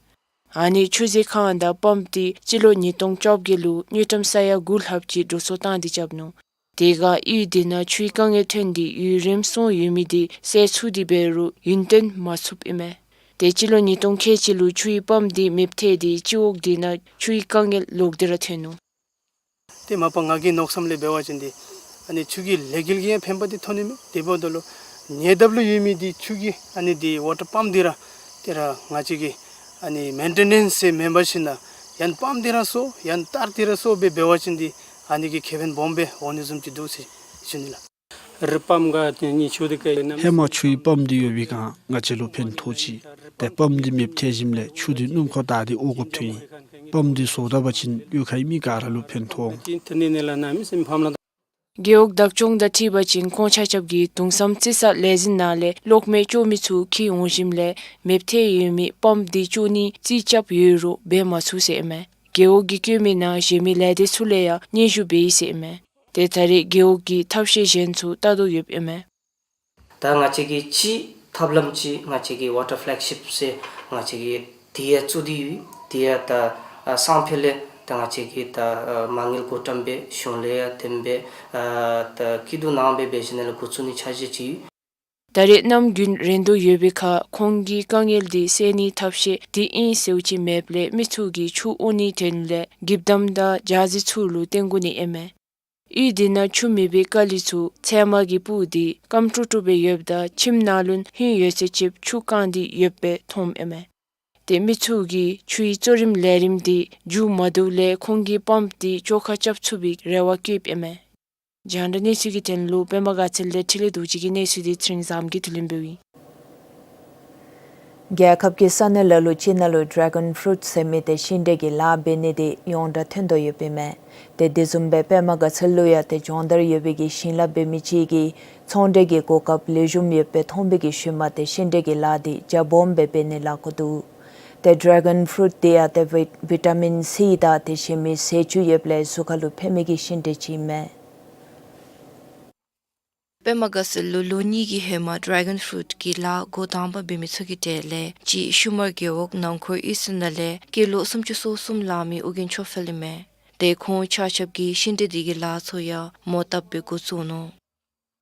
ཨ་ནི་ཆུ་མཛོད་ཁང་དང་པམཔ་འདི་སྤྱི་ལོ་ཉིས་སྟོང་བཅོ་བརྒྱད་ལུ་དངུལ་ཀྲམ་ས་ཡ་དགུ་ལྷགཔ་ཅིག་འགྲོ་སོང་བཏང་སྟེ་རྐྱབ་ནུག། དེ་སྒང་ཡུལ་འདི་ནང་ཆུའི་དཀའ་ངལ་ཐོན་ཏེ་ཡུན་རིངམོ་སོང་ཡོད་མི་འདི་སེལ་ཚུགས་ཏེ་འབད་རུང་ཡུན་བརྟན་མ་ཚུགསཔ་ཨིན་མས། ཏེ་སྤྱི་ལོ་ཉིས་སྟོང་ཁལ་གཅིག་ལུ་ཆུའི་པམཔ་འདི་མེདཔ་ཐལ་ཏེ་སྤྱི་འོག་འདི་ནང་ཆུའི་དཀའ་ངལ་ལོག་སྟེ་ར་ཐོན་ནུག། ཏེ་མ་པ་ང་གི་མནོ་བསམ་ལས་འབད་བ་ཅིན་འདི་ཨ་ནི་ཆུ་གི་ལས་འགུལ་གྱི་ཡང་ཕན་པ་འདི་ཐོན་ནི་མས། དེ་འབདཝ་ད་ལུ་ཉེ་འདབས་ལུ་ཡོད་མི་འདི་ཆུ་གི་ཨ་ནི་འདི་ཝ་ཊར་པམཔ་འདི་ར་ཏེ་ར་ང་བཅས་ཀྱིས་ཨ་ནི་མེན་ཊེ་ནེནསི་ཟེར་མེན་པར་ཞིན་ན་ཡང་པམཔ་འདི་ར་གསོ་ཡང་ཏར་འདི་ར་གསོ་སྦེ་འབད་བ་ཅིན་འདི་ཨ་ནི་གི་ཁེ་ཕན་སྦོམ་སྦེ་འོང་ནི་བཟུམ་ཅིག་འདུག་ཟེར་ཞུ་ནི་ལགས། རི་པམཔ་ག་ཏེ་ནི་ཆུ་འདི་ཀ་ཧེ་མ་ཆུའི་པམཔ་འདི་ཡོད་པའི་སྒང་ང་བཅས་ལུ་ཕན་ཐོགས་ཅི། ཏེ་པམཔ་འདི་མེདཔ་ཐལ་ཞིནམ་ལས་ཆུ་འདི་སྣུམ་འཁོར་བདའ་སྟེ་འོང་དགོཔ་ཐོན་ཡི། པམཔ་འདི་བཟོ་ད་པ་ཅིན་གཡུས་ཁའི་མི་ག་ར་ལུ་ཕན་ཐོགས་འོང་། རྒེད་འོག་བདག་སྐྱོང་དང་འཁྲིལ་བ་ཅིན་ཁོང་ཆ་ཁྱབ་ཀྱིས་དུང་སམ་རྩི་ས་ལས་འཛིན་ནང་ལས་གློག་མེ་སྐྱོར་མི་ཚུ་འཁྱིད་འོང་ཞིནམ་ལས་མེདཔ་ཐལ་ཡོད་མི་པམཔ་འདི་སྐྱོར་ནི་རྩིས་རྐྱབ་ཡོད་རུང་འབད་མ་ཚུགས་ཟེར་ཨིན་མས། རྒེད་འོག་གིས་བཀོད་མི་ནང་གཞན་མི་ལས་སྡེ་ཚུ་ལས་ཡང་སྙན་ཞུ་འབད་ཡི་ཟེར་ཨིན་མས། ཏེ་ད་རེས་རྒེད་འོག་གིས་ཐབས་ཤེས་གཞན་ཚུ་བལྟ་དོ་ཡོདཔ་ཨིན་མས། ད་ང་བཅས་ཀྱིས་ཅིག་ཐབས་ལམ་ཅིག་ང་བཅས་ཀྱིས་ཝ་ཊར་ཕི་ལེག་ཤིཔ་ཟེར་ང་བཅས་ཀྱིས་དེ་ཡང་བཙུགས་ཏེ་ཡོད། དེ་ཡང་ད་ཨ་སང་ཕོད་ལས་ད་ང་བཅས་ཀྱིས་ད་ཨ་མ་དངུལ་བགོ་བཀྲམ་སྦེ་གཞུང་ལས་ཡང་བཏོན་སྦེ་ཨ་ད་སྐྱིད་སྡུག་གནང་སྦེ་འབད་ཞིནམ་ལས་འགོ་བཙུགས་ནི་འཆར་གཞི་ཅིག་ཡོད། ད་རེས་གནམ་དགུན་རན་དོ་ཡོད་པའི་ཁར་ཁོང་གི་དཀའ་ངལ་འདི་སེལ་ནིའི་ཐབས་ཤེས་འདི་ཨིན་ཟེརཝ་ཅིག་མེདཔ་ལས་མི་ཚུ་གིས་ཆུ་དབོར་ནིའི་དོན་ལས་འགྱིབ་དམ་དང་ཇ་རྫི་ཚུ་ལུ་བརྟེན་དགོ་ནི་ཨིན་མས། ཡུལ་འདི་ནང་ཆུ་མེད་པའི་དཀའ་ལས་ཚུ་ཚལ་མ་གིས་སྤུབས་ཏེ་སྐམ་ཀྲུག་ཀྲུ་སྦེ་ཡོདཔ་ད་ཁྱིམ་ནང་ལུ་ཧིང་ཡོད་ཚད་ཅིག་ཆུ་བཀང་སྟེ་ཡོདཔ་སྦེ་མཐོངམ་ཨིན་མས། ཏེ་མི་ཚུ་གིས་ཆུའི་གཙོ་རིམ་ལས་རིམ་འདི་མཇུག་མ་བསྡུཝ་ལས་ཁོང་གི་པམཔ་འདི་བཅོ་ཁ་རྐྱབ་ཚུགས་པའི་རེ་བ་བསྐྱེདཔ་ཨིན་མས། རྒྱང་བསྒྲགས་གནས་ཚུལ་གྱི་དོན་ལུ་པདྨ་དགའ་ཚལ་ལས་འཕྲིན་ལས་རྡོ་རྗེ་གི་གནས་ཚུལ་འདི་ཚེ་རིང་བཟངམོ་གིས་བསྡུ་ལེན་འབདཝ་ཨིན། རྒྱལ་ཁབ་ཀྱི་ས་གནས་ལ་ལུ་ཅིག་ནང་ལུ་ཌེ་གཱོན་ཕུ་རུཊ་ཟེར་མི་འདི་ཤིང་འབྲས་ཀྱི་ལཱ་འབད་ནི་འདི་ཡོངས་གྲགས་ཐོན་དོ་ཡོདཔ་ཨིན་མས། ཏེ་དེ་བཟུམ་སྦེ་པདྨ་དགའ་ཚལ་ལུ་ཡང་ཏེ་སྦྱོང་བརྡར་ཡོད་པའི་གི་ཞིང་ལཱ་འབད་མི་ཅིག་གིས་ཚོང་འབྲེལ་གྱི་གོ་སྐབས་ལེགས་ཤོམ་ཡོདཔ་སྦེ་མཐོང་བའི་གི་ཤུལ་མ་ཏེ་ཤིང་འབྲས་ཀྱི་ལཱ་འདི་རྒྱ་སྦོམ་སྦེ་འབད་ནི་ལཱ་འགོ་འདུག། ཏེ་ཌེ་གཱོན་ཕུ་རུཊ་འདི་ཡང་ཏེ་བི་བི་ཊ་མིན་སི་དང་དེ་བཟུམ་མའི་ཟས་བཅུད་ཡོདཔ་ལས་གཟུགས་ཁར་ལུ་ཕན་མི་གི་ཤིང་འབྲས་ཅིག་ཨིན་མས། པདྨ་དགའ་ཚལ་ལུ་ལོ་གཉིས་ཀྱི་ཧེ་མ་ཌེ་གཱོན་ཕུ་རུཊ་གྱི་ལཱ་འགོ་དང་པ་འབད་མི་ཚུ་གི་གྲས་ལས་གཅིག་ཤུ་མར་རྒེད་འོག་ནང་འཁོར་ཨི་སི་ནང་ལས་ཀི་ལོ་སུམ་ཅུ་སོ་གསུམ་ལང་མི་ཨོ་རྒྱན་ཆོས་འཕེལ་ཨིན་མས། ཏེ་ཁོང་ཆ་ཁྱབ་ཀྱིས་ཤིང་འབྲས་འདི་གི་ལཱ་ཚུ་ཡང་མོ་བཏབ་སྦེ་འགོ་བཙུགས་ནུག།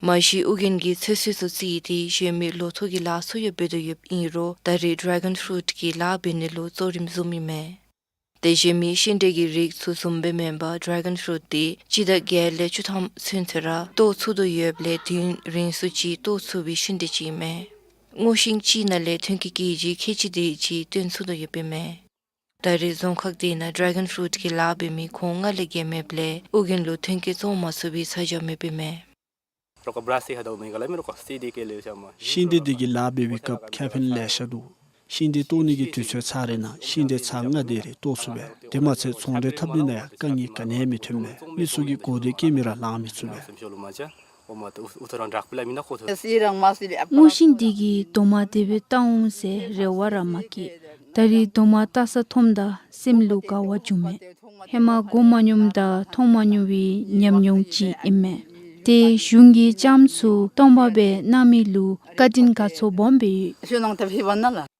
མ་གཞི་ཨོ་རྒྱན་གྱིས་ཚོད་བསྲེ་ཚུ་རྩིས་ཏེ་གཞན་མི་ལོ་ཐོག་གི་ལཱ་ཚུ་ཡང་འབད་དོ་ཡོདཔ་ཨིན་རུང་ད་རེས་ཌེ་གཱོན་ཕུ་རུཊ་གྱི་ལཱ་འབད་ནི་ལུ་གཙོ་རིམ་བཟུངམ་ཨིན་མས། དེ་བཟུམ་མའི་ཤིང་འབྲས་ཀྱི་རིགས་ཚུ་བཟུམ་སྦེ་མེན་པར་ཌེ་གཱོན་ཕུ་རུཊ་འདི་སྤྱི་ཟླ་བརྒྱད་ལས་བཅུ་ཐམ་ཚུན་ཚོད་ར་བཏོག་ཚུགས་དོ་ཡོདཔ་ལས་དུས་ཡུན་རིང་སུ་ཅིག་བཏོག་ཚུགས་པའི་ཤིང་འབྲས་ཅིག་ཨིན་མས། སྔོ་ཤིང་ཅིག་ནང་ལས་ཐོན་སྐྱེད་ཀྱི་རྒྱུ་ཁལ་གཅིག་དེ་ཅིག་བཏོན་ཚུགས་དོ་ཡོདཔ་ཨིན་མས། ད་རེས་རྫོང་ཁག་འདི་ནང་ཌེ་གཱོན་ཕུ་རུཊ་གྱི་ལཱ་འབད་མི་ཁོང་ལྔ་ལས་བརྒལ་མེདཔ་ལས་ཨོ་རྒྱན་ལུ་ཐོན་སྐྱེད་བཙོང་མ་ཚུགས་པའི་ཚ་གྱང་མེདཔ་ཨིན་མས། ཤིང་འབྲས་འདི་གི་ལཱ་འབད་བའི་སྐབས་ཁེ་ཕན་ལེ་ཤ་འདུག། ཤིང་འབྲས་བཏོག་ནི་གི་དུས་ཚོད་ཚར་རན་ན་ཤིང་འབྲས་ཚར་ལྔ་དེ་རེ་བཏོག་ཚུགས་པས། དེ་མ་ཚད་ཚོང་འབྲེལ་འཐབ་ནི་ནང་ཡང་དཀའ་ངལ་ག་ནི་ཡང་མི་ཐོན་པས། མི་ཚུ་གིས་གོ་བདེ་བསྐྱེད་མི་ར་ལང་མི་ཚུགས་པས། སྔོ་ཤིང་འདི་གིས་རྡོག་མ་དེ་སྦེ་བཏགས་འོང་ཟེར་རེ་བ་ར་མ་བསྐྱེད། ད་རེས་རྡོག་མ་བཏགས་ས་མཐོངམ་ད་སེམས་ལུ་དགའ་བ་བྱུང་མས། ཧེ་མ་གོ་མ་མྱོངམ་དང་མཐོང་མ་མྱོང་བའི་ཉམས་མྱོང་ཅིག་ཨིན་མས། ཏེ་གཞུང་གིས་ལྕངམ་ཚུ་སྟོང་པ་སྦེ་གནང་མི་ལུ་བཀའ་དྲིན་དགའ་ཚོར་སྦོམ་སྦེ་ཡོད།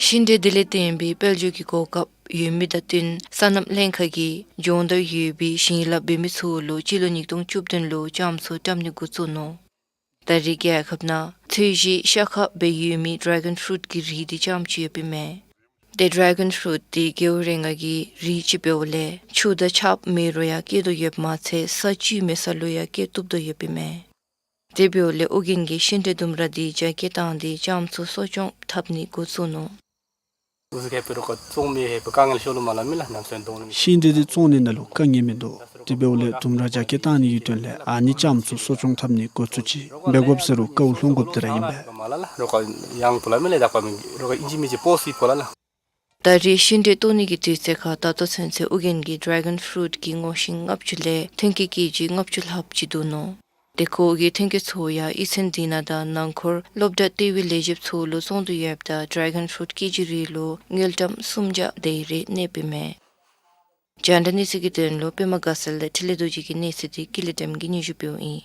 ཤིང་འབྲས་འདི་ལས་བརྟེན་པའི་དཔལ་འབྱོར་གྱི་གོ་སྐབས་ཡོད་མི་དང་བསྟུན་སོ་ནམ་ལྷན་ཁག་གིས་སྦྱོང་བརྡར་ཡོད་པའི་ཞིང་ལཱ་འབད་མི་ཚུ་ལུ་སྤྱི་ལོ་ཉིས་སྟོང་བཅུ་བདུན་ལུ་ལྕངམ་ཚུ་བཀྲམ་ནི་འགོ་བཙུགས་ནུག། ད་རེས་རྒྱལ་ཁབ་ནང་ཚོས་གཞི་ཤ་ཁ་སྦེ་ཡོད་མི་ཌེ་གཱོན་ཕུ་རུཊ་གི་རིགས་འདི་རྐྱངམ་ཅིག་ཡོདཔ་ཨིན་མས། ཏེ་ཌེ་གཱོན་ཕུ་རུཊ་འདི་རྒེད་འོག་རེ་ལྔ་གི་རིགས་ཅིག་འབདཝ་ལས་ཆུ་དང་ཆརཔ་མེད་རུང་ཡང་སྐྱེ་དོ་ཡོདཔ་མ་ཚད་ས་བཅུད་མེད་ས་ལུ་ཡང་སྐྱེ་བཏུབ་དོ་ཡོདཔ་ཨིན་མས། དེ་འབདཝ་ལས་ཨོ་རྒྱན་གྱིས་ཤིང་འབྲས་ལྡུམ་ར་འདི་རྒྱ་སྐྱེད་བཏང་སྟེ་ལྕངམ་ཚུ་གསོ་སྐྱོང་འཐབ་ནི་འགོ་བཙུགས་ནུག། ཤིང་འབྲས་འདི་བཙོང་ནི་ནང་ལུ་དཀའ་ངལ་མིན་འདུག། དེ་འབདཝ་ལས་ལྡུམ་ར་རྒྱ་སྐྱེད་བཏང་ནི་གི་དོན་ལས་ཨ་ནི་ལྕངམ་ཚུ་གསོ་སྐྱོང་འཐབ་ནི་འགོ་བཙུགས་ཅི། འབད་དགོཔ་ཟེར་རུང་དཀའཝ་སློང་དགོཔ་དེ་ར་ཨིན་པས། ད་རེས་ཤིང་འབྲས་བཏོག་ནི་གི་དུས་ཚོད་ཁར་ད་ལྟོ་ཚུན་ཚོད་ཨོ་རྒྱན་གྱིས་ཌེ་གཱོན་ཕུ་རུཊ་གི་སྔོ་ཤིང་ལྔ་བཅུ་ལས་ཐོན་སྐྱེད་ཀྱི་རྒྱུ་ལྔ་བཅུ་ལྷགཔ་ཅིག་བསྡུ་ནུག། ཏེ་ཁོ་གི་ཐོན་སྐྱེད་ཚུ་ཡང་གཡུས་ཚན་འདི་ནང་དང་ནང་འཁོར་སློབ་གྲྭ་ལྟེ་བའི་ལས་བྱེདཔ་ཚུ་ལུ་བཙོང་དོ་ཡོདཔ་ད་ཌེ་གཱོན་ཕུ་རུཊ་ཀེ་ཇི་རེ་ལུ་དངུལ་ཀྲམ་སུམ་བརྒྱ་དེ་རེ་གནསཔ་ཨིན་མས། རྒྱང་བསྒྲགས་གནས་ཚུལ་གྱི་དོན་ལུ་པདྨ་དགའ་ཚལ་དང་འཕྲིན་ལས་རྡོ་རྗེ་གི་གནས་ཚུལ་འདི་ཀུན་ལེགས་བདེམ་གིས་སྙན་ཞུ་འབདཝ་ཨིན།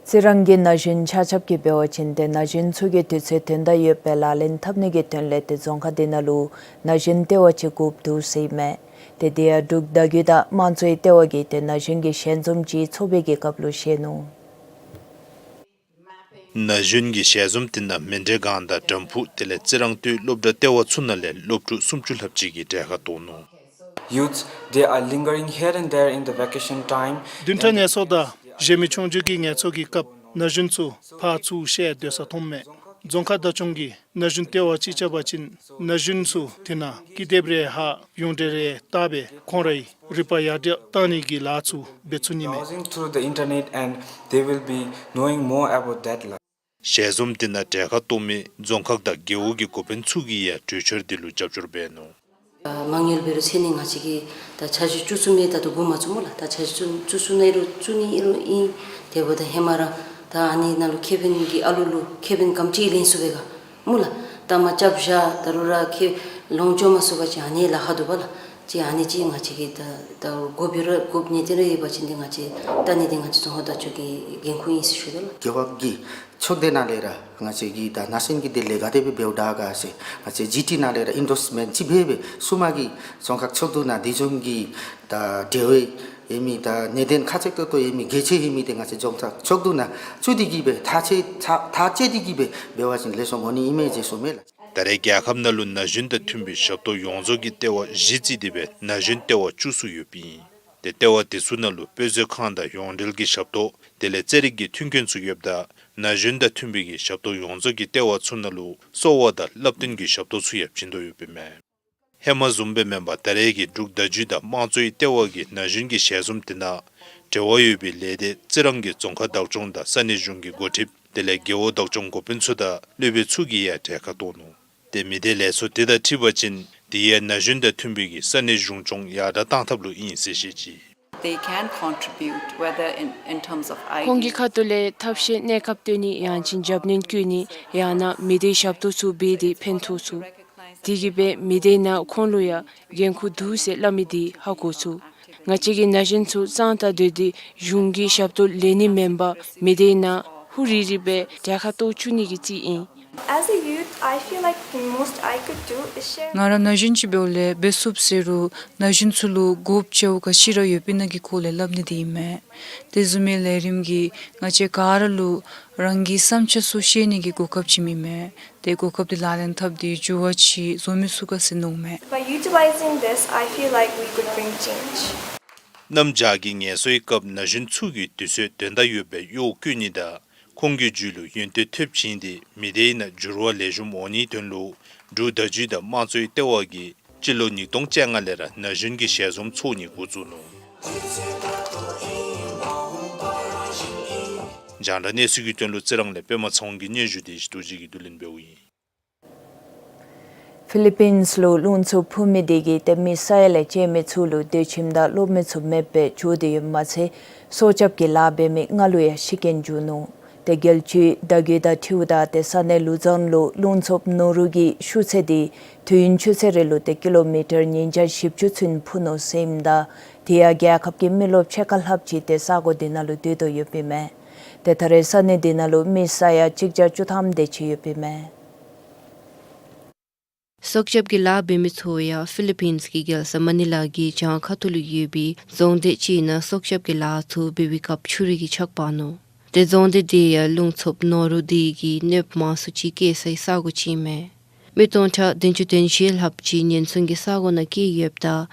རྩི་རང་གི་ན་གཞོན་ཆ་ཁྱབ་ཀྱིས་འབད་བ་ཅིན་ཏེ་ན་གཞོན་ཚུ་གིས་དུས་ཚོད་དོན་དག་ཡོད་པའི་ལག་ལེན་འཐབ་ནི་གི་དོན་ལས་ཏེ་རྫོང་ཁག་འདི་ནང་ལུ་ན་གཞོན་ལྟེ་བ་ཅིག་དགོཔ་འདུག་ཟེར་ཨིན་མས། ཏེ་དེ་ཡང་འབྲུག་བརྡ་བརྒྱུད་དང་དམངས་གཙོའི་ལྟེ་བ་གིས་ཏེ་ན་གཞོན་གྱི་ཞལ་འཛོམས་ཅིག་ཚོགས་པའི་གི་སྐབས་ལུ་བཤད་ནུག། ན་གཞོན་གྱི་ཞལ་འཛོམས་དེ་ནང་མཎྜལ་སྒང་དང་དམ་ཕུག་དེ་ལས་རྩི་རང་ལྟོའི་སློབ་གྲྭ་ལྟེ་བ་ཚུ་ནང་ལས་སློབ་ཕྲུག་སུམ་ཅུ་ལྷགཔ་ཅིག་གིས་གྲལ་ཁར་གཏོགས་ནུག། Youths, they are lingering here and there in the vacation time. བདུན་ཕྲག་ངལ་གསོ་དང་གཞན་མི་ཆུང་འགྱུར་གྱི་ངལ་གསོ་གི་སྐབས་ན་གཞོན་ཚུ་ཕར་ཚུར་བཤལ་སྡོད་ས་མཐོངམ་མས། རྫོང་ཁག་བདག་སྐྱོང་གིས་ན་གཞོན་ལྟེ་བ་ཅིག་རྐྱབ་པ་ཅིན་ན་གཞོན་ཚུ་དེ་ནང་ཀི་དེབ་རེ་ཧ་ཡོངས་འབྲེལ་རེ་བལྟ་སྦེ་ཁོང་རའི་རིག་པ་ཡར་དྲག་བཏང་ནི་གི་ལཱ་ཚུ་འབད་ཚུགས་ནི་མས། Browsing through the internet and they will be knowing more about that life. ཞལ་འཛོམས་དེ་ནང་གྲལ་ཁར་གཏོགས་མི་རྫོང་ཁག་དང་རྒེད་འོག་གི་འགོ་དཔོན་ཚུ་གིས་ཡང་གྲོས་འཆར་དེ་ལུ་རྒྱབ་སྐྱོར་འབད་ནུག། མ་དངུལ་འབད་རུང་ཚད་ནི་ང་བཅས་ཀྱིས་ད་འཆར་གཞི་བཅུ་གསུམ་ལས་ད་ལྟོ་འགོ་མ་བཙུགས་སྨོ་ལགས། ད་འཆར་གཞི་བཅུ་བཅུ་གསུམ་ནང་ལུ་བཙུགས་ནི་ཨིན་རུང་ཨིན། དེ་འབདཝ་ད་ཧེ་མ་ར་ད་ཨ་ནི་ནང་ལུ་ཁེ་ཕན་གྱི་ཨ་ལུ་ལུ་ཁེ་ཕན་ག་དེམ་ཅིག་ལེན་ཚུགས་པས་ག་སྨོ་ལགས། ད་མ་རྐྱབ་བཞག་ད་རུང་ར་ཁེ་ལོང་འགྱོ་མ་ཚུགས་པ་ཅིན་ཨ་ནི་ལཱ་ཁག་འདུག་པ་ལགས། ཅིག་ཨ་ནི་ཅིག་ང་བཅས་ཀྱིས་ད་ད་དགོཔ་ཡོད་རུང་དགོཔ་ངེས་བདེན་ར་ཡོད་པ་ཅིན་འདི་ང་བཅས་ལྟ་ནི་འདི་ང་བཅས་རྫོང་ཁག་བདག་སྐྱོང་གི་འགན་ཁུར་ཨིན་ཟེར་ཞུ་དོ་ལགས། རྒེད་འོག་གི་ཚོགས་སྡེ་ནང་ལས་ར་ང་བཅས་ཀྱིས་ད་ན་གཞོན་གྱི་དོན་ལས་ག་དེ་སྦེ་འབདཝ་ད་ག་ཟེར་ང་བཅས་ཇི་ཊི་ནང་ལས་ར་ཨིན་ཌོརསི་མེནཊ་ཅིག་འབད་སྦེ་ཚུ་མ་གི་རྫོང་ཁག་ཚོགས་འདུ་ནང་དེ་བཟུམ་གྱི་ད་འབྲེལ་བ་ཡོད་མི་ད་གནད་དོན་ཁ་གསལ་ཏོག་ཏོ་ཡོད་མི་གལ་ཆེ་ཡོད་མི་དེ་ང་བཅས་རྫོང་ཁག་ཚོགས་འདུ་ནང་བཙུགས་ཏེ་གིས་སྦེ་ཐག་བཅད་ཐག་ཐག་བཅད་དེ་གིས་སྦེ་འབད་བ་ཅིན་ལེགས་ཤོམ་འོང་ནི་ཨིན་མས་ཟེར་ཞུཝ་མས་ལགས། ད་རེས་རྒྱལ་ཁབ་ནང་ལུ་ན་གཞོན་དང་མཐུན་པའི་ཞབས་ཏོག་ཡོངས་རྫོགས་ཀྱི་ལྟེ་བ་གཞི་བརྩིས་ཏེ་སྦེ་ན་གཞོན་ལྟེ་བ་བཅུ་གསུམ་ཡོདཔ་ཨིན། ཏེ་ལྟེ་བ་དེ་ཚུ་ནང་ལུ་དཔེ་མཛོད་ཁང་དང་ཡོངས་འབྲེལ་གྱི་ཞབས་ཏོག་དེ་ལས་རྩེད་རིགས་ཀྱི་མཐུན་རྐྱེན་ཚུ་ཡོདཔ་ད་ན་གཞོན་དང་མཐུན་པའི་གི་ཞབས་ཏོག་ཡོངས་རྫོགས་ཀྱི་ལྟེ་བ་ཚུ་ནང་ལུ་གསོ་བ་དང་བསླབ་སྟོན་གྱི་ཞབས་ཏོག་ཚུ་ཡང་བྱིན་དོ་ཡོདཔ་ཨིན་མས། ཧེ་མ་བཟུམ་སྦེ་མེན་པར་ད་རེས་ཀྱི་འབྲུག་བརྡ་བརྒྱུད་དང་དམངས་གཙོའི་ལྟེ་བ་གི་ན་གཞོན་གྱི་ཞལ་འཛོམས་དེ་ནང་འབྲེལ་བ་ཡོད་པའི་ལས་སྡེ་རྩི་རང་གི་རྫོང་ཁག་བདག་སྐྱོང་དང་ས་གནས་གཞུང་གི་འགོ་ཁྲིདཔ་དེ་ལས་རྒེད་འོག་བདག་སྐྱོང་འགོ་དཔོན་ཚུ་དང་སློབ་དཔོན་ཚུ་གིས་ཡང་གྲལ་ཁར་གཏོགས་ནུག། ཏེ་མི་སྡེ་ལས་ཚོགས་དེ་དང་འཁྲིལ་བ་ཅིན་དེ་ཡང་ན་གཞོན་དང་མཐུན་པའི་གི་ས་གནས་གཞུང་སྐྱོང་ཡར་དྲག་གཏང་ཐབས་ལུ་ཨིན་ཟེར་བཤད་ཅི། They can contribute, whether in, in terms of ཁོང་གི་ideas. ཁ་ཐུག་ལས་ཐབས་ཤེས་གནས་སྐབས་སྟོན་ནི་ཡང་ཅིན་རྒྱབ་སྣོན་བཀོད་ནི་ཡང་ན་མི་སྡེའི་ཞབས་ཏོག་ཚུ་འབད་དེ་ཕན་ཐོགས་ཚུགས། དེ་གིས་སྦེ་མི་སྡེ་ནང་ཁོང་ལུ་ཡང་འགན་ཁུར་འདུག་ཟེར་སླབ་མི་འདི་ཧ་གོ་ཚུགས། ང་བཅས་ཀྱི་ན་གཞོན་ཚུ་གཙང་དང་སྡོད་དེ་གཞུང་གི་ཞབས་ཏོག་ལེན་ནི་མེན་པར་མི་སྡེ་ནང་ཧུ་རི་རི་སྦེ་གྲལ་ཁར་གཏོགས་བཅུག་ནི་གི་རྩིས་ཨིན། As a youth, I feel like the most I could do is share. ང་ར་ན་གཞོན་ཅིག་འབདཝ་ལས་འབད་ཚུགསཔ་ཟེར་རུང་ན་གཞོན་ཚུ་ལུ་དགོཔ་ཅིག་ག་ཅི་ར་ཡོདཔ་ཨིན་ན་གི་སྐོར་ལས་སླབ་ནི་འདི་ཨིན་མས། དེ་བཟུམ་མའི་ལས་རིམ་གྱིས་ང་བཅས་ག་ར་ལུ་རང་གི་བསམ་འཆར་ཚུ་བཤད་ནི་གི་གོ་སྐབས་ཅིག་ཨིན་མས། ཏེ་གོ་སྐབས་འདི་ལག་ལེན་འཐབ་སྟེ་འགྱུར་བ་ཅིག་བཟོ་མི་ཚུགས་ག་ཟེར་མནོཝ་མས། By utilizing this, I feel like we could bring change. གནམ་བྱཱར་གྱི་ངལ་གསོའི་སྐབས་ན་གཞོན་ཚུ་གིས་དུས་ཚོད་དོན་དག་ཡོད་པའི་གཡོག་བཀོལ་ནི་དང་ཁོང་གི་རྒྱུད་ལུ་ཡོན་ཏན་ཐོབ་བྱིན་ཏེ་མི་སྡེའི་ནང་འགྱུར་བ་ལེགས་ཤོམ་འོང་ནིའི་དོན་ལུ་འབྲུག་བརྡ་བརྒྱུད་དང་དམངས་གཙོའི་ལྟེ་བ་གིས་སྤྱི་ལོ་ཉིས་སྟོང་བཅོ་ལྔ་ལས་ར་ན་གཞོན་གྱི་ཞལ་འཛོམས་ཚོགས་ནི་འགོ་བཙུགས་ནུག། རྒྱང་བསྒྲགས་གནས་ཚུལ་གྱི་དོན་ལུ་རྩི་རང་ལས་པདྨ་ཚེ་དབང་གི་སྙན་ཞུ་དེ་ཞི་རྡོ་རྗེ་གིས་བསྡུ་ལེན་འབདཝ་ཨིན། ཕི་ལི་པིནས་ལུ་རླུང་འཚུབ་འཕུ་མི་དེ་གིས་ཏེ་མི་ས་ཡ་ལས་བཅད་མི་ཚུ་ལུ་སྡོད་ཁྱིམ་དང་སློབ་མི་ཚུ་མེདཔ་སྦེ་འགྱོ་སྟེ་ཡོདཔ་མ་ཚད་སྲོག་སྐྱབས་ཀྱི་ལཱ་འབད་མི་ལྔ་ལུ་ཡང་ཤི་རྐྱེན་བྱུང་ནུག། ཏེ་རྒྱལ་སྤྱིའི་བརྡ་བརྒྱུད་དང་འཁྲིལཝ་ད་ཏེ་ས་གནས་ལུ་ཛཱན་ལུ་རླུང་འཚུབ་ནོ་རུ་གི་ཤུགས་ཚད་དེ་དུས་ཡུན་ཆུ་ཚོད་རེ་ལུ་ཏེ་ཀི་ལོ་མི་ཊར་ཉིས་བརྒྱ་བཞི་བཅུ་ཚུན་འཕུ་ནུག་ཟེར་ཨིནམ་ད་དེ་ཡང་རྒྱལ་ཁབ་ཀྱི་མི་རློབས་ཕྱེད་ཀ་ལྷགཔ་ཅིག་ཏེ་ས་གོ་དེ་ནང་ལུ་སྡོད་དོ་ཡོདཔ་ཨིན་མས། ཏེ་ད་རེས་ས་གནས་དེ་ནང་ལུ་མི་ས་ཡ་གཅིག་བརྒྱ་བཅུ་ཐམ་དེ་ཅིག་ཡོདཔ་ཨིན་མས། སྲོག་སྐྱབས་ཀྱི་ལཱ་འབད་མི་ཚུ་ཡང་ཕི་ལི་པིནས་ཀྱི་རྒྱལ་ས་མ་ནི་ལ་གི་བྱང་ཁ་ཐུག་ལུ་ཡོད་པའི་རྫོང་སྡེ་ཅིག་ནང་སྲོག་སྐྱབས་ཀྱི་ལཱ་ཚུ་འབད་བའི་སྐབས་ཆུ་རུད་ཀྱིས་ཆག་འབག་ནུག། ཏེ་རྫོང་སྡེ་དེ་ཡང་རླུང་འཚུབ་ནོ་རུ་དེ་གིས་གནོདཔ་མང་སུ་ཅིག་བཀལ་སའི་ས་གོ་ཅིག་ཨིན་མས། མི་སྟོང་ཕྲག་བདུན་ཅུ་དོན་བཞི་ལྷགཔ་ཅིག་ཉེན་སྲུང་གི་ས་གོ་ནང་བསྐྱལ་ཡོདཔ་ད་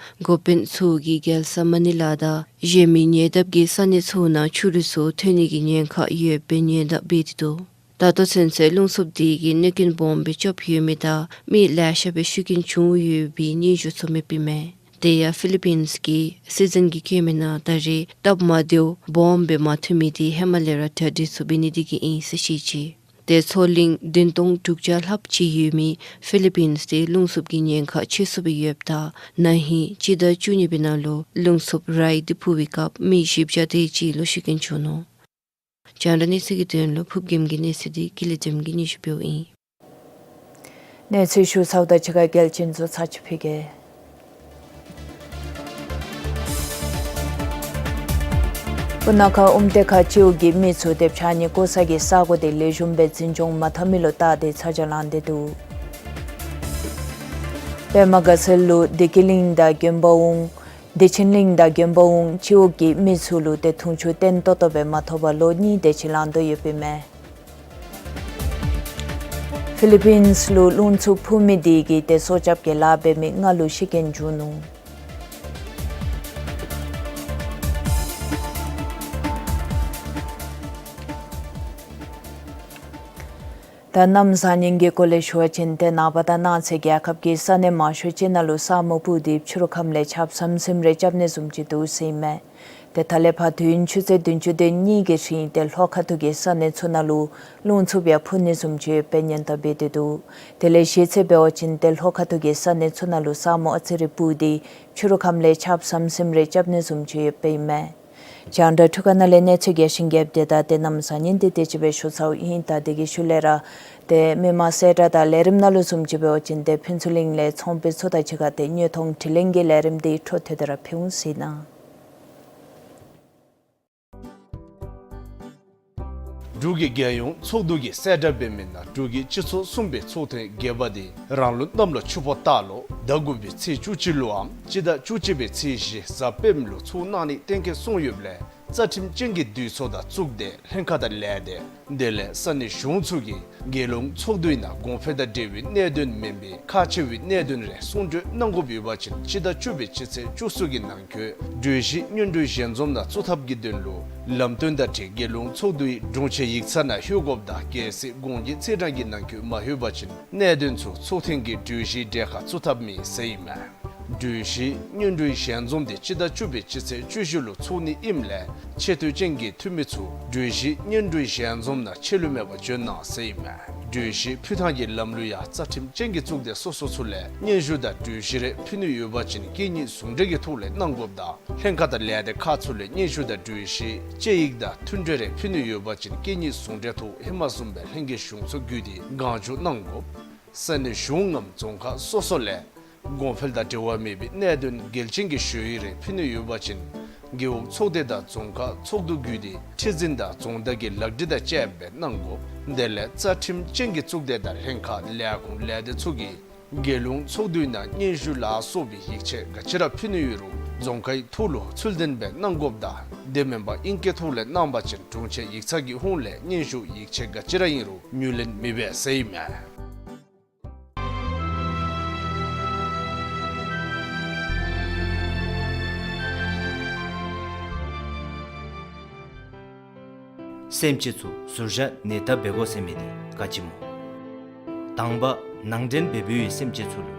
འགོ་དཔོན་ཚུ་གིས་རྒྱལ་ས་མ་ནི་ལ་དང་གཞན་མི་ཉེ་འདབས་ཀྱི་ས་གནས་ཚུ་ནང་ཆུ་རུད་ཚུ་ཐོན་ནི་གི་ཉེན་ཁ་ཡོད་པའི་ཉེན་བརྡ་འབད་དེ་འདུག། ད་ལྟོ་ཚུན་ཚོད་རླུང་འཚུབ་དེ་གིས་གནོད་རྐྱེན་སྦོམ་སྦེ་རྐྱབ་ཡོད་མི་དང་མི་ལེ་ཤ་སྦེ་ཤི་རྐྱེན་བྱུང་ཡོད་པའི་སྙན་ཞུ་ཚུ་མེདཔ་ཨིན་མས། དེ་ཡང་ཕི་ལི་པིནས་ཀྱི་སྲིད་འཛིན་གྱིས་བཀོད་མི་ནང་ད་རེས་སྟབས་མ་བདེཝ་སྦོམ་སྦེ་མ་ཐོན་མི་དེ་ཧེ་མ་ལས་ར་གྲ་སྒྲིག་ཚུ་འབད་ནི་དེ་གིས་ཨིན་ཟེར་བཤད་ཅི། དེ་མཚོ་གླིང་བདུན་སྟོང་དྲུག་བརྒྱ་ལྷགཔ་ཅིག་ཡོད་མི་ཕི་ལི་པིནས་དེ་རླུང་འཚུབ་ཀྱི་ཉེན་ཁ་ཆེ་སུ་སྦེ་ཡོདཔ་ད་ན་ཧིང་སྤྱི་ཟླ་བཅུ་གཉིས་པའི་ནང་ལུ་རླུང་འཚུབ་རའི་དེ་འཕུ་བའི་སྐབས་མི་བཞི་བརྒྱ་དེ་ཅིག་ལུ་ཤི་རྐྱེན་བྱུང་ནུག། རྒྱང་བསྒྲགས་གནས་ཚུལ་གྱི་དོན་ལུ་ཕུརཔ་རྒྱལམ་གྱི་གནས་ཚུལ་དེ་ཀུན་ལེགས་སྒྲོལམ་གྱིས་སྙན་ཞུ་འབདཝ་ཨིན། གནས་ཚུལ་ཞུ་ཚརཝ་ད་ཕྱི་ཁར་གལ་ཆེན་ཚུ་ཚར་ཅིག་ཕུལ་གེ། སྤུ་ན་ཁ་ཨུམ་ཏེ་ཁ་སྤྱི་འོག་གི་མི་ཚུ་དེ་ཕྱགས་སྙིགས་བཀོ་ས་གི་ས་གོ་དེ་ལེགས་ཤོམ་སྦེ་འཛིན་སྐྱོང་མ་འཐབ་མི་ལུ་བལྟ་སྟེ་ཚ་གྱང་ལང་སྟེ་འདུག། པདྨ་དགའ་ཚལ་ལུ་བདེ་སྐྱིད་གླིང་དང་དགོན་པ་འོང་བདེ་ཆེན་གླིང་དང་དགོན་པ་འོང་སྤྱི་འོག་གི་མི་ཚུ་ལུ་དེ་འཐུང་ཆུ་བརྟན་ཏོག་ཏོ་སྦེ་མ་ཐོབ་པར་ལོ་གཉིས་དེ་ཅིག་ལང་དོ་ཡོདཔ་ཨིན་མས། ཕི་ལི་པིནས་ལུ་རླུང་འཚུབ་འཕུ་མི་དེ་གིས་དེ་སྲོག་སྐྱབས་ཀྱི་ལཱ་འབད་མི་ལྔ་ལུ་ཤི་རྐྱེན་བྱུང་ནུག། ད་གནམ་བཟང་ངན་གྱི་སྐོར་ལས་ཞུ་བ་ཅིན་ཏེ་ནངས་པ་དང་གནངས་ཚེ་རྒྱལ་ཁབ་ཀྱི་ས་གནས་མང་ཤོས་ཅིག་ནང་ལུ་ས་སྨུག་སྤུབས་ཏེ་ཕྱི་རུ་ཁམས་ལས་ཆརཔ་ཟམ་ཟིམ་རེ་རྐྱབ་ནི་བཟུམ་ཅིག་འདུག་ཟེར་ཨིན་མས། ཏེ་ད་ལས་ཕར་དུས་ཡུན་ཆུ་ཚོད་བདུན་ཅུ་དོན་གཉིས་ཀྱི་རིང་ཏེ་ལྷོ་ཁ་ཐུག་གི་ས་གནས་ཚུ་ནང་ལུ་རླུང་འཚུབ་ཡང་འཕུ་ནི་བཟུམ་ཅིག་ཡོདཔ་སྦེ་སྙན་ཐོ་འབད་དེ་འདུག། དེ་ལས་གཞེས་ཚད་འབད་བ་ཅིན་ཏེ་ལྷོ་ཁ་ཐུག་གི་ས་གནས་ཚུ་ནང་ལུ་ས་སྨུག་ཨ་ཙི་རེ་སྤུབས་ཏེ་ཕྱི་རུ་ཁམས་ལས་ཆརཔ་ཟམ་ཟིམ་རེ་རྐྱབ་ནི་བཟུམ་ཅིག་ཡོདཔ་ཨིན་མས། རྒྱང་བསྒྲགས་འཕྲུལ་ཁང་ནང་ལས་གནས་ཚུལ་རྒྱས་ཤིང་རྒྱསཔ་དེ་དང་ཏེ་གནམ་བཟང་ངན་དེ་དེ་ཅིག་སྦེ་ཞུ་ཚརཝ་ཨིན། ད་དེ་གི་ཤུལ་ལས་ར་ཏེ་མི་མང་གསལ་བསྒྲགས་དང་ལས་རིམ་ནང་ལུ་བཟུམ་ཅིག་འབད་བ་ཅིན་ཏེ་ཕུན་ཚོགས་གླིང་ལས་ཚོང་དཔོན་ཚུ་དང་གཅིག་ཁར་ཏེ་དངོས་མཐོང་དྲི་ལན་གྱི་ལས་རིམ་དེ་འཕྲོ་མཐུད་དེ་ར་ཕུལ་འོང་ཟེར་ཨིན། འབྲུག་གི་རྒྱལ་ཡོངས་ཚོགས་འདུ་གིས་གསལ་བསྒྲགས་འབད་མི་ནང་འབྲུག་གི་སྤྱི་ཚོགས་གསུམ་པའི་ཚོགས་ཐེངས་བརྒྱད་པ་དེ་རང་ལུགས་གནམ་ལོ་ཆུ་ཕོ་སྟག་ལོ་ཟླ་དགུ་པའི་ཚེས་བཅུ་གཅིག་ལུའམ་སྤྱི་ཟླ་བཅུ་གཅིག་པའི་ཚེས་བཞི་གཟའ་སྤེནམ་ལུ་ཚོགས་གནང་ནི་གཏན་འཁེལ་སོང་ཡོདཔ་ལས་རྩ་ཁྲིམས་ཅན་གྱི་འདུས་ཚོགས་དང་གཙུག་སྡེ་ལྷན་ཁག་དང་ལས་སྡེ་དེ་ལས་ས་གནས་གཞུང་ཚུ་གིས་རྒྱལ་ཡོངས་ཚོགས་འདུའི་ནང་གོང་འཕེལ་དང་འབྲེལ་བའི་གནད་དོན་མེན་པའི་ཁག་ཆེ་བའི་གནད་དོན་རེ་གསུང་གྲོས་གནང་དགོཔ་ཡོད་པ་ཅིན་སྤྱི་ཟླ་བཅུ་པའི་སྤྱི་ཚེས་བཅུ་གསུམ་གྱི་ནང་འཁོད་གྲོས་གཞི་སྙན་སྒྲོན་ཞལ་འཛོམས་ནང་བཙུགས་ཐབས་ཀྱི་དོན་ལུ་ལམ་སྟོན་དང་འཁྲིལ་རྒྱལ་ཡོངས་ཚོགས་འདུའི་དྲུང་ཆེན་ཡིག་ཚང་ནང་ལྷོད་དགོཔ་དང་གལ་སྲིད་གོང་གི་ཚེས་གྲངས་ཀྱི་ནང་འཁོད་མ་ལྷོད་པ་ཅིན་གནད་དོན་ཚུ་ཚོགས་ཐེངས་ཀྱི་གྲོས་གཞིའི་གྲལ་ཁར་བཙུགས་ཐབས་མེད་ཟེར་ཨིན་མས། གྲོས་གཞི་སྙན་སྒྲོན་ཞལ་འཛོམས་དེ་སྤྱི་ཟླ་བཅུ་པའི་སྤྱི་ཚེས་བཅུ་བཞི་ལུ་ཚོགས་ནི་ཨིནམ་ལས་ཆེ་བསྟོད་ཅན་གྱི་འཐུས་མི་ཚུ་གྲོས་གཞི་སྙན་སྒྲོན་ཞལ་འཛོམས་ནང་ཆད་ལུས་མེད་པར་འབྱོན་གནང་ཟེར་ཨིན་མས། གྲོས་གཞི་ཕུལ་ཐངས་ཀྱི་ལམ་ལུགས་ཡང་རྩ་ཁྲིམས་ཅན་གྱི་གཙུག་སྡེ་སོ་སོ་ཚུ་ལས་སྙན་ཞུ་དང་གྲོས་གཞི་རེ་ཕུལ་ནི་ཡོད་པ་ཅིན་གད་སྙིགས་ཟུང་འབྲེལ་གྱི་ཐོག་ལས་གནང་དགོཔ་དང་ལྷན་ཁག་དང་ལས་སྡེ་ཁག་ཚུ་ལས་སྙན་ཞུ་དང་གྲོས་གཞི་དཔྱད་ཡིག་དང་མཐུན་གྲོས་རེ་ཕུལ་ནི་ཡོད་པ་ཅིན་གད་སྙིགས་ཟུང་འབྲེལ་ཐོག་ཧེ་མ་བཟུམ་སྦེ་ལྷན་རྒྱས་གཞུང་ཚོགས་བརྒྱུད་དེ་གང་བྱུང་གནང་དགོཔ། ས་གནས་གཞུང་ངམ་རྫོང་ཁག་སོ་སོ་ལས་གོང་འཕེལ་དང་འབྲེལ་བ་མེད་པའི་གནད་དོན་འགལ་རྐྱེན་གྱི་ཞུ་ཡིག་རེ་ཕུལ་ནི་ཡོད་པ་ཅིན་རྒེད་འོག་ཚོགས་སྡེ་དང་རྫོང་ཁག་ཚོགས་འདུ་བརྒྱུད་དེ་ཁྲི་འཛིན་དང་རྫོང་བདག་གི་ལག་བྲིས་དང་བཅསཔ་སྦེ་གནང་དགོཔ། དེ་ལས་རྩ་ཁྲིམས་ཅན་གྱི་གཙུག་སྡེ་དང་ལྷན་ཁག་ལས་ཁུངས་ལས་སྡེ་ཚུ་གིས་རྒྱལ་ཡོངས་ཚོགས་འདུའི་ནང་སྙན་ཞུ་ལ་སོགས་པའི་ཡིག་ཆ་ག་ཅི་ར་ཕུལ་ནི་ཡོད་རུང་རྫོང་ཁའི་ཐོག་ལུ་ཚུལ་ལྡན་སྦེ་གནང་དགོཔ་དང་དེ་མེན་པར་ཨིང་སྐད་ཐོག་ལས་གནང་པ་ཅིན་དྲུང་ཆེན་ཡིག་ཚང་གི་ཧོངས་ལས་སྙན་ཞུ་ཡིག་ཆ་ག་ཅི་ར་ཨིན་རུང་ངོས་ལེན་མི་འབད་ཟེར་ཨིན་མས། སེམས་ཅན་ཚུ་ཟུར་བཞག་ནད་བརྟག་འབད་དགོ་ཟེར་མི་དེ་ག་ཅི་སྨོ། དང་པ་ནང་འདྲེན་འབད་འབདཝ་སེམས་ཅན་ཚུ་ལུ།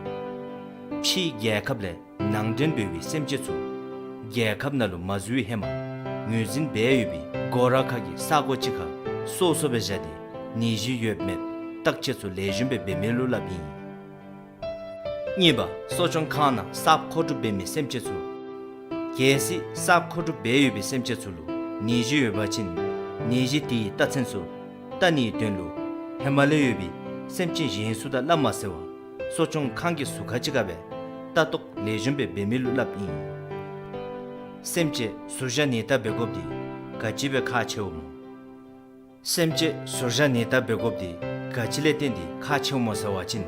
ཕྱིའི་རྒྱལ་ཁབ་ལས་ནང་འདྲེན་འབད་བའི་སེམས་ཅན་ཚུ་རྒྱལ་ཁབ་ནང་ལུ་མ་འཛུལ་བའི་ཧེ་མ་ངོས་འཛིན་འབད་ཡོད་པའི་སྒོ་ར་ཁ་གི་ས་གོ་གཅིག་ཁར་སོ་སོ་སྦེ་བཞག་སྟེ་ནད་གཞི་ཡོད་མེད་བརྟག་དཔྱད་ཚུ་ལེགས་ཤོམ་སྦེ་འབད་མི་ལུ་སླབ་ཨིན། གཉིས་པ་གསོ་སྐྱོང་ཁང་ནང་གསརཔ་མཁོ་སྒྲུབ་འབད་མི་སེམས་ཅན་ཚུ། གལ་སྲིད་གསརཔ་མཁོ་སྒྲུབ་འབད་ཡོད་པའི་སེམས་ཅན་ཚུ་ལུ་ནད་གཞི་ཡོད་པ་ཅིན་ནད་གཞི་དེའི་རྟགས་མཚན་ཚུ་བལྟ་ནིའི་དོན་ལུ་ཧེ་མ་ལས་ཡོད་པའི་སེམས་ཅན་གཞན་ཚུ་དང་སླབ་མ་ཟེར་བར་གསོ་སྐྱོང་ཁང་གི་ཟུར་ཁ་གཅིག་ཁར་སྦེ་ལྟ་རྟོག་ལེགས་ཤོམ་སྦེ་འབད་མི་ལུ་སླབ་ཨིན། སེམས་ཅན་ཟུར་བཞག་ནད་བརྟག་འབད་དགོཔ་འདི་ག་ཅི་སྦེ་ཁག་ཆེཝ་སྨོ། སེམས་ཅན་ཟུར་བཞག་ནད་བརྟག་འབད་དགོཔ་འདི་ག་ཅི་ལས་བརྟེན་ཏེ་ཁག་ཆེཝ་སྨོ་ཟེར་བ་ཅིན།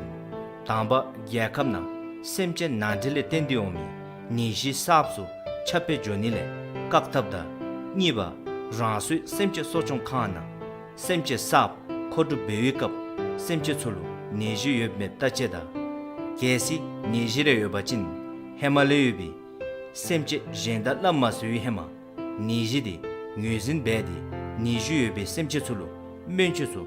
དང་པ་རྒྱལ་ཁབ་ནང་སེམས་ཅན་ནང་འདྲེན་ལས་བརྟེན་ཏེ་འོང་མི་ནད་གཞི་གསརཔ་ཚུ་ཁྱབ་སྤེལ་འགྱོ་ནི་ལས་བཀག་ཐབས་དང་། གཉིས་པ་རང་སོའི་སེམས་ཅན་གསོ་སྐྱོང་ཁང་ནང་སེམས་ཅན་གསརཔ་མཁོ་སྒྲུབ་འབད་བའི་སྐབས་སེམས་ཅན་ཚུ་ལུ་ནད་གཞི་ཡོད་མེད་བརྟག་དཔྱད་དང་། གལ་སྲིད་ནད་གཞི་རེ་ཡོད་པ་ཅིན་ཧེ་མ་ལས་ཡོད་པའི་སེམས་ཅན་གཞན་དང་སླབ་མ་ཟེར་བའི་ཧེ་མ་ནད་གཞི་དེ་ངོས་འཛིན་འབད་དེ་ནད་གཞི་ཡོད་པའི་སེམས་ཅན་ཚུ་ལུ་སྨན་བཅོས་ཚུ་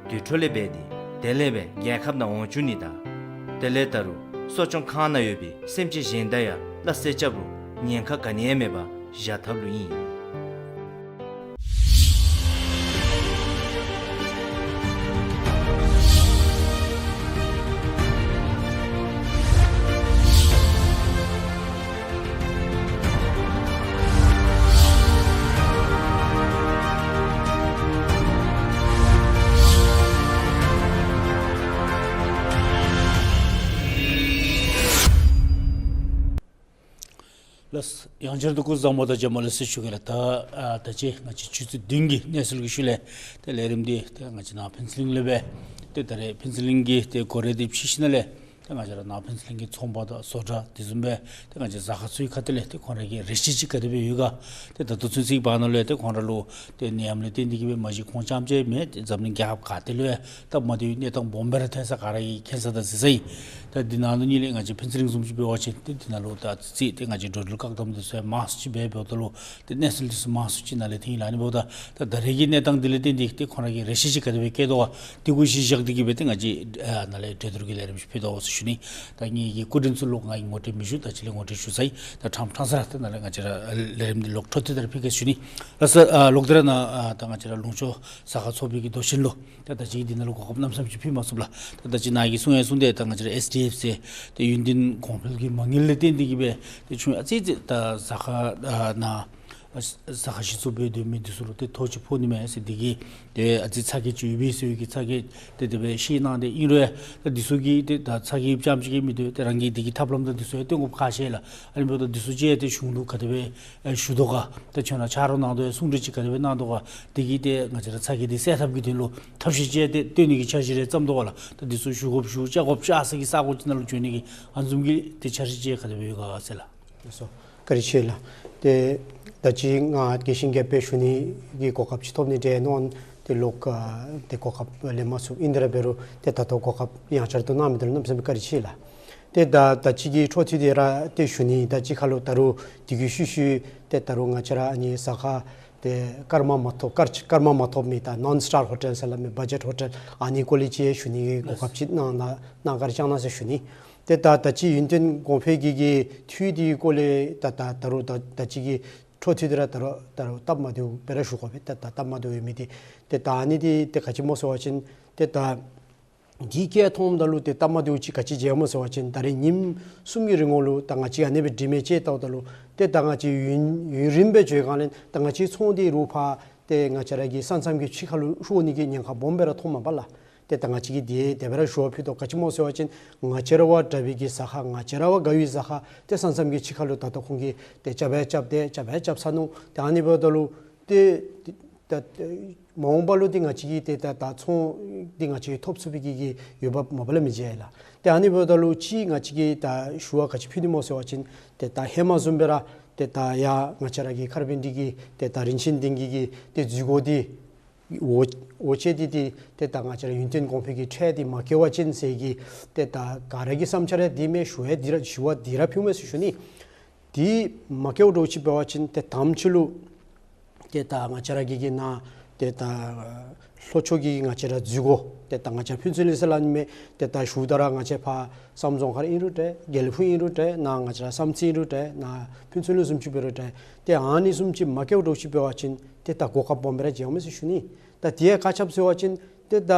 དུས་འཕྲོ་ལས་འབད་དེ་དེ་ལས་སྦེ་རྒྱལ་ཁབ་ནང་འོང་བཅུག་ནི་དང་། དེ་ལས་ད་རུང་གསོ་སྐྱོང་ཁང་ནང་ཡོད་པའི་སེམས་ཅན་གཞན་དང་ཡང་སླ་བསྲེ་རྐྱབ་རུང་ཉེན་ཁ་ག་ནི་ཡང་མེད་པར་བཞག་ཐབས་ལུ་ཨིན། ལགས། ཡང་བསྐྱར་དུ་སྐུ་གཟུགས་བཟང་པོ་དང་བཅའ་མར་ལགས་སོ་ཞུ་གེ་ལགས། ད་ཨ་ད་ཅི་ང་བཅས་ཆུ་ཚོད་བདུན་གྱི་གནས་ཚུལ་གྱི་ཤུལ་ལས་ཏེ་ལས་རིམ་འདི་ཏེ་ང་བཅས་ནཱ་ཕུན་ཚོགས་གླིང་ལས་སྦེ་ཏེ་ད་རེས་ཕུན་ཚོགས་གླིང་གི་ཏེ་སྒོ་ར་འདི་ཕྱེ་ཞིནམ་ལས་ཏེ་ང་བཅས་ར་ནཱ་ཕུན་ཚོགས་གླིང་གི་ཚོང་པ་དང་བཟོ་གྲྭ་དེ་བཟུམ་སྦེ་ཏེ་ང་བཅས་ཟ་ཁང་ཚུའི་ཁ་ཐུག་ལས་ཏེ་ཁོང་ར་གི་རེ་ཆེ་ཅིག་ག་དེ་སྦེ་ཡོད་ག། ཏེ་ད་ལྟོ་ཚུན་ཚོད་བར་ན་ལུ་ཏེ་ཁོང་ར་ལུ་ཏེ་ནད་ཡམས་ལུ་བརྟེན་ཏེ་གིས་སྦེ་མ་གཞི་ཁོང་རྐྱངམ་ཅིག་མེན། ཏེ་འཛམ་གླིང་རྒྱལ་ཁབ་ག་ཏེ་ལུ་ཡང་སྟབས་མ་བདེ་བའི་གནས་སྟངས་སྦོམ་སྦེ་ར་ཐོན་ས་ག་ར་གིས་མཁྱེན་ས་དང་གཟིགས་ས་ཨིན། ད་འདི་ནང་ལུ་ནི་ལས་ང་བཅས་ཕུན་ཚོགས་གླིང་བཟུམ་ཅིག་འབད་བ་ཅིན་ཏེ་འདི་ནང་ལུ་ད་ཅི་ཏེ་ང་བཅས་འགྲོ་འགྲུལ་བཀག་དམ་འདི་ཚུ་ཡང་མང་སུ་ཅིག་འབད་འབདཝ་ད་ལུ་ཏེ་གནས་ཚུལ་འདི་ཚུ་མང་སུ་ཅིག་ནཱ་ལས་ཐོན་ཡི་ལགས། ཨ་ནི་འབདཝ་ད་ད་ད་རེས་ཀྱི་གནས་སྟངས་འདི་ལས་བརྟེན་ཏེ་ཏེ་ཁོང་ར་གིས་རེ་ཆེ་ཅིག་ག་དེ་སྦེ་བསྐྱེད་དོ་ག། དེ་གུ་གཞི་བཞག་སྟེ་གིས་སྦེ་ཏེ་ང་བཅས་ཨ་ནཱ་ལས་གྲོས་བསྡུར་གྱི་ལས་རིམ་ཅིག་ཕུལ་དོ་ཟེར་ཞུ་ནི། ད་ངེ་གི་སྐུ་མགྲོན་ཚུ་ལུ་ང་གིས་ངོ་སྤྲོད་མི་ཞུ། ད་ཅི་ལས་ངོ་སྤྲོད་ཞུ་ཚར་ཡི། ད་ཕྲང་ཕྲང་ས་ར་ཏེ་ནཱ་ལས་ང་བཅས་ར་ལས་རིམ་འདི་ལོག་འཕྲོ་མཐུད་དེ་ར་ཕུལ་གེ་ཟེར་ཞུ་ནི། ལགས་སོ། ཨ་ལོག་སྟེ་ར་ནཱ་ཨ་ད་ང་བཅས་ར་ལུང་ཕྱོགས་ཟ་ཁང་ཚོགས་པའི་གི་མདོ་ཆེན་ལུ་ད་ད་ཅི་འདི་ནང་ལུ་གོ་སྐབས་གནམ་མེད་ས་མེད་ཅིག་ཕུལ་མ་ཚུགས་ལགས། ད་ད་ཅི་ནཱ་གིས་གསུང་ཡང་གསུངས་ཏེ་ད་ང་བཅས་ར་ཨེསི་ཌི་ཨེཕ་སི་ཏེ་ཡུན་བརྟན་གོང་འཕེལ་གྱི་མ་དངུལ་ལས་བརྟེན་ཏེ་གིས་སྦེ་ཏེ་ཆུང་ཨ་ཙི་ཙི་ད་ཟ་ཁང་ཨ་ནཱ་ཟ་ཁང་གཞི་བཙུགས་འབད་སྡོད་མི་འདི་ཚུ་ལུ་ཏེ་ཐོ་ཅིག་ཕོག་ནི་མས་ཟེར། འདི་གིས་ཏེ་ཨ་ཙི་ཚ་གྱང་ཅིག་ཡོད་པས་ཟེར་བའི་གི་ཚ་གྱང་ཏེ་དེ་སྦེ་བཤད་གནང་སྟེ་ཨིན་རུང་ད་འདི་ཚུ་གིས་ཏེ་ད་ཚ་གྱང་རྐྱངམ་ཅིག་གིས་མི་སྡོད། ཏེ་རང་གིས་འདི་གི་ཐབས་ལམ་དང་འདི་ཚུ་ཡང་སྟོན་དགོཔ་ཁག་ཆེ་ལགས། ཨ་ནི་འབདཝ་ད་འདི་ཚུ་ཅིག་ཏེ་གཞུང་ལུ་ག་དེ་སྦེ་ཨེ་ཞུ་དོ་ག། ཏེ་ཁྱོད་ར་ཕྱག་རོགས་གནང་དོ་ཡང་གསུང་གྲོས་ཅིག་ག་དེ་སྦེ་གནང་དོ་ག། འདི་གིས་ཏེ་ང་བཅས་ར་ཚ་གྱང་འདི་སེལ་ཐབས་ཀྱི་དོན་ལུ་ཐབས་ཤེས་ཅིག་ཏེ་སྟོན་ནི་གི་འཆར་གཞི་རེ་བརྩམ་དོ་ག་ལགས། ད་འདི་ཚུ་ཞུ་དགོཔ་ཞུ་བཅར་དགོཔ་བཅར་ས་གི་ས་གོ་ཅིག་ནང་ལུ་འགྱོ་ནི་གི་ཨ་ནི་བཟུམ་གྱི་ཏེ་འཆར་གཞི་ཅིག་ག་དེ་སྦེ་ཡོད་ག་ཟེར་ལགས། ལགས་སོ། བཀའ་དྲིན་ཆེ་ལགས། ཏེ་ད་ཅི་ང་རྒྱས་ཤིང་རྒྱསཔ་སྦེ་ཞུ་ནི་གི་གོ་སྐབས་ཅིག་ཐོབ་ནི་འདྲས་མནོ་ཏེ་ལོག་ཨ་ཏེ་གོ་སྐབས་ལེན་མ་ཚུགས། ཨིན་དེ་ར་འབད་རུང་ཏེ་ད་ལྟོ་གོ་སྐབས་ཡང་བསྐྱར་དུ་གནང་མི་འདི་ལུ་གནམ་མེད་ས་མེད་བཀའ་དྲིན་ཆེ་ལགས། ཏེ་ད་ད་ཅི་གི་འཕྲོ་མཐུད་དེ་ར་ཏེ་ཞུ་ནི། ད་ཅི་ཁ་ལུ་ད་རུང་དེ་གི་ཤུལ་ཤུལ་ཏེ་ད་རུང་ང་བཅས་ར་ཨ་ནི་ཟ་ཁང་ཏེ་སྐར་མ་མ་ཐོབ་སྐར་སྐར་མ་མ་ཐོབ་མི་ད་ནཱོན་སི་ཊར་ཧོ་ཊེལ་ཟེར་སླབ་མི་བ་ཇེཊ་ཧོ་ཊེལ་ཨ་ནི་སྐོར་ལས་ཅིག་ཞུ་ནི་གི་གོ་སྐབས་ཅིག་གནང་གནང་བཀའ་དྲིན་བསྐྱང་གནང་ཟེར་ཞུ་ནི། ཏེ་ད་ད་ཅི་ཡུན་བརྟན་གོང་འཕེལ་གྱི་གི་འཐུས་འདི་སྐོར་ལས་ད་ད་ད་རུང་ད་ད་ཅི་གི་འཕྲོ་མཐུད་དེ་ར་ད་རུང་ད་རུང་སྟབས་མ་བདེཝ་སྦེ་ར་ཞུ་དགོ་པས། ད་ད་སྟབས་མ་བདེཝ་ཡོད་མི་འདི་ཏེ་ད་ཨ་ནི་འདི་ཏེ་ག་ཅི་སྨོ་ཟེར་བ་ཅིན་ཏེ་ད་འདི་སྐད་མཐོངམ་ད་ལུ་ཏེ་སྟབས་མ་བདེཝ་ཅིག་ག་ཅི་མཇལཝ་སྨོ་ཟེར་བ་ཅིན་ད་རེས་ཉིནམ་གསུམ་གྱི་རིང་ལུ་ད་ང་བཅས་ཨ་ནི་སྦེ་དྲི་མེད་ཅིག་བལྟཝ་ད་ལུ་ཏེ་ད་ང་བཅས་ཡུན་ཡུན་རིངམོ་སྦེ་འགྱོ་བའི་སྒང་ལས་ད་ང་བཅས་ཚོང་འདི་རུ་ཕར་ཏེ་ང་བཅས་ར་གི་ས་མཚམས་ཀྱི་ཕྱི་ཁ་ལུ་ཤོར་ནི་གི་ཉེན་ཁ་སྦོམ་སྦེ་ར་མཐོངམ་མས་པ་ལགས། ཏེ་ད་ང་བཅས་ཀྱིས་འདི་དེ་སྦེ་ར་ཞུ་བ་ཕུལ་དོ། ག་ཅི་སྨོ་ཟེར་བ་ཅིན་ང་བཅས་ར་བ་དྲག་པའི་གི་ཟ་ཁང་ང་བཅས་ར་བ་དགའ་བའི་ཟ་ཁང་ཏེ་ས་མཚམས་ཀྱི་ཕྱི་ཁ་ལུ་ད་ལྟོ་ཁོང་གིས་ཏེ་རྐྱབ་ཡང་རྐྱབ་སྟེ་རྐྱབ་ཡང་རྐྱབ་ཚར་ནུག། ཏེ་ཨ་ནི་འབདཝ་ད་ལུ་ཏེ་ད་མ་འོངས་པ་ལུ་ཏེ་ང་བཅས་ཀྱིས་ཏེ་ད་ད་ཚོང་འདི་ང་བཅས་ཀྱིས་ཐོབ་ཚུགས་པའི་གི་གི་འོས་འབབ་མ་པ་ལས་མི་མཇལ་ལགས། ཏེ་ཨ་ནི་འབདཝ་ད་ལུ་ཅིག་ང་བཅས་ཀྱིས་ད་ཞུ་བ་ག་ཅི་ཕུལ་ནི་སྨོ་ཟེར་བ་ཅིན་ཏེ་ད་ཧེ་མ་བཟུམ་སྦེ་ར་ཏེ་ད་ཡར་ང་བཅས་ར་གི་ཁར་པེན་ཊི་གི་ཏེ་ད་རིན་ཆེན་ལྡན་གྱི་གི་ཏེ་འཛུལ་སྒོ་འདི་འོ་འོ་ཅེ་འདི་འདི་ཏེ་ད་ང་བཅས་ར་ཡུན་བརྟན་གོང་འཕེལ་གྱི་ཁྲལ་འདི་མ་བཀལ་བ་ཅིན་ཟེར་གྱི་ཏེ་ད་ག་ར་གི་བསམ་འཆར་འདི་མས། ཞུ་ཡང་འདི་ར་ཞུ་བ་འདི་ར་ཕུལཝ་མས་ཟེར་ཞུ་ནི། འདི་མ་བཀལཝ་འདྲཝ་ཅིག་འབད་བ་ཅིན་ཏེ་དང་པ་ཅིག་ལུ་ཏེ་ད་ང་བཅས་ར་གི་གི་ནཱ་ཏེ་ད་ལྷོ་ཕྱོགས་ཀྱི་ང་བཅས་ར་འཛུལ་སྒོ་ཏེ་ད་ང་བཅས་ཕུན་ཚོགས་གླིང་ཟེར་སླབ་ནི་མས། ཏེ་ད་ཞུཝ་ད་ར་ང་བཅས་ཕར་བསམ་རྫོང་མཁར་ཨིན་རུང་འདྲ་དགེ་ལེགས་ཕུག་ཨིན་རུང་འདྲ་ནཱ་ང་བཅས་ར་བསམ་རྩེ་ཨིན་རུང་འདྲ་ནཱ་ཕུན་ཚོགས་གླིང་བཟུམ་ཅིག་འབད་རུང་འདྲ་ཏེ་ཨ་ནི་བཟུམ་ཅིག་མ་བཀལཝ་འདྲཝ་ཅིག་འབད་བ་ཅིན་ཏེ་ད་གོ་སྐབས་སྦོམ་སྦེ་ར་མཇལཝ་མས་ཟེར་ཞུ་ནི། ད་དེ་ཡང་ག་ཅི་སྦེ་ཟེར་བ་ཅིན་ཏེ་ད་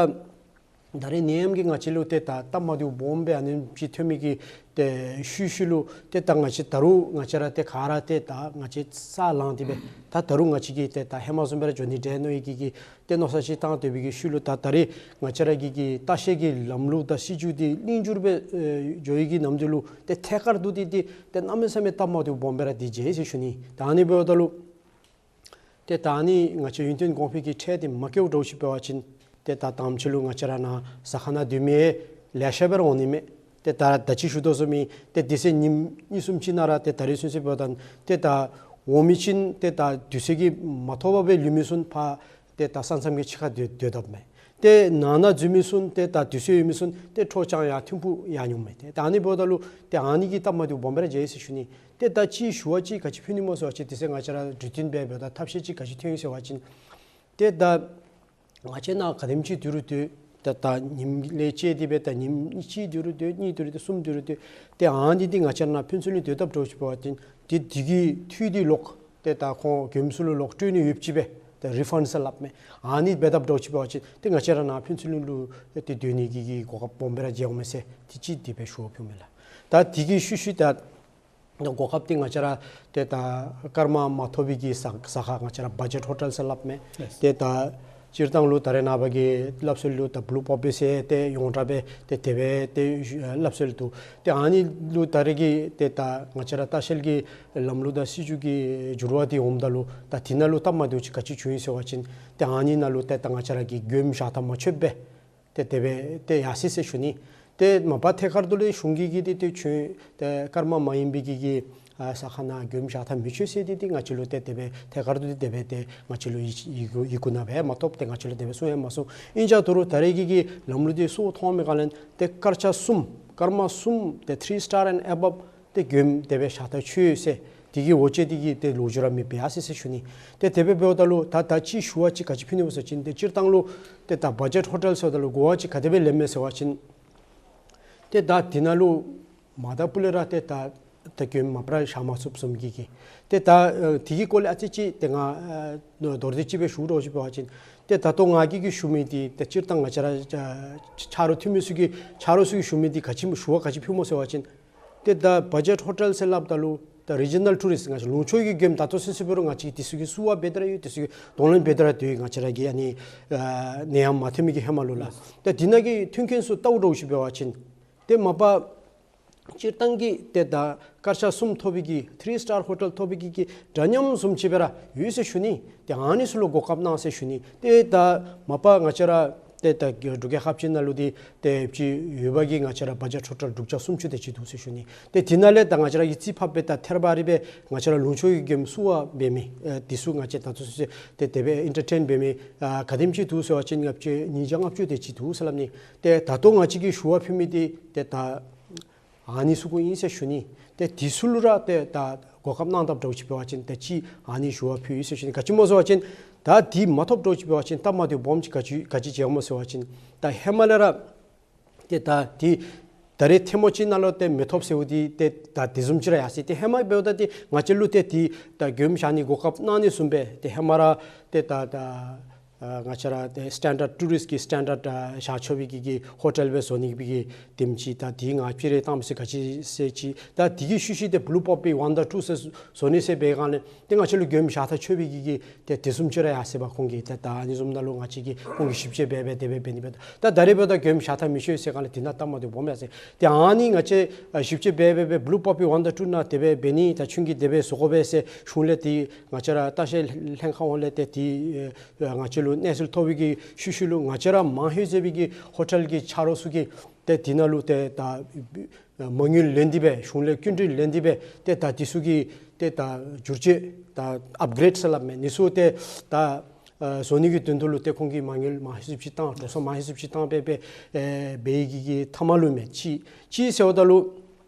ད་རེས་ནད་ཡམས་ཀྱིས་ང་བཅས་ལུ་ཏེ་ད་སྟབས་མ་བདེཝ་སྦོམ་སྦེ་ཨ་ནེམ་ཅིག་ཐོན་མི་གི་ཏེ་ཤུལ་ཤུལ་ལུ་ཏེ་ད་ང་བཅས་ད་རུང་ང་བཅས་ར་ཏེ་ག་ར་ཏེ་ད་ང་བཅས་ས་ལངས་ཏེ་སྦེ་ད་ད་རུང་ང་བཅས་ཀྱིས་ཏེ་ད་ཧེ་མ་བཟུམ་སྦེ་ར་འགྱོ་ནི་འདྲས་མནོ་བའི་གི་གི་ཏེ་མནོ་བསམ་ཅིག་བཏང་སྡོད་པའི་གི་ཤུལ་ལུ་ད་ད་རེས་ང་བཅས་ར་གི་གི་ལྟ་བཤལ་གྱི་ལམ་ལུགས་དང་སྲིད་བྱུས་འདི་གླེང་བསྒྱུར་སྦེ་ཨེ་འགྱོ་བའི་གི་ནམ་དུས་ལུ་ཏེ་ཐད་ཀར་དུ་འདི་འདི་ཏེ་གནམ་མེད་ས་མེད་སྟབས་མ་བདེཝ་སྦོམ་སྦེ་ར་འདི་མཇལ་ཡི་ཟེར་ཞུ་ནི། ད་ཨ་ནི་འབདཝ་ད་ལུ་ཏེ་ད་ཨ་ནི་ང་བཅས་ཡུན་བརྟན་གོང་འཕེལ་གྱི་ཁྲལ་འདི་མ་བཀལཝ་འདྲཝ་ཅིག་འབད་བ་ཅིན་ཏེ་ད་དང་པ་ཅིག་ལུ་ང་བཅས་ར་ནཱ་ཟ་ཁང་ནང་སྡོད་མི་ལེ་ཤ་སྦེ་ར་འོང་ནི་མས། ཏེ་ད་ད་ཅི་ཞུ་དོ་བཟུམ་སྦེ་ཏེ་དེ་ཚེ་ཉིནམ་གཉིས་གསུམ་ཅིག་ནང་ར་ཏེ་ད་རེས་ཚུན་ཚོད་འབདཝ་ད་ཏེ་ད་འོང་མི་ཅིག་ཏེ་ད་དུས་ཚོད་ཀྱིས་མ་ཐོབ་པར་སྦེ་ལུས་མི་ཚུ་ཕར་ཏེ་ད་ས་མཚམས་ཀྱི་ཕྱི་ཁར་སྡོད་སྡོད་དཔ་མས། ཏེ་ནང་ན་འཛུལ་མི་ཚུ་ཏེ་ད་དུས་ཚོད་ཡོད་མི་ཚུ་ཏེ་འཕྲོ་བཅང་ཡར་ཐིམ་ཕུག་ཡར་འོང་མས། ཏེ་ད་ཨ་ནི་འབདཝ་ད་ལུ་ཏེ་ཨ་ནི་གིས་སྟབས་མ་བདེཝ་སྦོམ་སྦེ་ར་མཇལ་ཡི་ཟེར་ཞུ་ནི། ཏེ་ད་ཅིག་ཞུ་བ་ཅིན་ག་ཅི་ཕུལ་ནི་སྨོ་ཟེར་བ་ཅིན་དེ་ཚེ་ང་བཅས་ར་གྲོས་བསྟུན་འབད་འབདཝ་ད་ཐབས་ཤེས་ཅིག་ག་ཅི་ཐོན་ཡི་ཟེར་བ་ཅིན་ཏེ་ད་ང་བཅས་ནཱ་ག་དེམ་ཅིག་སྡོད་རུང་སྡོད། ད་ད་ཉིནམ་ལས་བཅད་དེ་སྦེ་ད་ཉིནམ་གཅིག་སྡོད་རུང་སྡོད། གཉིས་སྡོད་རུང་སྡོད། གསུམ་སྡོད་རུང་སྡོད། ཏེ་ཨ་ནི་འདི་ང་བཅས་ནཱ་ཕུན་ཚོགས་གླིང་སྡོད་དཔ་འདྲཝ་ཅིག་འབད་བ་ཅིན་ཏེ་འདི་གི་འཐུས་འདི་ལོག་ཏེ་ད་ཁོང་མགྱོནམ་སུ་ལུ་ལོག་སྤྲོད་ནི་ཡོདཔ་ཅིག་སྦེ་ཏེ་རི་ཕཱནཌ་ཟེར་སླབ་མས། ཨ་ནི་འབད་དཔ་འདྲཝ་ཅིག་འབད་བ་ཅིན་ཏེ་ང་བཅས་ར་ནཱ་ཕུན་ཚོགས་གླིང་ལུ་ཏེ་སྡོད་ནི་གི་གི་གོ་སྐབས་སྦོམ་སྦེ་ར་མཇལཝ་མས་ཟེར་ཏེ་ཅིག་དེ་སྦེ་ཞུ་བ་ཕུལཝ་མས་ལགས། ད་དེ་གི་ཤུལ་ཤུལ་ད་གོ་སྐབས་འདི་ང་བཅས་ར་ཏེ་ད་སྐར་མ་མ་ཐོབ་པའི་གི་ཟ་ཟ་ཁང་ང་བཅས་ར་བ་ཇེཊ་ཧོ་ཊེལ་ཟེར་སླབ་མས། ལགས། ཏེ་ད་ སྤྱིར་བཏང་ལུ་ད་རེས་ནངས་པ་གི་སླབ་སྲོལ་ལུ་ད་བུ་ལུ་པོ་པི་ཟེར་ཏེ་ཡོངས་གྲགས་སྦེ་ཏེ་དེ་སྦེ་ཏེ་སླབ་སྲོལ་འདུག། ཏེ་ཨ་ནི་ལུ་ད་རེས་ཀྱི་ཏེ་ད་ང་བཅས་ར་ལྟ་བཤལ་གྱི་ལམ་ལུགས་དང་སྲིད་བྱུས་ཀྱི་འགྱུར་བ་འདི་འོངམ་ད་ལུ་ད་དེ་ནང་ལུ་སྟབས་མ་བདེཝ་ཅིག་ག་ཅི་བྱུང་ཡི་ཟེར་བ་ཅིན་ཏེ་ཨ་ནི་ནང་ལུ་ཏེ་ད་ང་བཅས་ར་གིས་མགྱོནམ་བཞག་ཐངས་མ་ཆོདཔ་སྦེ་ཏེ་དེ་སྦེ་ཏེ་ཡར་སོ་ཡི་ཟེར་ཞུ་ནི། ཏེ་མ་པ་ཐད་ཀར་དུ་ལས་གཞུང་གིས་གིས་ཏེ་ཏེ་ཁྱོད་ཏེ་ཀརྨ་མ་ཡིན་པའི་གི་གི་ཨ་ས་ཁང་ནང་མགྱོནམ་བཞག་ཐངས་མི་ཆོད་ཟེར་ཏེ་ཏེ་ང་བཅས་ལུ་ཏེ་དེ་སྦེ་ཐད་ཀར་དུ་ཏེ་དེ་སྦེ་ཏེ་ང་བཅས་ལུ་ཡི་ཡི་གུ་ཡི་གུ་ནང་སྦེ་མ་ཐོབ། ཏེ་ང་བཅས་ལུ་དེ་སྦེ་གསུངས་ཡང་མ་གསུངས། ཨིན་ཅི་ད་རུང་ད་རེས་ཀྱི་གི་ལམ་ལུགས་འདི་སུ་མཐོང་མི་ག་ལས་ཏེ་སྐར་ཆ་གསུམ་ཀརྨ་གསུམ་ཏེ་three star and above ཏེ་མགྱོནམ་དེ་སྦེ་བཞག་ཐངས་ཆོད་ཟེར། དེ་གི་འོ་ཅེ་དེ་གི་ཏེ་ལོ་རྒྱུས་ར་མེདཔ་སྦེ་ཡར་སོ་ཡི་ཟེར་ཞུ་ནི། ཏེ་དེ་སྦེ་འབདཝ་ད་ལུ་ད་ད་ཅི་ཞུ་བ་ཅིན་ག་ཅི་ཕུལ་ནི་སྨོ་ཟེར་བ་ཅིན་ཏེ་སྤྱིར་བཏང་ལུ་ཏེ་ད་བ་ཇེཊ་ཧོ་ཊེལ་ཟེརཝ་ད་ལུ་གོ་བ་ཅིག་ག་དེ་སྦེ་ལེནམ་མས་ཟེར་བ་ཅིན་ཏེ་ད་དེ་ནང་ལུ་མ་ད་པུ་ལས་ར་ཏེ་ད་ད་མགྱོནམ་མ་པ་ར་བཞག་མ་ཚུགསཔ་བཟུམ་གྱི་གི། ཏེ་ད་ཨ་དེ་གི་སྐོར་ལས་ཨ་ཙི་ཅིག་ཏེ་ང་ཨ་མདོར་བསྡུས་ཅིག་སྦེ་ཞུ་དོ་ཅིག་འབད་བ་ཅིན་ཏེ་ད་ལྟོ་ང་གིས་གིས་ཞུ་མི་འདི་ཏེ་སྤྱིར་བཏང་ང་བཅས་ར་ཨ་ཆ་རོགས་འཐུས་མི་ཚུ་གིས་ཆ་རོགས་ཚུ་གིས་ཞུ་མི་འདི་ག་ཅི་ཞུ་བ་ག་ཅི་ཕུལཝ་སྨོ་ཟེར་བ་ཅིན་ཏེ་ད་བ་ཇེཊ་ཧོ་ཊེལ་ཟེར་སླབ་ད་ལུ་ད་རི་ཇི་ནཱལ་ཊུ་རིསཊ་ང་བཅས་ལུང་ཕྱོགས་ཀྱི་མགྱོནམ་ད་ལྟོ་ཚུན་ཚོད་འབད་རུང་ང་བཅས་ཀྱིས་དེ་ཚུ་གི་བསུ་བ་འབད་དེ་ར་ཡོད། དེ་ཚུ་གིས་གདོང་ལེན་འབད་དེ་ར་ཡོད། ང་བཅས་ར་གི་ཨ་ནི་ཨ་ནད་ཡམས་མ་ཐོན་མི་གི་ཧེ་མ་ལུ་ལགས། ཏེ་དེ་ནང་གི་མཐུན་རྐྱེན་ཚུ་ལྟཝ་འདྲཝ་ཅིག་འབད་བ་ཅིན་ཏེ་མ་པ་སྤྱིར་བཏང་གི་ཏེ་ད་སྐར་ཆ་གསུམ་ཐོབ་པའི་གི་three star hotel ཐོབ་པའི་གི་གི་འདྲ་མཉམ་བཟུམ་ཅིག་སྦེ་ར་ཡོད་ཟེར་ཞུ་ནི། ཏེ་ཨ་ནི་ཚུ་ལུ་གོ་སྐབས་གནང་ཟེར་ཞུ་ནི། ཏེ་ད་མ་པ་ང་བཅས་ར་ཏེ་ད་འབྲུག་རྒྱལ་ཁབ་ཅིག་ནང་ལུ་འདི་ཏེ་ཅིག་ཡོད་པའི་གི་ང་བཅས་ར་བ་ཇེཊ་ཧོ་ཊེལ་དྲུག་བརྒྱ་སུམ་ཅུ་དེ་ཅིག་འདུག་ཟེར་ཞུ་ནི། ཏེ་དེ་ནང་ལས་ད་ང་བཅས་ར་གིས་རྩིས་ཕབ་སྦེ་ད་ཐེར་པ་རེ་སྦེ་ང་བཅས་ར་ལུང་ཕྱོགས་ཀྱི་མགྱོནམ་བསུ་བ་འབད་མི་ཨ་དེ་ཚུ་ང་བཅས་ད་ལྟོ་ཚུན་ཚོད་ཏེ་དེ་སྦེ་ཨེན་ཊར་ཊེན་འབད་མི་ཨ་ག་དེམ་ཅིག་འདུག་ཟེར་བ་ཅིན་ང་བཅས་ཉིས་བརྒྱ་ལྔ་བཅུ་དེ་ཅིག་འདུག་ཟེར་སླབ་ནི། ཏེ་ད་ལྟོ་ང་བཅས་ཀྱིས་ཞུ་བ་ཕུལ་མི་འདི་ཏེ་ད་ཨ་ནི་ཚུ་གུ་ཨིན་ཟེར་ཞུ་ནི། ཏེ་དེ་ཚུ་ལུ་ར་ཏེ་ད་གོ་སྐབས་གནང་དཔ་འདྲཝ་ཅིག་འབད་བ་ཅིན་ཏེ་ཅིག་ཨ་ནི་ཞུ་བ་ཕུལ་ཡི་ཟེར་ཞུ་ནི། ག་ཅི་སྨོ་ཟེར་བ་ཅིན་ད་དེ་མ་ཐོབ་འདྲཝ་ཅིག་འབད་བ་ཅིན་སྟབས་མ་བདེཝ་སྦོམ་ཅིག་ག་ཅི་ག་ཅི་བྱུངམ་སྨོ་ཟེར་བ་ཅིན་ད་ཧེ་མ་ལས་ར་ཏེ་ད་དེ་ད་རེས་ཐེངས་མ་ཅིག་ནང་ལུ་ཏེ་མི་ཐོབ་ཟེརཝ་འདི་ཏེ་ད་དེ་བཟུམ་ཅིག་ར་ཡར་སོ་ཡི། ཏེ་ཧེ་མ་འབདཝ་ད་ཏེ་ང་བཅས་ལུ་ཏེ་དེ་ད་མགྱོནམ་བཞག་ནི་གོ་སྐབས་གནང་ནི་བཟུམ་སྦེ་ཏེ་ཧེ་མ་ར་ཏེ་ད་ད་ཨ་ང་བཅས་ར་ཏེ་སི་ཊེན་ཌརཌ་ཊུ་རིསཊ་ཀྱི་སི་ཊེན་ཌརཌ་ཨ་བཞག་ཆོག་པའི་གི་གི་ཧོ་ཊེལ་སྦེ་བཟོ་ནི་སྦེ་གི་དེམ་ཅིག་ད་དེ་ང་བཅས་ར་བཏང་མི་ཟེར་ག་ཅི་ཟེར་ཅིག་ད་དེ་གི་ཤུལ་ཤུལ་ཏེ་བུ་ལུ་པོ་པི་ཝན་དང་ཊུ་ཟེར་བཟོ་ནི་ཟེར་འབད་སྒང་ལས་ཏེ་ང་བཅས་ལུ་མགྱོནམ་བཞག་ཐངས་ཆོད་པའི་གི་གི་ཏེ་དེ་བཟུམ་ཅིག་ར་ཡར་སོ་ཡི་པ། ཁོང་གིས་ཏེ་ད་ཨ་ནི་བཟུམ་ནང་ལུ་ང་བཅས་ཀྱིས་ཁོང་གི་ཞིབ་དཔྱད་འབད་འབད་དེ་སྦེ་འབད་ནི་སྦེ་ད་ད་རེས་འབདཝ་ད་མགྱོནམ་བཞག་ཐངས་མི་ཆོད་ཟེར་སྒང་ལས་དེ་ནང་སྟབས་མ་བདེཝ་སྦོམ་ཡར་སོ་ཡི། ཏེ་ཨ་ནི་ང་བཅས་ཨ་ཞིབ་དཔྱད་འབད་འབད་འབད་བུ་ལུ་པོ་པི་ཝན་དང་ཊུ་ནང་དེ་སྦེ་འབད་ནི་ད་ཁྱོད་ཀྱིས་དེ་སྦེ་བཟོ་དགོ་པས་ཟེར་གཞུང་ལས་ཏེ་ང་བཅས་ར་ལྟ་བཤལ་ལྷན་ཁག་འོག་ལས་ཏེ་དེ་ཨ་ང་བཅས་ལུ་གནས་ཚུལ་ཐོབ་པའི་གི་ཤུལ་ཤུལ་ལུ་ང་བཅས་ར་མང་ཧེ་ཟེར་བའི་གི་ཧོ་ཊེལ་གྱི་ཆ་རོགས་ཚུ་གིས་ཏེ་དེ་ནང་ལུ་ཏེ་ད་མ་དངུལ་ལེན་ཏེ་སྦེ་གཞུང་ལས་སྐྱིན་འགྲུལ་ལེན་ཏེ་སྦེ་ཏེ་ད་དེ་ཚུ་གི་ཏེ་ད་བསྒྱུར་བཅོས་ད་ཨཔ་གྲེཌ་ཟེར་སླབ་མི་ཨ་ནི་ཚུ་ཏེ་ད་ཨ་བཟོ་ནི་གི་དོན་དུ་ལུ་ཏེ་ཁོང་གིས་མ་དངུལ་མང་ཧེ་ཙམ་ཅིག་བཏང་འགྲོ་སོང་མང་ཧེ་ཙམ་ཅིག་བཏང་སྦེ་སྦེ་ཨེ་འབད་ཡི་གི་གི་མཐའ་མ་ལུ་མས། ཅིག་ཅིག་ཟེརཝ་ད་ལུ་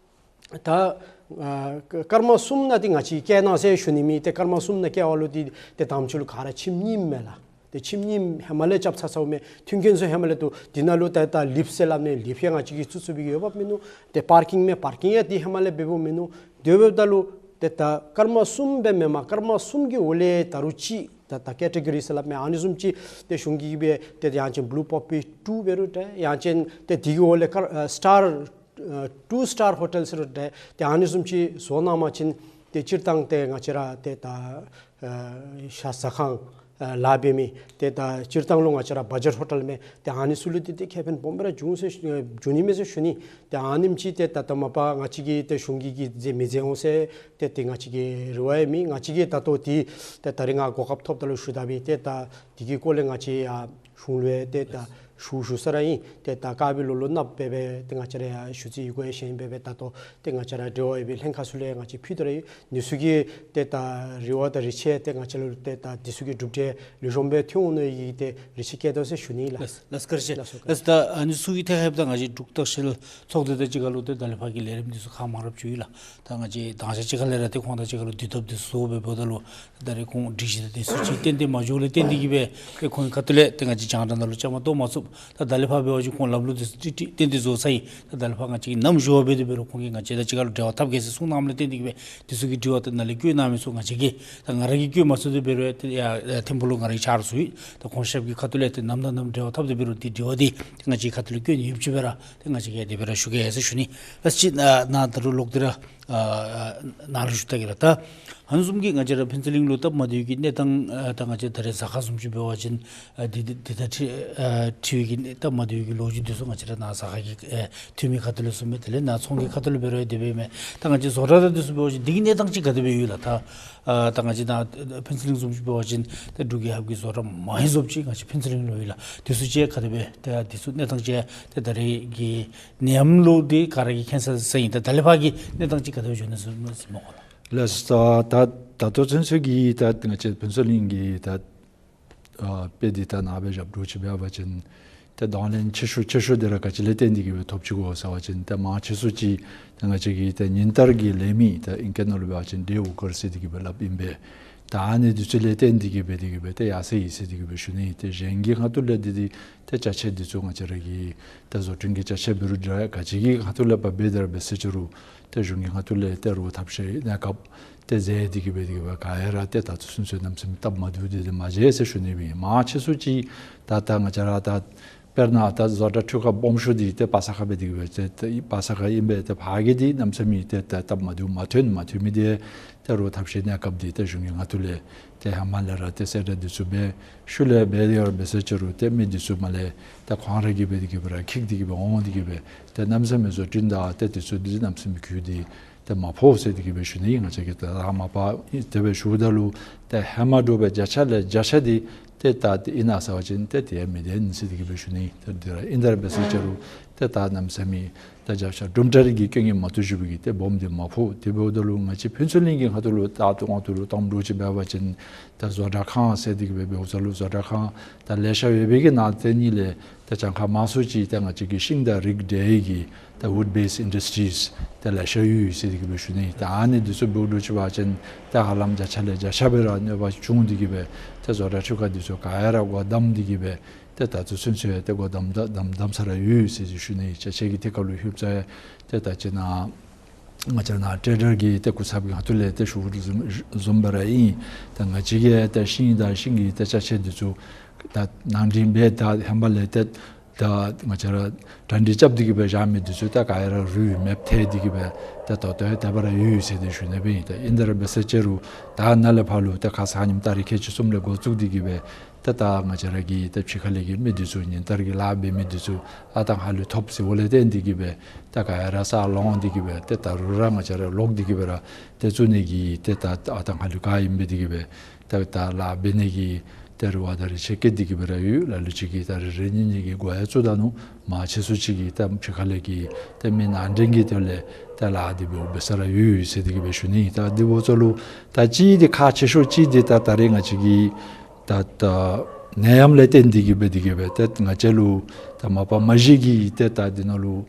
ད་ཨ་སྐར་མ་གསུམ་ནང་འདི་ང་བཅས་བཀལ་གནང་ཟེར་ཞུ་ནི་མས། ཏེ་སྐར་མ་གསུམ་ནང་བཀལ་བ་ལུ་འདི་ཏེ་དང་པ་ཅིག་ལུ་ག་ར་ཁྱིམ་གཉིསམ་མས་ལགས། ཏེ་ཁྱིམ་གཉིསམ་ཧེ་མ་ལས་རྐྱབ་ཚར་ཚརཝ་མས། མཐུན་རྐྱེན་ཚུ་ཧེ་མ་ལས་འདུག། དེ་ནང་ལུ་ད་ད་ལིཕཊ་ཟེར་སླབ་ནི་ལིཕཊ་ཡང་ང་བཅས་ཀྱིས་བཙུགས་ཚུགས་པའི་གི་འོས་འབབ་མིན་ནུག། ཏེ་པར་ཀིང་མས། པར་ཀིང་ཡང་འདི་ཧེ་མ་ལས་འབད་འབདཝ་མིན་ནུག། དེ་འབདཝ་ད་ལུ་ཏེ་ད་སྐར་མ་གསུམ་སྦེ་མེན་པར་སྐར་མ་གསུམ་གྱི་འོག་ལས་ད་རུང་ཅིག་ད་ད་ཀེ་ཊེ་གོ་རི་ཟེར་སླབ་མི་ཨ་ནི་བཟུམ་ཅིག་ཏེ་གཞུང་གིས་སྦེ་ཏེ་ཡང་ཅིན་བུ་ལུ་པོ་པི་ཊུ་འབད་རུང་ཏེ་ཡང་ཅིན་ཏེ་དེ་གི་འོག་ལས་ཀར་ཨ་སི་ཊར་ཨ་ཊུ་སི་ཊར་ཧོ་ཊེལ་ཟེར་རུང་ཏེ་ཏེ་ཨ་ནི་བཟུམ་ཅིག་བཟོ་གནང་པ་ཅིན་ཏེ་སྤྱིར་བཏང་ཏེ་ང་བཅས་ར་ཏེ་ད་ཨ་ཤ་ཟ་ཁང་ཨ་ལཱ་འབད་མི་ཏེ་ད་སྤྱིར་བཏང་ལུ་ང་བཅས་ར་བ་ཇེཊ་ཧོ་ཊེལ་མས། ཏེ་ཨ་ནི་ཚུ་ལུ་ཏེ་ཏེ་ཁེ་ཕན་སྦོམ་སྦེ་ར་འབྱུང་ཟེར་ཞུ་འབྱུང་ནི་མས་ཟེར་ཞུ་ནི། ཏེ་ཨ་ནེམ་ཅིག་ཏེ་ད་ལྟོ་མ་པ་ང་བཅས་ཀྱིས་ཏེ་གཞུང་གིས་གིས་མཛད་མི་མཛད་འོང་ཟེར་ཏེ་ཏེ་ང་བཅས་ཀྱི་རེ་བ་ཡང་མེད། ང་བཅས་ཀྱིས་ད་ལྟོ་འདི་ཏེ་ད་རིས་ང་གོ་སྐབས་ཐོབ་ད་ལུ་ཞུ་ད་པས། ཏེ་ད་འདི་གི་སྐོར་ལས་ང་བཅས་ཡང་གཞུང་ལུ་ཡང་ཏེ་ད་ཞུ་ཞུ་ས་ར་ཨིན། ཏེ་ད་དཀར་སྦི་ལོག་ལོག་ནང་སྦེ་སྦེ་ཏེ་ང་བཅས་ར་ཡང་ཞུ་རྩིས་ཡོད་གོ་ཡང་ཞུ་ཡི་སྦེ་སྦེ་ད་ལྟོ་ཏེ་ང་བཅས་ར་འབྲེལ་བ་ཡོད་པའི་ལྷན་ཁག་ཚུ་ལུ་ཡང་ང་བཅས་ཕུལ་ད་ར་ཡོད། ཨ་ནི་ཚུ་གི་ཏེ་ད་རེ་བ་དང་རེ་ཆེ་ཏེ་ང་བཅས་ལུ་ཏེ་ད་འདི་ཚུ་གི་གྲུབ་འབྲས་ལེགས་ཤོམ་སྦེ་ཐོན་འོང་ནི་གི་ཏེ་རེ་ཆེ་བསྐྱེད་དོ་ཟེར་ཞུ་ནི་ལགས། ལགས་ལགས་བཀའ་དྲིན་ཆེ། ལགས་སོ། ལགས་ད་ཨ་ནི་ཚུ་གི་ཐད་ཁར་ད་ང་བཅས་འབྲུག་ལྟ་བཤལ་ཚོགས་སྡེ་དང་གཅིག་ཁར་ལུ་ཏེ་ད་ལས་ཕར་གྱི་ལས་རིམ་འདི་ཚུ་ཁག་མང་རབས་བྱུང་ཡི་ལགས། ད་ང་བཅས་དང་ཞག་གཅིག་ཁར་ལས་ར་ཏེ་ཁོང་དང་གཅིག་ཁར་ལུ་འདུ་ཐབས་འདི་ཚུ་འབད་འབདཝ་ད་ལུ་ད་རེས་ཁོང་སྒྲིག་གཞི་དང་འདི་ཚུ་ཅིག་ཏན་ཏན་མ་འགྱོཝ་ལས་བརྟེན་ཏེ་གིས་སྦེ་ཏེ་ཁོང་གི་ཁ་ཐུག་ལས་ཏེ་ང་བཅས་རྒྱང་བསྒྲགས་ནང་ལུ་བཅའ་མར་གཏོགས་མ་ཚུགས། ད་ད་ལས་ཕར་འབད་བ་ཅིན་ཁོང་ལམ་ལུགས་འདི་ཚུ་ཏིག་ཏིག་ཏན་ཏན་བཟོ་ཚར་ཡི། ད་ད་ལས་ཕར་ང་བཅས་ནམ་ཞུ་བ་འབད་དེ་འབད་རུང་ཁོང་གིས་ང་བཅས་དང་གཅིག་ཁར་ལུ་འབྲེལ་བ་འཐབ་གེ་ཟེར་གསུངས་གནངམ་ལས་བརྟེན་ཏེ་གིས་སྦེ་འདི་ཚུ་གི་དྲི་བ་ད་ནཱ་ལས་བཀོད་གནང་མི་ཚུ་ང་བཅས་ཀྱིས་ད་ང་ར་གིས་བཀོད་མ་ཚུགས་དེ་འབད་རུང་ཏེ་ཡར་ཐིམ་ཕུག་ལུ་ང་རའི་ཆ་རོགས་ཚུ་ཡོད། ད་ཁོང་ཤེབ་ཀྱི་ཁ་ཐུག་ལས་ཏེ་ནམ་དང་ནམ་འབྲེལ་བ་འཐབ་དེ་འབད་རུང་འདི་དྲི་བ་འདི་ཏེ་ང་བཅས་ཁ་ཐུག་ལས་བཀོད་ནི་ཡོདཔ་ཅིག་སྦེ་ར་ཏེ་ང་བཅས་ཀྱིས་དེ་སྦེ་ར་ཞུ་གེ་ཟེར་ཞུ་ནི། ལགས་ཅིག་ནཱ་ད་རུང་ལོག་སྟེ་ར་ ཨ་ནཱ་ལུ་ཞུ་ད་གེ་ལགས། ད་ཨ་ནི་བཟུམ་གྱི་ང་བཅས་ར་ཕུན་ཚོགས་གླིང་ལུ་སྟབས་མ་བདེཝ་གི་གནས་སྟངས་ཨ་ད་ང་བཅས་ད་རེས་གཟའ་སྐར་བཟུམ་ཅིག་འབད་བ་ཅིན་ཨ་འདི་འདི་འདི་ད་འཁྲི་ཨ་འཁྲི་བའི་གི་གནས་སྟབས་མ་བདེཝ་གི་ལོ་རྒྱུས་འདི་ཚུ་ང་བཅས་ར་ནཱ་གཟའ་སྐར་གྱི་ཨ་འཐུས་མི་ཁ་ཐུག་ལས་གསུངས་མི་དེ་ལས་ནཱ་ཚོང་གི་ཁ་ཐུག་ལས་འབད་རུང་དེ་སྦེ་མས། ད་ང་བཅས་བཟོ་གྲྭ་ར་འདི་ཚུ་འབད་བ་ཅིན་འདི་གི་གནས་སྟངས་ཅིག་ག་དེ་སྦེ་ཡོད་ལགས། ད་ཨ་ད་ང་བཅས་ནཱ་ཕུན་ཚོགས་གླིང་བཟུམ་ཅིག་འབད་བ་ཅིན་ད་འབྲུག་རྒྱལ་ཁབ་ཀྱི་བཟོ་གྲྭ་མང་ཤོས་ཅིག་ང་བཅས་ཕུན་ཚོགས་གླིང་ལུ་ཡོད་ལགས། འདི་ཚུ་ཅིག་ག་དེ་སྦེ་ད་འདི་ཚུ་གནས་སྟངས་ཅིག་ད་ད་རེས་ཀྱི་ནད་ཡམས་ལུ་འདི་ག་ར་གིས་མཁྱེན་ས་ཟེར་ཨིན། ད་ད་ལས་ཕར་གྱི་གནས་སྟངས་ཅིག་ག་དེ་སྦེ་འགྱོ་ནི་ཟེར་མནོ་དོ་ལགས། ལགས་སོ། ད་ད་ལྟོ་ཚུན་ཚོད་ཀྱི་ད་ང་བཅས་ཕུན་ཚོགས་གླིང་གི་ད་ཨ་དཔེ་འདི་ད་ནཱ་སྦེ་བཞག་འགྱོ་ཅིག་འབད་བ་ཅིན་ཏེ་གདོང་ལེན་ཆེ་ཤོས་ཆེ་ཤོས་འདི་ར་ག་ཅི་ལས་བརྟེན་ཏེ་གི་སྦེ་ཐོབ་ཅི་གོ་ཟེར་བ་ཅིན་ཏེ་མང་ཆེ་ཤོས་ཅིག་ཏེ་ང་བཅས་ཀྱི་ཏེ་ཉིན་ལྟར་གྱི་ལས་མི་ད་ཨིང་སྐད་ནང་ལུ་འབད་བ་ཅིན་ཌེ་ཝོར་ཀར་ཟེར་ཏེ་གི་སྦེ་སླབ་ཨིན་པས། ད་ཨ་ནི་འདི་ཚུ་ལས་བརྟེན་ཏེ་གི་སྦེ་ཏེ་གི་སྦེ་ཏེ་ཡར་སོ་ཡི་ཟེར་ཏེ་གི་སྦེ་ཞུ་ནི། ཏེ་གཞན་གྱི་ཁ་ཐུག་ལས་འདི་འདི་ཏེ་ཅ་ཆས་འདི་ཚུ་ང་བཅས་ར་གི་ཏེ་བཟོ་སྐྲུན་གྱི་ཅ་ཆས་འབད་རུང་འདྲ་ག་ཅི་གི་ཁ་ཐུག་ལས་ཕར་འབད་དེ་ར་འབད་ཟེར་ཅི་རུང་ཏེ་གཞུང་གི་ཁ་ཐུག་ལས་ཏེ་རོགས་ཐབས་ཤེས་གནས་སྐབས་ཏེ་མཛད་དེ་གི་སྦེ་དེ་གི་སྦེ་ག་ཡ་ར་ཏེ་ད་ལྟོ་ཚུན་ཚོད་གནམ་མེད་ས་མེད་སྟབས་མ་བདེཝ་འདི་འདི་མ་མཇལ་ཟེར་ཞུ་ནི་སྦེ་ཨིན། མང་ཆེ་ཤོས་ཅིག་ད་ད་ང་བཅས་ར་ད་དཔེར་ན་ད་བཟོ་གྲྭ་འཕྲུལ་ཁང་སྦོམ་ཤོས་འདི་ཏེ་པ་ས་ཁ་སྦེ་དེ་གི་སྦེ་ཏེ་ཏེ་པ་ས་ཁ་ཨིན་པས། ཏེ་ཕར་གྱི་འདི་གནམ་མེད་ས་མེད་ཏེ་ད་སྟབས་མ་བདེཝ་མ་ཐོན་མ་ཐོན་མི་འདི་ཏེ་རོགས་ཐབས་ཤེས་གནས་སྐབས་འདི་ཏེ་གཞུང་གི་ཁ་ཐུག་ལས་ཏེ་ཧེ་མ་ལས་ར་ཏེ་གསལ་བསྒྲགས་འདི་ཚུ་འབད་ཤུལ་ལས་འབད་དེ་ར་འབད་ཟེར་ཅི་རུང་ཏེ་མི་འདི་ཚུ་མར་ལས་ཏེ་ཁོང་ར་གིས་སྦེ་དེ་གི་སྦེ་ར་འཁྱིད་དེ་གི་སྦེ་འོང་དེ་གི་སྦེ་ཏེ་གནམ་མེད་ས་མེད་བཟོ་སྐྲུན་དང་ཏེ་འདི་ཚུ་འདི་གནམ་མེད་ས་མེད་གུ་འདི་ཏེ་མ་ཕོག་ཟེར་དེ་གི་སྦེ་ཞུ་ནི། ང་བཅས་ཀྱིས་ད་མ་པ་དེ་སྦེ་ཞུཝ་ད་ལུ་ཏེ་ཧེ་མ་འདྲཝ་སྦེ་བརྒྱ་ཆ་ལས་བརྒྱ་ཆ་འདི་ཏེ་ད་ཏེ་ཨིན་ན་ཟེར་བ་ཅིན་ཏེ་དེ་མི་བདེན་ཟེར་དེ་གི་སྦེ་ཞུ་ནི། ཏེ་འདི་ར་ཨིན་ད་ར་འབད་ཟེར་ཅི་རུང་ཏེ་ད་གནམ་མེད་ས་མེད་ད་བརྒྱ་ཆ་གྲུབ་འབྲས་ཀྱི་སྐྱོན་གྱིས་མ་བཏུབ་ཞུ་བའི་གི་ཏེ་སྦོམ་འདི་མ་ཕོག། དེ་འབདཝ་ད་ལུ་ང་བཅས་ཕུན་ཚོགས་གླིང་གི་ཁ་ཐུག་ལུ་ད་ལྟོ་ང་ཐུག་ལུ་གཏམ་འདྲཝ་ཅིག་འབད་བ་ཅིན་ད་བཟོ་གྲྭ་ཁང་ཟེར་དེ་གི་སྦེ་འབདཝ་ད་ལུ་བཟོ་གྲྭ་ཁང་ད་ལེ་ཤ་ཡོད་པའི་གི་ནང་དེ་ནང་ལས་ད་གྱངས་ཁ་མང་སུ་ཅིག་ད་ང་བཅས་ཀྱི་ཤིང་དང་རིགས་འདྲ་བའི་གི་ད་wood based industries་ད་ལེ་ཤ་ཡོད་ཟེར་དེ་གི་སྦེ་ཞུ་ནི། ད་ཨ་ནི་འདི་ཚུ་འབདཝ་འདྲཝ་ཅིག་འབད་བ་ཅིན་ད་ཧ་ལམ་བརྒྱ་ཆ་ལས་བརྒྱ་ཆ་སྦེ་ར་གནོད་པ་བྱུང་དེ་གི་སྦེ་ད་བཟོ་གྲྭ་འཕྲུལ་ཁང་འདི་ཚུ་ག་ཡ་ར་སྒོ་བསྡམས་དེ་གི་སྦེ་ཏེ་ད་ལྟོ་ཚུན་ཚོད་ཏེ་སྒོ་བསྡམས་ད་བསྡམས་བསྡམས་ས་ར་ཡོད་ཟེར་ཞུ་ནི། ཅ་ཆས་ཀྱི་ཐད་ཁར་ལུ་ལྷོདཔ་ད་ཏེ་ད་ཅི་ན་ང་བཅས་ནཱ་ཊེ་ཌར་གྱི་ཏེ་སྐུ་ཚབ་ཀྱི་ཁ་ཐུག་ལས་ཏེ་ཞུ་བ་བཟུམ་བཟུམ་སྦེ་ར་ཨིན། ད་ང་བཅས་ཀྱིས་ཏེ་ཤིང་དང་ཤིང་གི་ཏེ་ཅ་ཆས་འདི་ཚུ་ད་ནང་འདྲེན་འབད་ད་ཧེ་མ་ལས་ཏེ་ད་ང་བཅས་ར་གྲ་སྒྲིག་རྐྱབ་དེ་གི་སྦེ་བཞག་མི་འདི་ཚུ་ད་ག་ཡ་ར་རུལ་མེདཔ་ཐལ་དེ་གི་སྦེ་ཏེ་ད་ལྟོ་ཡང་དེ་སྦེ་ར་ཡོད་ཟེར་ཏེ་ཞུ་ནི་སྦེ་ཨིན། ད་ཨིན་ད་ར་འབད་ཟེར་ཅི་རུང་ད་ནཱ་ལས་ཕར་ལུ་ད་ཁ་ཙ་ཁ་ཉིནམ་ཏ་རིག་ཁལ་གཅིག་གསུམ་ལས་འགོ་བཙུགས་དེ་གི་སྦེ་ཏེ་ད་ང་བཅས་ར་གི་ཏེ་ཕྱི་ཁ་ལས་ཀྱི་མི་འདི་ཚུ་ཉིན་ལྟར་གྱི་ལཱ་འབད་མི་འདི་ཚུ་ཨ་ད་ཧ་ལུགས་ཐོབ་ཟེར་བ་ལས་བརྟེན་དེ་གི་སྦེ་ཏེ་ག་ཡ་ར་ས་ལོང་དེ་གི་སྦེ་ཏེ་ད་རུང་ར་ང་བཅས་ར་ལོག་དེ་གི་སྦེ་ར་ཏེ་བཙུགས་ནི་གི་ཏེ་ད་ཨ་ད་ཧ་ལུགས་ག་ཨིན་པས། དེ་གི་སྦེ་ཏེ་ད་ལཱ་འབད་ནི་གི་ཏེ་རེ་བ་དང་རེ་ཆེ་བསྐྱེད་དེ་གི་སྦེ་ར་ཡོད། ལ་ལུ་ཅིག་གིས་ད་རེ་རེ་གཉིས་གཉིས་ཀྱིས་འགོ་ཡང་བཙུགས་ད་ནུག། མང་ཆེ་ཤོས་ཅིག་གིས་ཏེ་ཕྱི་ཁ་ལས་ཀྱི་ཏེ་མི་ནང་འདྲེན་གྱི་དོན་ལས་ཏེ་ལཱ་འདི་འབདཝ་འབད་ས་ར་ཡོད་ཟེར་དེ་གི་སྦེ་ཞུ་ནི། ད་འདི་འབདཝ་ད་ལུ་ད་གཅིག་འདི་ཁག་ཆེ་ཤོས་གཅིག་འདི་ད་ད་རེས་ང་བཅས་ཀྱི་ད་ད་ནད་ཡམས་ལས་བརྟེན་དེ་གི་སྦེ་དེ་གི་སྦེ་ཏེ་ང་བཅས་ལུ་ད་མ་པ་མ་གཞི་གི་ཏེ་ད་འདི་ནང་ལུ་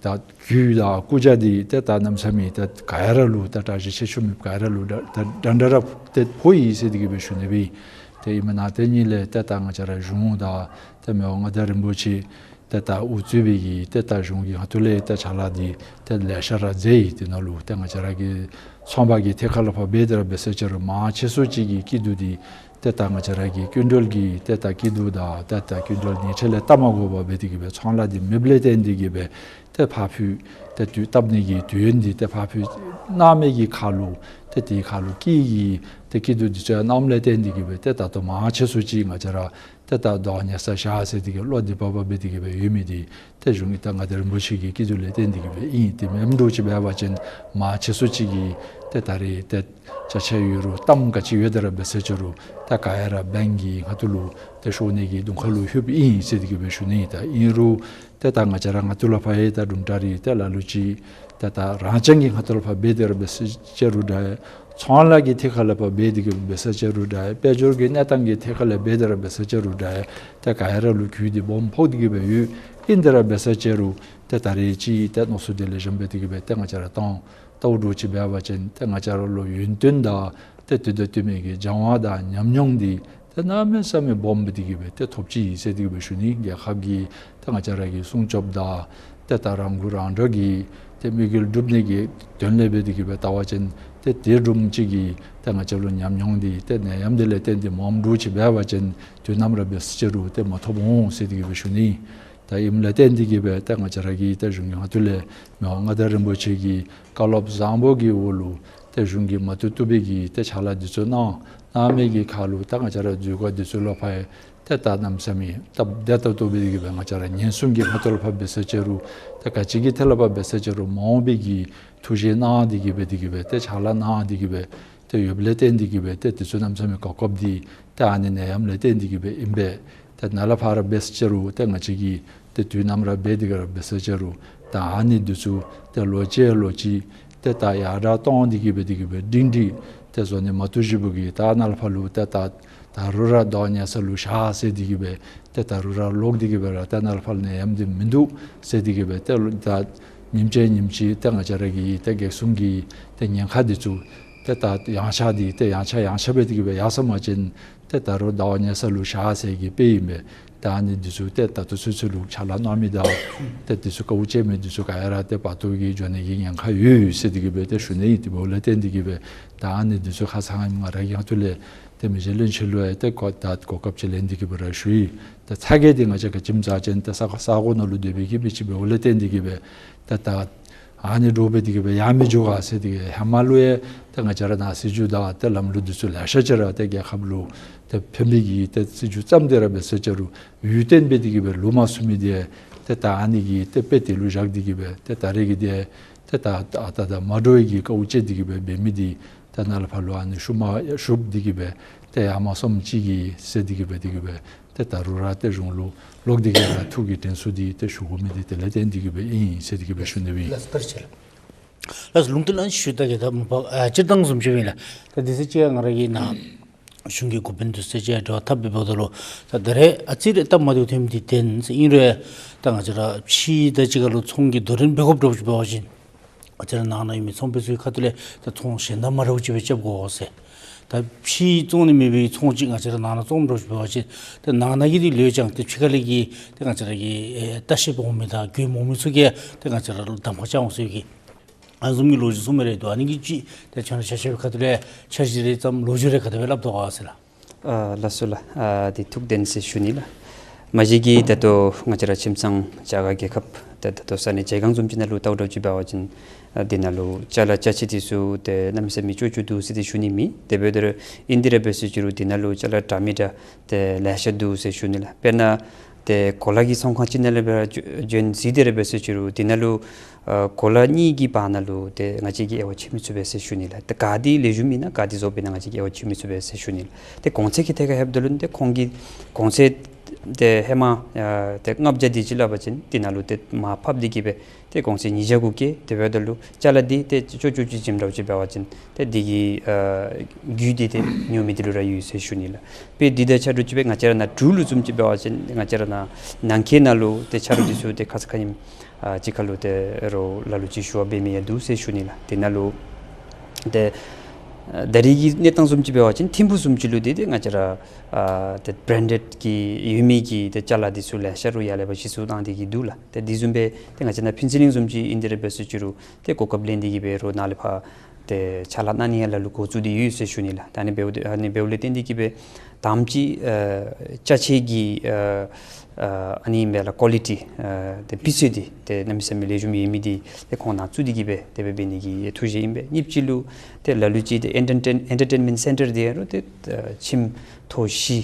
ད་རྒྱུ་དང་རྐུ་ཇ་འདི་ཏེ་ད་གནམ་མེད་ས་མེད་ད་ག་ཡ་ར་ལུ་ད་གྲ་སྒྲིག་ཆེ་ཤོས་མེད་ག་ཡ་ར་ལུ་ད་ད་འདྲ་འདྲ་ར་ཏེ་ཕོག་ཡི་ཟེར་དེ་གི་སྦེ་ཞུ་ནི་སྦེ་ཨིན། ཏེ་ཨིན་མེན་ན་དེ་གཉིས་ལས་ཏེ་ད་ང་བཅས་ར་གཞུང་དང་ཏེ་མི་དབང་མངའ་བདག་རིན་པོ་ཆེ་ཏེ་ད་དབུ་གཙོས་པའི་གི་ཏེ་ད་གཞུང་གི་ཁ་ཐུག་ལས་ཏེ་ཕྱག་ལཱ་འདི་ཏེ་ལེ་ཤ་ར་མཛད་ཡི། དེ་ནང་ལུ་ཏེ་ང་བཅས་ར་གི་ཚོང་པ་གི་ཐད་ཁར་ལུ་ཕར་འབད་དེ་ར་འབད་ཟེར་ཅི་རུང་མང་ཆེ་ཤོས་ཅིག་གི་སྐྱིད་སྡུག་འདི་ཏེ་ད་ང་བཅས་ར་གི་སྐྱིན་འགྲུལ་གྱི་ཏེ་ད་སྐྱིད་སྡུག་དང་ཏེ་ད་སྐྱིན་འགྲུལ་ཉེས་ཆད་ལས་བཏབ་མ་དགོ་པར་འབད་དེ་གི་སྦེ་ཚོང་ལཱ་འདི་མེདཔ་ལས་བརྟེན་དེ་གི་སྦེ་ཏེ་ཕར་འགྱོ་ཏེ་དུས་བཏབ་ནི་གི་དུས་ཡུན་འདི་ཏེ་ཕར་འགྱོ་གནང་མི་གི་ཁར་ལུ་ཏེ་དེའི་ཁར་ལུ་སྐྱིད་ཀྱི་ཏེ་སྐྱིད་སྡུག་འདི་ཚུ་ཡང་གནངམ་ལས་བརྟེན་དེ་གི་སྦེ་ཏེ་ད་ལྟོ་མང་ཆེ་ཤོས་ཅིག་ང་བཅས་ར་ཏེ་ད་དོགས་ཉེས་ས་བཞག་ཟེར་དེ་གི་བློ་འདི་བབ་བབ་འབད་དེ་གི་སྦེ་ཡོད་མི་འདི་ཏེ་གཞུང་གི་ད་མངའ་བདག་རིན་པོ་ཆེ་གི་སྐྱིད་སྡུག་ལས་བརྟེན་དེ་གི་སྦེ་ཨིན། དེ་མེནམ་འདྲཝ་ཅིག་འབད་བ་ཅིན་མང་ཆེ་ཤོས་ཅིག་གིས་ཏེ་ད་རེས་ཏེ་ཅ་ཆས་ཡོད་རུང་གཏམ་ག་ཅི་ཡོད་དེ་ར་འབད་ཟེར་ཅི་རུང་ད་ག་ཡ་ར་བེངཀ་གི་ཁ་ཐུག་ལུ་ཏེ་ཤོར་ནི་གི་གདོང་ཁ་ལུ་ལྷོདཔ་ཨིན་ཟེར་དེ་གི་སྦེ་ཞུ་ནི། ད་ཨིན་རུང་ཏེ་ད་ང་བཅས་ར་ང་ཐུག་ལུ་ཕར་ཡང་ད་གྲུབ་འབྲས་རེ་ཏེ་ལ་ལུ་ཅིག་ཏེ་ད་རང་རྐྱང་གི་ཁ་ཐུག་ལུ་ཕར་འབད་དེ་ར་འབད་ཟེར་ཅི་རུང་འདྲ་ཚོང་ལཱ་གི་ཐད་ཁར་ལུ་ཕར་འབད་དེ་གི་འབད་ཟེར་ཅི་རུང་འདྲ་དཔལ་འབྱོར་གྱི་གནས་སྟངས་ཀྱི་ཐད་ཁར་ལུ་འབད་དེ་ར་འབད་ཟེར་ཅི་རུང་འདྲ་ཏེ་ག་ཡ་ར་ལུ་གུ་འདི་སྦོམ་ཕོག་དེ་གི་སྦེ་ཡོད། ཨིན་དེ་ར་འབད་ཟེར་ཅི་རུང་ཏེ་ད་རེས་ཅིག་ཏེ་མནོ་བསམ་འདི་ལེགས་ཤོམ་འབད་དེ་གི་སྦེ་ཏེ་ང་བཅས་ར་ཏང་ལྟ་བུ་འདྲཝ་ཅིག་འབད་བ་ཅིན་ཏེ་ང་བཅས་ར་ལུ་ཡུན་བརྟན་དང་ཏེ་དུས་དང་བསྟུན་མི་གི་སྦྱང་བ་དང་ཉམས་མྱོང་འདི་ཏེ་གནམ་མེད་ས་མེད་སྦོམ་སྦེ་དེ་གི་སྦེ་ཏེ་ཐོབ་ཅི་ཟེར་དེ་གི་སྦེ་ཞུ་ནི། རྒྱལ་ཁབ་ཀྱི་ཏེ་ང་བཅས་ར་གི་སྲུང་སྐྱོབ་དང་ཏེ་ད་རང་མགོ་རང་འདྲོངས་ཀྱི་ཏེ་དམིགས་ཡུལ་སྒྲུབ་ནི་གི་དོན་ལས་འབད་དེ་གི་སྦེ་བལྟ་བ་ཅིན་ཏེ་དེ་འདྲཝ་ཅིག་གི་ཏེ་ང་བཅས་ལུ་ཉམས་མྱོང་འདི་ཏེ་ནད་ཡམས་འདི་ལས་བརྟེན་ཏེ་མངམ་འདྲཝ་ཅིག་འབད་བ་ཅིན་དུས་ནམ་ར་འབད་ཟེར་ཅི་རུང་ཏེ་མ་ཐོབ་འོང་ཟེར་དེ་གི་སྦེ་ཞུ་ནི། ད་ཨིནམ་ལས་བརྟེན་ཏེ་གི་སྦེ་ཏེ་ང་བཅས་ར་གིས་ཏེ་གཞུང་གི་ཁ་ཐུག་ལས་མི་དབང་མངའ་བདག་རིན་པོ་ཆེ་གི་བཀའ་སློབ་བཟང་པོ་གི་འོག་ལུ་ཏེ་གཞུང་གིས་མ་བཏུབ་བཏུབ་པའི་གི་ཏེ་ཕྱག་ལཱ་འདི་ཚུ་གནང་གནང་མི་གི་ཁར་ལུ་ད་ང་བཅས་ར་འཛུལ་སྒོ་འདི་ཚུ་ལུ་ཕར་ཡང་ཏེ་ད་གནམ་མེད་ས་མེད་སྟབས་བདེ་ཏོག་ཏོ་སྦེ་དེ་གི་སྦེ་ང་བཅས་ར་ཉེན་སྲུང་གི་ཁ་ཐུག་ལུ་ཕར་འབད་ས་ཅིག་རུང་ཏེ་ག་ཅི་གི་ཐད་ལུ་ཕར་འབད་ས་ཅིག་རུང་མ་འོངས་པའི་གི་ཐུགས་བཞེད་གནང་དེ་གི་སྦེ་དེ་གི་སྦེ་ཏེ་ཕྱག་ལཱ་གནང་དེ་གི་སྦེ་ཏེ་ཡོདཔ་ལས་བརྟེན་ཏེ་གི་སྦེ་ཏེ་དེ་ཚུ་གནམ་མེད་ས་མེད་གོ་སྐབས་འདི་ཏེ་ཨ་ནི་ནད་ཡམས་ལས་བརྟེན་ཏེ་གི་སྦེ་ཨིན་པས། ཏེ་ནཱ་ལས་ཕར་འབད་ས་ཅིག་རུང་ཏེ་ང་བཅས་ཀྱིས་ཏེ་དུས་ནམ་ར་འབད་དེ་གི་ར་འབད་ས་ཅིག་རུང་ཏེ་ཨ་ནི་འདི་ཚུ་ཏེ་ལོ་གཅིག་ལོ་གཅིག་ཏེ་ད་ཡར་དྲག་གཏང་དེ་གི་སྦེ་དེ་གི་སྦེ་སྒྲིང་སྒྲིང་ཏེ་བཟོ་ནི་མ་གཏོགས་གཞུང་གིས་ད་ནཱ་ལས་ཕར་ལུ་ཏེ་ད་ད་རུང་ར་ཟླཝ་ཉལ་ས་ལུ་བཞག་ཟེར་དེ་གི་སྦེ་ཏེ་ད་རུང་ར་ལོག་དེ་གི་སྦེ་ར་ཏེ་ནཱ་ལས་ཕར་ལུ་ནད་ཡམས་འདི་མིན་འདུག་ཟེར་དེ་གི་སྦེ་ཏེ་ལོག་ད་ཉིནམ་གཅིག་ཉིནམ་གཅིག་ཏེ་ང་བཅས་ར་གི་ཏེ་འགོག་སྲུང་གི་ཏེ་ཉེན་ཁ་འདི་ཚུ་ཏེ་ད་ཡངས་ཆག་འདི་ཏེ་ཡངས་ཆག་ཡངས་ཆག་སྦེ་དེ་གི་སྦེ་ཡར་སོང་པ་ཅིན་ཏེ་ད་རུང་ཟླཝ་ཉལ་ས་ལུ་བཞག་ཟེར་གི་དཔེ་ཨིན་པས། ད་ཨ་ནི་འདི་ཚུ་ཏེ་ད་ལྟོ་ཚུན་ཚོད་ལུ་ཕྱག་ལཱ་གནང་མི་དང་ཏེ་འདི་ཚུ་དཀའཝ་སྤྱད་མི་འདི་ཚུ་ག་ཡ་ར་ཏེ་བར་དོ་གི་འགྱོ་ནི་གི་ཉེན་ཁ་ཡོད་ཡོད་ཟེར་དེ་གི་སྦེ་ཏེ་ཞུ་ནི་ཨིན། དེ་འབདཝ་ལས་བརྟེན་དེ་གི་སྦེ་ད་ཨ་ནི་འདི་ཚུ་ཁ་ཙ་ང་ར་གི་ཁ་ཐུག་ལས་ཏེ་མི་རྗེ་བློན་ཆེན་ལུ་ཡང་ཏེ་གོ་ད་གོ་སྐབས་ཅིག་ལེན་དེ་གི་སྦེ་ར་ཞུ་ཡི། ཏེ་ཚ་གྱང་འདི་ང་བཅས་ག་ཅི་སྨོ་ཟེར་བ་ཅིན་ཏེ་ས་ས་གོ་ནང་ལུ་སྡོད་པའི་གི་མི་ཅིག་འབདཝ་ལས་བརྟེན་དེ་གི་སྦེ་ཏེ་ད་ཨ་ནི་འདྲོག་སྦེ་དེ་གི་སྦེ་ཡར་མི་འགྱོ་ག་ཟེར་དེ་གི་ཧེ་མ་ལུ་ཡང་ཏེ་ང་བཅས་ར་ནཱ་སྲིད་བྱུས་དང་ཏེ་ལམ་ལུགས་འདི་ཚུ་ལེ་ཤ་ཅིག་ར་ཏེ་རྒྱལ་ཁབ་ལུ་ཏེ་ཕན་པའི་གི་ཏེ་སྲིད་བྱུས་བརྩམས་ཏེ་ར་འབད་ས་ཅིག་རུང་ཡུན་བརྟན་སྦེ་དེ་གི་སྦེ་ལུས་མ་ཚུགས་མི་འདི་ཏེ་ད་ཨ་ནི་གི་ཏེ་དཔེ་དེ་ལུ་བཞག་དེ་གི་སྦེ་ཏེ་ད་རེས་ཀྱི་འདི་ཏེ་ད་ད་ད་ད་མ་འདྲོག་པའི་གི་དཀའཝ་སྤྱད་དེ་གི་སྦེ་འབད་མི་འདི་ཏེ་ནཱ་ལས་ཕར་ལུ་ཨ་ནི་ཤུབ་མ་ཤུབ་དེ་གི་སྦེ་ཏེ་ཡར་མར་སོངམ་ཅིག་གིས་ཟེར་དེ་གི་སྦེ་དེ་གི་སྦེ་ཏེ་ད་རུང་ར་ཏེ་གཞུང་ལུ་ལོག་དེ་གི་ར་ཐུགས་ཀྱི་དྲན་གསོ་འདི་ཏེ་ཞུ་དགོ་མི་འདི་དེ་ལས་བརྟེན་དེ་གི་སྦེ་ཨིན་ཟེར་དེ་གི་སྦེ་ཞུ་ནི་སྦེ་ཨིན། ལགས་སོ། བཀའ་དྲིན་ཆེ་ལགས། ལགས་སོ། ལུང་བསྟན་ལན་ཞུ་ད་གེ་ད་མ་པ་ཨ་སྤྱིར་བཏང་བཟུམ་ཅིག་སྦེ་ལགས། ད་དེ་ཚེ་ཅིག་ང་ར་གིས་ནཱ་གཞུང་གི་འགོ་དཔོན་འདི་ཚུ་ཅིག་འབྲེལ་བ་འཐབ་སྦེ་འབདཝ་ད་ལུ་ད་ད་རེས་ཨ་ཙི་རེ་སྟབས་མ་བདེཝ་ཐོན་མི་འདི་བདེན་ཟེར་ཨིན་རུང་ད་ང་བཅས་ར་ཕྱི་དང་གཅིག་ཁར་ལུ་ཚོང་གི་དོ་འགྲན་འབད་དགོཔ་འདྲཝ་ཅིག་འབད་བ་ཅིན་ང་བཅས་ར་ནང་ན་ཡོད་མི་ཚོང་པ་ཚུ་གི་ཁ་ཐུག་ལས་ད་ཚོང་གཞན་དང་མ་འདྲཝ་ཅིག་སྦེ་རྐྱབ་དགོ་ཟེར། ད་ཕྱི་བཙོང་ནི་མེད་པའི་ཚོང་ཅིག་ང་བཅས་ར་ནང་ན་བཙོང་འདྲཝ་ཅིག་འབད་བ་ཅིན་ད་ནང་ན་གི་འདི་ལུས་ཀྱང་ཏེ་ཕྱི་ཁ་ལས་ཀྱི་ཏེ་ང་བཅས་ར་གི་ཨེ་ལྟ་བཤལ་འོང་མི་དང་གྱོདཔ་འོང་མི་ཚུ་གིས་ཏེ་ང་བཅས་ར་ལུ་གདམ་ཁ་རྐྱབ་འོང་ཟེར་གི་ཨ་ནི་བཟུམ་གྱི་ལོ་རྒྱུས་གསུངས་མི་རེ་འདུག། ཨ་ནི་གི་ཅིག་ཏེ་ཁྱོད་ར་ཆ་ཁྱབ་ཁ་ཐུག་ལས་འཆར་གཞི་རེ་བརྩམ་ལོ་རྒྱུས་རེ་ག་དེ་སྦེ་སླབ་དོ་ག་ཟེར་ལགས། ཨ་ལགས་སོ་ལགས། ཨ་འདི་ཐུགས་བདེན་ཟེར་ཞུ་ནི་ལགས། མ་གཞི་གི་ད་ལྟོ་ང་བཅས་ར་ཁྱིམ་ཚང་རྒྱ་གར་རྒྱལ་ཁབ་ཏེ་ད་ལྟོ་ས་གནས་མཇལ་ཁང་བཟུམ་ཅིག་ནང་ལུ་བལྟཝ་འདྲཝ་ཅིག་འབད་བ་ཅིན་ཨ་འདི་ནང་ལུ་ཅ་ལ་ཅ་ཆས་འདི་ཚུ་ཏེ་གནམ་མེད་ས་མེད་ཅོག་ཅོག་འདུག་ཟེར་ཏེ་ཞུ་ནི་མེད། དེ་འབདཝ་ད་ཨིན་དེ་ར་འབད་ཟེར་ཅི་རུང་འདི་ནང་ལུ་ཅ་ལ་འདྲ་མི་འདྲ་ཏེ་ལེ་ཤ་འདུག་ཟེར་ཞུ་ནི་ལགས། དཔེར་ན་ཏེ་གོ་ལ་གི་ཚོང་ཁང་ཅིག་ནང་ལས་འབད་ར་བྱོན་ཟེར་དེ་ར་འབད་ཟེར་ཅི་རུང་འདི་ནང་ལུ་ཨ་གོ་ལ་གཉིས་ཀྱི་བར་ན་ལུ་ཏེ་ང་བཅས་ཀྱིས་དབྱེ་བ་ཕྱེ་མི་ཚུགས་པས་ཟེར་ཞུ་ནི་ལགས། ཏེ་ག་འདི་ལེགས་ཤོམ་ཨིན་ན་ག་འདི་བཟོཔ་ཨིན་ན་ང་བཅས་ཀྱིས་དབྱེ་བ་ཕྱེ་མི་ཚུགས་པས་ཟེར་ཞུ་ནི་ལགས། ཏེ་གོང་ཚད་ཀྱི་ཐད་ཁར་ལྷོདཔ་ད་ལུ་ཏེ་ཁོང་གིས་གོང་ཚད་ཏེ་ཧེ་མ་ཨ་ཏེ་ལྔ་བརྒྱ་དེ་ཅིག་སླབ་པ་ཅིན་འདི་ནང་ལུ་ཏེ་མར་ཕབ་སྟེ་གི་སྦེ་ཏེ་གོང་ཚད་ཉིས་བརྒྱ་གུ་བཀལ། དེ་འབདཝ་ད་ལུ་ཅ་ལ་འདི་ཏེ་ཅོག་ཅོག་ཅིག་བྱིནམ་འདྲཝ་ཅིག་འབད་བ་ཅིན་ཏེ་འདི་གི་ཨ་རྒྱུ་འདི་ཏེ་ཉོ་མི་འདི་ལུ་ར་ཡོད་ཟེར་ཞུ་ནི་ལགས། དཔེ་འདི་དང་ཆ་འདྲཝ་ཅིག་སྦེ་ང་བཅས་ར་ནཱ་འབྲུག་ལུ་བཟུམ་ཅིག་འབད་བ་ཅིན་ང་བཅས་ར་ནཱ་ནང་འཁོད་ནང་ལུ་ཏེ་ཆ་རོགས་འདི་ཚུ་ཏེ་ཁ་ཙ་ཁ་ཉིནམ་ཨ་ཅིག་ཁར་ལུ་ཏེ་རོགས་ལ་ལུ་ཅིག་ཞུ་བ་འབད་མི་ཡང་འདུག་ཟེར་ཞུ་ནི་ལགས། འདི་ནང་ལུ་ཏེ་ཨ་ད་རེས་ཀྱི་གནས་སྟངས་བཟུམ་ཅིག་འབད་བ་ཅིན་ཐིམ་ཕུག་བཟུམ་ཅིག་ལུ་འདི་ཏེ་ང་བཅས་ར་ཨ་ཏེ་བེ་རེན་ཌེཌ་གི་ཡོད་མི་གི་ཏེ་ཅ་ལ་འདི་ཚུ་ལེ་ཤ་ར་ཡར་ལས་ཕར་གཞི་བཙུགས་གནང་སྟེ་གི་འདུག་ལགས། ཏེ་འདི་བཟུམ་སྦེ་ཏེ་ང་བཅས་ནཱ་ཕུན་ཚོགས་གླིང་བཟུམ་ཅིག་ཨིན་དེ་ར་འབད་ཟེར་ཅི་རུང་ཏེ་གོ་སྐབས་ལེན་ཏེ་གི་སྦེ་རོགས་ནཱ་ལས་ཕར་ཏེ་ཕྱག་ལཱ་གནང་ནི་ཡང་ལ་ལུ་འགོ་བཙུགས་ཏེ་ཡོད་ཟེར་ཞུ་ནི་ལགས། ད་ཨ་ནི་འབདཝ་ད་ཨ་ནི་འབདཝ་ལས་བརྟེན་ཏེ་གི་སྦེ་དང་པ་ཅིག་ཨ་ཅ་ཆས་ཀྱི་ཨ་ཨ་ཨ་ནི་ཨིན་པས་ལགས་ཀོ་ལི་ཊི་ཨ་ཏེ་སྤུས་ཚད་འདི་ཏེ་གནམ་མེད་ས་མེད་ལེགས་ཤོམ་ཡོད་མི་འདི་ཏེ་ཁོང་ནཱ་བཙུགས་ཏེ་གི་སྦེ་དེ་སྦེ་འབད་ནི་གི་ཐུགས་བཞེད་ཨིན་པས། གཉིས་པ་ཅིག་ལུ་ཏེ་ལ་ལུ་ཅིག་ཏེ་ཨེན་ཊར་ཊེན་ཨེན་ཊར་ཊེན་མེནཊ་སེན་ཊར་འདི་ཡང་རུང་ཏེ་ཨ་ཁྱིམ་ཐོག་བཞི་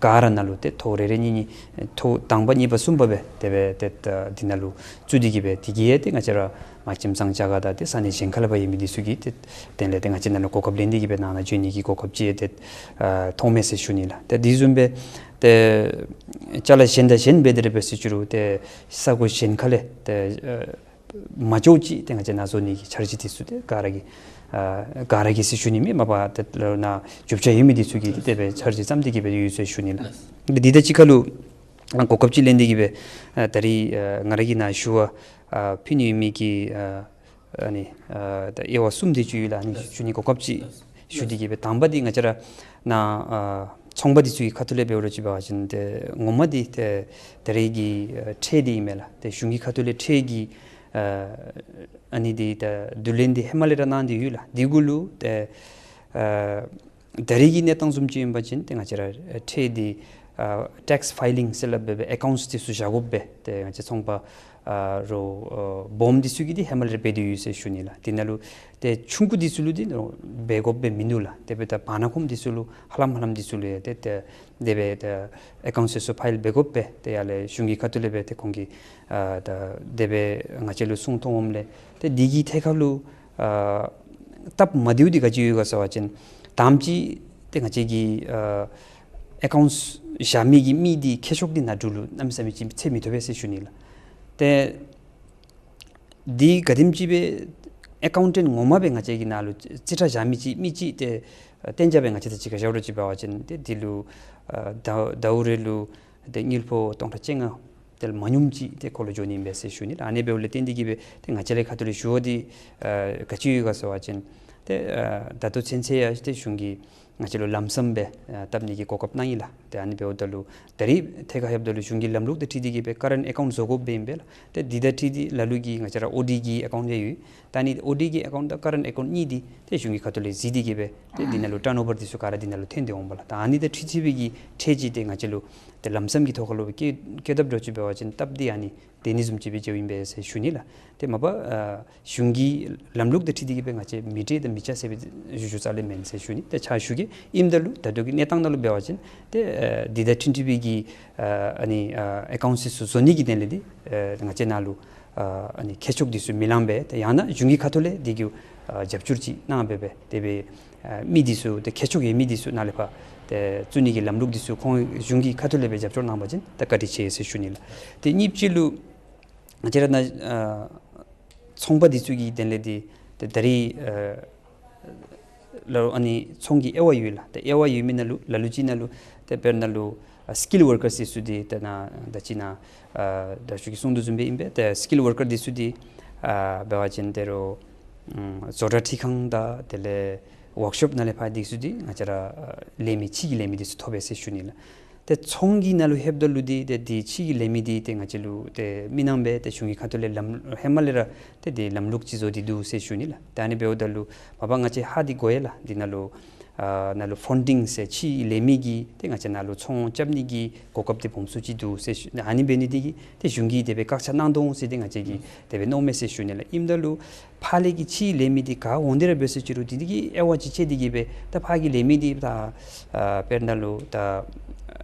ག་ར་ནང་ལུ་ཏེ་ཐོག་རེ་རེ་གཉིས་གཉིས་ཐོག་དང་པ་གཉིས་པ་གསུམ་པ་སྦེ་དེ་སྦེ་ཏེ་ཨ་འདི་ནང་ལུ་བཙུགས་ཏེ་གི་སྦེ་དེ་གིས་ཡང་ཏེ་ང་བཅས་ར་མ་ཁྱིམ་ཚང་རྒྱ་གར་དང་ཏེ་ས་གནས་གཞན་ཁ་ལས་ཕར་ཡོད་མི་འདི་ཚུ་གིས་ཏེ་དེ་ལས་ཏེ་ང་བཅས་ནཱ་ལུ་གོ་སྐབས་ལེན་ཏེ་གི་སྦེ་ནང་ན་བྱོན་ནི་གི་གོ་སྐབས་ཅིག་ཏེ་ཨ་ཐོབ་མས་ཟེར་ཞུ་ནི་ལགས། ཏེ་འདི་བཟུམ་སྦེ་ཏེ་ཅ་ལ་གཞན་དང་གཞན་འབད་དེ་ར་འབད་ཟེར་ཅི་རུང་ཏེ་ས་གོ་གཞན་ཁ་ལས་ཏེ་ཨ་མ་འགྱོཝ་ཅིག་ཏེ་ང་བཅས་ནཱ་བཟོ་ནི་གི་འཆར་གཞི་འདི་ཚུ་ཏེ་ག་ར་གིས་ཨ་ག་ར་གིས་ཟེར་ཞུ་ནི་མེད། མ་པ་ཏེ་ལོ་ན་རྒྱུ་ཆ་ཡོད་མི་འདི་ཚུ་གིས་ཏེ་དེ་སྦེ་འཆར་གཞི་བརྩམས་ཏེ་གི་སྦེ་ཡོད་ཟེར་ཞུ་ནི་ལགས། འདི་དང་གཅིག་ཁར་ལུ་ཨ་གོ་སྐབས་ཅིག་ལེན་ཏེ་གི་སྦེ་ཨ་ད་རིས་ཨ་ང་ར་གིས་ནཱ་ཞུ་བ་ཨ་ཕུལ་ནི་ཡོད་མི་གི་ཨ་ཨ་ནི་ཨ་ད་དབྱེ་བ་གསུམ་དེ་ཅིག་ཡོད་ལགས། ཨ་ནི་ཞུ་ནི་གོ་སྐབས་ཅིག་ཞུ་སྟེ་གི་སྦེ་དང་པ་འདི་ང་བཅས་ར་ནཱ་ཨ་ཚོང་པ་འདི་ཚུ་གི་ཁ་ཐུག་ལས་འབད་རུང་ཅིག་འབད་བ་ཅིན་ཏེ་ངོ་མ་འདི་ཏེ་ད་རེས་ཀྱི་ཨ་ཁྲལ་འདི་ཨིན་མས་ལགས། ཏེ་གཞུང་གི་ཁ་ཐུག་ལས་ཁྲལ་གྱི་ཨ་ཨ་ནི་འདི་ད་བསྡུ་ལེན་འདི་ཧེ་མ་ལས་ར་གནང་སྟེ་ཡོད་ལགས། འདི་གུ་ལུ་ཏེ་ཨ་ད་རེས་ཀྱི་གནས་སྟངས་བཟུམ་ཅིག་ཨིན་པ་ཅིན་ཏེ་ང་བཅས་ར་ཨ་ཁྲལ་འདི་ ཨ་ཊེགསི་ཕའི་ལིང་ཟེར་སླབ་སྦེ་ཨེ་ཀའུནཊསི་འདི་ཚུ་བཞག་དགོ་པས། ཏེ་ང་བཅས་ཚོང་པ་ཨ་རོགས་ཨ་སྦོམ་འདི་ཚུ་གིས་འདི་ཧེ་མ་ལས་ར་འབད་དེ་ཡོད་ཟེར་ཞུ་ནི་ལགས། དེ་ནང་ལུ་ཏེ་ཆུང་ཀུ་འདི་ཚུ་ལུ་འདི་འབད་དགོཔ་སྦེ་མིན་འདུག་ལགས། དེ་འབདཝ་ད་བར་ན་ཁོམ་འདི་ཚུ་ལུ་ཧ་ལམ་ཧ་ལམ་འདི་ཚུ་ལུ་ཡང་ཏེ་ཏེ་དེ་སྦེ་ཏེ་ཨེ་ཀའུནཊསི་འདི་ཚུ་ཕའིལ་འབད་དགོ་པས། ཏེ་ཡར་ལས་གཞུང་གི་ཁ་ཐུག་ལས་སྦེ་ཏེ་ཁོང་གིས་ཨ་ད་དེ་སྦེ་ང་བཅས་ལུ་གསུང་ཐོན་འོངམ་ལས་ཏེ་འདི་གི་ཐད་ཁར་ལུ་ཨ་སྟབས་མ་བདེཝ་འདི་ག་ཅི་ཡོད་ག་ཟེར་བ་ཅིན་དང་པ་ཅིག་ཏེ་ང་བཅས་ཀྱི་ཨ་ཨེ་ཀའུནཊསི་བཞག་མི་གི་མི་འདི་མཁས་མཆོག་འདི་ནང་འཁྲུག་ལུ་གནམ་མེད་ས་མེད་ཅིག་འཚོལ་མི་ཐོབ་པས་ཟེར་ཞུ་ནི་ལགས། ཏེ་འདི་ག་དེམ་ཅིག་སྦེ་ཨེ་ཀའུནཊེནཊ་ངོ་མ་སྦེ་ང་བཅས་ཀྱི་ནང་ལུ་རྩིས་ཁྲ་བཞག་མི་ཅིག་མི་ཅིག་ཏེ་ཨ་གཏན་འཇགས་སྦེ་ང་བཅས་དང་གཅིག་ཁར་བཞག་རོགས་ཅིག་འབད་བ་ཅིན་ཏེ་འདི་ལུ་ཨ་ཟླ་ཟླཝ་རེ་ལུ་ཏེ་དངུལ་ཕོགས་སྟོང་ཕྲག་བཅོ་ལྔ་དེ་ལས་མ་ཉུངམ་ཅིག་ཏེ་ཁོ་ལུ་འགྱོ་ནི་ཨིན་པས་ཟེར་ཞུ་ནི་ལགས། ཨ་ནི་འབདཝ་ལས་བརྟེན་ཏེ་གིས་སྦེ་ཏེ་ང་བཅས་རའི་ཁ་ཐུག་ལས་ཞུ་བ་འདི་ཨ་ག་ཅི་ཡོད་ག་ཟེར་བ་ཅིན་ཏེ་ཨ་ད་ལྟོ་ཚུན་ཚོད་ཡང་ཏེ་གཞུང་གིས་ང་བཅས་ལུ་ལམ་སམ་སྦེ་ཨ་བཏབ་ནི་གི་གོ་སྐབས་གནང་ཡི་ལགས། ཏེ་ཨ་ནི་འབདཝ་ད་ལུ་ད་རིས་ཐད་ཁར་ལྷོདཔ་ད་ལུ་གཞུང་གི་ལམ་ལུགས་དང་འཁྲིལ་ཏེ་གིས་སྦེ་ཀ་རེནཊ་ཨེ་ཀའུནཊ་བཟོ་དགོཔ་སྦེ་ཨིན་པས་ལགས། ཏེ་འདི་དང་འཁྲིལ་ཏེ་ལ་ལུ་གིས་ང་བཅས་ར་ཨོ་ཌི་གི་ཨེ་ཀའུནཊ་ཡང་ཡོད། ད་ཨ་ནི་ཨོ་ཌི་གི་ཨེ་ཀའུནཊ་དང་ཀ་རེནཊ་ཨེ་ཀའུནཊ་གཉིས་འདི་ཏེ་གཞུང་གི་ཁ་ཐུག་ལས་གཟིགས་ཏེ་གིས་སྦེ་ཏེ་འདི་ནང་ལུ་ཊརན་ཨོ་བར་འདི་ཚུ་ག་ར་འདི་ནང་ལུ་ཐོན་ཏེ་འོང་པས་ལགས། ད་ཨ་ནི་དང་འཁྲིལ་ཏེ་སྦེ་གི་ཁྲལ་ཅིག་ཏེ་ང་བཅས་ལུ་ཏེ་ལམ་སམ་གྱི་ཐོག་ཁར་ལུ་བཀལ་བཀལ་བཏབ་འགྱོ་ཅིག་འབད་བ་ཅིན་སྟབས་འདི་ཨ་ནི་དེ་ནི་བཟུམ་ཅིག་སྦེ་འགྱོཝ་ཨིན་པས་ཟེར་ཞུ་ནི་ལགས། ཏེ་མ་པ་ཨ་གཞུང་གི་ལམ་ལུགས་དང་འཁྲིལ་ཏེ་གིས་སྦེ་ང་བཅས་མི་ཁྲལ་དང་མི་ཆ་ཟེར་སྦེ་ཞུ་རྒྱུ་རྩ་ལས་མེན་ཟེར་ཞུ་ནི། ཏེ་ཕྱག་ཞུ་གེ། ཨིནམ་ད་ལུ་ད་ལྟོ་གི་གནས་སྟངས་ནང་ལུ་འབད་བ་ཅིན་ཏེ་ཨ་འདི་དང་འཁྲིལ་འཁྲིལ་སྦེ་གི་ཨ་ཨ་ནི་ཨ་ཨེ་ཀའུནཊསི་འདི་ཚུ་བཟོ་ནི་གི་དོན་ལས་འདི་ཨ་ང་བཅས་ནང་ལུ་ཨ་ཨ་ནི་མཁས་མཆོག་འདི་ཚུ་མི་ལང་པས། ཏེ་ཡང་ན་གཞུང་གི་ཁ་ཐུག་ལས་འདི་གུ་ཨ་རྒྱབ་སྐྱོར་ཅིག་གནང་སྦེ་སྦེ་དེ་སྦེ་ཨ་མི་འདི་ཚུ་ཏེ་མཁས་མཆོག་ཡོད་མི་འདི་ཚུ་ནཱ་ལས་ཕར་ཏེ་བཙུགས་ནི་གི་ལམ་ལུགས་འདི་ཚུ་ཁོང་གཞུང་གི་ཁ་ཐུག་ལས་སྦེ་རྒྱབ་སྐྱོར་གནང་པ་ཅིན་ད་བཀའ་དྲིན་ཆེ་ཟེར་ཞུ་ནི་ལགས། ཏེ་གཉིས་པ་ཅིག་ལུ་ང་བཅས་ར་ནཱ་ཨ་ཚོང་པ་འདི་ཚུ་གི་དོན་ལས་འདི་ཏེ་ད་རིས་ཨ་ལ་ཨ་ནི་ཚོང་གི་དབྱེ་བ་ཡོད་ལགས། ཏེ་དབྱེ་བ་ཡོད་མི་ནང་ལུ་ལ་ལུ་ཅིག་ནང་ལུ་ཏེ་དཔེར་ན་ལུ་ཨ་སི་ཀིལ་ཝར་ཀར་འདི་ཚུ་འདི་ཏེ་ནཱ་ད་ཅི་ནཱ་ཨ་དྲག་ཤོས་ཀྱིས་གསུངས་དོ་བཟུམ་སྦེ་ཨིན་པས། ཏེ་སི་ཀིལ་ཝར་ཀར་འདི་ཚུ་འདི་ཨ་འབད་བ་ཅིན་ད་རུང་ཨམ་བཟོ་གྲྭ་ཁྲིད་ཁང་དང་དེ་ལས་ཝརཀ་ཤོབ་ནང་ལས་ཕར་འདི་ཚུ་འདི་ང་བཅས་ར་ཨ་ལས་མི་ཕྱི་གི་ལས་མི་འདི་ཚུ་ཐོབ་པས་ཟེར་ཞུ་ནི་ལགས། ཏེ་ཚོང་གི་ནང་ལུ་ལྷོདཔ་ད་ལུ་འདི་ཏེ་འདི་ཕྱི་གི་ལས་མི་འདི་ཏེ་ང་བཅས་ལུ་ཏེ་མི་གནང་པས། ཏེ་གཞུང་གི་ཁ་ཐུག་ལས་ལམ་ཧེ་མ་ལས་ར་ཏེ་འདི་ལམ་ལུགས་ཅིག་བཟོ་སྟེ་འདུག་ཟེར་ཞུ་ནི་ལགས། ཏེ་ཨ་ནི་འབདཝ་ད་ལུ་མ་པ་ང་བཅས་ཧ་འདི་གོ་ཡི་ལགས། འདི་ནང་ལུ་ཨ་ནང་ལུ་ཕཱན་ཌིང་ཟེར་ཕྱི་གི་ལས་མི་གིས་ཏེ་ང་བཅས་ནཱ་ལུ་ཚོང་རྐྱབ་ནི་གི་གོ་སྐབས་འདི་སྦོམ་སུ་ཅིག་འདུག་ཟེར་ཞུ། ཨ་ནི་འབད་ནི་འདི་གིས་ཏེ་གཞུང་གིས་དེ་སྦེ་བཀག་ཆ་གནང་དོ་འོང་ཟེར་ཏེ་ང་བཅས་ཀྱིས་དེ་སྦེ་མནོཝ་མས་ཟེར་ཞུ་ནི་ལགས། ཨིནམ་ད་ལུ་ཕར་ལས་ཀྱི་ཕྱི་ལས་མི་འདི་ག་འོང་སྟེ་ར་འབད་ཟེར་ཅི་རུང་དེ་འདི་གི་དབྱེ་བ་ཅིག་ཕྱེ་སྟེ་གིས་སྦེ་ད་ཕར་གྱི་ལས་མི་འདི་ད་ཨ་དཔེར་ན་ལུ་ད་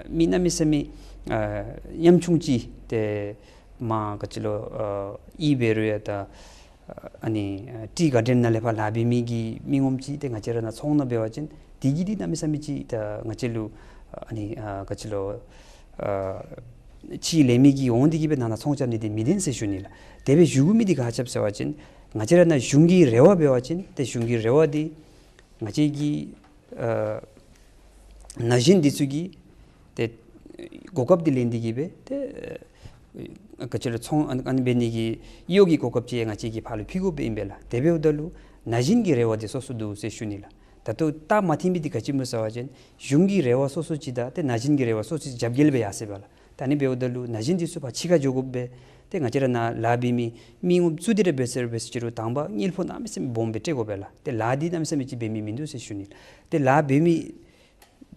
མི་གནམ་མེད་ས་མེད་ཨ་ཉམ་ཆུང་ཅིག་ཏེ་མ་ག་ཅི་ལོ་ཨ་ཨི་འབད་རུང་ཡང་ད་ཨ་ནི་ཨ་ཊི་གཱར་ཌེན་ནང་ལས་ཕར་ལཱ་འབད་མི་གི་མི་ངོམ་ཅིག་ཏེ་ང་བཅས་ར་ནཱ་ཚོང་ནང་འབད་བ་ཅིན་དེ་གིས་འདི་གནམ་མེད་ས་མེད་ཅིག་ད་ང་བཅས་ལུ་ཨ་ནི་ཨ་ག་ཅི་ལོ་ཨ་ཕྱི་ལས་མི་གིས་འོང་སྟེ་གིས་སྦེ་ནཱ་ནཱ་ཚོང་རྐྱབ་ནི་འདི་མི་བདེན་ཟེར་ཞུ་ནི་ལགས། དེ་སྦེ་ཞུ་དགོ་མི་འདི་ག་ཅི་སྦེ་ཟེར་བ་ཅིན་ང་བཅས་ར་ནཱ་གཞུང་གི་རེ་བ་འབད་བ་ཅིན་ཏེ་གཞུང་གི་རེ་བ་འདི་ང་བཅས་ཀྱི་ཨ་ན་གཞོན་འདི་ཚུ་གིས་ཏེ་གོ་སྐབས་འདི་ལེན་ཏེ་གིས་སྦེ་ཏེ་ཨ་ག་ཅི་ལོ་ཚོང་ཨ་ཨ་ནི་འབད་ནི་གི་གཡོག་གི་གོ་སྐབས་ཅིག་ཡང་ང་བཅས་ཀྱིས་ཕར་ལུ་ཕུལ་དགོཔ་ཨིན་པས་ལགས། དེ་འབདཝ་ད་ལུ་ན་གཞོན་གྱི་རེ་བ་འདི་སོ་སོ་འདུག་ཟེར་ཞུ་ནི་ལགས། ད་ལྟོ་སྟབས་མ་བདེ་མི་འདི་ག་ཅི་སྨོ་ཟེར་བ་ཅིན་གཞུང་གི་རེ་བ་སོ་སོ་ཅིག་དང་ཏེ་ན་གཞོན་གྱི་རེ་བ་སོ་སོ་ཅིག་རྒྱབ་འགལ་སྦེ་ཡར་སོ་ཡི་པས་ལགས། ད་ཨ་ནི་འབདཝ་ད་ལུ་ན་གཞོན་འདི་ཚུ་ཕར་ཕྱི་ཁར་འགྱོ་དགོ་པས། ཏེ་ང་བཅས་ར་ནཱ་ལཱ་འབད་མི་མི་ངོམ་བཙུགས་ཏེ་ར་འབད་ཟེར་འབད་ཟེར་ཅི་རུང་དང་པ་དངུལ་ཕོགས་གནམ་མེད་ས་མེད་སྦོམ་སྦེ་སྤྲོད་དགོ་པས་ལགས། ཏེ་ལཱ་འདི་གནམ་མེད་ས་མེད་ཅིག་འབད་མི་མིན་འདུག་ཟེར་ཞུ་ནི་ལགས། ཏེ་ལཱ་འབད་མི་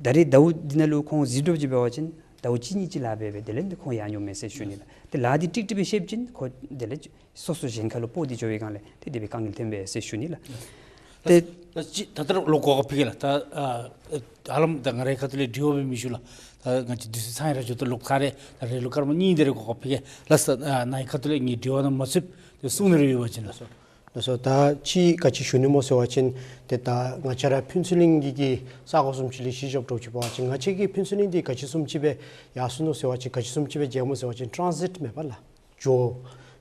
ད་རེས་ཟླཝ་འདི་ནང་ལུ་ཁོང་གཟིགས་སྒྲུབ་ཅིག་འབད་བ་ཅིན་ཟླཝ་གཅིག་གཉིས་ཅིག་ལཱ་འབད་སྦེ་དེ་ལས་འདི་ཁོང་ཡར་འགྱོཝ་མས་ཟེར་ཞུ་ནི་ལགས། ཏེ་ལཱ་འདི་ཀྲིག་ཀྲི་སྦེ་ཤེསཔ་ཅིན་ཁོ་དེ་ལས་སོ་སོ་གཞན་ཁ་ལུ་སྤོ་སྟེ་འགྱོ་བའི་སྒང་ལས་ཏེ་དེ་སྦེ་དཀའ་ངལ་ཐོན་པས་ཟེར་ཞུ་ནི་ལགས། ཏེ་ད་ཅི་ད་ལྟོ་ལོག་གོ་སྐབས་ཕུལ་གེ་ལགས། ད་ཨ་ཧ་ལམ་ད་ང་རའི་ཁ་ཐུག་ལས་དྲི་བ་སྦེ་མི་ཞུ་ལགས། ད་ང་བཅས་དུས་ཚོད་ཚང་ཡར་འགྱོ་དོ། ལོག་ཁ་རེ་ད་རེས་ལོག་སྐར་མ་གཉིས་དེ་རེ་གོ་སྐབས་ཕུལ་གེ་ལགས། ད་ཨ་ནཱ་གི་ཁ་ཐུག་ལས་ངེའི་དྲི་བ་ནང་མ་ཚུདཔ་དེ་གསུང་ནི་རེ་ཡོད་པ་ཅིན་ལགས། ལགས་སོ། ད་ཅི་ག་ཅི་ཞུ་ནི་སྨོ་ཟེར་བ་ཅིན་ཏེ་ད་ང་བཅས་ར་ཕུན་ཚོགས་གླིང་གི་གི་ས་གོ་བཟུམ་ཅིག་ལས་གཞི་བཞག་འགྱོ་ཅིག་འབད་བ་ཅིན་ང་བཅས་ཀྱི་ཕུན་ཚོགས་གླིང་འདི་ག་ཅི་བཟུམ་ཅིག་སྦེ་ཡར་སོ་ནུག་ཟེར་བ་ཅིན་ག་ཅི་བཟུམ་ཅིག་སྦེ་མཇལཝ་སྨོ་ཟེར་བ་ཅིན་ཊཱན་སིཊ་མེད་པས་ལགས། འགྱོ་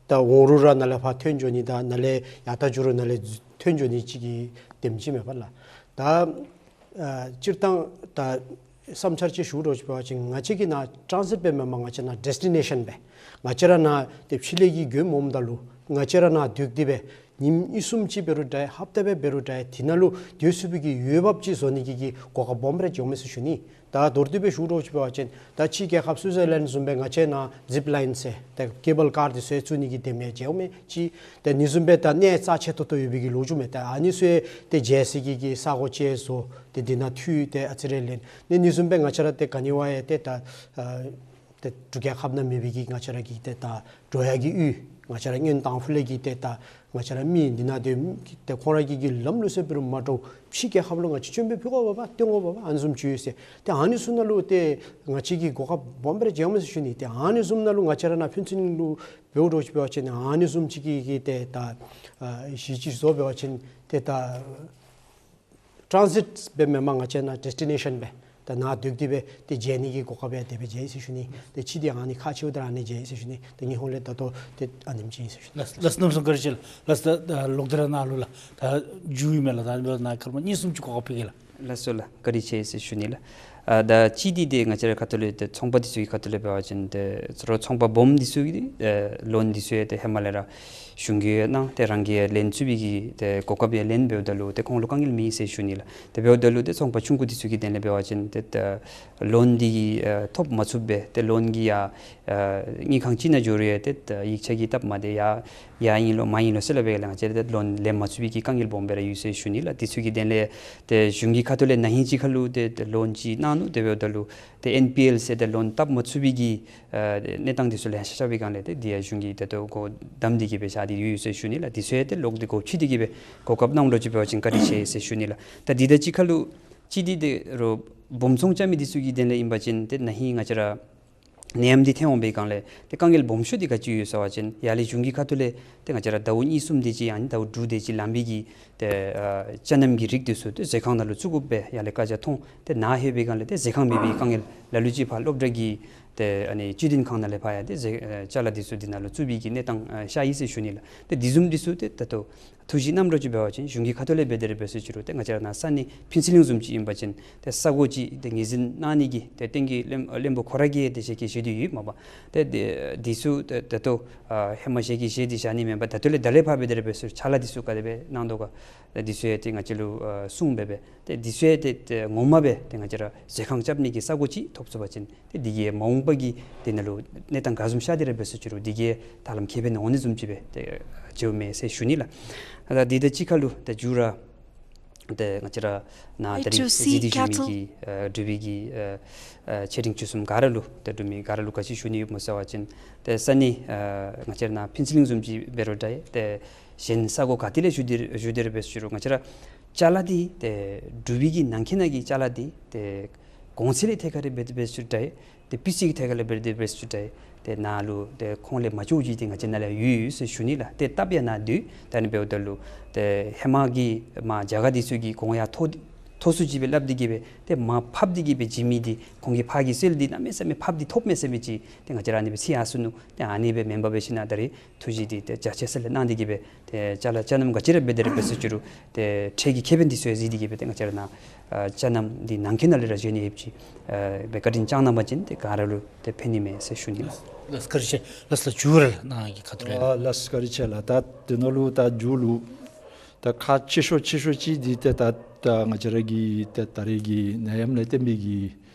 ད་འོང་རུང་ར་ནཱ་ལས་ཕར་ཐོན་འགྱོ་ནི་དང་ནཱ་ལས་ཡར་ལྟ་འགྱོ་རུང་ནཱ་ལས་ཐོན་འགྱོ་ནི་ཅིག་གི་དེམ་ཅིག་མེད་པས་ལགས། ད་ཨ་སྤྱིར་བཏང་ད་བསམ་འཆར་ཅིག་ཞུ་འགྱོ་ཅིག་འབད་བ་ཅིན་ང་བཅས་ཀྱི་ནཱ་ཊཱན་སིཊ་སྦེ་མེན་པར་ང་བཅས་ནཱ་ཌེསི་ཊི་ནེ་ཤཱན་སྦེ་ང་བཅས་ར་ནཱ་ཏེ་ཕྱི་ལས་ཀྱི་མགྱོནམ་འོངམ་ད་ལུ་ང་བཅས་ར་ནཱ་འདུག་སྟེ་སྦེ་ ཉིནམ་གཉིས་གསུམ་ཅིག་འབད་རུང་འདྲ་ཧབ་ཏ་སྦེ་འབད་རུང་འདྲ་དེ་ནང་ལུ་སྡོད་ཚུགས་པའི་གི་འོས་འབབ་ཅིག་བཟོ་ནི་གི་གི་གོ་སྐབས་སྦོམ་རེ་འབྱུངམ་མས་ཟེར་ཞུ་ནི། ད་མདོར་བསྡུས་སྦེ་ཞུ་དགོཔ་ཅིག་འབད་བ་ཅིན་ད་ཕྱི་རྒྱལ་ཁབ་སུའི་ཛར་ལེནཌ་བཟུམ་སྦེ་ང་བཅས་ནཱ་ཛིཔ་ལའིན་ཟེར་ད་ཀེ་བཱལ་ཀཱར་འདི་ཚུ་བཙུགས་ནི་གི་དེམ་ཡང་མཇལཝ་མས་ཅིག། ད་ཨ་ནི་བཟུམ་སྦེ་ད་གནས་རྩ་ཆེ་ཏོག་ཏོ་ཡོད་པའི་གི་ལོ་རྒྱུས་མས། ད་ཨ་ནི་ཚུ་ཡང་ཏེ་མཇལ་ས་གི་གི་ས་གོ་ཅིག་བཟོ་སྟེ་འདི་ནང་འཐུས་ཏེ་ཨ་ཙི་རེ་ལེན་ནི་ཨ་ནི་བཟུམ་སྦེ་ང་བཅས་ར་ཏེ་ག་ནི་བ་ཡང་ཏེ་ད་ཨ་ཏེ་འབྲུག་རྒྱལ་ཁབ་ནང་མེད་པའི་གི་ང་བཅས་ར་གི་ཏེ་ད་འགྲོ་ཡ་གི་ཡུལ་ང་བཅས་ར་ཡོན་ཏང་ཕུ་ལས་ཀྱི་ཏེ་ད་ང་བཅས་ར་མི་འདི་ནང་ཏེ་ཏེ་ཁོང་ར་གི་གི་ལམ་ལུགས་ཟེར་འབད་རུང་མ་འདྲཝ་ཕྱི་རྒྱལ་ཁབ་ལུ་ང་བཅས་བྱོན་སྦེ་ཕུལ་དགོ་པ་སྟོན་དགོ་པ་ཨ་ནི་བཟུམ་ཅིག་ཡོད་ཟེར། ཏེ་ཨ་ནི་ཚུ་ནང་ལུ་ཏེ་ང་བཅས་ཀྱིས་གོ་སྐབས་སྦོམ་རེ་འབྱུངམ་མས་ཟེར་ཞུ་ནི། ཏེ་ཨ་ནི་བཟུམ་ནང་ལུ་ང་བཅས་ར་ནཱ་ཕུན་ཚོགས་གླིང་ལུ་འབདཝ་འདྲཝ་ཅིག་འབད་བ་ཅིན་ཨ་ནི་བཟུམ་ཅིག་གི་གི་ཏེ་ད་ཨ་གཞི་ཅིག་བཟོ་འབད་བ་ཅིན་ཏེ་ད་ཊཱན་སིཊ་སྦེ་མེན་པར་ང་བཅས་ནཱ་ཌེསི་ཊི་ནེ་ཤཱན་སྦེ་ད་ནཱ་སྡོད་དེ་སྦེ་ཏེ་མཇལ་ནི་གི་གོ་སྐབས་ཡང་དེ་སྦེ་མཇལ་ཡི་ཟེར་ཞུ་ནི། ཏེ་ཅིག་འདི་ཨ་ནི་ཁག་ཆེཝ་ད་ར་ཨ་ནི་མཇལ་ཡི་ཟེར་ཞུ་ནི། ཏེ་ངེའི་ཧོངས་ལས་ད་ལྟོ་ཏེ་ཨ་ནེམ་ཅིག་ཨིན་ཟེར་ཞུ་ནི། ལགས་ལགས་གནམ་མེད་ས་མེད་བཀའ་དྲིན་ཆེ་ལགས། ལགས་ད་ལོག་སྟེ་ར་ནཱ་ལུ་ལགས་ད་མཇུག་ཨིན་མས་ལགས། ད་ནཱ་སྐར་མ་གཉིས་གསུམ་ཅིག་གོ་སྐབས་ཕུལ་གེ་ལགས། ལགས་སོ་ལགས། བཀའ་དྲིན་ཆེ་ཟེར་ཞུ་ནི་ལགས། ཨ་ད་ཅིག་འདི་ཏེ་ང་བཅས་ར་ཁ་ཐུག་ལས་ཏེ་ཚོང་པ་འདི་ཚུ་གི་ཁ་ཐུག་ལས་འབད་བ་ཅིན་ཏེ་རོགས་ཚོང་པ་སྦོམ་འདི་ཚུ་གི་ཨེ་ལོན་འདི་ཚུ་ཡང་ཏེ་ཧེ་མ་ལས་ར་གཞུང་གིས་གནང་སྟེ་རང་གིས་ལེན་ཚུགས་པའི་གི་ཏེ་གོ་སྐབས་ཡང་ལེན། འབདཝ་ད་ལུ་ཏེ་ཁོང་ལུ་དཀའ་ངལ་མེད་ཟེར་ཞུ་ནི་ལགས། ཏེ་འབདཝ་ད་ལུ་ཏེ་ཚོང་པ་ཆུང་ཀུ་འདི་ཚུ་གི་དོན་ལས་འབད་བ་ཅིན་ཏེ་ད་ལོན་འདི་གིས་ཨེ་ཐོབ་མ་ཚུགས་པས། ཏེ་ལོན་གྱི་ཡ་ཨེ་དངུལ་ཁང་ཅིག་ནང་འགྱོ་རུང་ཡང་ཏེ་ད་ཡིག་ཆ་གི་སྟབས་མ་བདེ་ཡ་ཡ་ཨིན་ལོ་མ་ཨིན་ལོ་ཟེར་སླབ་པས་ལགས། ང་བཅས་ར་ཏེ་ལོན་ལེན་མ་ཚུགས་པའི་གི་དཀའ་ངལ་སྦོམ་སྦེ་ར་ཡོད་ཟེར་ཞུ་ནི་ལགས། འདི་ཚུ་གི་དོན་ལས་ཏེ་གཞུང་གི་ཁ་ཐུག་ལས་ན་ཧིང་ཅིག་ཁར་ལུ་ཏེ་ཏེ་ལོན་ཅིག་གནང་ནུག། དེ་འབདཝ་ད་ལུ་ཏེ་ཨེན་པི་ཨེལ་ཟེར་ཏེ་ལོན་བཏབ་མ་ཚུགས་པའི་གི་ཨ་གནས་སྟངས་འདི་ཚུ་ལེ་ཤ་ཤར་བའི་སྒང་ལས་ཏེ་འདི་ཡང་གཞུང་གིས་ད་ལྟོ་སྒོ་བསྡམས་ཏེ་གི་སྦེ་བཞག་སྟེ་ཡོད་ཟེར་ཞུ་ནི་ལགས། འདི་ཚུ་ཡང་ཏེ་ལོག་སྟེ་སྒོ་ཕྱེ་སྟེ་གི་སྦེ་གོ་སྐབས་གནང་རོགས་ཅིག་འབད་བ་ཅིན་བཀའ་དྲིན་ཆེ་ཟེར་ཞུ་ནི་ལགས། ད་འདི་དང་གཅིག་ཁར་ལུ་ཅིག་འདི་ཏེ་རོགས་སྦོམ་ཚོང་རྐྱབ་མི་འདི་ཚུ་གི་དོན་ལས་ཨིན་པ་ཅིན་ཏེ་ན་ཧིང་ང་བཅས་ར་ནད་ཡམས་འདི་ཐོན་འོང་པའི་སྒང་ལས་ཏེ་དཀའ་ངལ་སྦོམ་ཤོས་འདི་ག་ཅི་ཡོད་ཟེར་བ་ཅིན་ཡར་ལས་གཞུང་གི་ཁ་ཐུག་ལས་ཏེ་ང་བཅས་ར་ཟླཝ་གཉིས་གསུམ་དེ་ཅིག་ཡང་ཟླཝ་དྲུག་དེ་ཅིག་ལང་པའི་གི་ཏེ་ཨ་ཅ་ལྔ་གི་རིགས་འདི་ཚུ་ཏེ་ཟས་ཁང་ནང་ལུ་བཙུགས་དགོ་པས་ཡར་ལས་བཀའ་རྒྱ་ཐོན། ཏེ་ནཱ་ལྷོད་པའི་སྒང་ལས་ཏེ་ཟས་ཁང་མེད་པའི་དཀའ་ངལ་ལ་ལུ་ཅིག་ཕར་སློབ་གྲྭ་གི་ཏེ་ཨ་ནི་སྤྱི་མདུན་ཁང་ནང་ལས་ཕར་ཡང་ཏེ་ཟས་ཨ་ཅ་ལ་འདི་ཚུ་འདི་ནང་ལུ་བཙུགས་པའི་གི་གནས་སྟངས་ཨ་ཤར་ཡི་ཟེར་ཞུ་ནི་ལགས། ཏེ་འདི་བཟུམ་འདི་ཚུ་ཏེ་ད་ལྟོ་ཐུགས་བཞེད་གནང་རོགས་ཅིག་འབད་བ་ཅིན་གཞུང་གི་ཁ་ཐུག་ལས་འབད་དེ་ར་འབད་ཟེར་ཞུ་རུང་ཏེ་ང་བཅས་ར་ནཱ་ས་གནས་ཕུན་ཚོགས་གླིང་བཟུམ་ཅིག་ཨིན་པ་ཅིན་ཏེ་ས་གོ་ཅིག་ཏེ་ངོས་འཛིན་གནང་ནི་གི་ཏེ་ཏན་གྱི་བློན་བློན་པོ་ཁོ་ར་གིས་ཏེ་ཞལ་གྱིས་བཞེས་ཏེ་ཡོད་མ་པ། ཏེ་འདི་འདི་ཚུ་ཏེ་ད་ལྟོ་ཨ་ཧེ་མ་ཞལ་གྱིས་བཞེས་ཏེ་བཞག་ནི་མེན་པར་ད་ལྟོ་ལས་ད་ལས་ཕར་འབད་དེ་ར་འབད་ཟེར་ཕྱག་ལཱ་འདི་ཚུ་ག་དེ་སྦེ་གནང་དོ་ག། ཏེ་འདི་ཚུ་ཡང་ཏེ་ང་བཅས་ལུ་ཨ་གསུངས་སྦེ་སྦེ་ཏེ་འདི་ཚུ་ཡང་ཏེ་ཏེ་ངོ་མ་སྦེ་ཏེ་ང་བཅས་ར་ཟས་ཁང་རྐྱབ་ནི་གི་ས་གོ་ཅིག་ཐོབ་ཚུགས་པ་ཅིན་ཏེ་འདི་གིས་མ་འོངས་པ་གི་དེ་ནང་ལུ་གནས་སྟངས་ག་བཟུམ་ཤར་ཏེ་ར་འབད་ཟེར་ཞུ་རུང་འདི་གིས་ད་ལམ་ཁེ་ཕན་འོང་ནི་བཟུམ་ཅིག་སྦེ་ཏེ་མཇལཝ་མས་ཟེར་ཞུ་ནི་ལགས། ད་འདི་དང་གཅིག་ཁར་ལུ་ད་མཇུག་ར་ཏེ་ང་བཅས་ར་ནཱ་ད་རིས་གཟིགས་ཏེ་བཞུགས་མི་གི་ཨ་འབྲུག་པའི་གི་ཨ་ཨ་ཆེ་འབྲིང་ཆུང་གསུམ་ག་ར་ལུ་ཏེ་འབྲུག་མི་ག་ར་ལུ་ག་ཅི་ཞུ་ནི་ཡོདཔ་སྨོ་ཟེར་བ་ཅིན་ཏེ་ས་གནས་ཨ་ང་བཅས་ར་ནཱ་ཕུན་ཚོགས་གླིང་བཟུམ་ཅིག་འབད་རུང་འདྲ་ཡི་ཏེ་གཞན་ས་གོ་ག་ཏེ་ལས་བཞུགས་ཏེ་བཞུགས་ཏེ་ར་འབད་ཟེར་ཞུ་རུང་ང་བཅས་ར་ཅ་ལ་འདི་ཏེ་འབྲུག་པའི་གི་ནང་འཁོད་ནང་གི་ཅ་ལ་འདི་ཏེ་གོང་ཚད་ལས་ཐད་ཁར་ར་འབད་དེ་འབད་ཟེར་ཞུ་འདྲ་ཡི། ཏེ་སྤུས་ཚད་ཀྱི་ཐད་ཁར་ལས་འབད་དེ་འབད་ཟེར་ཞུ་འདྲ་ཡི། ཏེ་ནཱ་ལུ་ཏེ་ཁོང་ལས་མ་ཆོགཔ་ཅིག་ཏེ་ང་བཅས་ནཱ་ལུ་ཡོད་ཡོད་ཟེར་ཞུ་ནི་ལགས། ཏེ་སྟབས་ཡང་ནཱ་འདུག། ད་ཨ་ནི་འབདཝ་ད་ལུ་ཏེ་ཧེ་མ་གི་མར་རྒྱ་གར་འདི་ཚུ་གིས་གོང་ཡང་མཐོ་མཐོ་སུ་ཅིག་སྦེ་སླབ་སྟེ་གི་སྦེ་ཏེ་མར་ཕབ་སྟེ་གི་སྦེ་བྱིན་མི་འདི་ཁོང་གིས་ཕར་གྱི་སེལ་འདི་གནམ་མེད་ས་མེད་ཕབ་སྟེ་ཐོབ་མས་ཟེར་མི་ཅིག་ཏེ་ང་བཅས་ར་ཨ་ནི་སྦེ་ཟེར་ཡར་སོ་ནུག། ཏེ་ཨ་ནི་སྦེ་མེན་པར་འབད་ཞིན་ན་ད་རིས་ཐུགས་བཞེད་འདི་ཏེ་རྒྱ་ཆེ་ས་ལས་གནང་སྟེ་གི་སྦེ་ཏེ་ཅ་ལ་ཅ་རྣམས་ག་ཅི་ར་འབད་དེ་ར་འབད་ཟེར་ཞུ་རུང་ཏེ་འཕྲལ་གྱི་ཁེ་ཕན་འདི་ཚུ་ཡང་གཟིགས་ཏེ་གི་སྦེ་ཏེ་ང་བཅས་ར་ནཱ་ཨ་ཅ་རྣམས་འདི་ནང་འཁོད་ནང་ལས་ར་བཞེས་ནི་ཡོདཔ་ཅིག་ཨ་སྦེ་བཀའ་དྲིན་བསྐྱང་གནང་པ་ཅིན་ཏེ་ག་ར་ལུ་ཏེ་ཕན་ནི་མས་ཟེར་ཞུ་ནི་ལགས། ལགས་བཀའ་དྲིན་ཆེ། ལགས་ལགས་མཇུག་ར་ལགས་ནཱ་གི་ཁ་ཐུག་ལས། ཨ་ལགས་བཀའ་དྲིན་ཆེ་ལགས། ད་དེ་ནང་ལུ་ད་མཇུག་ལུ་ད་ཁག་ཆེ་ཤོས་ཆེ་ཤོས་ཅིག་འདི་ཏེ་ད་ད་ང་བཅས་ར་གི་ཏེ་ད་རེས་ཀྱི་ནད་ཡམས་ལས་བརྟེན་པའི་གི་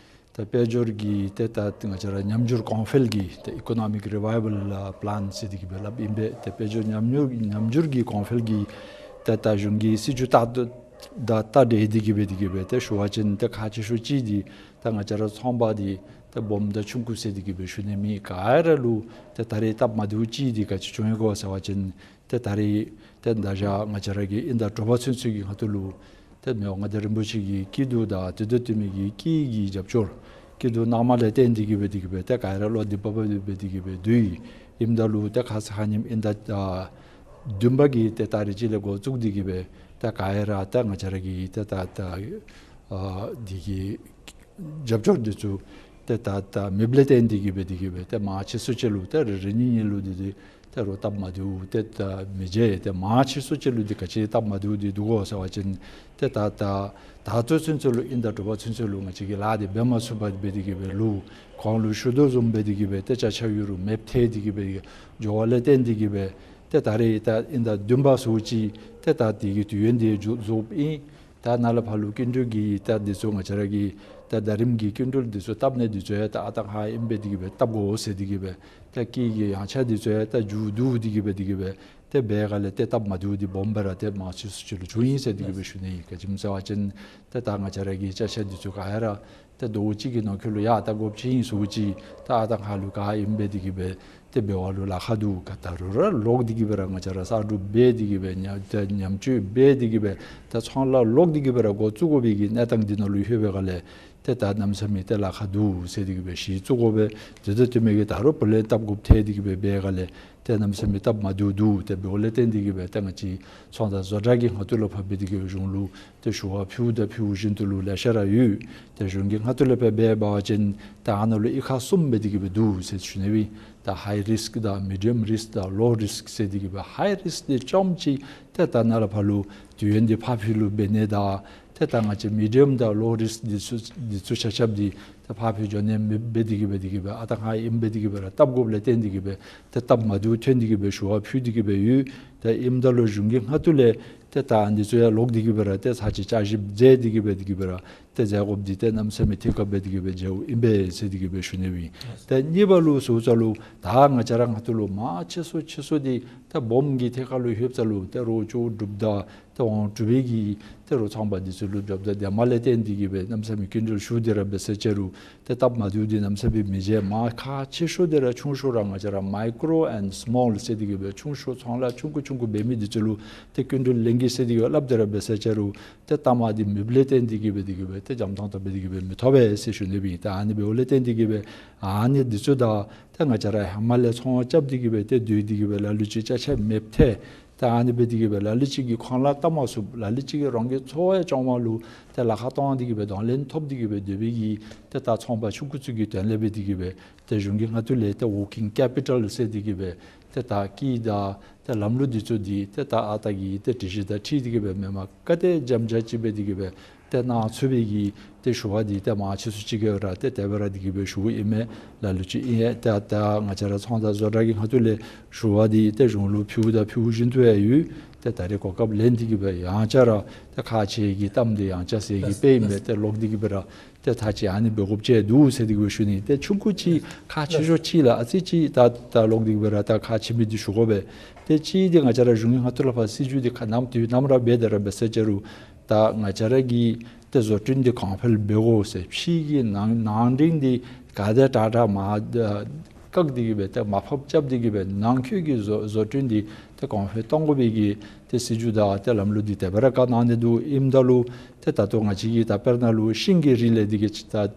ད་དཔལ་འབྱོར་གྱི་ཏེ་ད་ང་བཅས་ར་ཉམས་འགྱུར་གོང་འཕེལ་གྱི་ཏེ་ཨི་ཀོ་ནོ་མིག་རི་ཝའི་བཱལ་པ་ལཱན་ཟེར་ཏེ་གི་སྦེ་སླབ་ཨིན་པས། ཏེ་དཔལ་འབྱོར་ཉམས་འགྱུར་ཉམས་འགྱུར་གྱི་གོང་འཕེལ་གྱི་ཏེ་ད་གཞུང་གི་སྲིད་བྱུས་ད་ད་ད་འདི་འདི་གི་སྦེ་འདི་གི་སྦེ་ཏེ་ཞུ་བ་ཅིན་ཏེ་ཁག་ཆེ་ཤོས་ཅིག་འདི་ད་ང་བཅས་ར་ཚོང་པ་འདི་ཏེ་སྦོམ་དང་ཆུང་ཀུ་ཟེར་འདི་གི་སྦེ་ཞུ་ནི་མེད། ག་ར་ལུ་ཏེ་ད་རེས་སྟབས་མ་བདེཝ་ཅིག་འདི་ག་ཅི་བྱུང་ཡི་གོ་ཟེར་བ་ཅིན་ཏེ་ད་རེས་ཏེ་ད་ཞག་ང་བཅས་ར་གི་དབྱིན་ཟླ་དྲོ་པ་ཚུན་ཚོད་ཀྱི་ཁ་ཐུག་ལུ་ཏེ་མི་དབང་མངའ་བདག་རིན་པོ་ཆེ་གི་སྐྱིད་སྡུག་དང་དེ་དང་བསྟུན་མི་གི་སྐྱིད་ཀྱི་རྒྱབ་སྐྱོར་སྐྱིད་སྡུག་གནང་མ་ལས་བརྟེན་འདི་གི་སྦེ་འདི་གི་སྦེ་ཏེ་ག་ར་བློ་བདེ་བ་བ་སྦེ་འདི་གི་སྦེ་སྡོད་ཡི། ཨིནམ་ད་ལུ་ཏེ་ཁ་ཙ་ཁ་ཉིནམ་དབྱིན་ཟླ་ཨ་བདུན་པ་གི་ཏེ་ཏ་རིག་གཅིག་ལས་འགོ་བཙུགས་འདི་གི་སྦེ་ཏེ་ག་ར་ཏེ་ང་བཅས་ར་གི་ཏེ་ད་ད་ཨ་འདི་གི་རྒྱབ་སྐྱོར་འདི་ཚུ་ཏེ་ད་ད་མེདཔ་ལས་བརྟེན་འདི་གི་སྦེ་འདི་གི་སྦེ་ཏེ་མང་ཆེ་སུ་ཅིག་ལུ་ཏེ་རེ་རེ་གཉིས་གཉིས་ལུ་འདི་འདི་ཏེ་རོགས་སྟབས་མ་བདེཝ་ཏེ་ད་མི་མཇལ། ཏེ་མང་ཆེ་སུ་ཅིག་ལུ་འདི་ག་ཅི་སྟབས་མ་བདེཝ་འདི་འདུག་གོ་ཟེར་བ་ཅིན་ཏེ་ད་ད་ད་ལྟོ་ཚུན་ཚོད་ལུ་དབྱིན་ཟླ་དྲོ་པ་ཚུན་ཚོད་ལུ་ང་བཅས་ཀྱིས་ལཱ་འདི་འབད་མ་ཚུགས་པར་སྦེ་འདི་གི་སྦེ་ལུ་གོང་ལུ་ཞུ་དོ་བཟུམ་སྦེ་འདི་གི་སྦེ་ཏེ་ཅ་ཆས་ཡོད་རུང་མེདཔ་ཐལ་འདི་གི་སྦེ་འགྱོ་བ་ལས་བརྟེན་འདི་གི་སྦེ་ ཏེ་ད་རེས་ད་དབྱིན་ཟླ་བདུན་པ་ཚུ་ཅིག་ཏེ་ད་དེ་གི་དུས་ཡུན་དེ་མཇུག་རྫོགསཔ་ཨིན། ད་ནཱ་ལས་ཕར་ལུ་སྐྱིན་འགྲུལ་གྱི་ད་འདི་ཚུ་ང་བཅས་ར་གི་ད་ཟླ་རིམ་གྱི་སྐྱིན་འགྲུལ་འདི་ཚུ་བཏབ་ནི་འདི་ཚུ་ཡང་ད་ཨ་རྟག་ཧ་ཨིནམ་སྦེ་འདི་གིས་སྦེ་བཏབ་དགོ་ཟེར་འདི་གིས་སྦེ་ད་སྐྱིད་ཀྱི་ཡངས་ཆག་འདི་ཚུ་ཡང་ད་མཇུག་བསྡུ་འདི་གིས་སྦེ་འདི་གིས་སྦེ་ཏེ་འབད་སྒང་ལས་ཏེ་སྟབས་མ་བདེཝ་འདི་སྦོམ་སྦེ་ར་ཏེ་མང་ཆེ་སུ་ཅིག་ལུ་བྱུང་ཡི་ཟེར་འདི་གིས་སྦེ་ཞུ་ནི་ཨིན། ག་ཅི་སྨོ་ཟེར་བ་ཅིན་ཏེ་ད་ང་བཅས་ར་གི་ཅ་ཆས་འདི་ཚུ་ག་ར་ཏེ་ཟླཝ་གཅིག་གི་ནང་འཁོད་ལུ་ཡར་བལྟ་དགོཔ་ཅིག་ཨིན་ཟེར་བ་ཅིན་ད་ཨ་རྟག་ཧ་ལུ་ག་ཨིནམ་སྦེ་འདི་གིས་སྦེ་ཏེ་འབད་བ་ལུ་ལཱ་ཁག་འདུག། ག་ཏེ་རུང་ར་ལོག་འདི་གིས་སྦེ་ར་ང་བཅས་ར་གསར་སྒྲུབ་འབད་འདི་གིས་སྦེ་ཉམས་ཏེ་ཉམས་བཅོས་འབད་འདི་གིས་སྦེ་ད་ཚོང་ལཱ་ལོག་འདི་གིས་སྦེ་ར་འགོ་བཙུགས་དགོ་པའི་གི་གནས་སྟངས་འདི་ནང་ལུ་ལྷོད་པའི་སྒང་ལས་ཏེ་ད་གནམ་མེད་ས་མེད་ཏེ་ལཱ་ཁག་འདུག་ཟེར་འདི་གིས་སྦེ་གཞི་བཙུགས་དགོ་པས། དེ་དང་བསྟུན་མི་གི་ད་རུང་བུ་ལོན་བཏབ་དགོཔ་ཐལ་འདི་གིས་སྦེ་འབད་སྒང་ལས་ཏེ་གནམ་མེད་ས་མེད་སྟབས་མ་བདེཝ་འདུག། ཏེ་འབདཝ་ལས་བརྟེན་འདི་གིས་སྦེ་ཏེ་ང་བཅས་ཚོང་དང་བཟོ་གྲྭ་གི་ཁ་ཐུག་ལས་ཕར་འབད་འདི་གིས་སྦེ་གཞུང་ལུ་ཏེ་ཞུ་བ་ཕུལཝ་ད་ཕུལཝ་བཞིན་དུ་ལུ་ལེ་ཤ་ར་ཡོད། ཏེ་གཞུང་གི་ཁ་ཐུག་ལས་ཕར་འབད་བ་ཅིན་ད་ཨ་ནཱ་ལུ་གཡུས་ཁ་གསུམ་སྦེ་འདི་གིས་སྦེ་འདུག་ཟེར་ཞུ་ནི་ཨིན། ད་ཧའི་རིསཀ་དང་མི་ཌི་ཡམ་རིསཀ་དང་ལོ་རིསཀ་ཟེར་འདི་གིས་སྦེ་ཧའི་རིསཀ་འདི་རྐྱངམ་ཅིག་ཏེ་ད་ནཱ་ལས་ཕར་ལུ་དུས་ཡུན་འདི་ཕར་འཕུལ་ལུ་འབད་ནི་དང་ཏེ་ད་ང་བཅས་མི་ཌི་ཡམ་དང་ལོ་རིསཀ་འདི་ཚུ་འདི་ཚུ་ཆ་ཁྱབ་འདི་ཏེ་ཕར་འཕུལ་འགྱོ་ནི་མེདཔ་འབད་འདི་གིས་སྦེ་འདི་གིས་སྦེ་ཨ་རྟག་ཧ་ཨིནམ་སྦེ་འདི་གིས་སྦེ་ར་བཏབ་དགོཔ་ལས་བརྟེན་འདི་གིས་སྦེ་ཏེ་སྟབས་མ་བདེཝ་ཐོན་འདི་གིས་སྦེ་ཞུ་བ་ཕུལ་འདི་གིས་སྦེ་ཡོད། ཏེ་ཨིནམ་ད་ལུ་གཞུང་གི་ཁ་ཐུག་ལས་ཏེ་ད་འདི་ཚུ་ཡང་ལོག་འདི་གིས་སྦེ་ར་ཏེ་ཚར་གཅིག་བསྐྱར་ཞིབ་མཛད་འདི་གིས་སྦེ་འདི་གིས་སྦེ་ར་ཏེ་མཛད་དགོཔ་འདི་ཏེ་གནམ་མེད་ས་མེད་ཐད་ཀར་སྦེ་འདི་གིས་སྦེ་མཇལཝ་ཨིན་པས་ཟེར་འདི་གིས་སྦེ་ཞུ་ནི་ཨིན། ཏེ་གཉིས་པ་ལུ་ཟེརཝ་ད་ལུ་ད་ང་བཅས་ར་ཁ་ཐུག་ལུ་མང་ཆེ་སུ་ཆེ་སུ་འདི་ཏེ་སྦོམ་གྱི་ཐད་ཁར་ལུ་ལྷོདཔ་ད་ལུ་ཏེ་རོགས་ཅིག་སྒྲུབ་ད་ཏེ་དབང་སྒྲུབ་པའི་གི་ཏེ་རོགས་ཚོང་པ་འདི་ཚུ་ལུ་སྒྲུབ་ད་དེ་མ་ལས་བརྟེན་འདི་གིས་སྦེ་གནམ་མེད་ས་མེད་སྐྱིན་འགྲུལ་ཞུ་སྟེ་ར་འབད་ཟེར་ཅི་རུང་ཏེ་སྟབས་མ་བདེཝ་འདི་གནམ་མེད་ས་མེད་མི་མཇལ། མ་ཁག་ཆེ་ཤོས་འདི་ར་ཆུང་ཤོས་ར་ང་བཅས་ར་མའི་ཀྲོ་ཨེནཌ་སི་མོལ་ཟེར་འདི་གིས་སྦེ་ཆུང་ཤོས་ཚོང་ལཱ་ཆུང་ཀུ་ཆུང་ཀུ་འབད་མི་འདི་ཚུ་ལུ་ཏེ་སྐྱིན་འགྲུལ་ལེན་གེ་ཟེར་འདི་གིས་སླབ་སྟེ་ར་འབད་ཟེར་ཅི་རུང་ཏེ་ལྟ་མ་འདི་མེདཔ་ལས་བརྟེན་འདི་གིས་སྦེ་འདི་གིས་སྦེ་ཏེ་འཇམ་ཏོང་ཏོ་སྦེ་འདི་གིས་སྦེ་མི་ཐོབ་པས་ཟེར་ཞུ་ནི་ཨིན། ཏེ་ཨ་ནི་འབདཝ་ལས་བརྟེན་འདི་གིས་སྦེ་ཨ་ནི་འདི་ཚུ་དང་ཏེ་ང་བཅས་ར་ཧེ་མ་ལས་ཚོང་རྐྱབ་འདི་གིས་སྦེ་ཏེ་སྡོད་འདི་གིས་སྦེ་ལ་ལུ་ཅིག་ཅ་ཆས་མེདཔ་ཐལ། ཏེ་ཨ་ནི་སྦེ་འདི་གིས་སྦེ་ལ་ལུ་ཅིག་གིས་ཁོང་ལཱ་བལྟ་མ་ཚུགསཔ་ལ་ལུ་ཅིག་གིས་རང་གི་འཚོ་བ་སྐྱོང་བ་ལུ་ཏེ་ལཱ་ཁག་གཏང་འདི་གིས་སྦེ་གདོང་ལེན་ཐོབ་འདི་གིས་སྦེ་སྡོད་པའི་གི་ཏེ་ད་ཚོང་པ་ཆུང་ཀུ་ཚུ་གི་དོན་ལས་སྦེ་འདི་གིས་སྦེ་ཏེ་གཞུང་གི་ཁ་ཐུག་ལས་ཏེ་ཝོར་ཀིང་ཀེ་པི་ཊལ་ཟེར་འདི་གིས་སྦེ་ཏེ་ད་སྐྱིད་དང་ཏེ་ལམ་ལུགས་འདི་ཚུ་འདི་ཏེ་ད་ཨ་རྟག་གི་ཏེ་སྒྲིག་གཞི་དང་འཁྲིལ་འདི་གིས་སྦེ་མེན་པར་ག་དེ་འཇམ་འཇམ་ཅིག་སྦེ་འདི་གིས་སྦེ་ཏེ་གནང་ཚུགས་པའི་གི་ཏེ་ཞུ་བ་འདི་ཏེ་མང་ཆེ་སུ་ཅིག་གིས་ར་ཏེ་དེ་སྦེ་ར་འདི་གིས་སྦེ་ཞུཝ་ཨིན་མས། ལ་ལུ་ཅིག་ཨིན་ཡང་ཏེ་ད་ང་བཅས་ར་ཚོང་དང་བཟོ་གྲྭ་གི་ཁ་ཐུག་ལས་ཞུ་བ་འདི་ཏེ་གཞུང་ལུ་ཕུལཝ་ད་ཕུལཝ་བཞིན་དུ་ཡང་ཡོད། ཏེ་ད་རེས་གོ་སྐབས་ལེན་འདི་གིས་སྦེ་ཡང་བསྐྱར་ར་ཏེ་ཁག་ཆེ་གི་གཏམ་འདི་ཡང་བསྐྱར་ཟེར་གི་དཔེ་ཨིན་པས། ཏེ་ལོག་འདི་གིས་སྦེ་ར་ཏེ་ད་ཅི་ཨ་ནི་འབད་དགོཔ་ཅིག་འདུག་ཟེར་འདི་གིས་སྦེ་ཞུ་ནི། ཏེ་ཆུང་ཀུ་ཅིག་ཁག་ཆེ་ཤོས་ཅིག་ལགས། ཨ་ཙི་ཅིག་ད་ད་ལོག་འདི་གིས་སྦེ་ར་ད་ཁག་ཆེ་མི་འདི་ཞུ་དགོ་པས། ཏེ་གཅིག་འདི་ང་བཅས་ར་གཞུང་གི་ཁ་ཐུག་ལས་ཕར་སྲིད་བྱུས་འདི་ཁ་ནམ་དུས་ནམ་ར་འབད་དེ་ར་འབད་ཟེར་ཅི་རུང་ད་ང་བཅས་ར་གི་ཏེ་བཟོ་སྐྲུན་འདི་གོང་འཕེལ་འབད་དགོ་ཟེར་ཕྱི་གི་ནང་ནང་འདྲེན་འདི་ག་དེ་དྲག་དྲག་མ་བཀག་འདི་གིས་སྦེ་ཏེ་མར་ཕབ་རྐྱབ་འདི་གིས་སྦེ་ནང་འཁོད་ཀྱི་བཟོ་བཟོ་སྐྲུན་འདི་ཏེ་གོང་འཕེལ་གཏང་དགོ་པའི་གི་ཏེ་སྲིད་བྱུས་དང་ཏེ་ལམ་ལུགས་འདི་དེ་སྦེ་ར་བཀའ་གནང་ནི་འདུག། ཨིནམ་ད་ལུ་ཏེ་ད་ལྟོ་ང་བཅས་ཀྱི་ད་དཔེར་ན་ལུ་ཤིང་གི་རིགས་ལས་འདི་གིས་ད་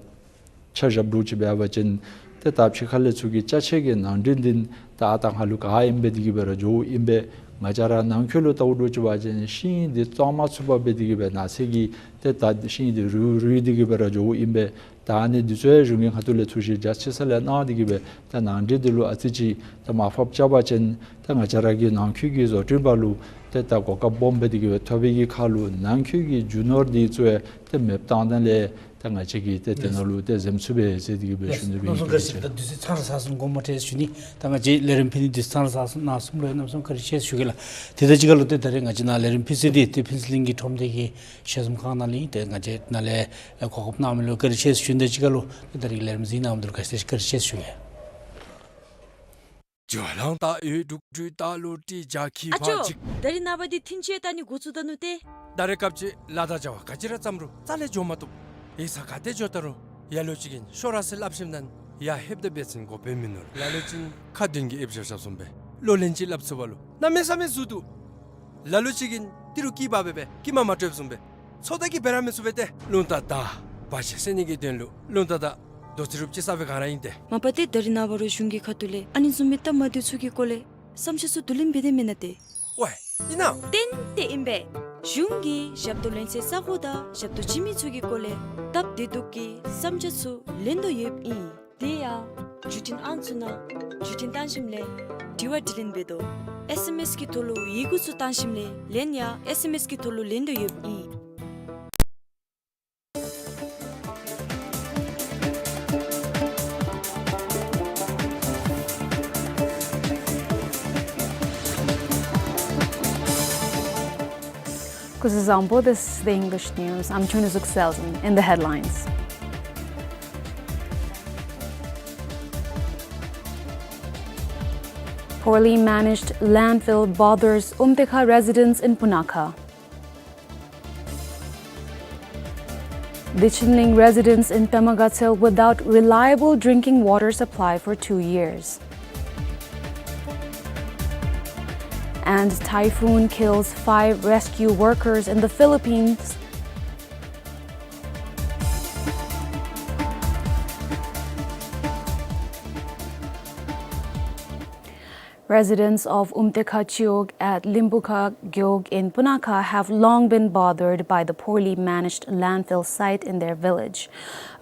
ཆ་བཞག་དྲོ་ཅིག་འབད་བ་ཅིན་ཏེ་ད་ཕྱི་ཁ་ལས་ཚུར་གྱི་ཅ་ཆས་ཀྱི་ནང་འདྲེན་འདི་ད་ཨ་རྟག་ཧ་ལུ་ག་ཨིནམ་སྦེ་འདི་གིས་སྦེ་ར་འགྱོཝ་ཨིན་པས། ང་བཅས་ར་ནང་འཁོད་ལུ་བལྟཝ་དྲོ་ཅིག་འབད་བ་ཅིན་ཤིང་འདི་བཙོང་མ་ཚུགས་པར་སྦེ་འདི་གིས་སྦེ་ནགས་ཚལ་གྱི་ཏེ་ད་ཤིང་འདི་རུལ་རུལ་འདི་གིས་སྦེ་ར་འགྱོཝ་ཨིན་པས། ད་ཨ་ནི་འདི་ཚུ་ཡང་གཞུང་གི་ཁ་ཐུག་ལས་ཐུགས་བཞེད་རྒྱ་ཆེ་ས་ལས་གནང་འདི་གིས་སྦེ་ད་ནང་འདྲེན་འདི་ལུ་ཨ་ཙི་ཅིག་ད་མར་ཕབ་རྐྱབ་པ་ཅིན་ད་ང་བཅས་ར་གི་ནང་འཁོད་ཀྱི་བཟོ་སྐྲུན་པ་ལུ་ཏེ་ད་གོ་སྐབས་སྦོམ་སྦེ་འདི་གིས་སྦེ་ཐོབ་པའི་གི་ཁར་ལུ་ནང་འཁོད་ཀྱི་རྒྱུ་ནོར་འདི་ཚུ་ཡང་ཏེ་མེདཔ་བཏང་ད་ལས་ད་ང་བཅས་ཀྱིས་ཏེ་དེ་ནང་ལུ་ཏེ་འཛེམ་ཚུགས་པས་ཟེར་འདི་གིས་སྦེ་ཞུ་ནི་སྦེ་ཨིན། གནམ་མེད་ས་མེད་བཀའ་དྲིན་ཆེ། ད་དུས་ཚོད་ཚང་སོང་དགོངསམ་མ་ཁྲེལ་ཞུ་ནི། ད་ང་བཅས་ལས་རིམ་ཕུལ་ནི་དུས་ཚོད་ཚང་སོང་ནུག་གསུམ་ལུ་གནམ་མེད་ས་མེད་བཀའ་དྲིན་ཆེ་ཞུ་གེ་ལགས། དེ་དང་གཅིག་ཁར་ལུ་ཏེ་ད་རེས་ང་བཅས་ནཱ་ལས་རིམ་ཕུལ་ས་འདི་ཏེ་ཕུན་ཚོགས་གླིང་གི་ཁྲོམ་སྡེ་གི་ཞལ་འཛོམས་ཁང་ནང་ལུ་ཨིན། ཏེ་ང་བཅས་ནཱ་ལས་གོ་སྐབས་གནང་མི་ལུ་བཀའ་དྲིན་ཆེ་ཞུ་ནི་དང་གཅིག་ཁར་ལུ་ཏེ་ད་རེས་ལས་རིམ་གཟིགས་གནང་མི་འདི་ལུ་བཀའ་དྲིན་ཆེ་ཞུ་གེ། ཨ་ཅོ། ད་རེས་ནངས་པ་འདི་ཐིན་ཅི་ཡང་ལྟ་ནི་འགོ་བཙུགས་ད་ནུག་ཏེ། ད་རེས་སྐབས་ཅིག་ལཱ་དང་བྱ་བ་ག་ཅི་ར་བརྩམ་རུང་རྩ་ལས་འགྱོ་མ་བཏུབ། ཡིག་ཚང་ག་ཏེ་འགྱོ་ད་རུང་ཡ་ལོ་ཅིག་གིས་ཤོག་ར་ཟེར་སླབ་ཞིནམ་ད་ཡར་ལྷོདཔ་ད་འབད་བ་ཅིན་དགོཔ་མིན་ནུག། ལ་ལུ་ཅིག་ཁ་འདོན་གྱི་ཨེབ་བཞག་བཞགཔ་བཟུམ་སྦེ་བློ་ལན་ཅིག་སླབ་ཚུགས་པ་ལུ་གནམ་མེད་ས་མེད་ཟུག་འདུག། ལ་ལུ་ཅིག་གིས་ཏི་རུ་སྐྱིད་པ་སྦེ་སྦེ་སྐྱིད་མ་མ་སྤྲོདཔ་བཟུམ་སྦེ་ཚོད་ལྟ་གིས་འབད་ར་མི་ཚུགས་པས་ཏེ། རླུང་རྟ་དང་བར་ཆད་སེལ་ནི་གི་དོན་ལུ་རླུང་རྟ་དང་རྡོ་རྩེག་རུབ་ཅིག་ཟ་བའི་སྒང་ར་ཨིན་ཏེ། མ་པ་ཏེ་ད་རེས་ནངས་པ་ར་གཞུང་གི་ཁ་ཐུག་ལས་ཨ་ནི་བཟུམ་མའི་སྟབས་མ་བདེཝ་ཚུ་གི་སྐོར་ལས་བསམ་འཆར་ཚུ་བསྡུ་ལེན་འབད་དེ་མེན་ན་ཏེ། ཝའེ་ཨིན་ན། ཏན་ཏན་ཨིན་པས། གཞུང་གིས་ཞབས་ཏོག་ལེན་སའི་ས་གོ་དང་ཞབས་ཏོག་བྱིན་མི་ཚུ་གི་སྐོར་ལས་སྟབས་བདེ་སྡུག་གི་བསམ་འཆར་ཚུ་ལེན་དོ་ཡོདཔ་ཨིན། དེ་ཡང་བརྒྱུད་འཕྲིན་ཨང་ཚུ་ནང་བརྒྱུད་འཕྲིན་བཏང་ཞིནམ་ལས་དྲི་བ་དྲིས་ལན་འབད་དོ། ཨེས་ཨེམ་ཨེས་ཀྱི་ཐོག་ལུ་ཡི་གུ་ཚུ་བཏང་ཞིནམ་ལས་ལན་ཡང་ཨེས་ཨེམ་ཨེས་ཀྱི་ཐོག་ལུ་ལེན་དོ་ཡོདཔ་ཨིན། Kuzuzangpo, this is the English news. I'm Chunuzuk Selden in the headlines. Poorly managed landfill bothers Umtekha residents in Punakha. Dichinling residents in Pemagatshel without reliable drinking water supply for two years. And typhoon kills five rescue workers in the Philippines. Residents of Umtekha Chiwog at Limbukha Gewog in Punakha have long been bothered by the poorly managed landfill site in their village.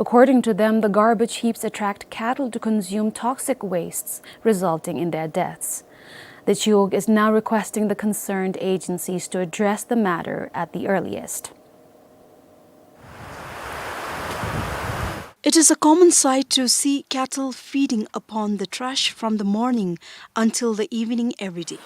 According to them, the garbage heaps attract cattle to consume toxic wastes, resulting in their deaths. The Chiwog is now requesting the concerned agencies to address the matter at the earliest. It is a common sight to see cattle feeding upon the trash from the morning until the evening every day.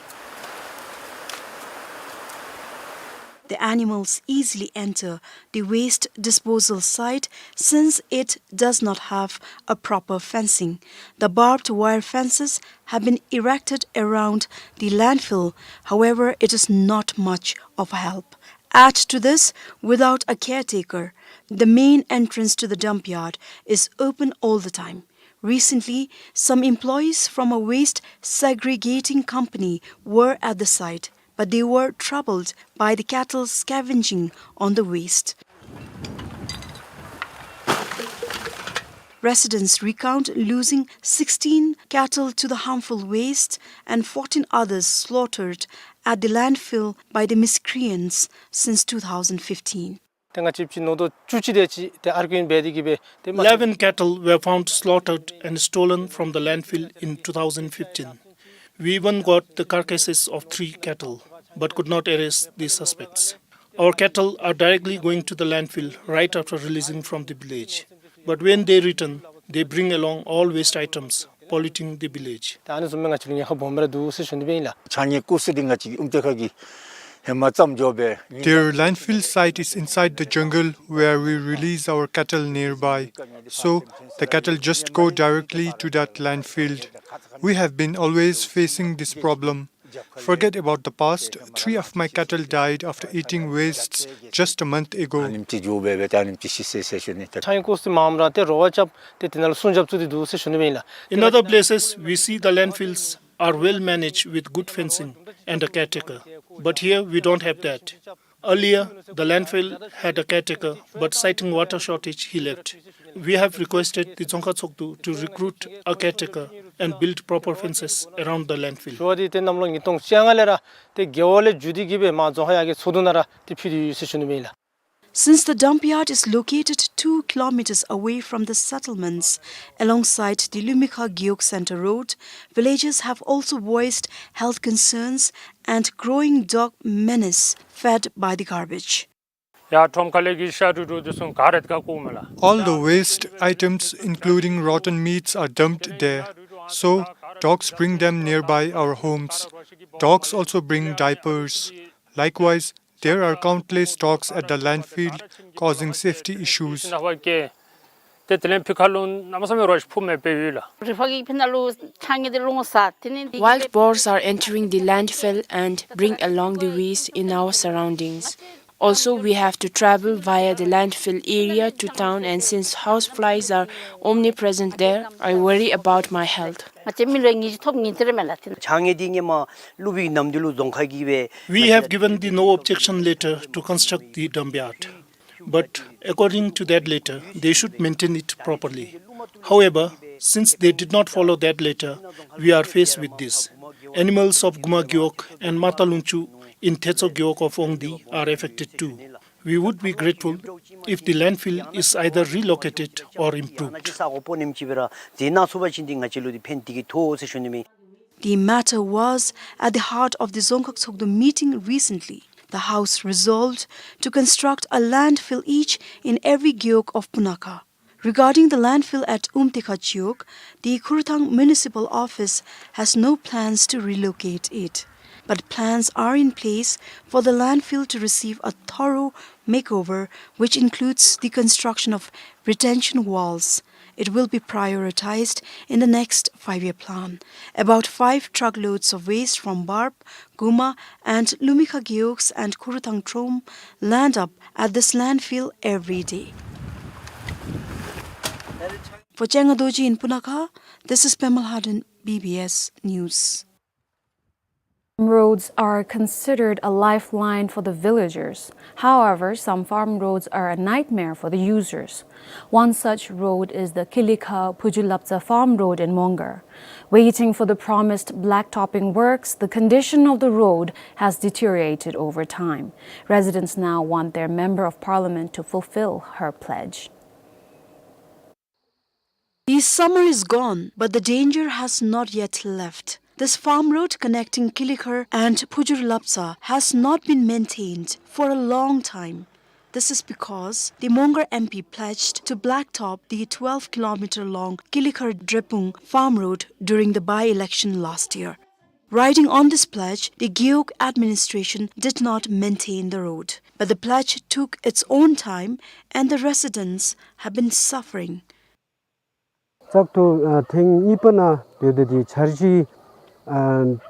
The animals easily enter the waste disposal site since it does not have a proper fencing. The barbed wire fences have been erected around the landfill. However, it is not much of a help. Add to this, without a caretaker, the main entrance to the dump yard is open all the time. Recently, some employees from a waste segregating company were at the site, but they were troubled by the cattle scavenging on the waste. Residents recount losing sixteen cattle to the harmful waste and fourteen others slaughtered at the landfill by the miscreants since two thousand fifteen. ཏེ་ང་བཅས་ཀྱི་ནོར་དོ་བཅུ་གཅིག་དེ་ཅིག་ཏེ་ཨར་ཀུ་ཨིན་འབད་དེ་གིས་སྦེ་ཏེ་མ། Eleven cattle were found slaughtered and stolen from the landfill in two thousand fifteen. We even got the carcasses of three cattle, but could not arrest the suspects. Our cattle are directly going to the landfill right after releasing from the village. But when they return, they bring along all waste items, polluting the village. ད་ཨ་ནི་བཟུམ་མའི་ང་བཅས་ལུ་ཉེན་ཁ་སྦོམ་ར་འདུག་ཟེར་ཞུ་ནི་སྦེ་ཨིན་ལགས། ཆ་གཉིས་ཀུ་སི་འདི་ང་བཅས་ཀྱི་ཨུམ་ཏེ་ཁ་གི་ཧེ་མ་ཙམ་འགྱོ་བའི། Their landfill site is inside the jungle where we release our cattle nearby. So, the cattle just go directly to that landfill. We have been always facing this problem. Forget about the past, three of my cattle died after eating wastes just a month ago. ཆ་གཉིས་ཀུ་སི་མངམ་ར་ཏེ་རོ་བ་རྐྱབ་སྟེ་དེ་ནང་ལུ་སྲུང་རྐྱབ་བཙུགས་ཏེ་འདུག་ཟེར་ཞུ་ནི་སྦེ་ཨིན་ལགས། In other places, we see the landfills are well managed with good fencing and a caretaker. But here, we don't have that. Earlier, the landfill had a caretaker, but citing water shortage, he left. We have requested the Dzongkha Tshogdu to recruit a caretaker and build proper fences around the landfill. ཞུ་བ་འདི་ཏེ་གནམ་ལོ་ཉིས་སྟོང་བཅོ་ལྔ་ལས་ར་ཏེ་རྒེད་འོག་ལས་བརྒྱུད་དེ་གིས་སྦེ་མར་རྫོང་ཁག་ཡར་གྱི་ཚོགས་འདུ་ནང་ར་ཏེ་ཕུལ་ཏེ་ཡོད་ཟེར་ཞུ་ནི་སྦེ་ཨིན་ལགས། Since the dump yard is located two kilometers away from the settlements, alongside the Lumikha Gewog Center Road, villagers have also voiced health concerns and growing dog menace fed by the garbage. ཡར་ཁྲོམ་ཁ་ལས་ཀྱི་ཤ་དྲུད་དྲུད་འདི་ཚུ་ག་ར་དེ་ཁར་བཀོཝ་མས་ལགས། All the waste items, including rotten meats, are dumped there. So, dogs bring them nearby our homes. Dogs also bring diapers. Likewise, there are countless dogs at the landfill, causing safety issues. ཏེ་དེ་ལས་ཕི་ཁ་ལུ་གནམ་མེད་ས་མེད་རོ་ཤི་ཕུ་མེད་པའི་ཡུལ་ལགས། རི་ཕག་གི་ཕི་ནང་ལུ་ཆང་ངེ་དེ་ལོང་ས་དེ་ནི་འདི། Wild boars are entering the landfill and bring along the waste in our surroundings. Also, we have to travel via the landfill area to town, and since houseflies are omnipresent there, I worry about my health. ང་བཅས་མི་ལུ་ངེས་ཤེས་ཐོབ་ངེས་ཏེ་ར་མེན་ལགས། ཆང་ངེ་འདི་ཧེ་མ་བླུག་པའི་ནམ་དུས་ལུ་རྫོང་ཁག་གིས་སྦེ། We have given the no objection letter to construct the dump yard. But according to that letter, they should maintain it properly. However, since they did not follow that letter, we are faced with this. Animals of Guma Gewog and Mata Lungchu in Thetso Gewog of Ongdi are affected too. We would be grateful if the landfill is either relocated or improved. The matter was at the heart of the Dzongkhag Tshogdu meeting recently. The House resolved to construct a landfill each in every gewog of Punakha. Regarding the landfill at Umtekha Chiwog, the Khurthang Municipal Office has no plans to relocate it. But plans are in place for the landfill to receive a thorough makeover, which includes the construction of retention walls. It will be prioritized in the next five-year plan. About five truckloads of waste from Barp, Guma, and Lumikha gewogs and Khurthang Trom land up at this landfill every day. For Chenga Dorji in Punakha, this is Pema Lhaden, B B S News. Roads are considered a lifeline for the villagers. However, some farm roads are a nightmare for the users. One such road is the Kilikha Phujulaptsa farm road in Mongar. Waiting for the promised blacktopping works, the condition of the road has deteriorated over time. Residents now want their member of parliament to fulfill her pledge. The summer is gone, but the danger has not yet left. This farm road connecting Kilikhar and Phujur Lapsa has not been maintained for a long time. This is because the Mongar M P pledged to blacktop the twelve kilometer long Kilikhar Drepung farm road during the by-election last year. Riding on this pledge, the Gewog administration did not maintain the road. But the pledge took its own time, and the residents have been suffering. བཙག་འཐུ་ཨ་ཐེངས་གཉིས་པ་ནང་དེ་དེ་དེ་འཆར་གཞི་ཨ།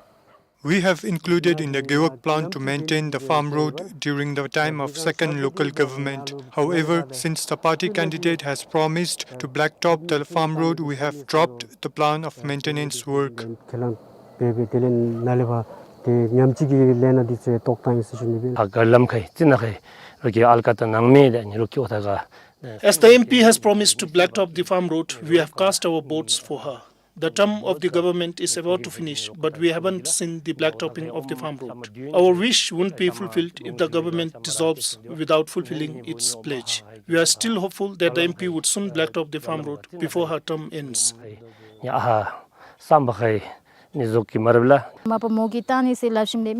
We have included in the Gewog plan to maintain the farm road during the time of second local government. However, since the party candidate has promised to blacktop the farm road, we have dropped the plan of maintenance work. ཁས་བླངས་འབད་འབད་དེ་ལས་ནཱ་ལས་ཕར་དེ་ཉམས་ཅིག་གི་ལས་སྣ་འདི་ཚུ་ཡང་བཏོག་བཏང་ཡི་ཟེར་ཞུ་ནི་སྦེ། ཕར་མགར་ལམ་ཁའི་རྩི་ནག་ཁའི་རོགས་ཀྱི་ཨལ་ཀ་དང་ནང་མེད་ད་ནི་རོགས་ཀྱི་ཨོ་ཐ་ག། As the M P has promised to blacktop the farm road, we have cast our votes for her. The term of the government is about to finish, but we haven't seen the blacktopping of the farm road. Our wish won't be fulfilled if the government dissolves without fulfilling its pledge. We are still hopeful that the M P would soon blacktop the farm road before her term ends. ཡ་ཧ་བསམ་པ་ཁའི་ནི་ཟོག་གི་མ་རབས་ལ།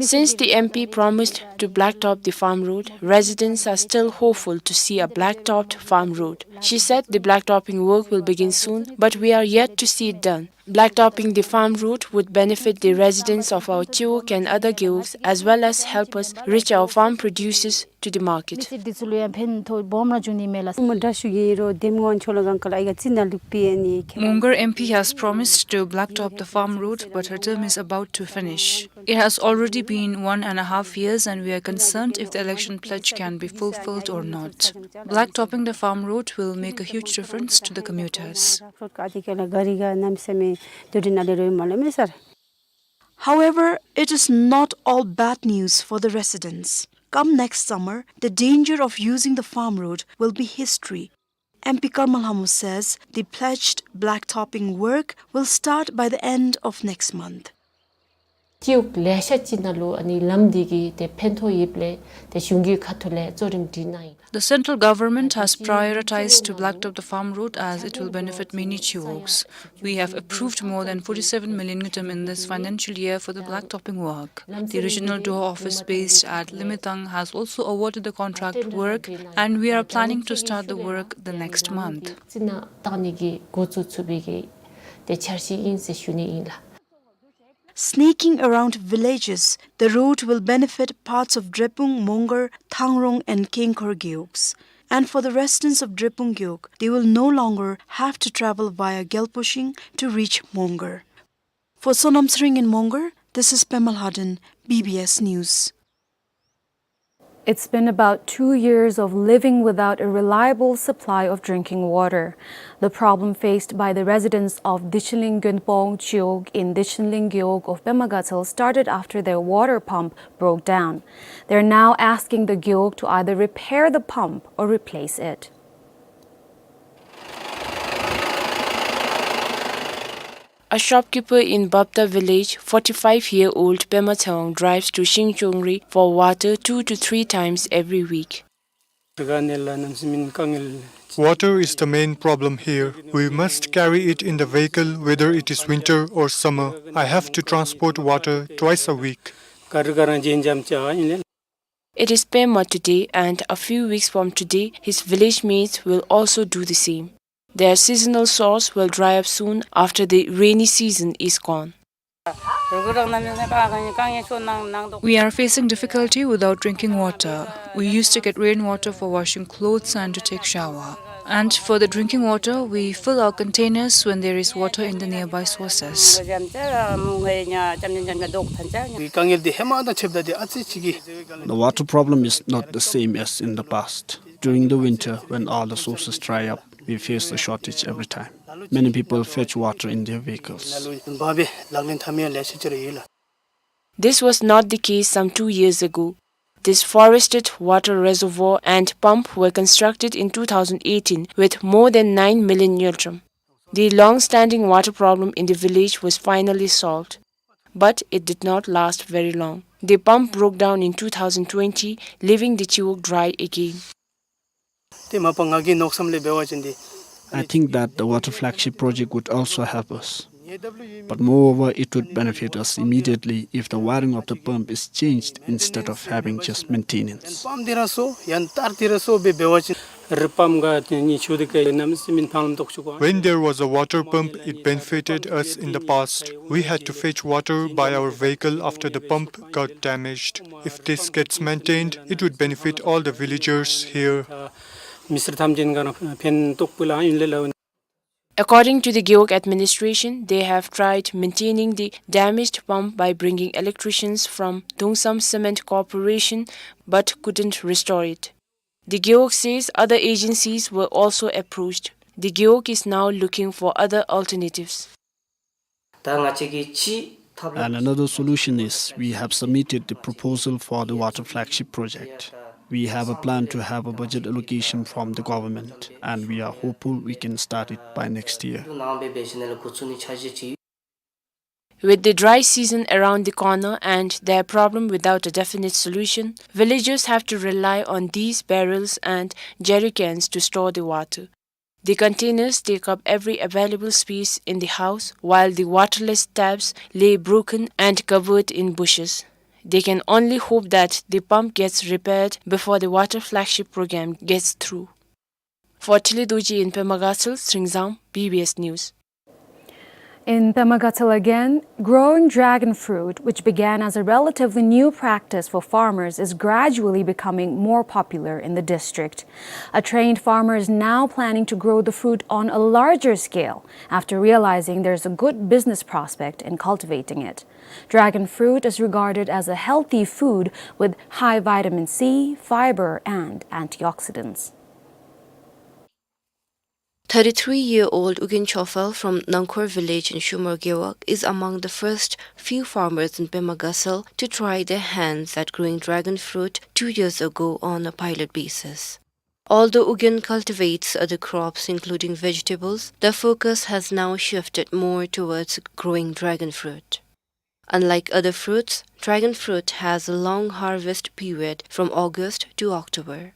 Since the M P promised to blacktop the farm road, residents are still hopeful to see a blacktopped farm road. She said the blacktopping work will begin soon, but we are yet to see it done. Blacktopping the farm road would benefit the residents of our Chiwog and other gewogs, as well as help us reach our farm produces to the market. Mongar M P has promised to blacktop the farm road, but her term is about to finish. It has already been one and a half years, and we are concerned if the election pledge can be fulfilled or not. Blacktopping the farm road will make a huge difference to the commuters. However, it is not all bad news for the residents. Come next summer, the danger of using the farm road will be history. M P Karma Lhamu says the pledged blacktopping work will start by the end of next month. Chiwog་ལེ་ཤ་ཅིག་ནང་ལུ་ཨ་ནི་ལམ་འདི་གི་ཏེ་ཕན་ཐོགས་ཡོདཔ་ལས་ཏེ་གཞུང་གི་ཁ་ཐུག་ལས་གཙོ་རིམ་སྒྲིག་གནང་ཡི། The central government has prioritized to blacktop the farm road as it will benefit many Chiwogs. We have approved more than forty-seven million ngultrum in this financial year for the blacktopping work. The regional DoHa office based at Limitang has also awarded the contract work, and we are planning to start the work the next month. རྩི་ནག་བཏང་ནི་གི་འགོ་བཙུགས་ཚུགས་པའི་གི་ཏེ་འཆར་གཞི་ཨིན་ཟེར་ཞུ་ནི་ཨིན་ལགས། Snaking around villages, the road will benefit parts of Drepung, Mongar, Thangrong and Kengkhor Gewogs. And for the residents of Drepung Gewog, they will no longer have to travel via Gyalposhing to reach Mongar. For Sonam Tsering in Mongar, this is Pema Lhaden, B B S News. It's been about two years of living without a reliable supply of drinking water. The problem faced by the residents of Dichling Gyonpong Chiwog in Dichling Gewog of Pema Gatshel started after their water pump broke down. They're now asking the Gewog to either repair the pump or replace it. A shopkeeper in Bapta village, forty-five-year-old Pema Tshewang, drives to Shingchongri for water two to three times every week. Water is the main problem here. We must carry it in the vehicle whether it is winter or summer. I have to transport water twice a week. It is Pema today, and a few weeks from today, his village mates will also do the same. Their seasonal source will dry up soon after the rainy season is gone. We are facing difficulty without drinking water. We used to get rainwater for washing clothes and to take shower. And for the drinking water, we fill our containers when there is water in the nearby sources. དཀའ་ངལ་འདི་ཧེ་མ་དང་ཕྱདཔ་ད་འདི་ཨ་ཙི་ཅིག་གིས། The water problem is not the same as in the past. During the winter, when all the sources dry up, we face a shortage every time. Many people fetch water in their vehicles. This was not the case some two years ago. This forested water reservoir and pump were constructed in two thousand eighteen with more than nine million ngultrum. The long-standing water problem in the village was finally solved, but it did not last very long. The pump broke down in two thousand twenty, leaving the Chiwog dry again. དེ་མ་པ་ང་གིས་མནོ་བསམ་ལས་འབད་བ་ཅིན་འདི། I think that the water flagship project would also help us. But moreover, it would benefit us immediately if the wiring of the pump is changed instead of having just maintenance. པམཔ་འདི་ར་སོ་ཡང་ཏར་འདི་ར་སོ་སྦེ་འབད་བ་ཅིན། རི་པམཔ་ག་དེ་ནི་ཆུ་འདི་ག་ནམ་སེམས་ཐང་ལམ་དོག་ཆུ་ག། When there was a water pump, it benefited us in the past. We had to fetch water by our vehicle after the pump got damaged. If this gets maintained, it would benefit all the villagers here. མི་སེར་ཐམས་ཅད་ཀ་ཕན་ཐོགས་པོ་ལ་ཨིན་ལེ་ལ། According to the Gewog administration, they have tried maintaining the damaged pump by bringing electricians from Dongsam Cement Corporation, but couldn't restore it. The Gewog says other agencies were also approached. The Gewog is now looking for other alternatives. ད་ང་བཅས་ཀྱིས་ཅིག་ཐབས་ལམ། And another solution is we have submitted the proposal for the water flagship project. We have a plan to have a budget allocation from the government, and we are hopeful we can start it by next year. ནང་སྦེ་འབད་ཞིནམ་ལས་འགོ་བཙུགས་ནིའི་འཆར་གཞི་ཅིག། With the dry season around the corner and their problem without a definite solution, villagers have to rely on these barrels and jerry cans to store the water. The containers take up every available space in the house, while the waterless taps lay broken and covered in bushes. They can only hope that the pump gets repaired before the water flagship program gets through. For Tili Dorji in Pema Gatshel, Sringzang, B B S News. In Pema Gatshel again, growing dragon fruit, which began as a relatively new practice for farmers, is gradually becoming more popular in the district. A trained farmer is now planning to grow the fruit on a larger scale after realizing there's a good business prospect in cultivating it. Dragon fruit is regarded as a healthy food with high vitamin C, fiber, and antioxidants. Thirty-three-year-old Ugyen Chofel from Nangkhor village in Shumor Gewog is among the first few farmers in Pema Gatshel to try their hands at growing dragon fruit two years ago on a pilot basis. Although Ugyen cultivates other crops including vegetables, the focus has now shifted more towards growing dragon fruit. Unlike other fruits, dragon fruit has a long harvest period from August to October.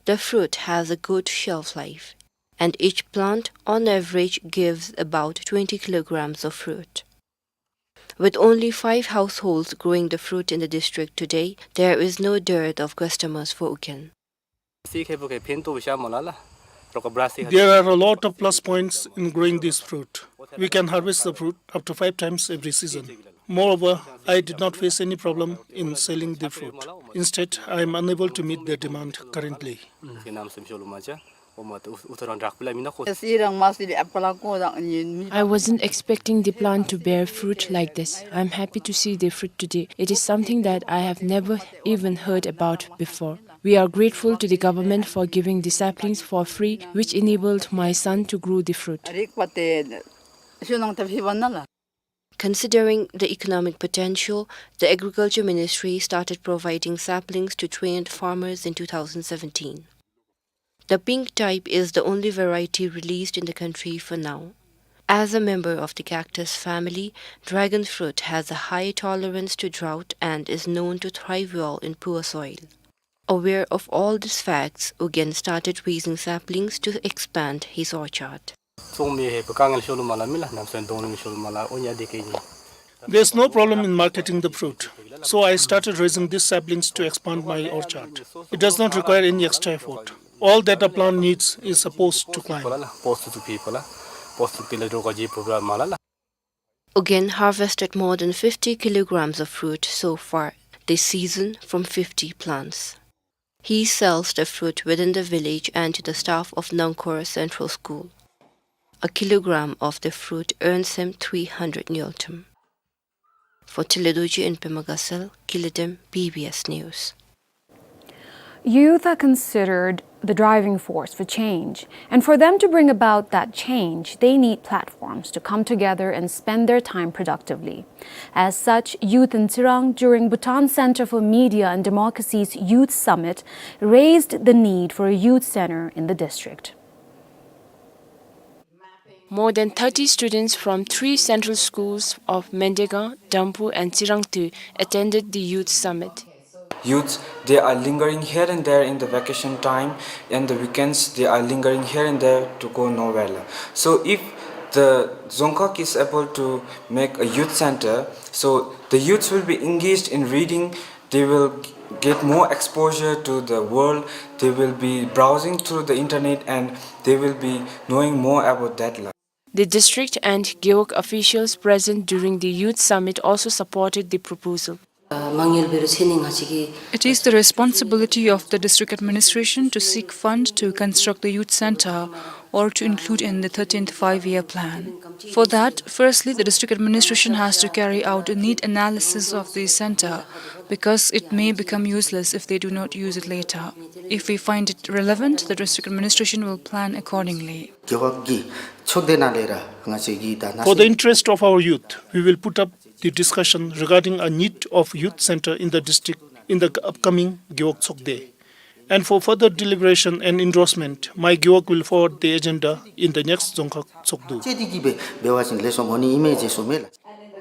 The fruit has a good shelf life, and each plant on average gives about twenty kilograms of fruit. With only five households growing the fruit in the district today, there is no dearth of customers for Ugyen. There are a lot of plus points in growing this fruit. We can harvest the fruit up to five times every season. Moreover, I did not face any problem in selling the fruit. Instead, I am unable to meet their demand currently. I wasn't expecting the plant to bear fruit like this. I'm happy to see the fruit today. It is something that I have never even heard about before. We are grateful to the government for giving the saplings for free, which enabled my son to grow the fruit. Considering the economic potential, the Agriculture Ministry started providing saplings to trained farmers in two thousand seventeen. The pink type is the only variety released in the country for now. As a member of the cactus family, dragon fruit has a high tolerance to drought and is known to thrive well in poor soil. Aware of all these facts, Ugyen started raising saplings to expand his orchard. There's no problem in marketing the fruit, so I started raising these saplings to expand my orchard. It does not require any extra effort. All that a plant needs is a post to climb. Ugyen harvested more than fifty kilograms of fruit so far this season from fifty plants. He sells the fruit within the village and to the staff of Nongkhor Central School. A kilogram of the fruit earns him three hundred ngultrum. For Tile Dorji and Pema Gasal, Kile Dem, B B S News. Youth are considered the driving force for change, and for them to bring about that change, they need platforms to come together and spend their time productively. As such, youth in Tsirang during Bhutan Center for Media and Democracy's Youth Summit raised the need for a youth center in the district. More than thirty students from three central schools of Mendegang, Dampu, and Tsirang Tui attended the youth summit. Youths, they are lingering here and there in the vacation time, in the weekends, they are lingering here and there to go nowhere. So if the Dzongkhag is able to make a youth center, so the youths will be engaged in reading, they will g-, get more exposure to the world, they will be browsing through the internet, and they will be knowing more about that la. The district and Gewog officials present during the youth summit also supported the proposal. It is the responsibility of the district administration to seek fund to construct the youth center or to include in the thirteenth five-year plan. For that, firstly, the district administration has to carry out a need analysis of the center, because it may become useless if they do not use it later. If we find it relevant, the district administration will plan accordingly. For the interest of our youth, we will put up the discussion regarding a need of youth center in the district in the upcoming Gewog Tsokde. And for further deliberation and endorsement, my Gewog will forward the agenda in the next Dzongkhag Tsokde.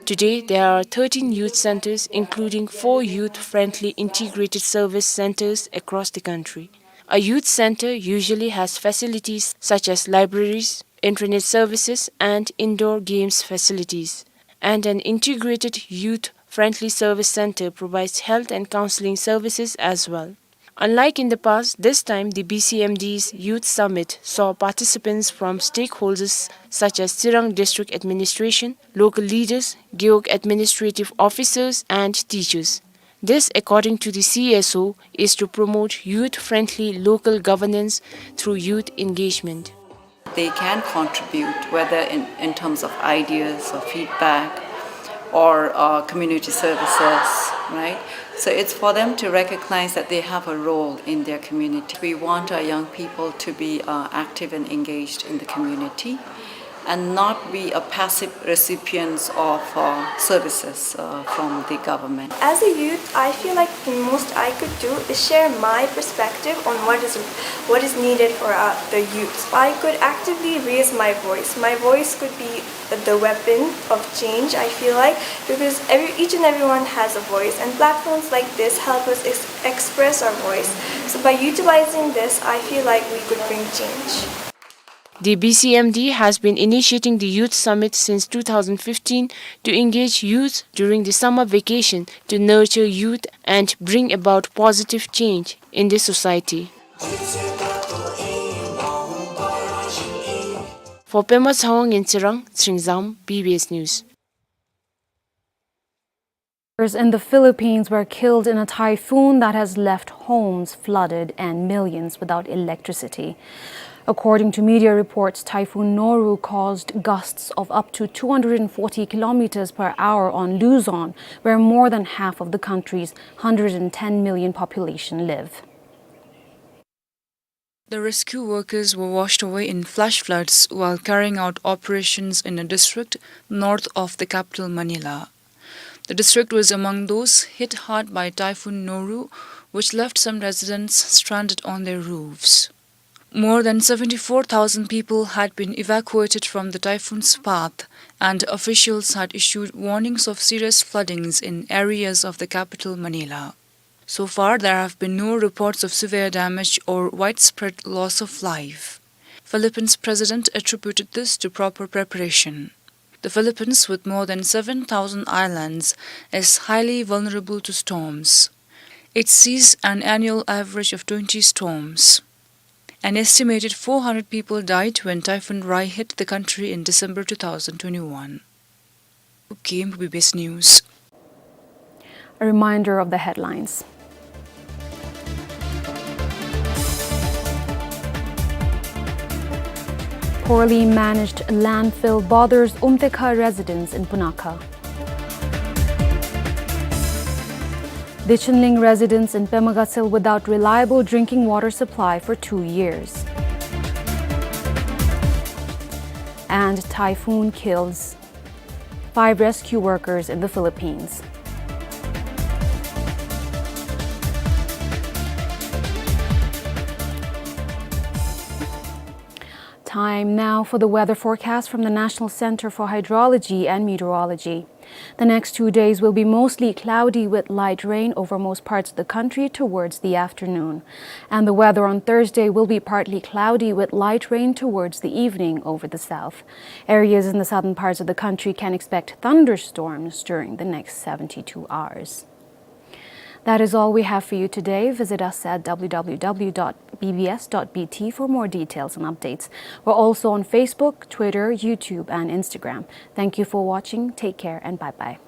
Today, there are thirteen youth centers, including four youth-friendly integrated service centers across the country. A youth center usually has facilities such as libraries, internet services, and indoor games facilities. And an integrated youth-friendly service center provides health and counseling services as well. Unlike in the past, this time the B C M D's Youth Summit saw participants from stakeholders such as Tsirang District Administration, local leaders, Gewog administrative officers, and teachers. This, according to the C S O, is to promote youth-friendly local governance through youth engagement. They can contribute, whether in, in terms of ideas or feedback or, uh, community services, right? So it's for them to recognize that they have a role in their community. We want our young people to be, uh, active and engaged in the community and not be a passive recipients of, uh, services, uh, from the government. As a youth, I feel like the most I could do is share my perspective on what is, what is needed for, uh, the youth. I could actively raise my voice. My voice could be the weapon of change, I feel like, because every, each and everyone has a voice, and platforms like this help us ex-, express our voice. So by utilizing this, I feel like we could bring change. The B C M D has been initiating the Youth Summit since two thousand fifteen to engage youth during the summer vacation to nurture youth and bring about positive change in the society. For Pema Tshewang in Tsirang, Chingzam, B B S News. In the Philippines were killed in a typhoon that has left homes flooded and millions without electricity. According to media reports, Typhoon Noru caused gusts of up to two hundred forty kilometers per hour on Luzon, where more than half of the country's hundred and ten million population live. The rescue workers were washed away in flash floods while carrying out operations in a district north of the capital, Manila. The district was among those hit hard by Typhoon Noru, which left some residents stranded on their roofs. More than seventy-four thousand people had been evacuated from the typhoon's path, and officials had issued warnings of serious floodings in areas of the capital, Manila. So far, there have been no reports of severe damage or widespread loss of life. Philippines president attributed this to proper preparation. The Philippines, with more than seven thousand islands, is highly vulnerable to storms. It sees an annual average of twenty storms. An estimated four hundred people died when Typhoon Rai hit the country in December two thousand twenty-one. Kuki B B S News. A reminder of the headlines. Poorly managed landfill bothers Umtekha residents in Punakha. Dichinling residents in Pemagatshel without reliable drinking water supply for two years. And typhoon kills five rescue workers in the Philippines. Time now for the weather forecast from the National Center for Hydrology and Meteorology. The next two days will be mostly cloudy with light rain over most parts of the country towards the afternoon. And the weather on Thursday will be partly cloudy with light rain towards the evening over the south. Areas in the southern parts of the country can expect thunderstorms during the next seventy-two hours. That is all we have for you today. Visit us at W W W dot B B S dot B T for more details and updates. We're also on Facebook, Twitter, YouTube, and Instagram. Thank you for watching. Take care and bye-bye.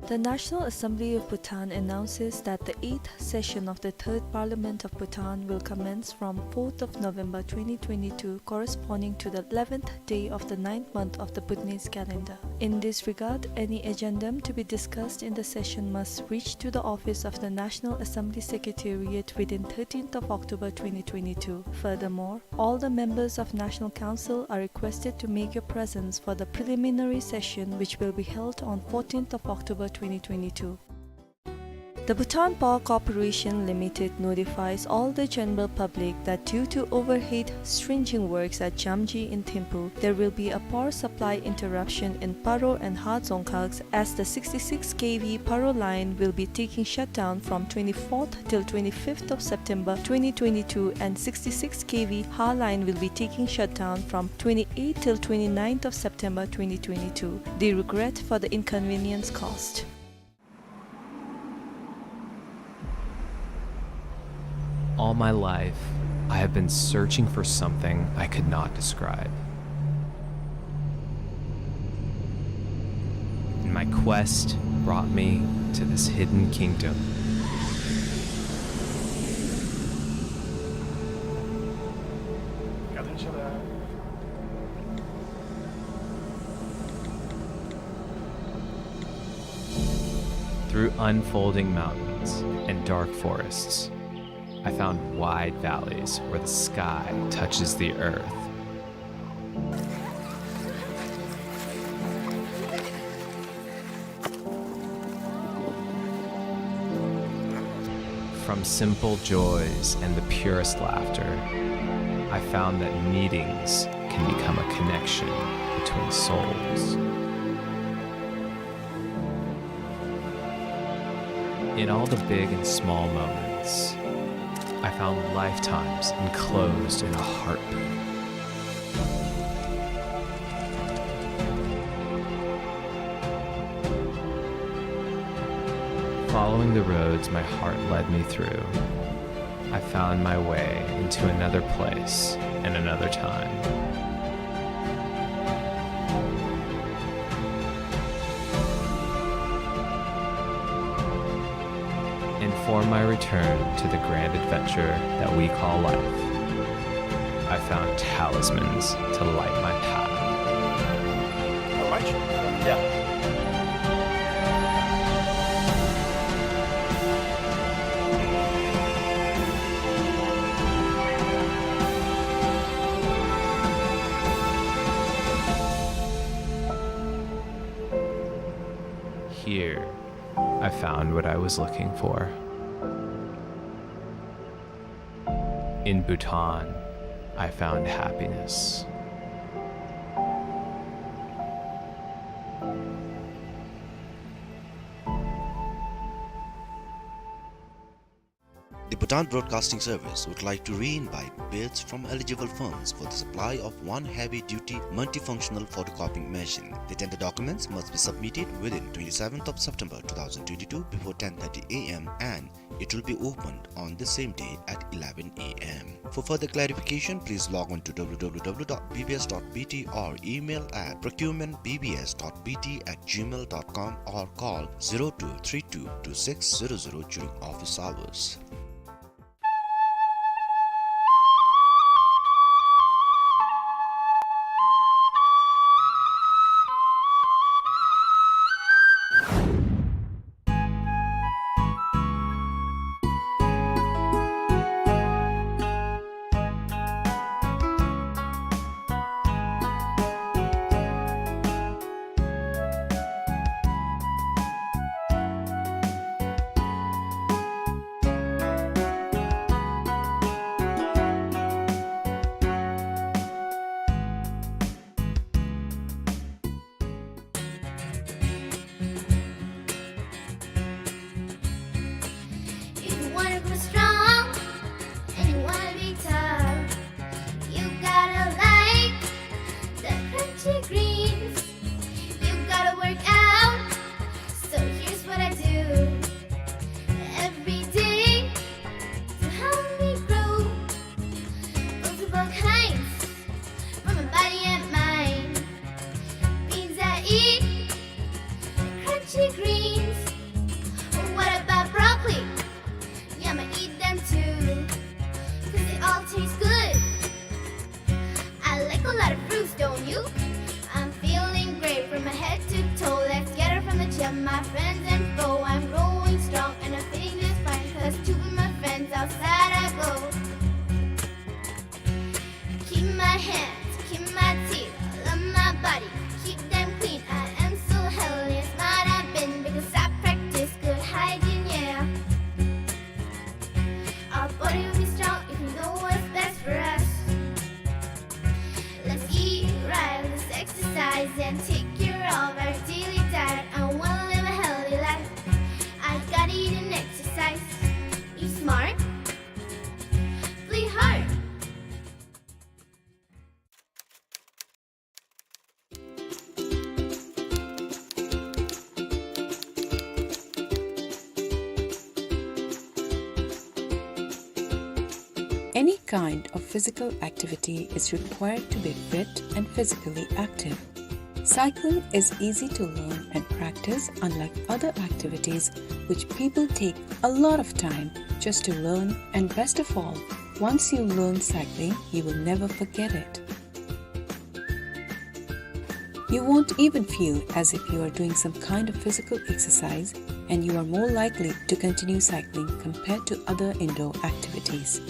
The National Assembly of Bhutan announces that the eighth session of the Third Parliament of Bhutan will commence from fourth of November twenty twenty-two, corresponding to the eleventh day of the ninth month of the Bhutanese calendar. In this regard, any addendum to be discussed in the session must reach to the office of the National Assembly Secretariat within thirteenth of October twenty twenty-two. Furthermore, all the members of National Council are requested to make your presence for the preliminary session, which will be held on fourteenth of October twenty twenty-two. The Bhutan Power Corporation Limited notifies all the general public that due to overhead stringing works at Jamji in Thimphu, there will be a power supply interruption in Paro and Ha Dzongkhags, as the sixty-six K V Paro line will be taking shutdown from twenty-fourth till twenty-fifth of September twenty twenty-two, and sixty-six K V Ha line will be taking shutdown from twenty-eighth till twenty-ninth of September twenty twenty-two. They regret for the inconvenience caused. All my life, I have been searching for something I could not describe. And my quest brought me to this hidden kingdom. Through unfolding mountains and dark forests, I found wide valleys where the sky touches the earth. From simple joys and the purest laughter, I found that meetings can become a connection between souls. In all the big and small moments, I found lifetimes enclosed in a heartbeat. Following the roads my heart led me through, I found my way into another place and another time. And For my return to the grand adventure that we call life, I found talismans to light my path. How much? Yeah. Here, I found what I was looking for. In Bhutan, I found happiness. The Bhutan Broadcasting Service would like to re-invite bids from eligible firms for the supply of one heavy-duty multifunctional photocopying machine. The tender documents must be submitted within twenty-seventh of September two thousand twenty-two before ten thirty A M and it will be opened on the same day at eleven A M. For further clarification, please log on to W W W dot B B S dot B T or email at procurement B B S dot B T at gmail dot com or call zero two three two two six zero zero during office hours. If you wanna grow strong and you wanna be tough, you gotta like the crunchy greens. You gotta work out, so here's what I do every day to help me grow. Multiple kinds for my body and mind. Beans I eat, crunchy greens. What about broccoli? Yeah, I'ma eat them too, 'cause they all taste good. I like a lot of fruits, don't you? I'm feeling great from my head to toe. Let's get it from the gym, my friends and foe. I'm growing strong and I'm fitting just fine, 'cause to be my friends outside I go. Keep my hands, keep my teeth, love my body, keep them clean. I am so healthy and smart I've been, because I practice good hygiene, yeah. Our body will be strong if we know what's best for us. Let's eat right, let's exercise and take care of our daily diet. I wanna live a healthy life. I gotta eat and exercise. Eat smart, play hard. Any kind of physical activity is required to be fit and physically active. Cycling is easy to learn and practice, unlike other activities which people take a lot of time just to learn, and best of all, once you learn cycling, you will never forget it. You won't even feel as if you are doing some kind of physical exercise, and you are more likely to continue cycling compared to other indoor activities.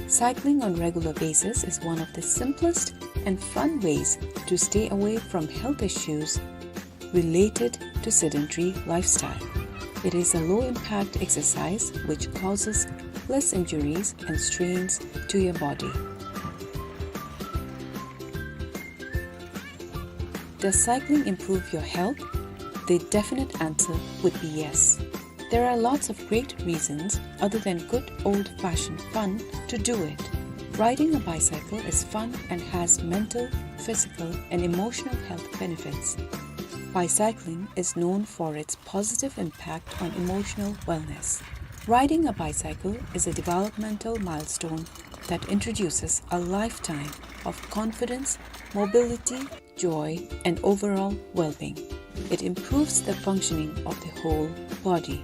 Cycling on regular basis is one of the simplest and fun ways to stay away from health issues related to sedentary lifestyle. It is a low-impact exercise which causes less injuries and strains to your body. Does cycling improve your health? The definite answer would be yes. There are lots of great reasons other than good old-fashioned fun to do it. Riding a bicycle is fun and has mental, physical, and emotional health benefits. Bicycling is known for its positive impact on emotional wellness. Riding a bicycle is a developmental milestone that introduces a lifetime of confidence, mobility, joy, and overall well-being. It improves the functioning of the whole body.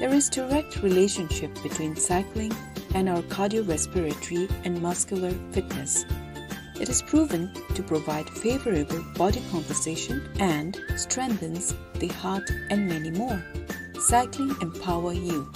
There is direct relationship between cycling and our cardiorespiratory and muscular fitness. It is proven to provide favorable body composition and strengthens the heart and many more. Cycling empower you.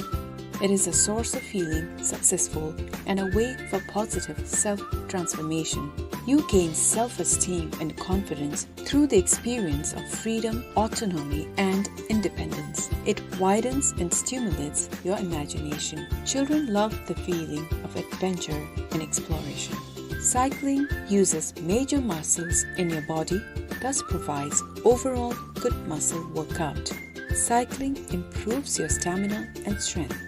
It is a source of healing, successful, and a way for positive self-transformation. You gain self-esteem and confidence through the experience of freedom, autonomy, and independence. It widens and stimulates your imagination. Children love the feeling of adventure and exploration. Cycling uses major muscles in your body, thus provides overall good muscle workout. Cycling improves your stamina and strength.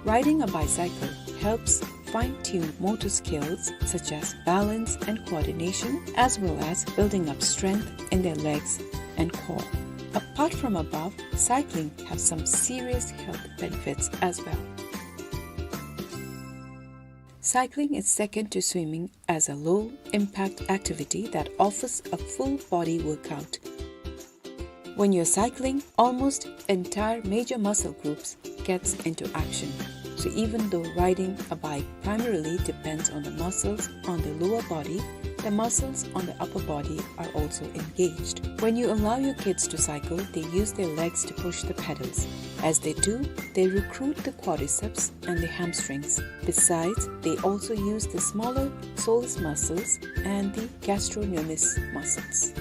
Riding a bicycle helps fine-tune motor skills such as balance and coordination, as well as building up strength in their legs and core. Apart from above, cycling has some serious health benefits as well. Cycling is second to swimming as a low-impact activity that offers a full body workout. When you're cycling, almost entire major muscle groups gets into action. So even though riding a bike primarily depends on the muscles on the lower body, the muscles on the upper body are also engaged. When you allow your kids to cycle, they use their legs to push the pedals. As they do, they recruit the quadriceps and the hamstrings. Besides, they also use the smaller soleus muscles and the gastrocnemius muscles.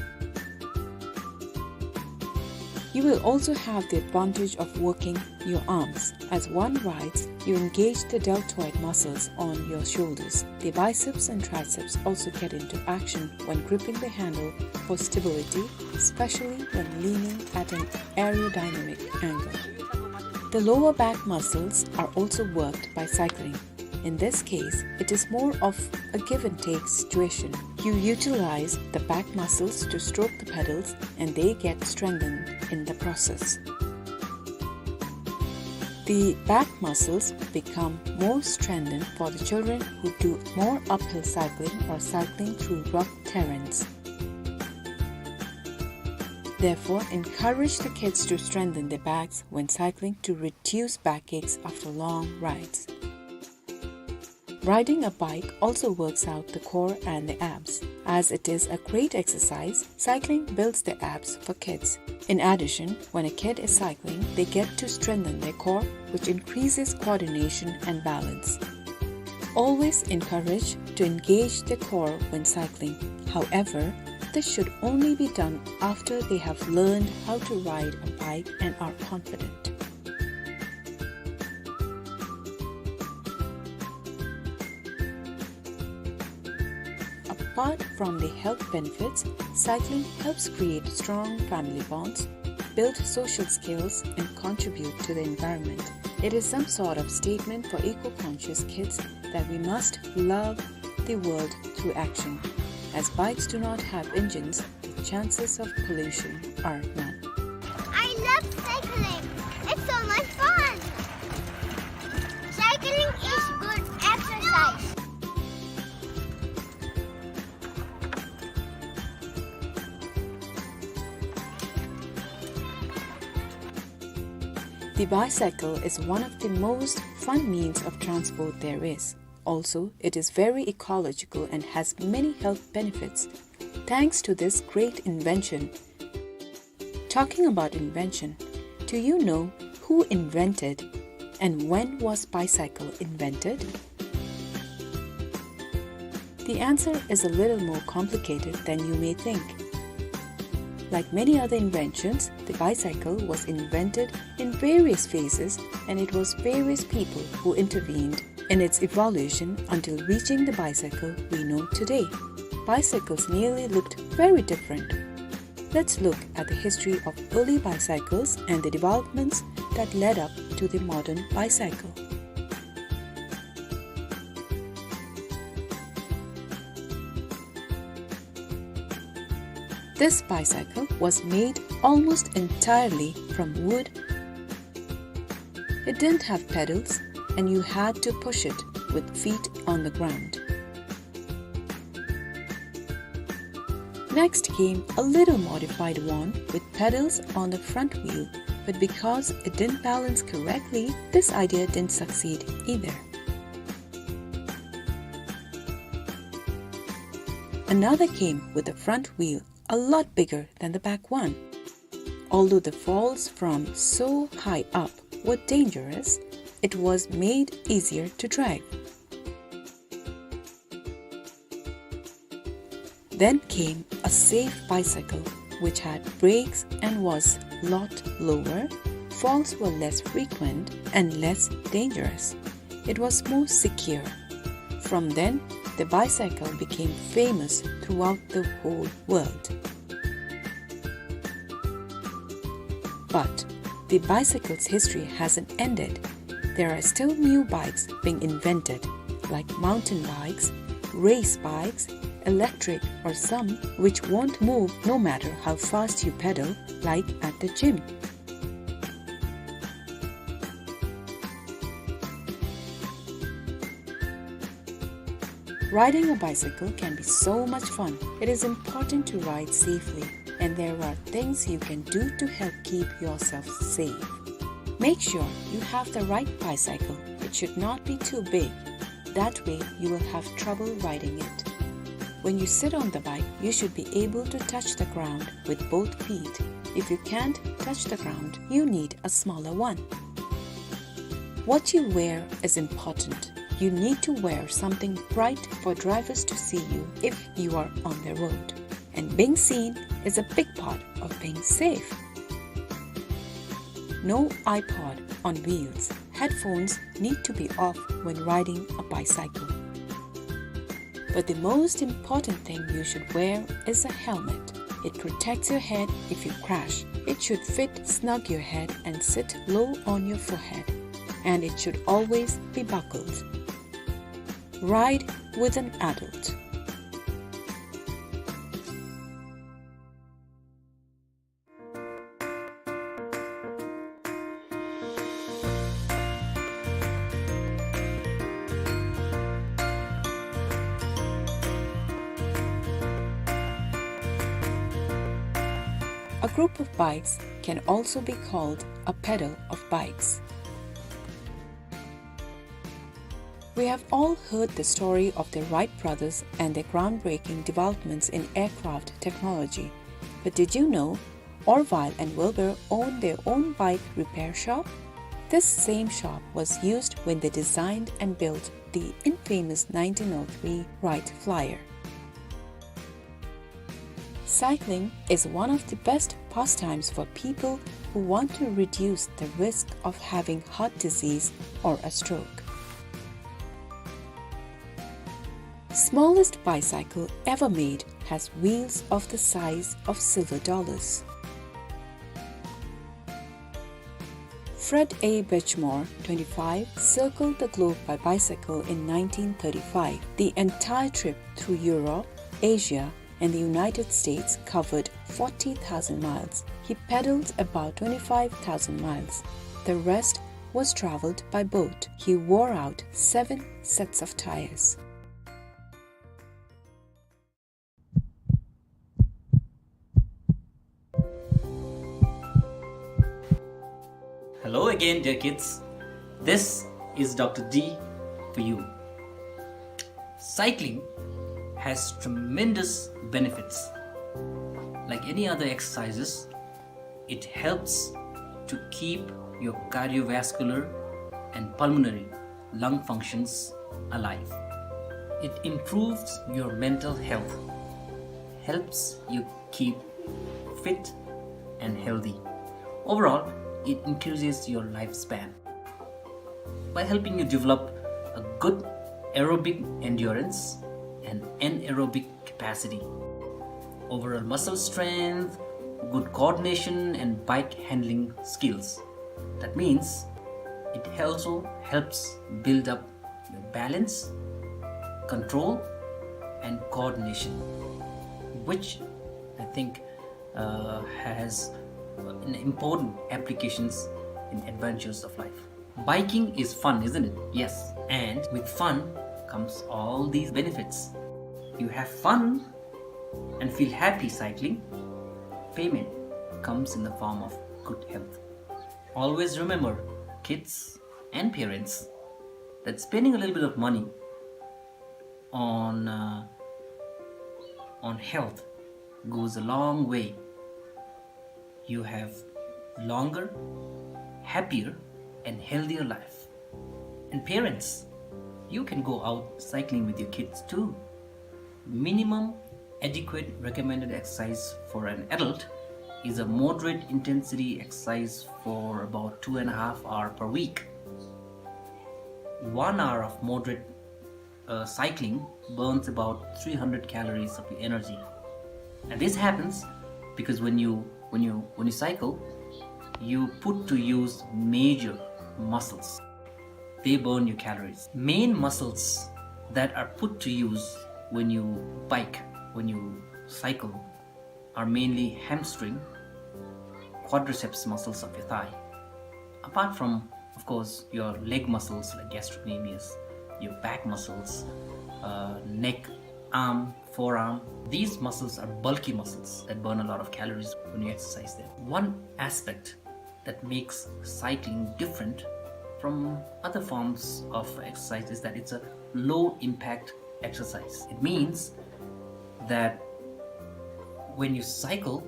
You will also have the advantage of working your arms. As one rides, you engage the deltoid muscles on your shoulders. The biceps and triceps also get into action when gripping the handle for stability, especially when leaning at an aerodynamic angle. The lower back muscles are also worked by cycling. In this case, it is more of a give and take situation. You utilize the back muscles to stroke the pedals and they get strengthened in the process. The back muscles become more strengthened for the children who do more uphill cycling or cycling through rough terrains. Therefore, encourage the kids to strengthen their backs when cycling to reduce backaches after long rides. Riding a bike also works out the core and the abs. As it is a great exercise, cycling builds the abs for kids. In addition, when a kid is cycling, they get to strengthen their core, which increases coordination and balance. Always encourage to engage the core when cycling. However, this should only be done after they have learned how to ride a bike and are confident. Apart from the health benefits, cycling helps create strong family bonds, build social skills, and contribute to the environment. It is some sort of statement for eco-conscious kids that we must love the world through action. As bikes do not have engines, the chances of pollution are none. I love cycling. It's so much fun. Cycling is good exercise. The bicycle is one of the most fun means of transport there is. Also, it is very ecological and has many health benefits. Thanks to this great invention. Talking about invention, do you know who invented and when was bicycle invented? The answer is a little more complicated than you may think. Like many other inventions, the bicycle was invented in various phases, and it was various people who intervened in its evolution until reaching the bicycle we know today. Bicycles nearly looked very different. Let's look at the history of early bicycles and the developments that led up to the modern bicycle. This bicycle was made almost entirely from wood. It didn't have pedals, and you had to push it with feet on the ground. Next came a little modified one with pedals on the front wheel, But because it didn't balance correctly, this idea didn't succeed either. Another came with a front wheel a lot bigger than the back one. Although the falls from so high up were dangerous, it was made easier to drive. Then came a safe bicycle, which had brakes and was lot lower. Falls were less frequent and less dangerous. It was more secure. From then, the bicycle became famous throughout the whole world. But the bicycle's history hasn't ended. There are still new bikes being invented, like mountain bikes, race bikes, electric, or some which won't move no matter how fast you pedal, like at the gym. Riding a bicycle can be so much fun. It is important to ride safely, and there are things you can do to help keep yourself safe. Make sure you have the right bicycle. It should not be too big. That way, you will have trouble riding it. When you sit on the bike, you should be able to touch the ground with both feet. If you can't touch the ground, you need a smaller one. What you wear is important. You need to wear something bright for drivers to see you if you are on the road. And being seen is a big part of being safe. No iPod on wheels. Headphones need to be off when riding a bicycle. But the most important thing you should wear is a helmet. It protects your head if you crash. It should fit snug your head and sit low on your forehead. And it should always be buckled. Ride with an adult. A group of bikes can also be called a pedal of bikes. We have all heard the story of the Wright brothers and their groundbreaking developments in aircraft technology. But did you know Orville and Wilbur owned their own bike repair shop? This same shop was used when they designed and built the infamous nineteen oh three Wright Flyer. Cycling is one of the best pastimes for people who want to reduce the risk of having heart disease or a stroke. Smallest bicycle ever made has wheels of the size of silver dollars. Fred A. Birchmore, twenty-five, circled the globe by bicycle in nineteen thirty-five. The entire trip through Europe, Asia, and the United States covered forty thousand miles. He pedaled about twenty-five thousand miles. The rest was traveled by boat. He wore out seven sets of tires. Hello again, dear kids. This is Doctor D for you. Cycling has tremendous benefits. Like any other exercises, it helps to keep your cardiovascular and pulmonary lung functions alive. It improves your mental health, helps you keep fit and healthy. Overall, it increases your lifespan by helping you develop a good aerobic endurance and anaerobic capacity, overall muscle strength, good coordination, and bike handling skills. That means it also helps build up your balance, control, and coordination, which I think, uh, has an important applications in adventures of life. Biking is fun, isn't it? Yes. And with fun comes all these benefits. You have fun and feel happy cycling. Payment comes in the form of good health. Always remember, kids and parents, that spending a little bit of money on uh, on health goes a long way. You have longer, happier, and healthier life. And parents, you can go out cycling with your kids too. Minimum adequate recommended exercise for an adult is a moderate intensity exercise for about two and a half hour per week. One hour of moderate uh, cycling burns about three hundred calories of your energy. And this happens because when you when you when you cycle, you put to use major muscles. They burn your calories. Main muscles that are put to use when you bike, when you cycle, are mainly hamstring, quadriceps muscles of your thigh. Apart from, of course, your leg muscles like gastrocnemius, your back muscles, uh, neck, arm, forearm. These muscles are bulky muscles that burn a lot of calories when you exercise them. One aspect that makes cycling different from other forms of exercise is that it's a low impact exercise. It means that when you cycle,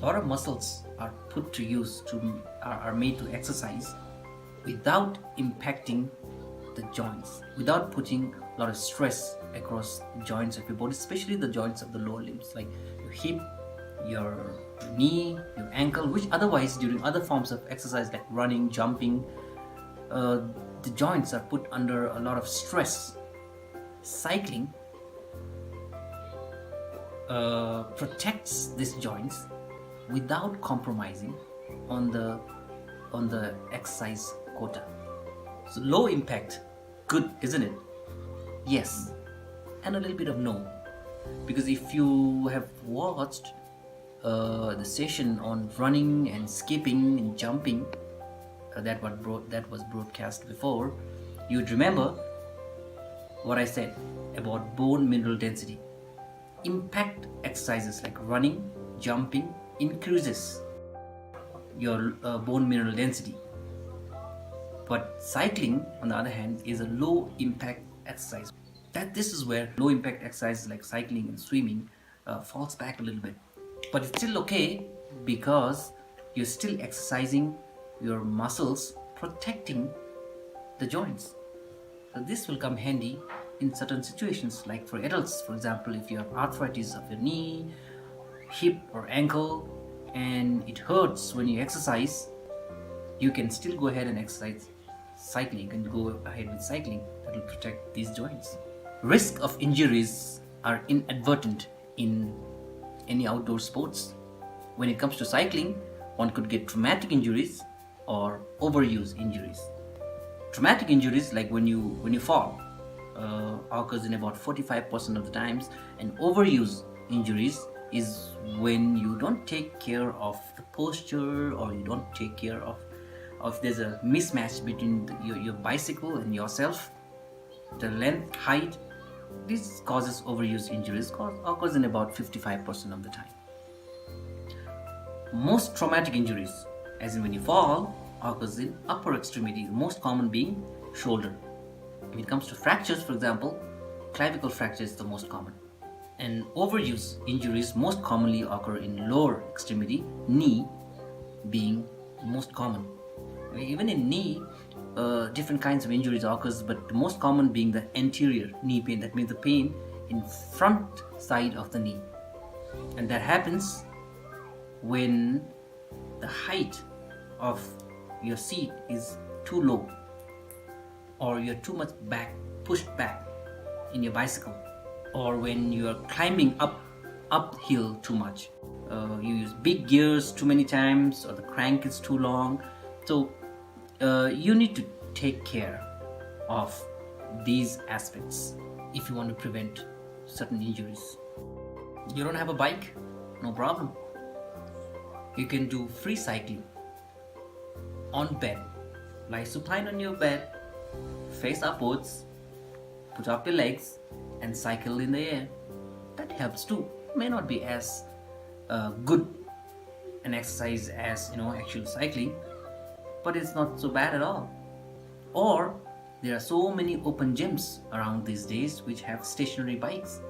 a lot of muscles are put to use to are, are made to exercise without impacting the joints, without putting a lot of stress across the joints of your body, especially the joints of the lower limbs like your hip, your knee, your ankle, which otherwise during other forms of exercise like running, jumping, uh, the joints are put under a lot of stress. Cycling uh, protects these joints without compromising on the on the exercise quota. So low impact, good, isn't it? Yes, and a little bit of no, because if you have watched uh, the session on running and skipping and jumping uh, that what brought that was broadcast before, you'd remember what I said about bone mineral density. Impact exercises like running, jumping increases your uh, bone mineral density. But cycling, on the other hand, is a low impact exercise. That this is where low impact exercises like cycling and swimming uh, falls back a little bit. But it's still okay because you're still exercising your muscles, protecting the joints. So this will come handy in certain situations, like for adults, for example, if you have arthritis of your knee, hip, or ankle, and it hurts when you exercise, you can still go ahead and exercise cycling. You can go ahead with cycling. That will protect these joints. Risk of injuries are inadvertent in any outdoor sports. When it comes to cycling, one could get traumatic injuries or overuse injuries. Traumatic injuries, like when you when you fall, uh, occurs in about forty-five percent of the times, and overuse injuries is when you don't take care of the posture, or you don't take care of of there's a mismatch between the, your, your bicycle and yourself, the length, height. This causes overuse injuries, cause, occurs in about fifty-five percent of the time. Most traumatic injuries, as in when you fall, occurs in upper extremity, the most common being shoulder. When it comes to fractures, for example, clavicle fracture is the most common. And overuse injuries most commonly occur in lower extremity, knee being most common. Even in knee, uh, different kinds of injuries occurs, but the most common being the anterior knee pain. That means the pain in front side of the knee, and that happens when the height of your seat is too low, or you're too much back, pushed back in your bicycle, or when you are climbing up uphill too much. Uh, you use big gears too many times, or the crank is too long. So uh, you need to take care of these aspects if you want to prevent certain injuries. You don't have a bike? No problem. You can do free cycling on bed. Lie supine on your bed, face upwards, put up your legs, and cycle in the air. That helps too. May not be as uh, good an exercise as, you know, actual cycling, but it's not so bad at all. Or there are so many open gyms around these days which have stationary bikes.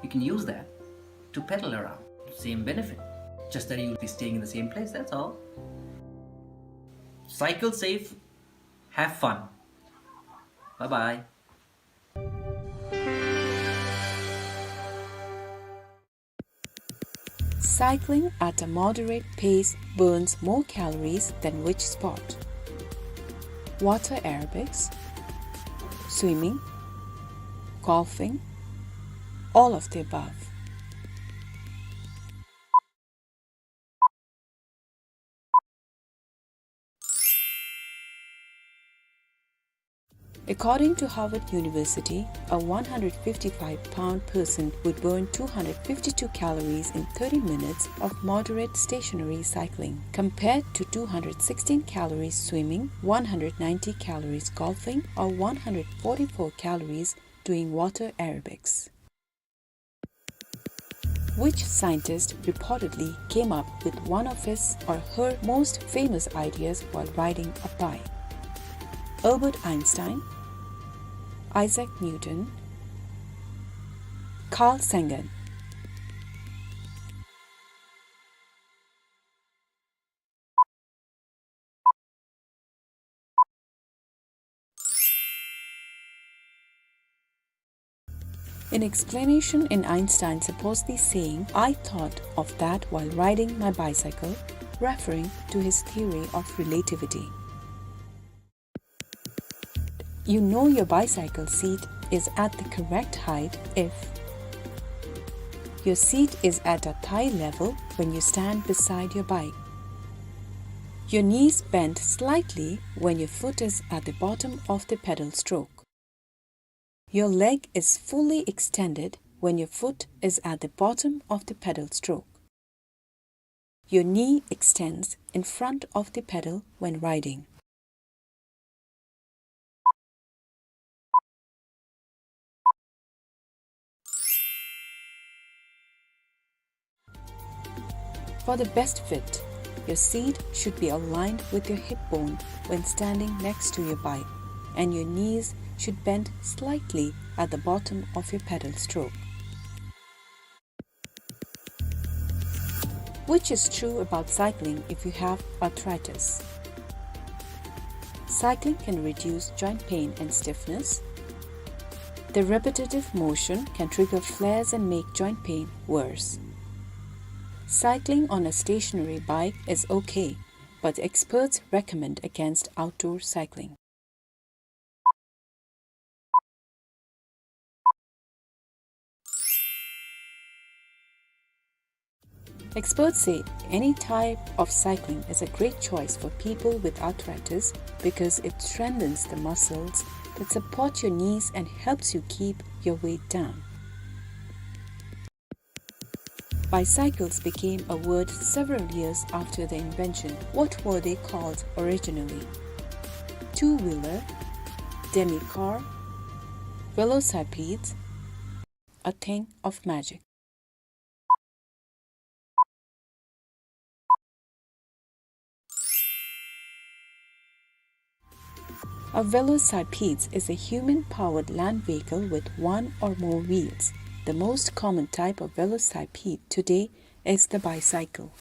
You can use that to pedal around. Same benefit, just that you'll be staying in the same place, that's all. Cycle safe, have fun. Bye bye. Cycling at a moderate pace burns more calories than which sport? Water aerobics, swimming, golfing, all of the above. According to Harvard University, a one hundred fifty-five pound person would burn two hundred fifty-two calories in thirty minutes of moderate stationary cycling, compared to two hundred sixteen calories swimming, one hundred ninety calories golfing, or one hundred forty-four calories doing water aerobics. Which scientist reportedly came up with one of his or her most famous ideas while riding a bike? Albert Einstein, Isaac Newton, Carl Sagan. In explanation in Einstein's supposedly saying, "I thought of that while riding my bicycle," referring to his theory of relativity. You know your bicycle seat is at the correct height if your seat is at a thigh level when you stand beside your bike. Your knees bend slightly when your foot is at the bottom of the pedal stroke. Your leg is fully extended when your foot is at the bottom of the pedal stroke. Your knee extends in front of the pedal when riding. For the best fit, your seat should be aligned with your hip bone when standing next to your bike, and your knees should bend slightly at the bottom of your pedal stroke. Which is true about cycling if you have arthritis? Cycling can reduce joint pain and stiffness. The repetitive motion can trigger flares and make joint pain worse. Cycling on a stationary bike is okay, but experts recommend against outdoor cycling. Experts say any type of cycling is a great choice for people with arthritis because it strengthens the muscles that support your knees and helps you keep your weight down. Bicycles became a word several years after their invention. What were they called originally? Two-wheeler, demi-car, velocipede, a thing of magic. A velocipede is a human-powered land vehicle with one or more wheels. The most common type of velocipede today is the bicycle.